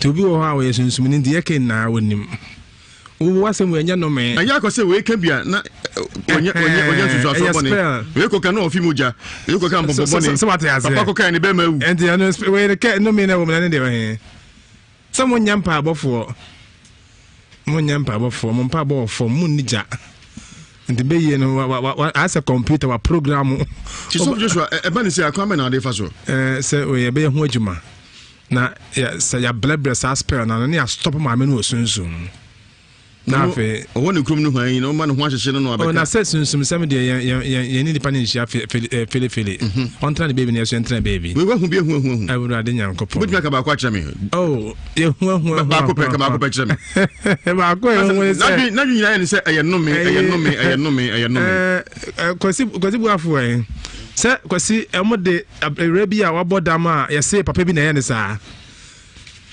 Nti obi wɔ hɔ a wɔyɛ sunsum ni nti yɛ kɛ nyinaa wɔnim. Wo asɛm wɔ ɛnyɛ nnome. Ɛnyɛ akɔ sɛ wei ka bi a na ɔnyɛ ɔnyɛ ɔnyɛ nsusuasoɔ bɔne. Wei kɔ ka na ɔfi mu gya. Wei kɔ ka mpɔmpɔ bɔne. Papa kɔ ka ne bɛrima awu. Nti ɛno wei kɛ nnome na ɛwɔ mu na ne deɛ wɔ he. Sɛ monyɛ mpaebɔfoɔ, monyɛ mpaebɔfoɔ, mo mpaebɔ wɔ fam, monni gya. Nti bɛyie no, wa wa wa ayɛ sɛ kɔmputa wa program. Ti sɔfo Joshua, ɛba ne sɛ akwan bɛ na ade fa so? Ɛɛ sɛ oyɛ bɛyɛ ho adwuma na yɛ sɛ yɛabrɛbrɛ saa spell na no ne yɛastɔp maame no wɔ sunsum mu. Na afei. Ɔwɔ ne kurom no hwan yi na ɔma ne ho ahyehye no na wabɛka. Oh, na sɛ sunsumsɛm deɛ yɛn yɛn yɛn yɛn ne nipa no nhyia fe fe eh, felefele. Mhm. Ɔntena ne baabi na yɛso yɛntena baabi. Wei wahu bi ehu ehu ehu. Awurade Nyankopɔn. Wobɛtumi aka baako akyerɛ me. Oh, yɛhu ehu ehu. Baako pɛ ka baako pɛ kyerɛ me. Baako a ehu ne sɛ. N'adwene n'adwene nyinaa yɛ ne sɛ ɛyɛ nnome ɛyɛ nnome ɛyɛ nnome ɛyɛ nnome. Ɛɛ Kwasi Kwasi Buafo ɛ sɛ Kwasi ɛmo de awura bi a wabɔ dam a yɛse papa bi na ɛyɛ ne saa.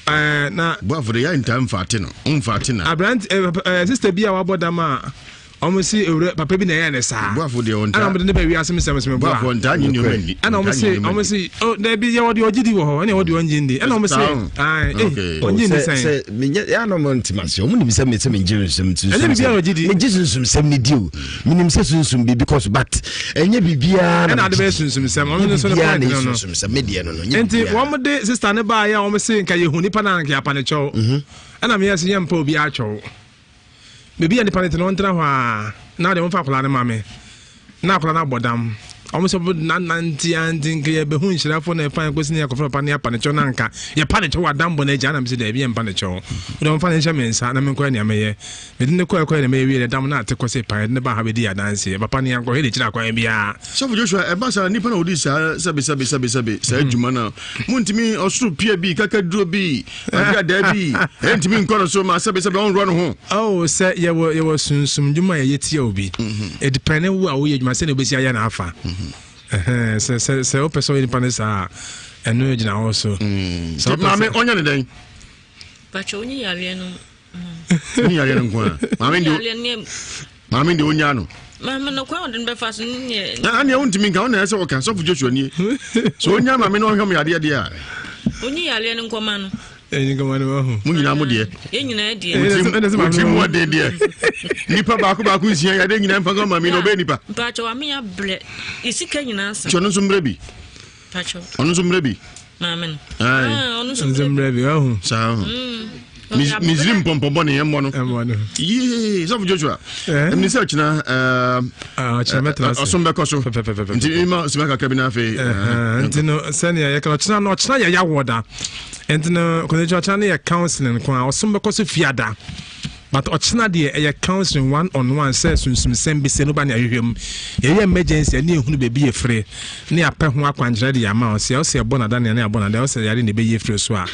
Ɛɛ na. Boafo de yɛ ntaa nfa ate no nfa ate na. Aberante ɛɛ ɛɛ sista bi a wabɔ dam a wɔn si ewura papa bi na ɛyɛ ne saa. Boafo deɛ ɔntaa. Ɛna wɔn de ne ba wiase mi sɛm sɛm boa. Boafo ɔntaa nye nneɛma nni. Ɛna wɔn si wɔn si o dabi yɛ wɔde ɔgye di wɔ hɔ ɛna wɔde ɔngye ndi ɛna wɔn si ayi ee ɔngye ndi sɛn. Sɛ menyɛ yɛ anam ntoma se wɔn nim sɛ me sɛ mengye nsɛm sunsum. Ɛnyɛ bibi a ɔgye di. Megye sunsum sɛm ne di o. Menim sɛ sunsum biribi kɔ so but ɛnyɛ biribiara na ɛna ade bɛyɛ sunsum sɛm ɔno nso ne point no no sunsum sɛm me deɛ no no nyɛ nti wɔn de sista ne baa yɛ a wɔn se nka yɛhu nipa na nka yɛapa ne kyɛw mhm. ɛna meyɛ sɛ yɛmpa obi akyɛw baabi a nipa no te no ɔntena hɔ a na deɛ wɔmfa akwadaa no ma me na akwadaa no abɔ dam wɔn sɛ nanante ante nka yɛbɛhu nhyirafoɔ na ɛfa yɛn kɔsi ne yɛkɔfrɛ papa ne yɛapa ne kyɛw na nka yɛpa ne kyɛw wɔ adammɔ no agya na mesɛ daabi yɛmpa ne kyɛw wode wɔmfa ne nhyɛ me nsa na menkɔyɛ nea mɛyɛ Mede no kɔe kɔe na meyɛ wiee no, dam no ate kɔ se pan, yɛde no baa ha bɛdii adanseɛ. Papa no yɛankɔhwɛ n'akyiri akwan biara. Sɔfo Joshua, ɛba saa nipa na ɔdi saa sɛbe sɛbe sɛbe sɛbe saa hmm. adwuma no a, montumi ɔsoro pia bi, kakaduro bi, agradaa bi, ɛntumi nkɔ no so ma sɛbe sɛbe ɔnworɔ no ho. Oh, sɛ yɛwɔ yɛwɔ sunsum dwuma a yɛyɛ tia obi. Mhm. Ɛdipɛne wo a woyɛ adwuma sɛnea wobɛsi ayɛ no afa. Mhm. Sɛ sɛ sɛ wopɛ sɛ ɔyɛ nipa no saa a, ɛno gyina hɔ so. Mm. Sɛ maame ɔnyɛ ne dɛn? Pakyɛ onye yareɛ no ne yareɛ no nko a maame deɛ maame deɛ ɔnya no maame no kwan ɔde no bɛfa so ne neɛ aneɛ wontumi nka wo na ɛsɛ wɔka sɔfo Joshua nie sɛ ɔnya maame no ɔhwɛ mo yadeɛ deɛ a ɔnyi yareɛ no nkɔma no ɛnyi nkɔma no wahu mo nyinaa mo deɛ yɛn nyinaa deɛ wotiri mu ɔden deɛ nipa baako baako nsia yadeɛ nyinaa mfa nkɔ maame no ɔbɛyɛ nipa mpakyɛ wame abrɛ yɛsika nyinaa sa nti ɔno nso mmerɛ bi ɔno nso mmerɛ bi maame no ah, ɔno nso mmerɛ bi ɔho saa ho mm. misiri mpɔmpɔbɔ ne ɛmmɔ no yee sɔfo joshua eh? ɛmni sɛ ɔkyena eh, ah, eh, ɔsom bɛkɔ so nti ma sima kakra bi no afei nti no sɛnea yɛka ɔkyena no ɔkyena yɛ yɛawoɔ da nti no kɔnɛkyɛ ɔkyena no yɛ counseling ko a ɔsom bɛkɔ so fiada But ɔkyena deɛ ɛyɛ counseling one on one sɛ sunsumsɛm bi sɛ no ba ne ahwehwɛ mu. Yɛyɛ emergency a ne yɛhunu baabi yɛfire ne yɛapɛ ho akwankyerɛ de ama wo. Sɛ ɛwɔ sɛ yɛbɔ no adaneɛ na yɛabɔ no adaneɛ, ɛwɔ sɛ yare na ɛbɛyi afiri so a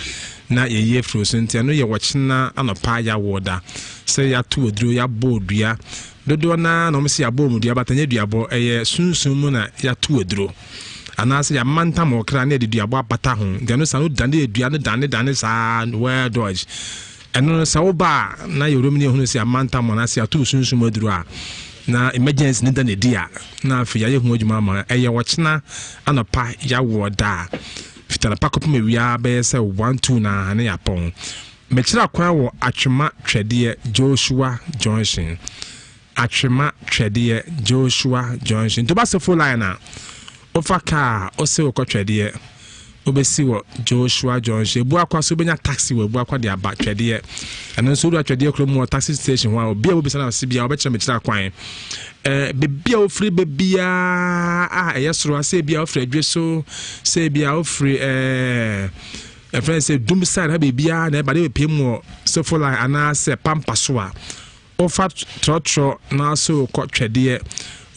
na yɛyi afiri so. Nti ɛno yɛ ɔkyena anɔpa yawoɔ da. Sɛ yɛato aduro, yɛabɔ odua. Dodoɔ no ara na wɔn sɛ yɛabɔ wɔn dua but ɛnyɛ duabɔ, ɛyɛ sunsum mu na yɛato aduro. Anaasɛ yɛamantam ɔkra na yɛde duabɔ abata ho. Nti ɛno saa no dane dua no dane dane saa well dodge. Ɛno no sɛ woba a na yɛwura mu ne yɛhunu sɛ amantam anaasɛ yɛato sunsum aduro a na emergency ne da na ɛdi a na afei yɛayɛ ho adwuma ama ɛyɛ ɔkyena anɔpa yɛawoɔ da a fiti anɔpa kɔpem awia bɛyɛ sɛ 1 2 na ne yɛapɔn mekyerɛ kwan wɔ atwema twɛdeɛ Joshua Junction Atwema Twɛdeɛ Joshua Junction nti woba Sefo line a wofa kaa a wose wokɔ Twɛdeɛ wobɛsi wɔ Joshua Junction Abuakwa so wobɛnya taxi wɔ Abuakwa de aba Twɛdeɛ ɛno nso wodura Twɛdeɛ kurom wɔ taxi station hɔ a obi a wobisa no ase biara wɔbɛkyerɛ mekyerɛ akwan ɛɛ bebi a wofiri baabiara a ɛyɛ soro ase ebi a wofiri adwe so sɛ ebi a wofiri ɛɛ ɛfɛn sɛ dum side ha baabiara na ɛba de bɛpie mu wɔ Sefo line anaasɛ Pampa so a Wofa trɔtrɔ na so rekɔ Twɛdeɛ,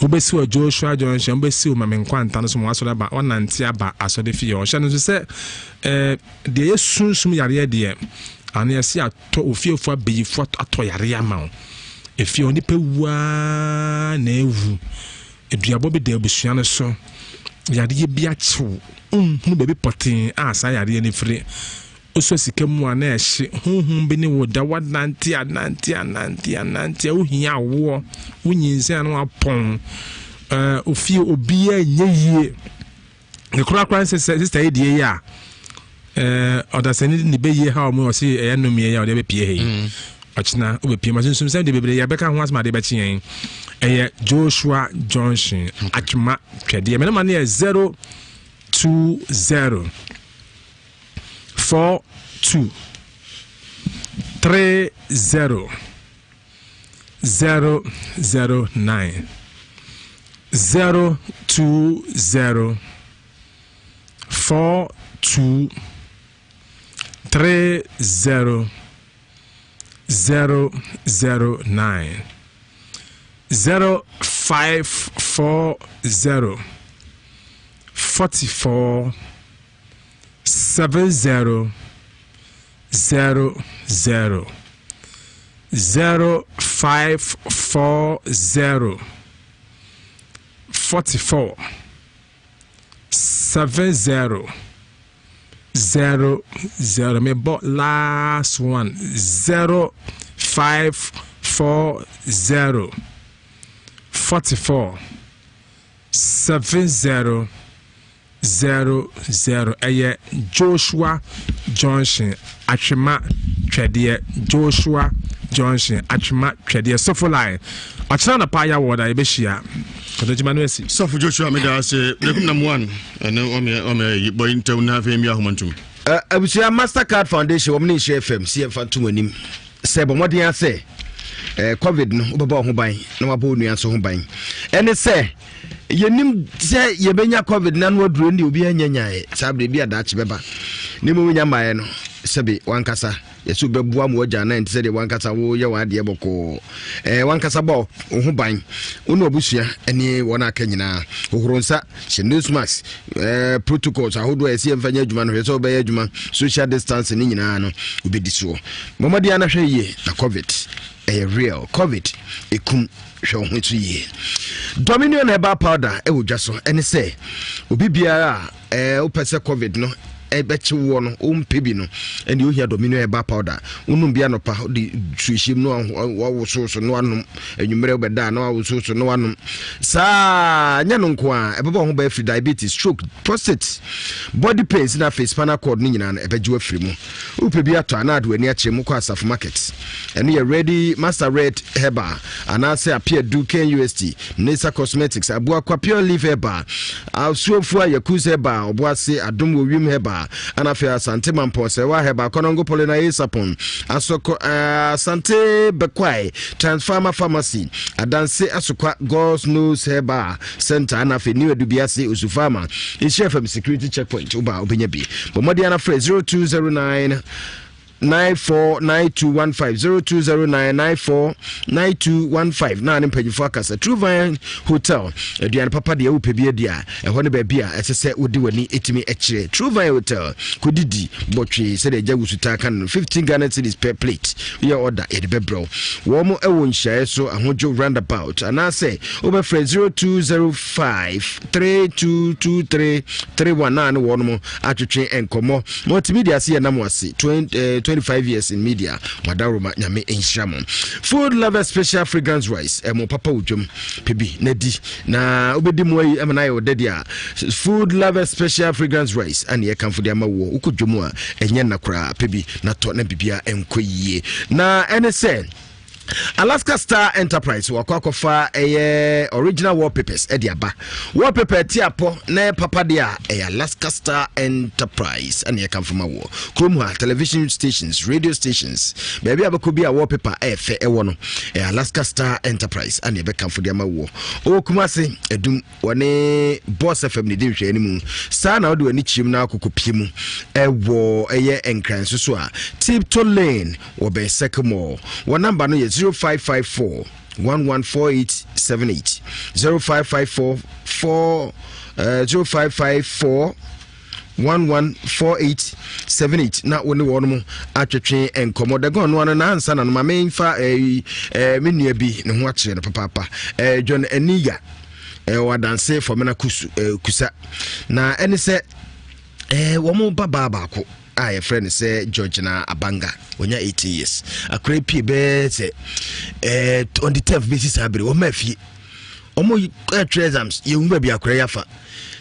wobɛsi wɔ Joshua Junction, wobɛsi wɔ Mame Nkwanta no so ma wasɔre aba, wanante aba asɔre fie hɔ. Hyɛ no nso sɛ eh, deɛ ɛyɛ sunsum yareɛ deɛ, ano yɛse atɔ, ofiefoɔ abayifoɔ atɔ yareɛ ama wo. Efie hɔ nipa wu ara na ewu. Aduabɔ bi da abusua no so. Yareɛ bi akyew. Wonhunu baabi pɔtee a saa yareɛ no firi. Wosɔ sika mu a na ɛhye. Honhom bi ne wo da, woanante anante anante anante a wohia awoɔ, wonyinsɛn a na wapɔn. Ɛɛ ofie obiara nyɛ yie. Ne korakora nsɛ sɛ sista yi deɛ yi a ɛɛ ɔdasani ne bɛyie ha wɔn ɔsi ɛyɛ nnomeɛ yi a ɔde bɛpie ha yi. Mm. Ɔkyena wobɛpie ma sunsum sɛm de bebree yɛbɛka ho asɛm ade bɛkye yɛn. Ɛyɛ Joshua Junction Atwema Twɛdeɛ. Mɛnama no yɛ 020 4 2 3 0 0 0 9 0 2 0 4 2 3 0. 009 0540 44 70 00 0540 44 70 0 0 mebɔ last one 0 5 4 0 44 7 0 0 0 ɛyɛ Joshua Junction Atwema Twɛdeɛ Joshua Junction Atwema Twɛdeɛ Sɔfo line ɔkyena anɔpa ayɛ awɔ da yɛbɛhyia kɔtɔgyima no asi. Sɔfo Joshua meda ase berekum nam one ɛne ɔmeɛ ɔmeɛ yi bɔ yi ntɛm na afei mmea ahoma ntum. Abusua Mastercard Foundation wɔn ne Nhyira FM si yɛmfa ntom anim sɛ bɔ mmɔden asɛ eh, covid no wobɛbɔ wo ho ban na wabɔ wo nua nso ho ban ɛne sɛ yɛnim sɛ yɛbɛnya covid na no aduro ne obiara nya nyaeɛ saa berɛ bi a daakye bɛba ne mmom nya mmaeɛ no sɛbe wankasa yɛsɛ wobɛboa ma wagya na ɛnte sɛ deɛ wankasa woyɛ w'adeɛ bɔkɔɔ ɛɛ wankasa bɔ wo ho ban wo ne wabusua ne wɔn aka nyinaa hohoro nsa hyɛ nose mask ɛɛ protocols ahodoɔ a yɛsɛ yɛmfa nyɛ adwuma no hwɛ sɛ wobɛyɛ adwuma social distance ne nyinaa no wobɛdi soɔ bɔmmɔden anahwɛ yie na covid ɛyɛ real covid ɛkum hwɛ wo ho so yie dominion herbal powder ɛwɔ dwa so ɛne sɛ obi biara a ɛɛ wopɛ sɛ covid no ɛbɛkye woɔ no wompɛ bi no ɛne ohia dominion herbal powder wonom bi anɔpa wode suahyɛm no wawosowoso no anom anwummerɛ wobɛda na wawosowoso no anom saa nyɛ no nko a ɛbɛbɔ ho bɛyɛ firi diabetes stroke prostate body pains na afei spinal cord no nyinaa no ɛbɛgye wafiri mu Wopɛ bi atɔ anaa de w'ani akyerɛ mu kɔ Asafo Market. Ɛno yɛ Ready Master Red Herbal anaasɛ Apeadu KNUST, Nesa Cosmetics, Abuakwa Pure Leaf Herbal, Asuofua Yakus Herbal, Ɔboase Adom Wɔ Wim Herbal, ɛna afei Asante Mampɔn Sɛwa Herbal, Kɔnɔngo Polina Sapon, Asɔkɔ eh, Asante Bɛkwae, Transfarma Pharmacy, Adanse Asokwa God's Nose Herbal, Center ana afei New Adubiase Osu Farmer Nhyira FM security checkpoint woba a wobɛnya bi bɔ mmɔden ana frɛ 0209 949215 0209 949215 na ne mpanyinfoɔ akasa True Vine Hotel aduane papa deɛ wopɛ bi adi a ɛhɔ ne baabi a ɛsɛ sɛ wode w'ani ɛtumi kyerɛ True Vine Hotel kɔdidi bɔtwee sɛdeɛ agya wusu taa ka no 15 Ghana cedis per plate woyɛ order yɛde bɛbrɛ wo wɔn ɛwɔ nhyiaeɛ so ahodwo roundabout anaasɛ Wobɛfrɛ 0205 322331 na ne wɔnom atwetwe nkɔmmɔ. Multimedia ase yɛ nam ase 20, 25 years in media. Madaworoma nyame nhyira mo. Food Lovers Special Fragrance Rice ɛmo papa wɔ dwam pɛ bi na di na wobɛdi mu ayi ɛma no ayɛ wo dɛde a Food Lovers Special Fragrance Rice ane yɛkamfo de ama woɔ wokɔ dwam a ɛnyɛ nna koraa pɛ bi na tɔ na bibia ɛnkɔ yie na ɛne sɛ Alaska Star Enterprise wakɔ akɔfa ɛyɛ original wallpapers ɛde aba wallpaper ɛte apɔ na ɛyɛ papa deɛ a ɛyɛ Alaska Star Enterprise ɛna yɛka mfama wɔ kurom ha television stations radio stations baabi a bɛkɔ bi a wallpaper ɛyɛ fɛ ɛwɔ no ɛyɛ Alaska Star Enterprise ɛna yɛbɛka mfo de ama wɔ ɔwɔ Kumase ɛdum wɔne Boss FM ne di nhwɛɛ no mu saa na wode w'ani kyerɛ mu na akokɔ pie mu ɛwɔ ɛyɛ nkran so so a Tiptoe Lane wɔ bɛn Circle Mall wɔ namba no yɛ 0554 114878 0554 4 0554 114878 na wo ne wɔn mo atwetwe nkɔmmɔ dagon no ano na ansa na no ma memfa eh, eh, me nua bi ne ho akyerɛ no papaapa eh, John Aniya eh, wɔ adanse fɔmena kusu, eh, kusa na ɛne sɛ eh, wɔn ba baa baako a yɛfrɛ no sɛ Georgina Abanga wɔnya 18 years akora pie bɛɛ sɛ eh, on the 10th bɛsi saa bere wɔma afie wɔn ɛtwerɛ exams yɛhu baabi akora yi afa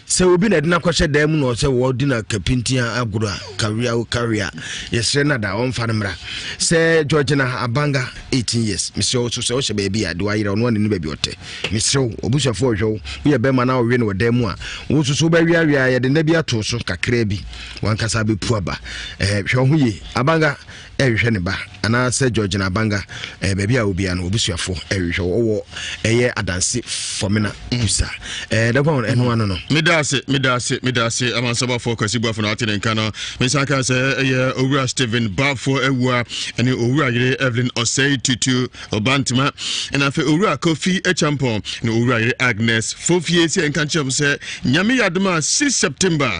sɛ obi na ɛde no akɔhyɛ dan mu na ɔsɛ wɔde no kapintin agorɔ a kawia o kawia yɛsrɛ no da ɔmfa no mmra sɛ Georgina Abanga 18 years mesrɛ wo so sɛ wohyɛ baabi a de wayerɛ ɔno ane ne baabi ɔtɛ mesrɛ wo ɔbusuafoɔ ɔhwɛ wo woyɛ bɛrima na ɔwe no wɔ dan mu a wo nso so wobɛweawea yɛde nna bi ato so kakraa bi wankasa bɛpu aba hwɛ wo ho yie Abanga ɛrehwehwɛ ne ba anaasɛ Georgina Abanga ɛɛ baabi a obia no obusuafo ɛrehwehwɛ ɔwɔ ɛyɛ adanse fɔmina kusa ɛɛ dɛkɔn ɛno ano no. Meda Meda ase, meda ase, meda ase. Amansabɔfoɔ Kwasi Boafo na ɔte ne nka no. Mensan ka sɛ ɛyɛ Owura Stephen Bafoɔ Awua ne Owura yere Evelyn Osei Tutu Obantema, ɛna afei Owura Kofi Acheampong ne Owura yere Agnes Fofie sɛ nka nkyerɛ m sɛ Nyame yɛ adom a 6 September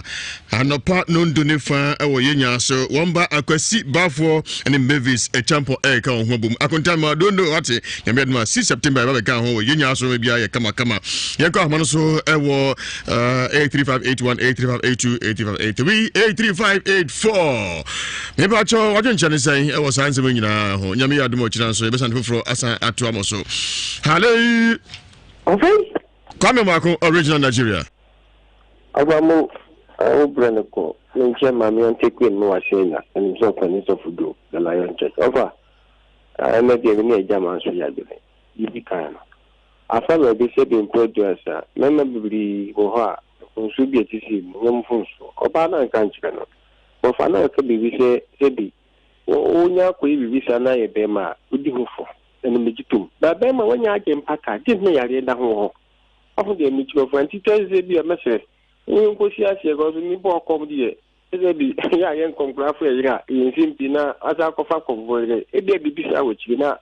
anɔpa nondu ne fa wɔ yɛn nyaa so wɔn ba Akwasi Bafoɔ ne Mavis Acheampong ɛreka wɔn ho abom akontan ma dondo wate Nyame adom a 6 September ɛba bɛka ho wɔ yɛn nyaa so biara yɛ kamakama. Yɛnkɔ ahoma no so ɛwɔ 83581 83582 83583 83584. Mepakyɛ wadwenkyɛ ne sɛn ɛwɔ saa nsɛm nyinaa ho. Nyame yɛ adom ɔkyina nso yɛbɛsan foforɔ asan atoa mo so. Hallo. Kwame Mako, original Nigeria. Ɔba mo wo brɛ no kɔ ne nkyɛn maame ɔnte queen mo wahyɛ nya ɛnim sɛ ɔpɛ ne sɔfo do the lion church ɔfa ɛnɛ deɛ me ne agya ma nso yɛ adwene didi kan no Afa baabi sɛ benku aduasa, mmarima bebree wɔ hɔ a, mfomsoɔ bi a ɛte sei mu, nyɛ mfomsoɔ. Ɔbaa no anka ankyerɛ no. Wɔfa no anka biribi sɛ, sɛbi, wo, wonya akɔyɛ biribi saa na ayɛ barima a, wodi ho fɔ. Ɛno megye tom. Ba barima, woanya agye mpata, gye na yareɛ da ho wɔ hɔ. Waho deɛ mekyerɛ ɔfa, nti kyerɛ sɛ bi a mɛsrɛ, wo nkɔsi aseɛ, kɔso nnipa ɔkɔm deɛ, sɛ bi, yɛ a yɛ nkɔm koraa fo yɛ yere a, ɛyɛ nsɛm pii na asa akɔfa kɔmfoɔ yere. Ebia biribi saa wɔ akyire na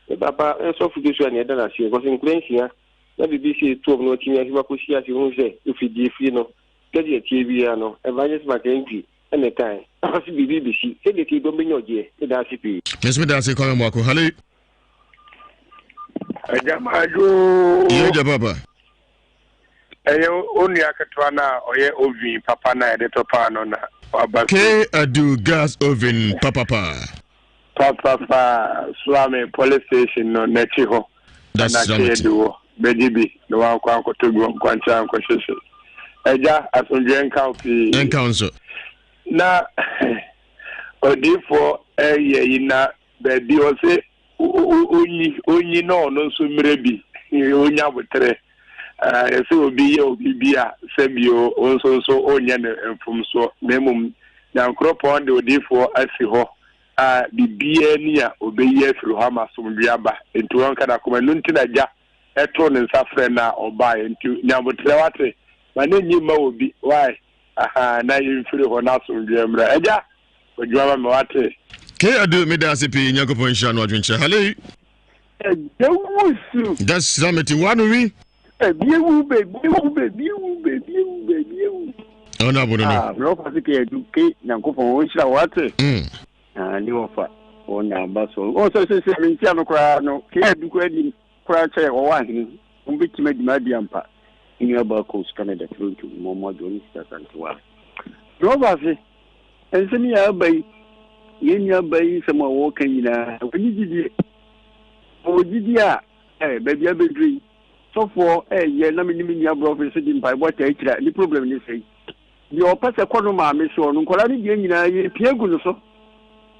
Me papa sɔfo Joshua na yɛda no ase because nkura nsia na biribi si etuom na watumi ahwɛ mu akɔsi ase hu sɛ efi deɛ efiri no sɛdeɛ ɛteɛ biara no Evangelist Mackenzie ɛna ɛkae ɔse biribi bɛsi sɛdeɛ ɛteɛ biara ɔbɛnya ɔgyeɛ meda ase pii. Me nso meda ase Kwame Boako. Hale. Agya Madwo. Yɛ agya papa. Ɛyɛ onua ketewa no a ɔyɛ oven papa no a yɛde tɔ paano na waba. K Adu gas oven papapa. Papapa Suame police station no n'akyi hɔ na K Adu wɔ. Bɛgye bi na wankɔ ankɔtɔ bi wɔ nkwankyɛn ankɔhyehye. Agya, asomdwoeɛ nka wo pii. Ɛnka wo nso. Na odiyifoɔ ɛyɛ yi na baabi ɔse onyi onyi na ɔno nso mmerɛ bi onya aboterɛ yɛsɛ obi yɛ obi bi a sɛbio wo nso nso onyɛ no mfomsoɔ na mmom Nyankoropɔn de odiyifoɔ asi hɔ a biribiara ni a obeyi afiri hɔ ama asomdwoeɛ aba nti wɔnka n'akoma ɛno nti na gya ɛtoo ne nsa frɛ no a ɔbaeɛ nti nya aboterɛ wate ma ne nyi mma obi why aha na yɛmfiri hɔ na asomdwoeɛ mmra agya Odwuma ma me wate. K Adu meda ase pii Nyankopɔn nhyira no adwenkyerɛ halei. Ɛgya wusu. Dasra mete wa no wi. Ebi ewu bebi ewu bebi ewu bebi ewu bebi ewu. Ɔno abo no no. Ah, me wɔfa se K Adu K Nyankopɔn ɔnhyira wo wate. Ah, ne wɔfa wɔn na aba so. Wɔn sɛ sɛ sɛ mentia no koraa no K Adu koraa nim koraa sɛ ɔwɔ ahene. Wɔn bɛtumi adi m'adi ampa. Me nua baa Coast Canada Toronto mmɔ mmɔ adwo ne sista Santewa. Me wɔfa se Nsɛm yi a aba yi, yɛn nua ba yi nsɛm a wɔreka nyinaa, wɔnni gyidie. Wɔwɔ gyidie a, eh, baabi abɛduru yi, sɔfoɔ ɛyɛ na me ne me nua brɔfo nso de mpaebɔ ataa akyira, ne problem ne sɛi. Deɛ ɔpɛ sɛ kɔ no maame soɔ no, nkwadaa no deɛ nyinaa yɛpia gu no so.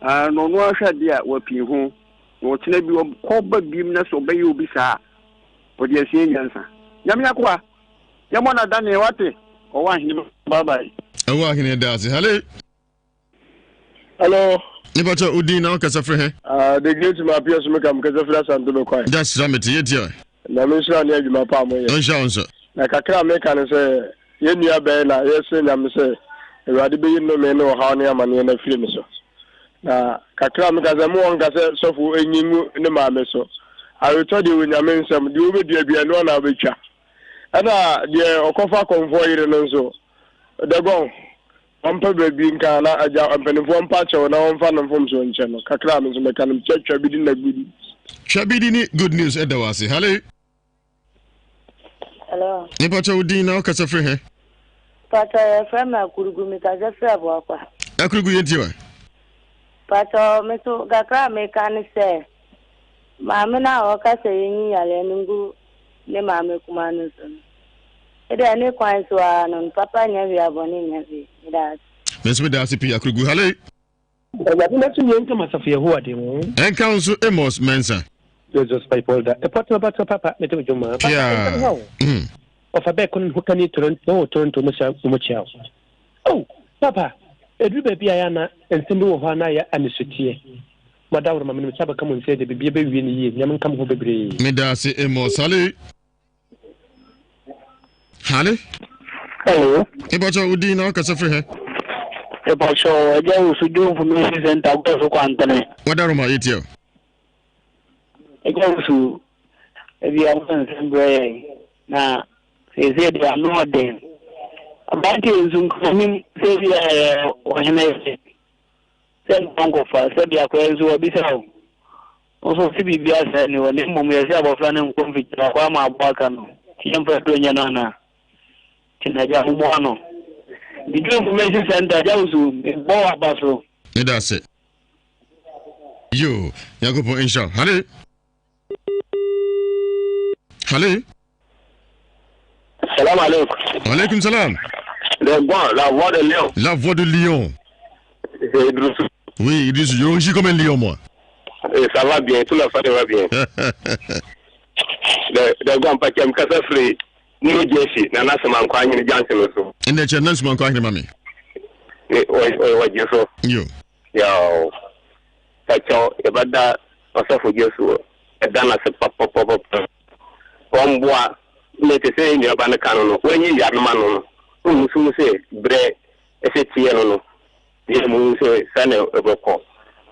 Ah, na ɔno ahwɛ adeɛ a wapii ho. Na ɔkyena bi ɔkɔ ba biem na sɛ ɔbɛyɛ obi saa a, ɔde asua nyansa. Nyame akoa! Yɛmmɔ no adaneɛ wate. Ɔwɔ ahene bye bye. Ɛwɔ ahene da ase hale. Hello. Nipa kyɛ odin na ɔkasa firi he. Ah, the great ma apia so meka mekasa firi asante bɛkwae. Da sira mete yɛ tia. Na me nhyira ne adwuma pa a moyɛ. Nhyira wo nso. Na kakra a meka ne sɛ yɛn nua bɛn na yɛsrɛ Nyame sɛ Awurade bɛyi nnome ne ɔhaw ne amaneɛ no afiri ne so. Na kakra a meka sɛ mo wɔnka sɛ sɔfo nyi ngu ne maame so. Aweretɔ deɛ wɔ Nyame nsam, deɛ wobɛdua bia ɛno ara na wobɛtwa. Ɛna deɛ ɔkɔfa kɔmfoɔ yere no nso, Dagon, ɔmpɛ baabi nka na agya mpanimfoɔ mpa kyɛw na wɔmfa no mfomsoɔ nkyɛ no. Kakra a me nso mɛka no, mekyɛ Twabidi na good news. Twabidi ne good news ɛda wo ase. Hello. Hello. Nipa kyɛ wo din na wokasa firi he? Pàtó yɛfrɛ me Akurugu mekasa firi Aboakwa. Akurugu yɛntie wa. Pàtó me so kakra a meka ne sɛ maame no a ɔka sɛ yɛnyi yareɛ no ngu ne maame kumaa no so no, ebia ne kwan so ara no, papa nyɛ hwee a bɔne nyɛ hwee. Meda ase. Me nso meda ase pii Akurugu. Hale. Awurade n'asomdwoe nka m'asafo Yehowa de ho. Ɛnka wo nso Amos Mensah. Jesus pipe holder. Ɛpɔtena bɔtena papa mete wo dwuma. Papa ɛnka ho. Ɔfa bɛɛ kono ho kani Toronto oh Toronto mo hyɛ mo kyia o. Oh papa ɛduru baabi a yɛ ana nsɛm bi wɔ hɔ a na ayɛ anisoteɛ. Mo adaworo ma menim sɛ abɛka mo nsɛ de biribi bɛwie ne yie. Nyame nka mo ho bebree. Meda ase Amos. Hale. Hale. Hello. Mepakyɛ wo din na wokasa firi hɛ? Mepakyɛ Agya Owusu Joe Information Center Gɔso so Kwantene. Wadaroma yɛtie o. Agya Owusu, ebi a mo nsɛm brɛ yɛn na seesei deɛ ano ɔden. Aberanteɛ nso nkanim sɛ ebi a ɛyɛ ɔhene yere sɛ nkɔ nkɔfa sɛ bi akɔyɛ nso wabisa o. Wo nso se biribi asɛe ne hɔ na mmom yɛse abɔfra no nkɔ mfikyire akɔ ama aboa aka no nti yɛmfa aduro nyɛ no anaa? Nti na agya mommoa no. Nti Information Center agya wo so mebɔ w'aba so. Meda ase. Yo, Nyankopɔn nhyira wo. Hale. Hale. Salam alaikum. Alaikum salam. Le bon, la voix de lion. La voix de lion. C'est Idrissou. Oui, Idrissou, je rugis comme un lion, moi. Et ça va bien, tout la famille va bien. Le, le grand paquet, me free. New Jersey, Nana Sumankwa Ahene junction no so. Ɛnna kyerɛ Nana Sumankwa Ahene ma me. Wɔgye so. Yo. Yaw. Pakyɛw, yɛbɛda Ɔsɔfo Jesu ɛda no ase papapapapa. Wɔmboa na te sɛ yɛn nuaba no ka no no, wɔanyi yare no ma no no, wɔn nso hu sɛ berɛ ɛsɛ teɛ no no, Yɛ mu hu sɛ saa na ɛbɛkɔ.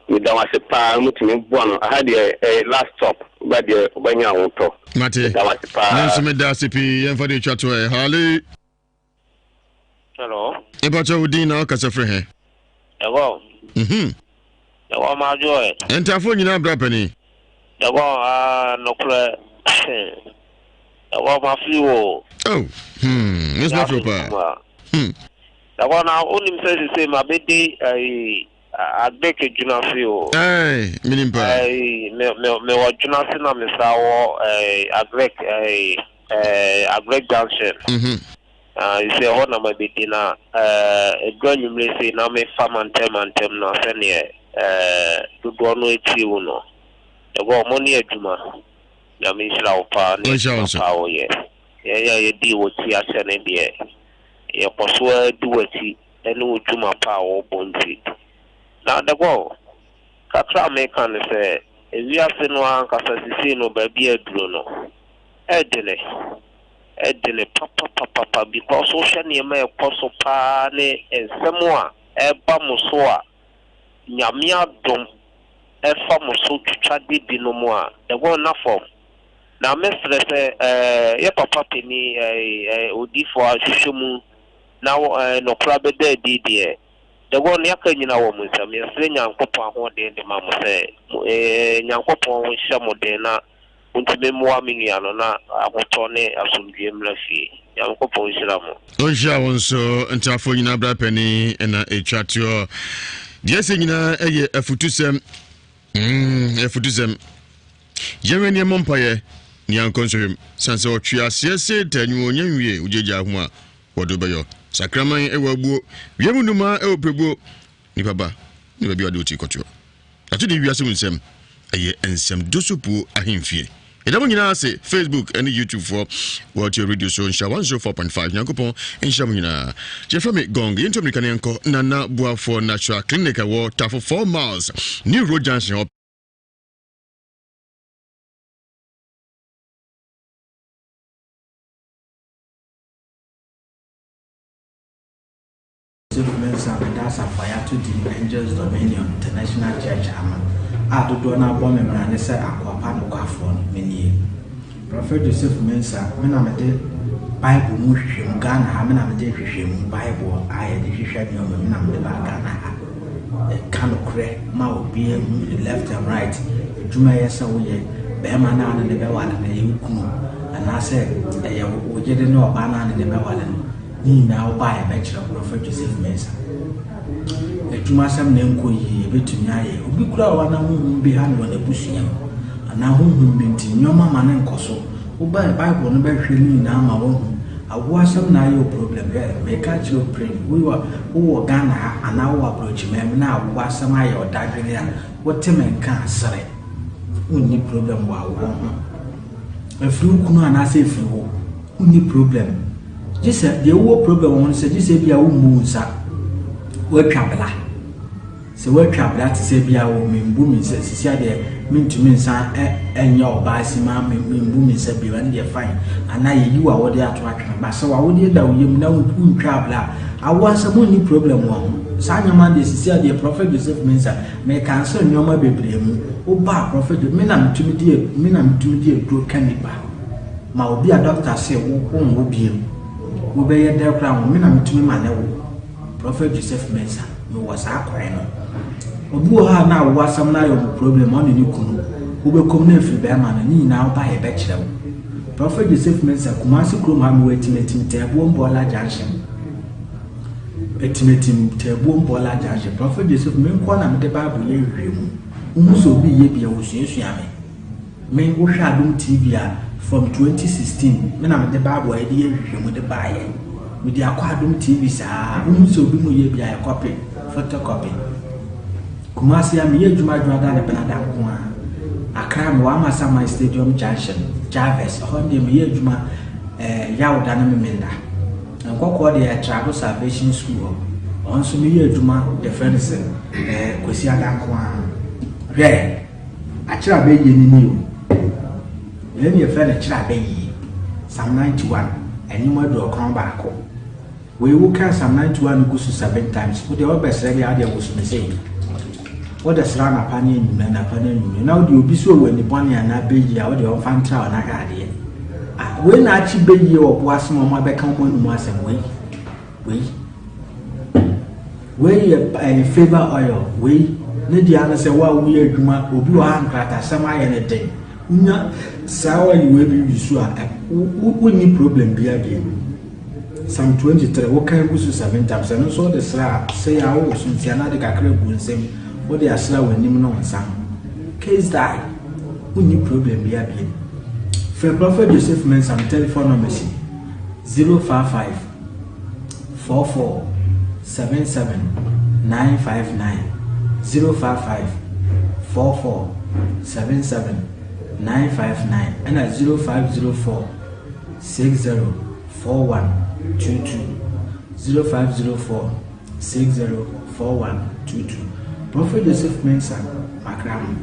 Meda wo ase paa motumi boa no aha deɛ ɛyɛ last stop ba deɛ wobɛnya ahotɔ. Mate. Meda wo ase paa. Me nso meda ase pii yɛmfa de twa to ɛ hale. Hello. Mepakyɛ wo din na wokasa firi he? Ɛgɔ. Mhm. Ɛgɔ ma adwo ɛ. Ntafoɔ nyinaa bra panin. Ɛgɔ aa nokorɛ. Ɛgɔ ma firi wo. Oh, hmm, me nso ma firi paa. Hmm. Ɛhɔ na wonim sɛ sesei mabɛdi ayi agric dwunase o. Ɛɛ menim paa. Ayi me me mewɔ dwunase na mesan wɔ ɛɛ agric ɛɛ ɛɛ agric junction. Mhm. Ah sɛ ɛhɔ na mabɛdi na ɛɛ ɛduru anwummere sei na mefa mantam mantam na sɛdeɛ ɛɛ dodoɔ no atie wo no. Ɛhɔ ɔmo ne adwuma. Nyame nhyira wo paa ne adwuma paa woyɛ. Yɛn a yɛdii w'akyi akyɛ no deɛ, yɛkɔ so ara di w'akyi ne wo dwuma pa a wobɔ nti. Na Adagɔw, kakra a meka ne sɛ, wiase no ara ankasa sesei no baabi a aduru no, ɛdene, ɛdene papapapapa because wohwɛ nneɛma a ɛkɔ so paa ne nsɛm a ɛreba mo so a, Nyame adom ɛfa mo so twitwa de binom a, ɛhɔ nna fam. Na mɛsrɛ sɛ yɛ papa panin odiyifoɔ ahwehwɛ mu na nɔkorɛ abɛda adi deɛ, dɛgɔ no yɛaka nyina wɔ mo nsam. Yɛsrɛ Nyankopɔn ahoɔden de ma mo sɛ Nyankopɔn nhyɛ mo den na montumi mmoa me nua no na ahotɔ ne asomdwoeɛ mmra fie. Nyankopɔn nhyira mo. Ɔnhyira wo nso. Ntafoɔ nyinaa bra panin na ɛtwa toɔ. Deɛ ɛsɛ nyinaa ɛyɛ afutusɛm. Mm, afutusɛm. Yɛnwɛ nneɛma mpaeɛ ne yɛankɔ nsɔhwɛ mu. Sane sɛ ɔtwe aseɛ Satan nwuma ɔnya nwie wogyagya ho a wɔde wobɛyɔ. Sakraman ɛwɔ abuo, wiem nnomaa ɛwɔ pirebuo, nipa ba ne baabi a ɔde wo ti kɔtoɔ. Ato de wiase mu nsɛm ɛyɛ nsɛm dosopuo ahemfie. Yɛda mo nyinaa ase Facebook ne YouTube foɔ wɔtie radio so nhyira 104.5 Nyankopɔn nhyira mo nyinaa. Yɛfrɛ me Gong yɛntu mmirika ne yɛnkɔ Nana Boafoɔ Natural Clinic ɛwɔ Tafo 4 miles New Road Junction hɔ. Joseph Mensah bɛda asafo a yɛato din Angels Dominion International Church ano a dodoɔ no ara bɔ me mmara ne sɛ akoa pa nokwafoɔ no, me nie. Prɔfɛt Joseph Mensah, me na mede Bible mu nhwehwɛmu, Ghana ha, me na mede nhwehwɛmu Bible a yɛde hwehwɛ nneɛma, me na mede baa Ghana ha. Ɛka nokorɛ ma obiara hu left and right. Adwuma ɛyɛ sɛ woyɛ, bɛrima no a ne ne bɛware no ɛyɛ wo kunu, anaasɛ ɛyɛ wo yere ne ɔbaa no a ne ne bɛware no. Ne nyinaa wo ba a yɛbɛkyerɛ wo Prɔfɛt Joseph Mensah. Adwumasɛm na ɛnkɔ yie yɛbɛtumi ayɛ. Obi koraa wɔ hɔ na honhom bi ha no wɔ n'abusua mu anaa honhom bi nti nneɛma ma no nkɔ so. Wobae Bible no bɛhwehwɛ ne nyinaa ma woahu. Awoɔ asɛm na ayɛ wo problem. Hwɛ meka akyerɛ wo pren wowɔ wowɔ Ghana ha anaa wowɔ aborɔkyiman mu na awoɔ asɛm ayɛ wo dadwene a wote me nka a sere. Wonni problem wɔ awoɔ ho. Ɛfiri wo kunu anaasɛ ɛfiri wo. Wonni problem. Gye sɛ deɛ wowɔ problem wɔ ho no sɛ gye sɛ ebia wommu wo nsa woatwa bla. Sɛ woatwa bra te sɛ bi a o membu me nsa sisi adeɛ mentumi nsan nyɛ ɔbaa si ma membu me nsa bio ɛno deɛ fine anaa yɛyi w'awodeɛ ato atwene ba sɛ w'awodeɛ da wo yam na wontwa bra a awoɔ asɛm wonni problem wɔ ho saa nneɛma deɛ sisi adeɛ Prophet Joseph Mensah meka nso nneɛma bebree mu woba a Prophet me na metumi di me na metumi di aduro ka nipa ma obi a doctor se wo wonwo biem wobɛyɛ dɛ koraa wo me na metumi ma ne wo Prophet Joseph Mensah, mewɔ saa kwan no. Obi wɔ hɔ a na awo asɛm no ayɛ ɔmo problem, ɔne ne kunu. Wobɛkɔ mu na afiri bɛrima no, ne nyinaa woba a yɛbɛkyerɛ wo. Prophet Joseph Mensah, Kumasi kurom ha mewɔ Atimatim Taabuom Bɔɔla Junction. Atimatim Taabuom Bɔɔla Junction. Prophet Joseph, me nkoa na mede Bible yɛ nhwehwɛmu. Wohu sɛ obi yɛ bi a, wosuasua me. Me wo hwɛ adom TV a from 2016 me na mede bible a yɛde yɛ nhwehwɛmu de baayɛ mede akɔ adom TV saa wohu sɛ obi mu yɛ bi a yɛ copy photocopy Kumasi a meyɛ adwuma adwuma ne benada nko a Accra mewɔ Amasaman Stadium Junction Jarvis ɛhɔ deɛ meyɛ adwuma eh, Yawda ne Memenda Nkɔkɔɔ deɛ Trado Salvation School hɔ ɔno nso meyɛ adwuma yɛfrɛ no sɛ eh, Kwasiada nko a hwɛ Akyerɛ abɛyie no nie o. Wei ne yɛfrɛ no kyerɛ abɛyie. Psalm 91, ɛnwom aduɔkron baako. Wei wo kan Psalm 91 no gu so seven times. Wo deɛ wobɛsrɛ deɛ adeɛ woso no sei. Wode srɛ anapa ne anwummerɛ, anapa ne anwummerɛ. Na wode obi so wɔ ani bɔne anaa bɛyie a wode ɔmfa ntra wo na hwɛ adeɛ. Ah, wei na akye bɛyie wɔ boase ma ɔmo abɛka ɔmo anum asɛm wei. Wei. Wei yɛ ɛyɛ favour oil. Wei ne deɛ ano sɛ wo a woyɛ adwuma obi wɔ ha nkratasɛm ayɛ ne den. Wonya saa oil wei bi wi so a wonni problem biara bio. Psalm 23 wokan gu so seven times ɛno nso wode sra a sɛ yɛ a wowɔ so nti anaa de kakra gu nsam wode asra w'anim ne wo nsa ho. Case die. Wonni problem biara bio. Frɛ Prophet Joseph Mensah me telephone number si 055 44 77 959 055 44 77 959 ɛna 0504 60 41 22 0504 60 41 22 Prophet Joseph Mensah Makramo.